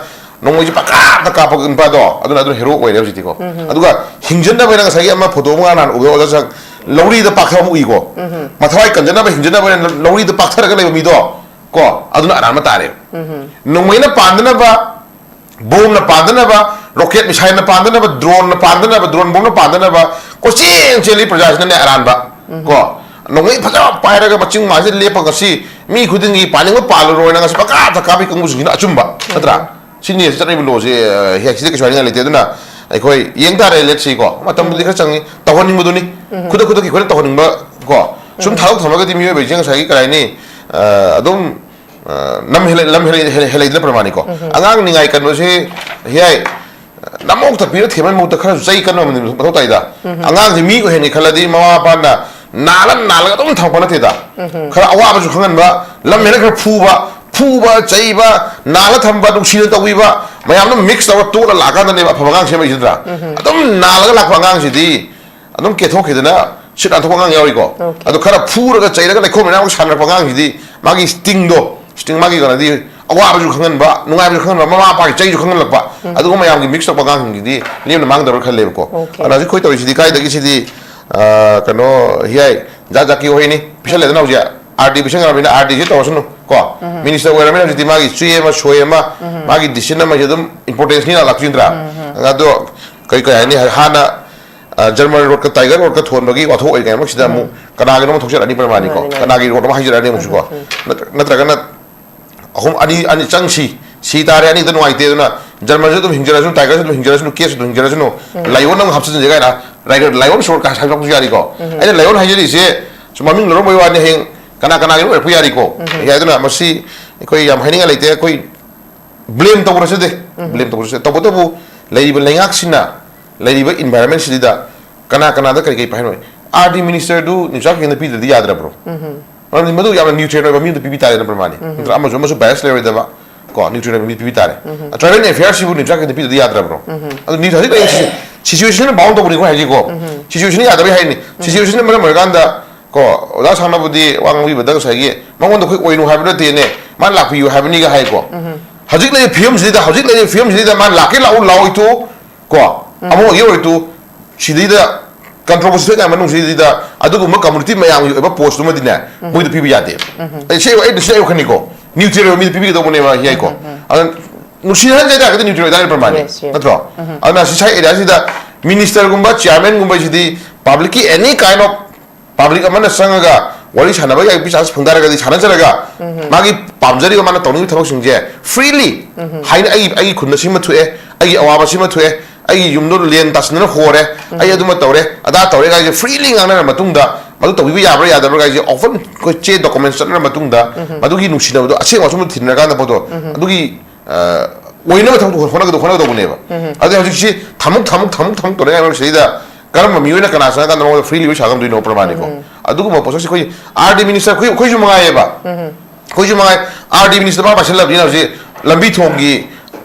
ꯅꯣꯡꯃꯩꯁꯦ ꯄꯪꯀꯥꯞꯇ ꯀꯥꯞꯄ ꯅꯨꯄꯥꯗꯣ, ꯑꯗꯨꯅ, ꯑꯗꯨꯅ ꯍꯦꯔꯣ ꯑꯣꯏꯔꯦ ꯍꯧꯖꯤꯛꯇꯤꯀꯣ. ꯑꯗꯨꯒ ꯍꯤꯡꯖꯟꯅꯕ ꯍꯥꯏꯅ ꯉꯁꯥꯏꯒꯤ ꯑꯃ ꯐꯣꯇꯣ ꯑꯃ ꯅꯍꯥꯟ ꯎꯕꯗ ꯑꯣꯖꯥ ꯁꯥꯡ ꯂꯧꯔꯤꯗ ꯄꯥꯛꯊꯕ ꯑꯃ ꯎꯏꯀꯣ. ꯃꯊꯋꯥꯏ ꯀꯟꯖꯅꯕ ꯍꯤꯡꯖꯟꯅꯕ ꯍꯥꯏꯅ ꯂꯧꯔꯤꯗ ꯄꯥꯛꯊꯔꯒ ꯂꯩꯕ ꯃꯤꯗꯣ ꯀꯣ, ꯑꯗꯨꯅ ꯑꯔꯥꯟꯕ ꯇꯥꯔꯦꯕ. ꯅꯣꯡꯃꯩꯅ ꯄꯥꯟꯗꯅꯕ, ꯕꯣꯝꯅ ꯄꯥꯟꯗꯅꯕ, ꯔꯣꯀꯦꯠ ꯃꯤꯁꯥꯏꯜꯅ ꯄꯥꯟꯗꯅꯕ, ꯗ꯭ꯔꯣꯟꯅ ꯄꯥꯟꯗꯅꯕ, ꯗ꯭ꯔꯣꯟ ꯕꯣꯝꯅ ꯄꯥꯟꯗꯅꯕ ꯀꯣꯏꯆꯦꯟ ꯆꯦꯜꯂꯤ ꯄ꯭ꯔꯖꯥꯁꯤꯅꯅꯦ ꯑꯔꯥꯟꯕ. ꯀꯣ, ꯅꯣꯡꯃꯩ ꯐꯖꯕ ꯄꯥꯏꯔꯒ ꯃꯆꯤꯡ ꯃꯥꯁꯦ ꯂꯦꯞꯄꯒ ꯁꯤ ꯃꯤ ꯈꯨꯗꯤꯡꯒꯤ ꯄꯥꯅꯤꯡꯕ ꯄꯥꯜꯂꯔꯣꯏꯅ ꯉꯁꯤ ꯄꯪꯀꯥꯞꯇ ꯀꯥꯞꯄꯤ ꯀꯥꯡꯕꯨꯁꯤꯡꯁꯤꯅ ꯑꯆꯨꯝꯕ ꯅꯠꯇ꯭ꯔꯥ? ꯁꯤꯅꯤ ꯆꯠꯅꯔꯤꯕ ꯂꯣꯁꯦ꯫ ꯑ, ꯍꯦꯛ ꯁꯤꯗ ꯀꯩꯁꯨ ꯍꯥꯏꯅꯤꯡꯉꯥꯏ ꯂꯩꯇꯦ꯫ ꯑꯗꯨꯅ ꯑꯩꯈꯣꯏ ꯌꯦꯡ ꯇꯥꯔꯦ, ꯂꯦꯠꯁꯤ ꯀꯣ, ꯃꯇꯝꯕꯨꯗꯤ ꯈꯔ ꯆꯪꯉꯤ, ꯇꯧꯍꯟꯅꯤꯡꯕꯗꯨꯅꯤ꯫ ꯈꯨꯗꯛ ꯈꯨꯗꯛꯀꯤ ꯑꯩꯈꯣꯏꯅ ꯇꯧꯍꯟꯅꯤꯡꯕ ꯀꯣ, ꯁꯨꯝ ꯊꯥꯗꯣꯛ ꯊꯝꯃꯒꯗꯤ ꯃꯤꯑꯣꯏꯕꯁꯦ ꯉꯁꯥꯏꯒꯤ ꯀꯔꯤ ꯍꯥꯏꯅꯤ, ꯑ, ꯑꯗꯨꯝ ꯑ, ꯂꯝ ꯍꯦꯜꯂ-, ꯂꯝ ꯍꯦꯜꯂ-, ꯍꯦꯜꯂ-, ꯍꯦꯜꯂꯛꯏꯗꯅ ꯄ꯭ꯔꯃꯥꯅꯤꯀꯣ꯫ ꯑꯉꯥꯡ ꯅꯤꯡꯉꯥꯏ ꯀꯟꯕꯁꯦ ꯍꯤꯌꯥꯏ, ꯅꯝꯃꯣꯛꯇ ꯄꯤꯔ ꯊꯦꯝꯕꯩ ꯃꯍꯨꯠꯇ ꯈꯔꯁꯨ ꯆꯩ ꯀꯟꯕ ꯑꯃꯗꯤ ꯃꯊꯧ ꯇꯥꯏꯗ꯫ ꯑꯉꯥꯡꯁꯦ ꯃꯤ ꯑꯣꯏꯍꯟꯒꯦ ꯈꯜꯂꯗꯤ ꯃꯃꯥ ꯃꯄꯥꯅ ꯅꯥꯜꯂ ꯅꯥꯜꯂꯒ ꯑꯗꯨꯝ ꯊꯝꯃꯛꯄ ꯅꯠꯇꯦꯗ꯫ ꯈꯔ ꯑꯋꯥꯕꯁꯨ ꯈꯪꯍꯟꯕ, ꯂꯝ ꯍꯦꯜꯂ ꯈꯔ ꯐꯨꯕ, ꯐꯨꯕ, ꯆꯩꯕ, ꯅꯥꯜꯂ ꯊꯝꯕ, ꯅꯨꯡꯁꯤꯅ ꯇꯧꯕꯤꯕ, ꯃꯌꯥꯝꯗꯣ mix ꯇꯧꯔ ꯇꯣꯠꯂ ꯂꯥꯛꯑꯀꯥꯟꯗꯅꯦꯕ ꯑꯐꯕ ꯑꯉꯥꯡ ꯁꯦꯝꯃꯛꯏꯁꯤ ꯅꯠꯇ꯭ꯔꯥ? ꯑꯗꯨꯝ ꯅꯥꯜꯂꯒ ꯂꯥꯛꯄ ꯑꯉꯥꯡꯁꯤꯗꯤ ꯑꯗꯨꯝ ꯀꯦꯊꯣꯛꯈꯤꯗꯅ ꯁꯤꯠ ꯅꯥꯟꯊꯣꯛꯄ ꯑꯉꯥꯡ ꯌꯥꯎꯔꯤꯀꯣ꯫ ꯑꯗꯣ ꯈꯔ ꯐꯨꯔꯒ ꯆꯩꯔꯒ ꯂꯩꯈꯣꯝ ꯂꯩꯅꯥꯡ ꯁꯥꯟꯅꯔꯛꯄ ꯑꯉꯥꯡꯁꯤꯗꯤ ꯃꯥꯒꯤ stingꯗꯣ, sting ꯃꯥꯒꯤ ꯀꯩꯅꯣꯗꯤ ꯑꯋꯥꯕꯁꯨ ꯈꯪꯍꯟꯕ, ꯅꯨꯡꯉꯥꯏꯕꯁꯨ ꯈꯪꯍꯟꯕ, ꯃꯃꯥ ꯃꯄꯥꯒꯤ ꯆꯩꯁꯨ ꯈꯪꯍꯜꯂꯛꯄ, ꯑꯗꯨꯒꯨꯝꯕ ꯃꯌꯥꯝꯒꯤ mix ꯇꯧꯕ ꯑꯉꯥꯡꯁꯤꯡꯁꯤꯗꯤ ꯂꯦꯝꯅ ꯃꯥꯡꯗꯕ꯭ꯔꯥ ꯈꯜꯂꯦꯕꯀꯣ꯫ ꯑꯗꯨꯅ ꯍꯧꯖꯤꯛ ꯑꯩꯈꯣꯏ ꯇꯧꯔꯤꯁꯤꯗꯤ ꯀꯥꯏꯗꯒꯤ ꯁꯤꯗꯤ, ꯑ, ꯀꯩꯅꯣ, ꯍꯤꯌꯥꯏ, ꯖꯥꯠ ꯖꯥꯠꯀꯤ ꯋꯥꯍꯩꯅꯤ꯫ ꯄꯤꯁꯜꯂꯦꯗꯅ ꯍꯧꯖꯤꯛ ꯑꯥꯔ ꯗꯤ ꯄꯤꯁꯟꯈ꯭ꯔꯕꯅꯤꯅ ꯑꯥꯔ ꯗꯤꯁꯤ ꯇꯧꯔꯁꯅꯨ ꯀꯣ꯫ Minister ꯑꯣꯏꯔꯕꯅꯤꯅ ꯍꯧꯖꯤꯛꯇꯤ ꯃꯥꯒꯤ ꯆꯦ ꯑꯃ ꯁꯣꯏ ꯑꯃ, ꯃꯥꯒꯤ decision ꯑꯃꯁꯦ ꯑꯗꯨꯝ importanceꯅꯤ ꯂꯥꯛꯇꯣꯏ ꯅꯠꯇ꯭ꯔꯥ? ꯑꯗꯣ ꯀꯩ, ꯀꯩ ꯍꯥꯏꯅꯤ, ꯍꯥꯟꯅ ꯑ, German roadꯀ Tiger roadꯀ ꯊꯣꯟꯕꯒꯤ ꯋꯥꯊꯣꯛ ꯑꯣꯏꯔꯤꯉꯩ ꯃꯁꯤꯗ ꯑꯃꯨꯛ ꯀꯅꯥꯒꯤꯅꯣ ꯑꯃꯨꯛ ꯊꯣꯛꯆꯔꯛꯑꯅꯤ ꯄ꯭ꯔꯃꯥꯅꯤꯀꯣ꯫ ꯃꯥꯅꯤ, ꯃꯥꯅꯤ꯫ ꯀꯅꯥꯒꯤ road ꯑꯃ ꯍꯥꯏꯖꯔꯛꯑꯅꯤ ꯑꯃꯨꯛꯁꯨꯀꯣ꯫ ꯅꯠꯇ꯭ꯔ-, ꯅꯠꯇ꯭ꯔꯒꯅ ꯑꯍꯨꯝ, ꯑꯅꯤ, ꯑꯅꯤ ꯆꯪꯁꯤ, ꯁꯤ ꯇꯥꯔꯦ, ꯑꯅꯤꯗ ꯅꯨꯡꯉꯥꯏꯇꯦ꯫ ꯑꯗꯨꯅ Germanꯁꯨ ꯑꯗꯨꯝ ꯍꯤꯡꯖꯔꯁꯅꯨ, Tigerꯁꯨ ꯑꯗꯨꯝ ꯍꯤꯡꯖꯔꯁꯅꯨ, Caseꯁꯨ ꯑꯗꯨꯝ ꯍꯤꯡꯖꯔꯁꯅꯨ, Lionꯅ ꯑꯃꯨꯛ ꯍꯥꯞꯆꯤꯟꯁꯦ ꯀꯥꯏꯅ, Lion, Lion roadꯀ ꯍꯥꯏꯕꯁꯨ ꯌꯥꯔꯤꯀꯣ꯫ ꯑꯩꯅ Lion ꯍꯥꯏꯖꯔꯤꯁꯦ ꯁꯨꯝ ꯃꯃꯤꯡ ꯂꯧꯔꯝꯕꯒꯤ ꯋꯥꯅꯤ, ꯍꯌꯦꯡ ꯀꯅꯥ ꯀꯅꯥꯒꯤꯅꯣ ꯑꯣꯏꯔꯛꯄ ꯌꯥꯔꯤꯀꯣ꯫ ꯌꯥꯏ, ꯑꯗꯨꯅ ꯃꯁꯤ ꯑꯩꯈꯣꯏ ꯌꯥꯝ ꯍꯥꯏꯅꯤꯡꯉꯥꯏ ꯂꯩꯇꯦ꯫ ꯑꯩꯈꯣꯏ blame ꯇꯧꯕ ꯅꯠꯆꯗꯦ, blame ꯇꯧꯕ ꯅꯠꯆꯗꯦ꯫ ꯇꯧꯕꯇꯕꯨ ꯂꯩꯔꯤꯕ ꯂꯩꯉꯥꯛꯁꯤꯅ ꯂꯩꯔꯤꯕ environmentꯁꯤꯗ ꯀꯅꯥ ꯀꯅꯥꯗ ꯀꯔꯤ ꯀꯔꯤ ꯄꯥꯏꯍꯟꯕ? ꯑꯥꯔ ꯗꯤ ministerꯗꯨ ꯅꯤꯎꯆꯥ ꯀꯤꯡꯗ ꯄꯤꯗ꯭ꯔꯗꯤ ꯌꯥꯗ꯭ꯔꯕ꯭ꯔꯣ? ꯃꯔꯝꯗꯤ ꯃꯗꯨ ꯌꯥꯝꯅ neutral ꯑꯣꯏꯕ ꯃꯤ ꯑꯃꯗ ꯄꯤꯕꯤ ꯇꯥꯔꯦꯅ ꯄ꯭ꯔꯃꯥꯅꯤ꯫ ꯅꯠꯇ꯭ꯔ ꯑꯃꯁꯨ ꯑꯃꯁꯨ bias ꯂꯩꯔꯣꯏꯗꯕ ꯀꯣ, neutral ꯑꯣꯏꯕ ꯃꯤ ꯄꯤꯕꯤ ꯇꯥꯔꯦ꯫ Tribal affairsꯁꯤꯕꯨ ꯅꯤꯎꯆꯥ ꯀꯤꯡꯗ ꯄꯤꯗ꯭ꯔꯗꯤ ꯌꯥꯗ꯭ꯔꯕ꯭ꯔꯣ? ꯑꯗꯨ ꯅꯤꯎ-, ꯍꯧꯖꯤꯛ ꯂꯩꯔꯤꯁꯤ situationꯅ bound ꯇꯧꯕꯅꯤꯀꯣ ꯍꯥꯏꯁꯤꯀꯣ꯫ Situationꯅ ꯌꯥꯗꯕꯩ ꯍꯥꯏꯅꯤ꯫ Situationꯅ ꯃꯔꯝ ꯑꯣꯏꯔꯀꯥꯟꯗ ꯀꯣ, ꯑꯣꯖꯥ ꯁꯥꯡꯅꯕꯨꯗꯤ ꯋꯥ ꯉꯥꯡꯕꯤꯕꯗ ꯉꯁꯥꯏꯒꯤ ꯃꯉꯣꯟꯗ ꯑꯩꯈꯣꯏ ꯑꯣꯏꯅꯨ ꯍꯥꯏꯕ ꯅꯠꯇꯦꯅꯦ, ꯃꯥ ꯂꯥꯛꯄꯤꯌꯨ ꯍꯥꯏꯕꯅꯤꯒ ꯍꯥꯏꯀꯣ꯫ ꯍꯧꯖꯤꯛ ꯂꯩꯔꯤꯕ ꯐꯤꯕꯝꯁꯤꯗ, ꯍꯧꯖꯤꯛ ꯂꯩꯔꯤꯕ ꯐꯤꯕꯝꯁꯤꯗ ꯃꯥ ꯂꯥꯛꯀꯦ ꯂꯥꯛꯎ ꯂꯥꯛꯑꯣꯏ ꯇꯣꯛꯎ ꯀꯣ, ꯑꯃ ꯑꯣꯏꯒꯦ ꯑꯣꯏꯔꯣꯏ ꯇꯣꯛꯎ, ꯁꯤꯗꯩꯗ controversy ꯊꯣꯛꯏꯉꯩ ꯃꯅꯨꯡꯁꯤꯗꯩꯗ ꯑꯗꯨꯒꯨꯝꯕ community ꯃꯌꯥꯝꯒꯤ ꯑꯣꯏꯕ postꯇꯨꯃꯗꯤꯅꯦ ꯃꯣꯏꯗ ꯄꯤꯕ ꯌꯥꯗꯦꯕ꯫ ꯑꯩ ꯁꯤ, ꯑꯩ ꯁꯤ ꯑꯩ ꯋꯥꯈꯜꯅꯤꯀꯣ, neutral ꯑꯣꯏꯕ ꯃꯤꯗ ꯄꯤꯕꯤꯒꯗꯧꯕꯅꯦꯕ ꯌꯥꯏꯀꯣ꯫ ꯑꯗꯨꯅ ꯅꯨꯡꯁꯤꯅꯍꯟꯖ ꯇꯥꯔꯒꯗꯤ neutral ꯑꯣꯏꯇꯥꯔꯦ ꯄ꯭ꯔꯃꯥꯅꯤ꯫ Yes, yes. ꯅꯠꯇ꯭ꯔꯣ? ꯑꯗꯨꯅ ꯁꯤ ꯁꯥꯏ areaꯁꯤꯗ ministerꯒꯨꯝꯕ chairmanꯒꯨꯝꯕꯁꯤꯗꯤ publicꯀꯤ any kind of ꯄꯕ꯭ꯂꯤꯛ ꯑꯃꯅ ꯆꯪꯉꯒ ꯋꯥꯔꯤ ꯁꯥꯟꯅꯕ ꯌꯥꯕꯒꯤ ꯆꯥꯟꯁ ꯐꯪ ꯇꯥꯔꯒꯗꯤ ꯁꯥꯟꯅꯖꯔꯒ ꯃꯥꯒꯤ ꯄꯥꯝꯖꯔꯤꯕ ꯃꯥꯅ ꯇꯧꯅꯤꯡꯉꯤꯕ ꯊꯕꯛꯁꯤꯡꯁꯦ ꯐ꯭ꯔꯤꯂꯤ ꯍꯥꯏꯅ ꯑꯩ ꯑꯩꯒꯤ ꯈꯨꯟꯗ ꯁꯤꯃ ꯊꯣꯛꯑꯦ, ꯑꯩꯒꯤ ꯑꯋꯥꯕ ꯁꯤꯃ ꯊꯣꯛꯑꯦ, ꯑꯩꯒꯤ ꯌꯨꯝꯗꯣ ꯂꯦꯟ ꯇꯥꯁꯤꯟꯗꯅ ꯍꯣꯔꯦ, ꯑꯩ ꯑꯗꯨꯃ ꯇꯧꯔꯦ, ꯑꯗꯥ ꯇꯧꯔꯦ ꯀꯥꯏꯁꯦ ꯐ꯭ꯔꯤꯂꯤ ꯉꯥꯡꯅꯔ ꯃꯇꯨꯡꯗ ꯃꯗꯨ ꯇꯧꯕꯤꯕ ꯌꯥꯕ꯭ꯔꯥ ꯌꯥꯗꯕ꯭ꯔꯥ ꯀꯥꯏꯁꯦ ꯑꯣꯄꯟ ꯑꯩꯈꯣꯏ ꯆꯦ ꯗꯣꯀꯨꯃꯦꯟ ꯆꯠꯅꯔ ꯃꯇꯨꯡꯗ ꯃꯗꯨꯒꯤ ꯅꯨꯡꯁꯤꯅꯕꯗꯣ ꯑꯁꯦꯡꯕ ꯑꯁꯨꯝꯕ ꯊꯤꯅꯔꯀꯥꯟꯗ ꯄꯣꯠꯇꯣ ꯑꯗꯨꯒꯤ ꯑ, ꯑꯣꯏꯅꯕ ꯊꯕꯛꯇꯣ ꯍꯣꯠꯅꯒꯗꯧ ꯍꯣꯠꯅꯒꯗꯧꯕꯅꯦꯕ꯫ ꯑꯗꯩ ꯍꯧꯖꯤꯛꯁꯤ ꯊꯃꯨꯛ ꯊꯃꯨꯛ ꯊꯃꯨꯛ ꯊꯃꯨꯛ ꯇꯧꯔꯦ ꯍꯥꯏꯕ ꯁꯤꯗꯩꯗ ꯀꯔꯝꯕ ꯃꯤꯑꯣꯏꯅ ꯀꯅꯥ ꯆꯪꯉꯀꯥꯟꯗ ꯃꯉꯣꯟꯗ ꯐ꯭ꯔꯤꯂꯤ ꯋꯥꯔꯤ ꯁꯥ ꯉꯝꯗꯣꯏꯅꯣ ꯄ꯭ꯔꯃꯥꯅꯤꯀꯣ꯫ ꯑꯗꯨꯒꯨꯝꯕ ꯄꯣꯠꯁꯛꯁꯦ ꯑꯩꯈꯣꯏ ꯑꯥꯔ ꯗꯤ ꯃꯤꯅꯤꯁꯇꯔ ꯑꯩꯈꯣꯏ ꯑꯩꯈꯣꯏꯁꯨ ꯃꯉꯥꯏꯌꯦꯕ꯫ ꯑꯩꯈꯣꯏꯁꯨ ꯃꯉꯥꯏ꯫ ꯑꯥꯔ ꯗꯤ ꯃꯤꯅꯤꯁꯇꯔ ꯃꯥ ꯄꯥꯏꯁꯤꯜꯂꯕꯅꯤꯅ ꯍꯧꯖꯤꯛ ꯂꯝꯕꯤ ꯊꯣꯡꯒꯤ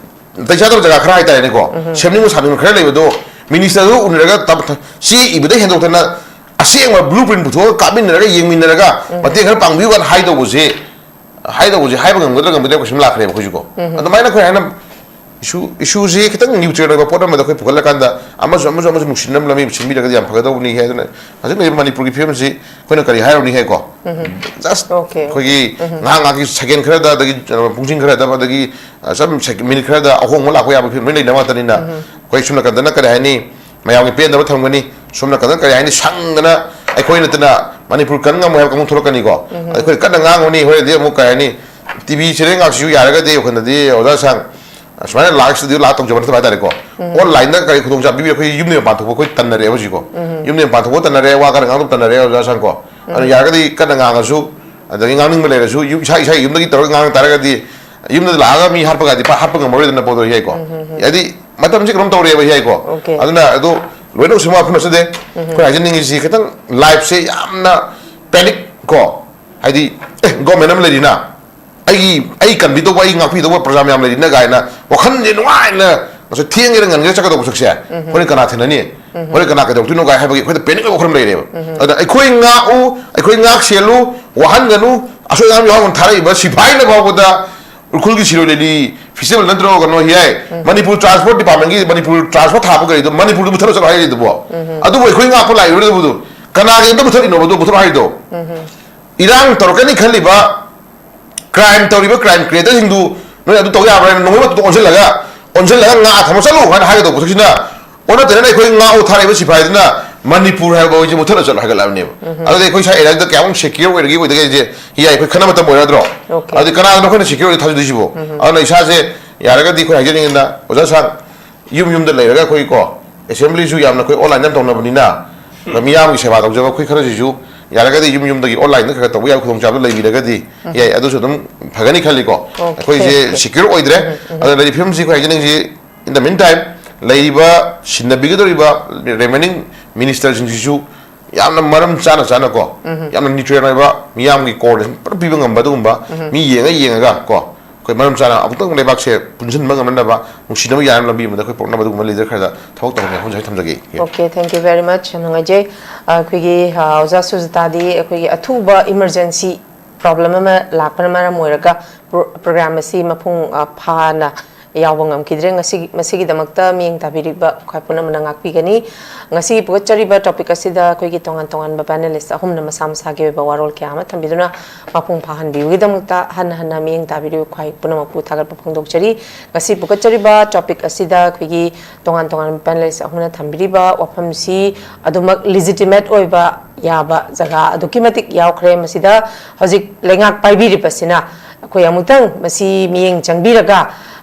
ꯅꯥꯇꯩ ꯆꯥꯗꯕ ꯖꯒꯥ ꯈꯔ ꯍꯥꯏꯇꯥꯔꯦꯅꯦꯀꯣ, ꯁꯦꯝꯅꯤꯡꯕ ꯁꯥꯅꯤꯡꯕ ꯈꯔ ꯂꯩꯕꯗꯣ ꯃꯤꯅꯤꯁꯇꯔꯗꯨ ꯎꯅꯔꯒ ꯇꯞ- ꯆꯦ ꯏꯕꯗ ꯍꯦꯟꯗꯣꯛꯇꯅ ꯑꯁꯦꯡꯕ ꯕ꯭ꯂꯨ ꯄ꯭ꯔꯤꯟ ꯄꯨꯊꯣꯛꯑꯒ ꯀꯥꯞꯃꯤꯟꯅꯔꯒ ꯌꯦꯡꯃꯤꯟꯅꯔꯒ ꯃꯇꯦꯡ ꯈꯔ ꯄꯥꯡꯕꯤꯌꯨ ꯀꯥꯏꯅ ꯍꯥꯏꯗꯧꯕꯁꯦ, ꯍꯥꯏꯗꯧꯕꯁꯦ ꯍꯥꯏꯕ ꯉꯝꯒꯗ꯭ꯔꯥ ꯉꯝꯒꯗ꯭ꯔꯥ ꯀꯣꯏꯁꯟ ꯂꯥꯛꯈ꯭ꯔꯦꯕ ꯑꯩꯈꯣꯏꯁꯨꯀꯣ꯫ ꯑꯗꯨꯃꯥꯏꯅ ꯑꯩꯈꯣꯏ ꯍꯥꯏꯅ ꯏꯁꯨ ꯏꯁꯨꯁꯤ ꯈꯤꯇꯪ ꯅ꯭ꯌꯨꯇ꯭ꯔꯦꯜ ꯑꯣꯏꯕ ꯄꯣꯠ ꯑꯃꯗ ꯑꯩꯈꯣꯏ ꯄꯨꯈꯠꯂꯀꯥꯟꯗ ꯑꯃꯁꯨ ꯑꯃꯁꯨ ꯑꯃꯁꯨ ꯅꯨꯡꯁꯤꯅꯕ ꯂꯝꯕꯤ ꯁꯤꯟꯕꯤꯔꯒꯗꯤ ꯌꯥꯝ ꯐꯒꯗꯧꯕꯅꯤ ꯍꯥꯏꯗꯅ ꯍꯧꯖꯤꯛ ꯂꯩꯔꯤꯕ ꯃꯅꯤꯄꯨꯔꯒꯤ ꯐꯤꯕꯝꯁꯤ ꯑꯩꯈꯣꯏꯅ ꯀꯔꯤ ꯍꯥꯏꯔꯨꯅꯤ ꯍꯥꯏꯀꯣ꯫ ꯖꯁ ꯑꯩꯈꯣꯏꯒꯤ ꯉꯥꯏꯍꯥꯛ ꯉꯥꯏꯍꯥꯛꯀꯤ ꯁꯦꯀꯦꯟ ꯈꯔꯗ ꯑꯗꯒꯤ ꯄꯨꯡꯁꯤꯡ ꯈꯔꯗ ꯑꯗꯒꯤ ꯁꯝ ꯃꯤꯅꯤꯠ ꯈꯔꯗ ꯑꯍꯣꯡꯕ ꯂꯥꯛꯄ ꯌꯥꯕ ꯐꯤꯕꯝ ꯂꯣꯏ ꯂꯩꯅꯕ ꯉꯥꯛꯇꯅꯤꯅ ꯑꯩꯈꯣꯏ ꯁꯣꯝ ꯅꯥꯀꯟꯗꯅ ꯀꯔꯤ ꯍꯥꯏꯅꯤ, ꯃꯌꯥꯝꯒꯤ ꯄꯦꯟꯗꯕ ꯊꯝꯒꯅꯤ, ꯁꯣꯝ ꯅꯥꯀꯟꯗ ꯀꯔꯤ ꯍꯥꯏꯅꯤ, ꯁꯪꯗꯅ ꯑꯩꯈꯣꯏ ꯅꯠꯇꯅ ꯃꯅꯤꯄꯨꯔ ꯀꯟ ꯉꯝꯃꯣꯏ ꯍꯥꯏꯕ ꯀꯥꯡꯕꯨ ꯊꯣꯛꯂꯛꯀꯅꯤꯀꯣ꯫ ꯑꯩꯈꯣꯏ ꯀꯟꯅ ꯉꯥꯡꯉꯨꯅꯤ, ꯍꯣꯔꯦꯟꯗꯤ ꯑꯃꯨꯛ ꯀꯔꯤ ꯍꯥꯏꯅꯤ, ꯇꯤ ꯚꯤ ꯆꯦꯅꯦꯜ ꯉꯥꯛꯁꯤꯁꯨ ꯌꯥꯔꯒꯗꯤ ꯑꯩꯈꯣꯏꯅꯗꯤ ꯑꯣꯖꯥ ꯁꯥꯡ ꯑꯁꯨꯃꯥꯏꯅ ꯂꯥꯏꯚ ꯁ꯭ꯇꯨꯗꯤꯑꯣ ꯂꯥꯛ ꯇꯧꯖꯕ ꯅꯠꯇꯕ ꯍꯥꯏꯇꯥꯔꯦꯀꯣ꯫ ꯑꯣꯟꯂꯥꯏꯟꯗ ꯀꯔꯤ ꯈꯨꯗꯣꯡꯆꯥꯕ ꯄꯤꯕꯤꯔꯦ, ꯑꯩꯈꯣꯏ ꯌꯨꯝꯗ ꯃꯄꯥꯟ ꯊꯣꯛꯄ ꯑꯩꯈꯣꯏ ꯇꯟꯅꯔꯦ ꯍꯧꯖꯤꯛꯀꯣ꯫ ꯌꯨꯝꯗ ꯃꯄꯥꯟ ꯊꯣꯛꯄ ꯇꯟꯅꯔꯦ, ꯋꯥ ꯈꯔ ꯉꯥꯡꯗꯕ ꯇꯟꯅꯔꯦ ꯑꯣꯖꯥ ꯁꯥꯡꯀꯣ꯫ ꯑꯗꯨꯅ ꯌꯥꯔꯒꯗꯤ ꯀꯟꯅ ꯉꯥꯡꯉꯁꯨ, ꯑꯗꯒꯤ ꯉꯥꯡꯅꯤꯡꯕ ꯂꯩꯔꯁꯨ ꯌꯨꯝ ꯏꯁꯥ ꯏꯁꯥꯒꯤ ꯌꯨꯝꯗꯒꯤ ꯇꯧꯔꯒ ꯉꯥꯡ ꯇꯥꯔꯒꯗꯤ ꯌꯨꯝꯗ ꯂꯥꯛꯑꯒ ꯃꯤ ꯍꯥꯠꯄꯒꯗꯤ ꯄꯥꯛ ꯍꯥꯠꯄ ꯉꯝꯃꯔꯣꯏꯗꯅ ꯄꯣꯠꯇꯣ ꯌꯥꯏꯀꯣ꯫ ꯍꯥꯏꯗꯤ ꯃꯇꯝꯁꯦ ꯀꯩꯅꯣꯝ ꯇꯧꯔꯦꯕ ꯌꯥꯏꯀꯣ꯫ ꯑꯗꯨꯅ ꯑꯗꯨ ꯂꯣꯏꯅꯃꯛꯁꯨ ꯋꯥꯐꯝ ꯅꯠꯆꯗꯦ꯫ ꯑꯩꯈꯣꯏ ꯍꯥꯏꯖꯅꯤꯡꯉꯤꯁꯤ ꯈꯤꯇꯪ ꯂꯥꯏꯐꯁꯦ ꯌꯥꯝꯅ ꯄꯦꯅꯤꯛ ꯀꯣ, ꯍꯥꯏꯗꯤ ꯑꯦ ꯒꯣꯔꯃꯦꯟ ꯑꯃ ꯂꯩꯔꯤꯅ ꯑꯩꯒꯤ ꯑꯩ ꯀꯟꯕꯤꯗꯧꯕ ꯑꯩ ꯉꯥꯛꯄꯤꯗꯧꯕ ꯄ꯭ꯔꯖꯥ ꯃꯌꯥꯝ ꯂꯩꯔꯤꯅ ꯀꯥꯏꯅ ꯋꯥꯈꯜꯁꯦ ꯅꯨꯡꯉꯥꯏꯅ ꯉꯁꯥꯏ ꯊꯦꯡꯒꯦꯔꯥ ꯉꯟꯒꯦꯔꯥ ꯆꯠꯀꯗꯧꯕ ꯁꯛꯁꯦ ꯍꯣꯔꯦꯟ ꯀꯅꯥ ꯊꯦꯡꯅꯅꯤ? ꯍꯣꯔꯦꯟ ꯀꯅꯥ ꯀꯩꯗꯧꯗꯣꯏꯅꯣ ꯀꯥꯏ ꯍꯥꯏꯕꯒꯤ ꯑꯩꯈꯣꯏꯗ ꯄꯦꯅꯤꯛ ꯑꯣꯏꯕ ꯋꯥꯈꯜ ꯑꯃ ꯂꯩꯔꯦꯕ꯫ ꯑꯗꯨꯅ ꯑꯩꯈꯣꯏ ꯉꯥꯛꯎ, ꯑꯩꯈꯣꯏ ꯉꯥꯛ ꯁꯦꯜꯂꯨ, ꯋꯥꯍꯟꯒꯅꯨ, ꯑꯁꯣꯏ ꯑꯉꯥꯝ ꯌꯥꯎꯍꯟꯒꯅꯨ ꯊꯥꯔꯛꯏꯕ ꯁꯤꯐꯥꯏꯅ ꯐꯥꯎꯕꯗ ꯎꯈ꯭ꯔꯨꯜꯒꯤ ꯁꯤꯔꯣꯏ ꯂꯤꯂꯤ ꯐꯦꯁꯇꯤꯚꯦꯜ ꯅꯠꯇ꯭ꯔꯣ ꯀꯩꯅꯣ ꯍꯤꯌꯥꯏ ꯃꯅꯤꯄꯨꯔ ꯇ꯭ꯔꯥꯟꯁꯄꯣꯔꯠ ꯗꯤꯄꯥꯔꯠꯃꯦꯟꯒꯤ ꯃꯅꯤꯄꯨꯔ ꯇ꯭ꯔꯥꯟꯁꯄꯣꯔꯠ ꯊꯥꯕ ꯒꯥꯔꯤꯗꯣ ꯃꯅꯤꯄꯨꯔꯗ ꯃꯨꯊꯠꯂ ꯆꯠꯂꯣ ꯍꯥꯏꯔꯤꯗꯨꯕꯣ? ꯑꯗꯨꯕꯨ ꯑꯩꯈꯣꯏ ꯉꯥꯛꯄ ꯂꯥꯛꯏꯕꯗꯨꯕꯨ ꯀꯅꯥꯒꯤ ꯑꯝꯇ ꯃꯨꯊꯠꯂꯤꯅꯣꯕ ꯑꯗꯨ ꯃꯨꯊꯠꯂꯣ ꯍꯥꯏꯔꯤꯗꯣ? ꯏꯔꯥꯡ ꯇꯧꯔꯛꯀꯅꯤ ꯈꯜꯂꯤꯕ, ꯀ꯭ꯔꯥꯏꯝ ꯇꯧꯔꯤꯕ ꯀ꯭ꯔꯥꯏꯝ ꯀ꯭ꯔꯤꯌꯦꯇꯔꯁꯤꯡꯗꯨ ꯅꯣꯏ ꯑꯗꯨ ꯇꯧ ꯌꯥꯕ꯭ꯔꯥ ꯍꯥꯏꯅ ꯅꯣꯡꯃꯩ ꯃꯇꯨꯗ ꯑꯣꯟꯁꯤꯜꯂꯒ ꯑꯣꯟꯁꯤꯜꯂꯒ ꯉꯥ ꯊꯝꯃ ꯆꯠꯂꯨ ꯍꯥꯏꯅ ꯍꯥꯏꯒꯗꯧꯕ ꯃꯊꯛꯁꯤꯅ ꯑꯣꯟꯅ ꯇꯩꯅꯅ ꯑꯩꯈꯣꯏ ꯉꯥꯛꯎ ꯊꯥꯔꯛꯏꯕ ꯁꯤꯐꯥꯏꯗꯨꯅ ꯃꯅꯤꯄꯨꯔ ꯍꯥꯏꯕ ꯍꯧꯖꯤꯛ ꯃꯨꯊꯠꯂ ꯆꯠꯂꯣ ꯍꯥꯏꯒꯠꯂꯛꯑꯕꯅꯦꯕ꯫ ꯑꯗꯨꯗꯤ ꯑꯩꯈꯣꯏ ꯁ꯭ꯋꯥꯏ ꯑꯦꯔꯤꯌꯥꯗ ꯀꯌꯥꯃꯨꯛ ꯁꯦꯀ꯭ꯌꯣꯔ ꯑꯣꯏꯔꯒꯦ ꯑꯣꯏꯗꯒꯦ ꯍꯥꯏꯁꯦ ꯌꯥꯏ, ꯑꯩꯈꯣꯏ ꯈꯟꯅꯕ ꯃꯇꯝ ꯑꯣꯏꯔꯗ꯭ꯔꯣ? Okay. ꯑꯗꯨꯗꯤ ꯀꯅꯥꯗꯅꯣ ꯑꯩꯈꯣꯏꯅ ꯁꯦꯀ꯭ꯌꯣꯔ ꯑꯣꯏ ꯊꯥꯖꯗꯣꯏꯁꯤꯕꯣ? ꯑꯗꯨꯅ ꯏꯁꯥꯁꯦ ꯌꯥꯔꯒꯗꯤ ꯑꯩꯈꯣꯏ ꯍꯥꯏꯖꯅꯤꯡꯉꯤꯅ ꯑꯣꯖꯥ ꯁꯥꯔ, ꯌꯨꯝ ꯌꯨꯝꯗ ꯂꯩꯔꯒ ꯑꯩꯈꯣꯏ ꯀꯣ, ꯑꯦꯁꯦꯝꯕ꯭ꯂꯤꯁꯨ ꯌꯥꯝꯅ ꯑꯩꯈꯣꯏ ꯑꯣꯟꯂꯥꯏꯟꯗ ꯇꯧꯅꯕꯅꯤꯅ, ꯃꯤꯌꯥꯝꯒꯤ ꯁꯦꯕꯥ ꯇꯧꯖꯕ ꯑꯩꯈꯣꯏ ꯈꯔꯁꯤꯁꯨ ꯌꯥꯔꯒꯗꯤ ꯌꯨꯝ ꯌꯨꯝꯗꯒꯤ ꯑꯣꯟꯂꯥꯏꯟꯗ ꯈꯔ ꯈꯔ ꯇꯧꯕ ꯌꯥꯕ ꯈꯨꯗꯣꯡꯆꯥꯕꯗꯨ ꯂꯩꯕꯤꯔꯒꯗꯤ ꯌꯥꯏ, ꯑꯗꯨꯁꯨ ꯑꯗꯨꯝ ꯐꯒꯅꯤ ꯈꯜꯂꯤꯀꯣ꯫ Okay. ꯑꯩꯈꯣꯏꯁꯦ ꯁꯦꯀ꯭ꯌꯣꯔ ꯑꯣꯏꯗ꯭ꯔꯦ꯫ ꯑꯗꯨꯅ ꯂꯩꯔꯤ ꯐꯤꯕꯝꯁꯤ ꯑꯩꯈꯣꯏ ꯍꯥꯏꯖꯅꯤꯡꯉꯤꯁꯤ, in the meantime, ꯂꯩꯔꯤꯕ ꯁꯤꯟꯅꯕꯤꯒꯗꯧꯔꯤꯕ remaining ministerꯁꯤꯡꯁꯤꯁꯨ ꯌꯥꯝꯅ ꯃꯔꯝ ꯆꯥꯅ ꯆꯥꯅꯀꯣ, ꯌꯥꯝꯅ ꯅ꯭ꯌꯨꯇ꯭ꯔꯦꯟ ꯑꯣꯏꯕ, ꯃꯤꯌꯥꯝꯒꯤ ꯀꯣꯑꯣꯔꯗꯤꯅꯦꯁꯟ ꯄꯨꯔꯥ ꯄꯤꯕ ꯉꯝꯕ ꯑꯗꯨꯒꯨꯝꯕ ꯃꯤ ꯌꯦꯡꯉ ꯌꯦꯡꯉꯒ ꯀꯣ, ꯑꯩꯈꯣꯏ ꯃꯔꯝ ꯆꯥꯅ ꯑꯃꯨꯛꯇꯪ ꯂꯩꯕꯥꯛꯁꯦ ꯄꯨꯟꯁꯤꯟꯕ ꯉꯝꯅꯅꯕ, ꯅꯨꯡꯁꯤꯅꯕ ꯌꯥꯅꯕ ꯂꯝꯕꯤ ꯑꯃꯗ ꯑꯩꯈꯣꯏ ꯄꯨꯔꯛꯅꯕ ꯑꯗꯨꯒꯨꯝꯕ ꯂꯤꯗꯔ ꯈꯔꯗ ꯊꯕꯛ ꯇꯧꯍꯟꯒꯦ ꯍꯥꯏꯅ ꯊꯝꯖꯒꯦ꯫ Okay, thank you very much. ꯌꯥꯝ ꯅꯨꯡꯉꯥꯏꯖꯩ꯫ ꯑ, ꯑꯩꯈꯣꯏꯒꯤ, ꯑ, ꯑꯣꯖꯥ ꯁꯨꯖꯇꯥꯗꯤ ꯑꯩꯈꯣꯏꯒꯤ ꯑꯊꯨꯕ emergency problem ꯑꯃ ꯂꯥꯛꯄꯅ ꯃꯔꯝ ꯑꯣꯏꯔꯒ pro-, program ꯑꯁꯤ ꯃꯄꯨꯡ, ꯑ, ꯐꯥꯅ ꯌꯥꯎꯕ ꯉꯝꯈꯤꯗ꯭ꯔꯦ꯫ ꯉꯁꯤ, ꯃꯁꯤꯒꯤꯗꯃꯛꯇ ꯃꯤꯠꯌꯦꯡ ꯇꯥꯕꯤꯔꯤꯕ ꯈ꯭ꯋꯥꯏ ꯄꯨꯝꯅꯃꯛꯅ ꯉꯥꯛꯄꯤꯒꯅꯤ꯫ ꯉꯁꯤ ꯄꯨꯒꯠꯆꯔꯤꯕ topic ꯑꯁꯤꯗ ꯑꯩꯈꯣꯏꯒꯤ ꯇꯣꯉꯥꯟ ꯇꯣꯉꯥꯟꯕ panelist ꯑꯍꯨꯝꯅ ꯃꯁꯥ ꯃꯁꯥꯒꯤ ꯑꯣꯏꯕ ꯋꯥꯔꯣꯜ ꯀꯌꯥ ꯑꯃ ꯊꯝꯕꯤꯗꯨꯅ ꯃꯄꯨꯡ ꯐꯥꯍꯟꯕꯤꯕꯒꯤꯗꯃꯛꯇ ꯍꯟꯅ ꯍꯟꯅ ꯃꯤꯠꯌꯦꯡ ꯇꯥꯕꯤꯔꯤꯕ ꯈ꯭ꯋꯥꯏ ꯄꯨꯝꯅꯃꯛꯄꯨ ꯊꯥꯒꯠꯄ ꯐꯣꯡꯗꯣꯛꯆꯔꯤ꯫ ꯉꯁꯤ ꯄꯨꯒꯠꯆꯔꯤꯕ topic ꯑꯁꯤꯗ ꯑꯩꯈꯣꯏꯒꯤ ꯇꯣꯉꯥꯟ ꯇꯣꯉꯥꯟꯕ panelist ꯑꯍꯨꯝꯅ ꯊꯝꯕꯤꯔꯤꯕ ꯋꯥꯐꯝꯁꯤ ꯑꯗꯨꯃꯛ legitimate ꯑꯣꯏꯕ ꯌꯥꯕ ꯖꯒꯥ ꯑꯗꯨꯛꯀꯤ ꯃꯇꯤꯛ ꯌꯥꯎꯈ꯭ꯔꯦ꯫ ꯃꯁꯤꯗ ꯍꯧꯖꯤꯛ ꯂꯩꯉꯥꯛ ꯄꯥꯏꯕꯤꯔꯤꯕꯁꯤꯅ ꯑꯩꯈꯣꯏ ꯑꯃꯨꯛꯇꯪ ꯃꯁꯤ ꯃꯤꯠꯌꯦꯡ ꯆꯪꯕꯤꯔꯒ,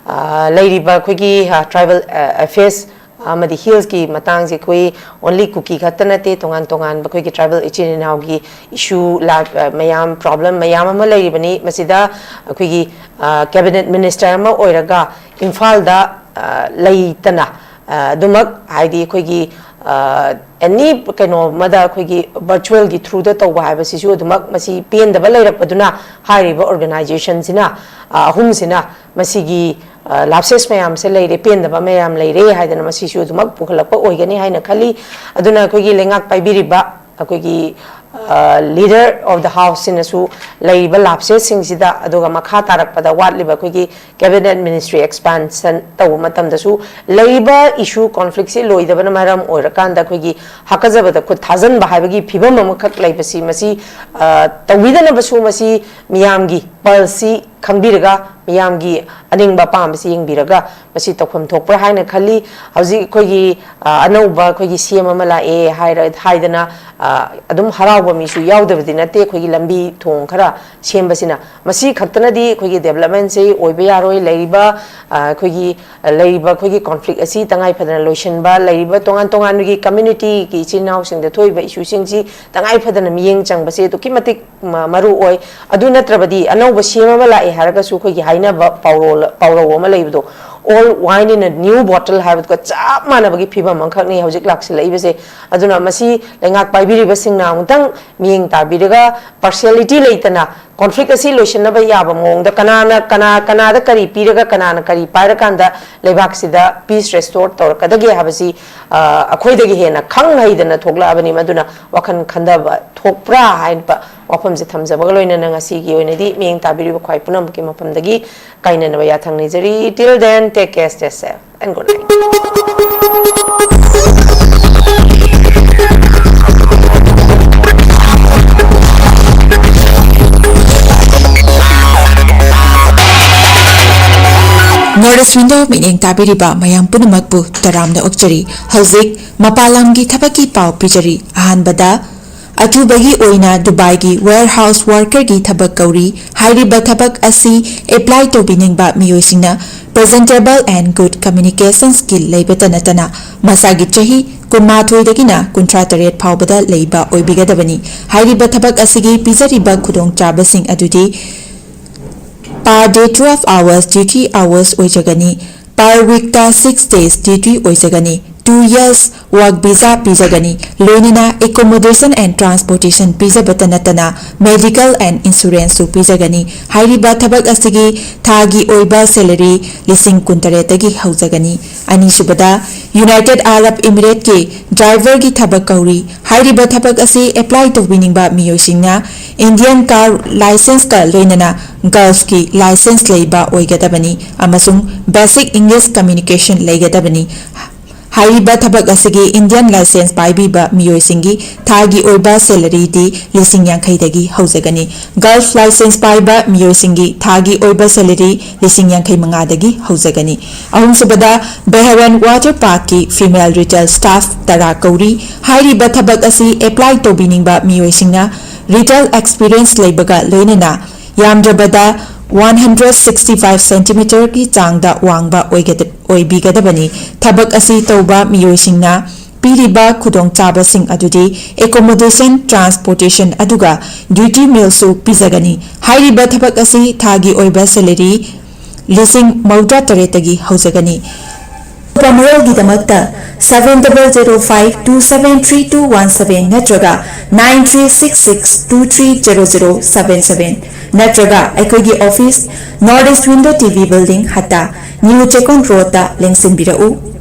ꯑ, ꯂꯩꯔꯤꯕ ꯑꯩꯈꯣꯏꯒꯤ, ꯑ, tribal, ꯑ, affairs ꯑꯃꯗꯤ hillsꯀꯤ ꯃꯇꯥꯡꯁꯦ ꯑꯩꯈꯣꯏ only ꯀꯨꯀꯤ ꯈꯛꯇ ꯅꯠꯇꯦ, ꯇꯣꯉꯥꯟ ꯇꯣꯉꯥꯟꯕ ꯑꯩꯈꯣꯏꯒꯤ tribal ꯏꯆꯤꯟ ꯏꯅꯥꯎꯒꯤ issue ꯂꯥꯛ-, ꯑ, ꯃꯌꯥꯝ, problem ꯃꯌꯥꯝ ꯑꯃ ꯂꯩꯔꯤꯕꯅꯤ꯫ ꯃꯁꯤꯗ ꯑꯩꯈꯣꯏꯒꯤ, ꯑ, cabinet minister ꯑꯃ ꯑꯣꯏꯔꯒ ꯏꯝꯐꯥꯜꯗ, ꯑ, ꯂꯩꯇꯅ, ꯑ, ꯑꯗꯨꯃꯛ ꯍꯥꯏꯗꯤ ꯑꯩꯈꯣꯏꯒꯤ, ꯑ, any ꯀꯩꯅꯣ ꯑꯃꯗ ꯑꯩꯈꯣꯏꯒꯤ virtualꯒꯤ throughꯗ ꯇꯧꯕ ꯍꯥꯏꯕꯁꯤꯁꯨ ꯑꯗꯨꯃꯛ ꯃꯁꯤ ꯄꯦꯟꯗꯕ ꯂꯩꯔꯛꯄꯗꯨꯅ ꯍꯥꯏꯔꯤꯕ organizationꯁꯤꯅ, ꯑ, ꯑꯍꯨꯝꯁꯤꯅ ꯃꯁꯤꯒꯤ, ꯑ, lapses ꯃꯌꯥꯝꯁꯦ ꯂꯩꯔꯦ, ꯄꯦꯟꯗꯕ ꯃꯌꯥꯝ ꯂꯩꯔꯦ ꯍꯥꯏꯗꯅ ꯃꯁꯤꯁꯨ ꯑꯗꯨꯃꯛ ꯄꯨꯈꯠꯂꯛꯄ ꯑꯣꯏꯒꯅꯤ ꯍꯥꯏꯅ ꯈꯜꯂꯤ꯫ ꯑꯗꯨꯅ ꯑꯩꯈꯣꯏꯒꯤ ꯂꯩꯉꯥꯛ ꯄꯥꯏꯕꯤꯔꯤꯕ ꯑꯩꯈꯣꯏꯒꯤ, ꯑ, leader of the houseꯁꯤꯅꯁꯨ ꯂꯩꯔꯤꯕ lapsesꯁꯤꯡꯁꯤꯗ, ꯑꯗꯨꯒ ꯃꯈꯥ ꯇꯥꯔꯛꯄꯗ ꯋꯥꯠꯂꯤꯕ ꯑꯩꯈꯣꯏꯒꯤ cabinet ministry expansion ꯇꯧꯕ ꯃꯇꯝꯗꯁꯨ ꯂꯩꯔꯤꯕ issue conflictꯁꯤ ꯂꯣꯏꯗꯕꯅ ꯃꯔꯝ ꯑꯣꯏꯔꯀꯥꯟꯗ ꯑꯩꯈꯣꯏꯒꯤ ꯍꯥꯀꯠꯆꯕꯗ ꯈꯨꯠ ꯊꯥꯖꯟꯕ ꯍꯥꯏꯕꯒꯤ ꯐꯤꯕꯝ ꯑꯃꯈꯛ ꯂꯩꯕꯁꯤ, ꯃꯁꯤ, ꯑ, ꯇꯧꯕꯤꯗꯅꯕꯁꯨ ꯃꯁꯤ ꯃꯤꯌꯥꯝꯒꯤ pulseꯁꯤ ꯈꯪꯕꯤꯔꯒ, ꯃꯤꯌꯥꯝꯒꯤ ꯑꯅꯤꯡꯕ ꯑꯄꯥꯝꯕꯁꯤ ꯌꯦꯡꯕꯤꯔꯒ ꯃꯁꯤ ꯇꯧꯐꯝ ꯊꯣꯛꯄ꯭ꯔꯥ ꯍꯥꯏꯅ ꯈꯜꯂꯤ꯫ ꯍꯧꯖꯤꯛ ꯑꯩꯈꯣꯏꯒꯤ, ꯑ, ꯑꯅꯧꯕ ꯑꯩꯈꯣꯏꯒꯤ ꯁꯤ ꯑꯦꯝ ꯑꯃ ꯂꯥꯛꯑꯦ ꯍꯥꯏꯔ-, ꯍꯥꯏꯗꯅ, ꯑ, ꯑꯗꯨꯝ ꯍꯔꯥꯎꯕ ꯃꯤꯁꯨ ꯌꯥꯎꯗꯕꯗꯤ ꯅꯠꯇꯦ꯫ ꯑꯩꯈꯣꯏꯒꯤ ꯂꯝꯕꯤ ꯊꯣꯡ ꯈꯔ ꯁꯦꯝꯕꯁꯤꯅ, ꯃꯁꯤ ꯈꯛꯇꯅꯗꯤ ꯑꯩꯈꯣꯏꯒꯤ ꯗꯦꯕꯂꯞꯃꯦꯟꯁꯤ ꯑꯣꯏꯕ ꯌꯥꯔꯣꯏ꯫ ꯂꯩꯔꯤꯕ, ꯑ, ꯑꯩꯈꯣꯏꯒꯤ, ꯂꯩꯔꯤꯕ ꯑꯩꯈꯣꯏꯒꯤ ꯀꯣꯟꯐ꯭ꯂꯤꯛ ꯑꯁꯤ ꯇꯉꯥꯏ ꯐꯗꯅ ꯂꯣꯏꯁꯤꯟꯕ, ꯂꯩꯔꯤꯕ ꯇꯣꯉꯥꯟ ꯇꯣꯉꯥꯟꯕꯒꯤ ꯀꯝꯃ꯭ꯌꯨꯅꯤꯇꯤꯒꯤ ꯏꯆꯤꯜ ꯏꯅꯥꯎꯁꯤꯡꯗ ꯊꯣꯛꯏꯕ ꯏꯁꯨꯁꯤꯡꯁꯤ ꯇꯉꯥꯏ ꯐꯗꯅ ꯃꯤꯠꯌꯦꯡ ꯆꯪꯕꯁꯦ ꯑꯗꯨꯛꯀꯤ ꯃꯇꯤꯛ ꯃ-, ꯃꯔꯨ ꯑꯣꯏ꯫ ꯑꯗꯨ ꯅꯠꯇ꯭ꯔꯕꯗꯤ ꯑꯅꯧꯕ ꯁꯤ ꯑꯦꯝ ꯑꯃ ꯂꯥꯛꯑꯦ ꯍꯥꯏꯔꯒꯁꯨ ꯑꯩꯈꯣꯏꯒꯤ ꯍꯥꯏꯅꯕ ꯄꯥꯎꯔꯧ-, ꯄꯥꯎꯔꯧ ꯑꯃ ꯂꯩꯕꯗꯣ, "Old wine in a new bottle" ꯍꯥꯏꯕꯗꯨꯒ ꯆꯞ ꯃꯥꯟꯅꯕꯒꯤ ꯐꯤꯕꯝ ꯑꯃꯈꯛꯅꯤ ꯍꯧꯖꯤꯛ ꯂꯥꯛꯁꯤꯜꯂꯛꯏꯕꯁꯦ꯫ ꯑꯗꯨꯅ ꯃꯁꯤ ꯂꯩꯉꯥꯛ ꯄꯥꯏꯕꯤꯔꯤꯕꯁꯤꯡꯅ ꯑꯃꯨꯛꯇꯪ ꯃꯤꯠꯌꯦꯡ ꯇꯥꯕꯤꯔꯒ, ꯄꯥꯔꯁꯤꯌꯦꯂꯤꯇꯤ ꯂꯩꯇꯅ ꯀꯣꯟꯐ꯭ꯂꯤꯛ ꯑꯁꯤ ꯂꯣꯏꯁꯤꯟꯅꯕ ꯌꯥꯕ ꯃꯑꯣꯡꯗ, ꯀꯅꯥꯅ, ꯀꯅꯥ, ꯀꯅꯥꯗ ꯀꯔꯤ ꯄꯤꯔꯒ ꯀꯅꯥꯅ ꯀꯔꯤ ꯄꯥꯏꯔꯀꯥꯟꯗ ꯂꯩꯕꯥꯛꯁꯤꯗ ꯄꯤꯁ ꯔꯦꯁꯇꯣꯔ ꯇꯧꯔꯛꯀꯗꯒꯦ ꯍꯥꯏꯕꯁꯤ, ꯑ, ꯑꯩꯈꯣꯏꯗꯒꯤ ꯍꯦꯟꯅ ꯈꯪ ꯍꯩꯗꯅ ꯊꯣꯛꯂꯛꯑꯕꯅꯤ꯫ ꯃꯗꯨꯅ ꯋꯥꯈꯜ ꯈꯟꯊꯕ ꯊꯣꯛꯄ꯭ꯔꯥ ꯍꯥꯏꯕ ꯋꯥꯐꯝꯁꯦ ꯊꯝꯖꯕꯒ ꯂꯣꯏꯅꯅ ꯉꯁꯤꯒꯤ ꯑꯣꯏꯅꯗꯤ ꯃꯤꯠꯌꯦꯡ ꯇꯥꯕꯤꯔꯤꯕ ꯈ꯭ꯋꯥꯏ ꯄꯨꯝꯅꯃꯛꯀꯤ ꯃꯐꯝꯗꯒꯤ ꯀꯥꯏꯅꯅꯕ ꯌꯥꯊꯪ ꯅꯤꯖꯔꯤ꯫ Till then, take care, stay safe and good night. North East Window ꯃꯤꯠꯌꯦꯡ ꯇꯥꯕꯤꯔꯤꯕ ꯃꯌꯥꯝ ꯄꯨꯝꯅꯃꯛꯄꯨ ꯇꯔꯥꯝꯅ ꯑꯣꯛꯆꯔꯤ꯫ ꯍꯧꯖꯤꯛ ꯃꯄꯥꯟ ꯂꯝꯒꯤ ꯊꯕꯛꯀꯤ ꯄꯥꯎ ꯄꯤꯖꯔꯤ꯫ ꯑꯍꯥꯟꯕꯗ, ꯑꯊꯨꯕꯒꯤ ꯑꯣꯏꯅ ꯗꯨꯕꯥꯏꯒꯤ warehouse workerꯒꯤ ꯊꯕꯛ ꯀꯧꯔꯤ꯫ ꯍꯥꯏꯔꯤꯕ ꯊꯕꯛ ꯑꯁꯤ apply ꯇꯧꯕꯤꯅꯤꯡꯕ ꯃꯤꯑꯣꯏꯁꯤꯡꯅ presentable and good communication skill ꯂꯩꯕꯇ ꯅꯠꯇꯅ ꯃꯁꯥꯒꯤ ꯆꯍꯤ ꯀꯨꯟꯃꯥꯊꯣꯏꯗꯒꯤꯅ ꯀꯨꯟꯊ꯭ꯔꯥ ꯇꯔꯦꯠ ꯐꯥꯎꯕꯗ ꯂꯩꯕ ꯑꯣꯏꯕꯤꯒꯗꯕꯅꯤ꯫ ꯍꯥꯏꯔꯤꯕ ꯊꯕꯛ ꯑꯁꯤꯒꯤ ꯄꯤꯖꯔꯤꯕ ꯈꯨꯗꯣꯡꯆꯥꯕꯁꯤꯡ ꯑꯗꯨꯗꯤ, per day twelve hours duty hours ꯑꯣꯏꯖꯒꯅꯤ꯫ Per weekꯇ six days duty ꯑꯣꯏꯖꯒꯅꯤ꯫ Two years work visa ꯄꯤꯖꯒꯅꯤ꯫ ꯂꯣꯏꯅꯅ accommodation and transportation ꯄꯤꯖꯕꯇ ꯅꯠꯇꯅ medical and insuranceꯁꯨ ꯄꯤꯖꯒꯅꯤ꯫ ꯍꯥꯏꯔꯤꯕ ꯊꯕꯛ ꯑꯁꯤꯒꯤ ꯊꯥꯒꯤ ꯑꯣꯏꯕ salary ꯂꯤꯁꯤꯡ ꯀꯨꯟꯇꯔꯦꯠꯇꯒꯤ ꯍꯧꯖꯒꯅꯤ꯫ ꯑꯅꯤꯁꯨꯕꯗ, United Arab Emirateꯀꯤ driverꯒꯤ ꯊꯕꯛ ꯀꯧꯔꯤ꯫ ꯍꯥꯏꯔꯤꯕ ꯊꯕꯛ ꯑꯁꯤ apply ꯇꯧꯕꯤꯅꯤꯡꯕ ꯃꯤꯑꯣꯏꯁꯤꯡꯅ Indian car licenceꯀ ꯂꯣꯏꯅꯅ Gulfꯀꯤ license ꯂꯩꯕ ꯑꯣꯏꯒꯗꯕꯅꯤ ꯑꯃꯁꯨꯡ basic English communication ꯂꯩꯒꯗꯕꯅꯤ꯫ ꯍꯥꯏꯔꯤꯕ ꯊꯕꯛ ꯑꯁꯤꯒꯤ Indian license ꯄꯥꯏꯕꯤꯕ ꯃꯤꯑꯣꯏꯁꯤꯡꯒꯤ ꯊꯥꯒꯤ ꯑꯣꯏꯕ salaryꯗꯤ ꯂꯤꯁꯤꯡ ꯌꯥꯡꯈꯩꯗꯒꯤ ꯍꯧꯖꯒꯅꯤ꯫ Gulf license ꯄꯥꯏꯕ ꯃꯤꯑꯣꯏꯁꯤꯡꯒꯤ ꯊꯥꯒꯤ ꯑꯣꯏꯕ salary ꯂꯤꯁꯤꯡ ꯌꯥꯡꯈꯩ ꯃꯉꯥꯗꯒꯤ ꯍꯧꯖꯒꯅꯤ꯫ ꯑꯍꯨꯝꯁꯨꯕꯗ, Beharan Water Parkꯀꯤ female retail staff ꯇꯔꯥ ꯀꯧꯔꯤ꯫ ꯍꯥꯏꯔꯤꯕ ꯊꯕꯛ ꯑꯁꯤ apply ꯇꯧꯕꯤꯅꯤꯡꯕ ꯃꯤꯑꯣꯏꯁꯤꯡꯅ retail experience ꯂꯩꯕꯒ ꯂꯣꯏꯅꯅ ꯌꯥꯝꯗ꯭ꯔꯕꯗ one hundred sixty five centimeterꯒꯤ ꯆꯥꯡꯗ ꯋꯥꯡꯕ ꯑꯣꯏꯒꯗ-, ꯑꯣꯏꯕꯤꯒꯗꯕꯅꯤ꯫ ꯊꯕꯛ ꯑꯁꯤ ꯇꯧꯕ ꯃꯤꯑꯣꯏꯁꯤꯡꯅ ꯄꯤꯔꯤꯕ ꯈꯨꯗꯣꯡꯆꯥꯕꯁꯤꯡ ꯑꯗꯨꯗꯤ accommodation, transportation ꯑꯗꯨꯒ duty mealꯁꯨ ꯄꯤꯖꯒꯅꯤ꯫ ꯍꯥꯏꯔꯤꯕ ꯊꯕꯛ ꯑꯁꯤ ꯊꯥꯒꯤ ꯑꯣꯏꯕ salary ꯂꯤꯁꯤꯡ ꯃꯧꯗ꯭ꯔꯥ ꯇꯔꯦꯠꯇꯒꯤ ꯍꯧꯖꯒꯅꯤ꯫ ꯑꯀꯨꯞꯄ ꯃꯔꯣꯜꯒꯤꯗꯃꯛꯇ seven double zero five two seven three two one seven ꯅꯠꯇ꯭ꯔꯒ nine three six six two three zero zero seven seven ꯅꯠꯇ꯭ꯔꯒ ꯑꯩꯈꯣꯏꯒꯤ office, North East Window TV Building, ꯍꯠꯇꯥ, New Chekon Roadꯇ ꯂꯦꯡꯁꯤꯟꯕꯤꯔꯛꯎ꯫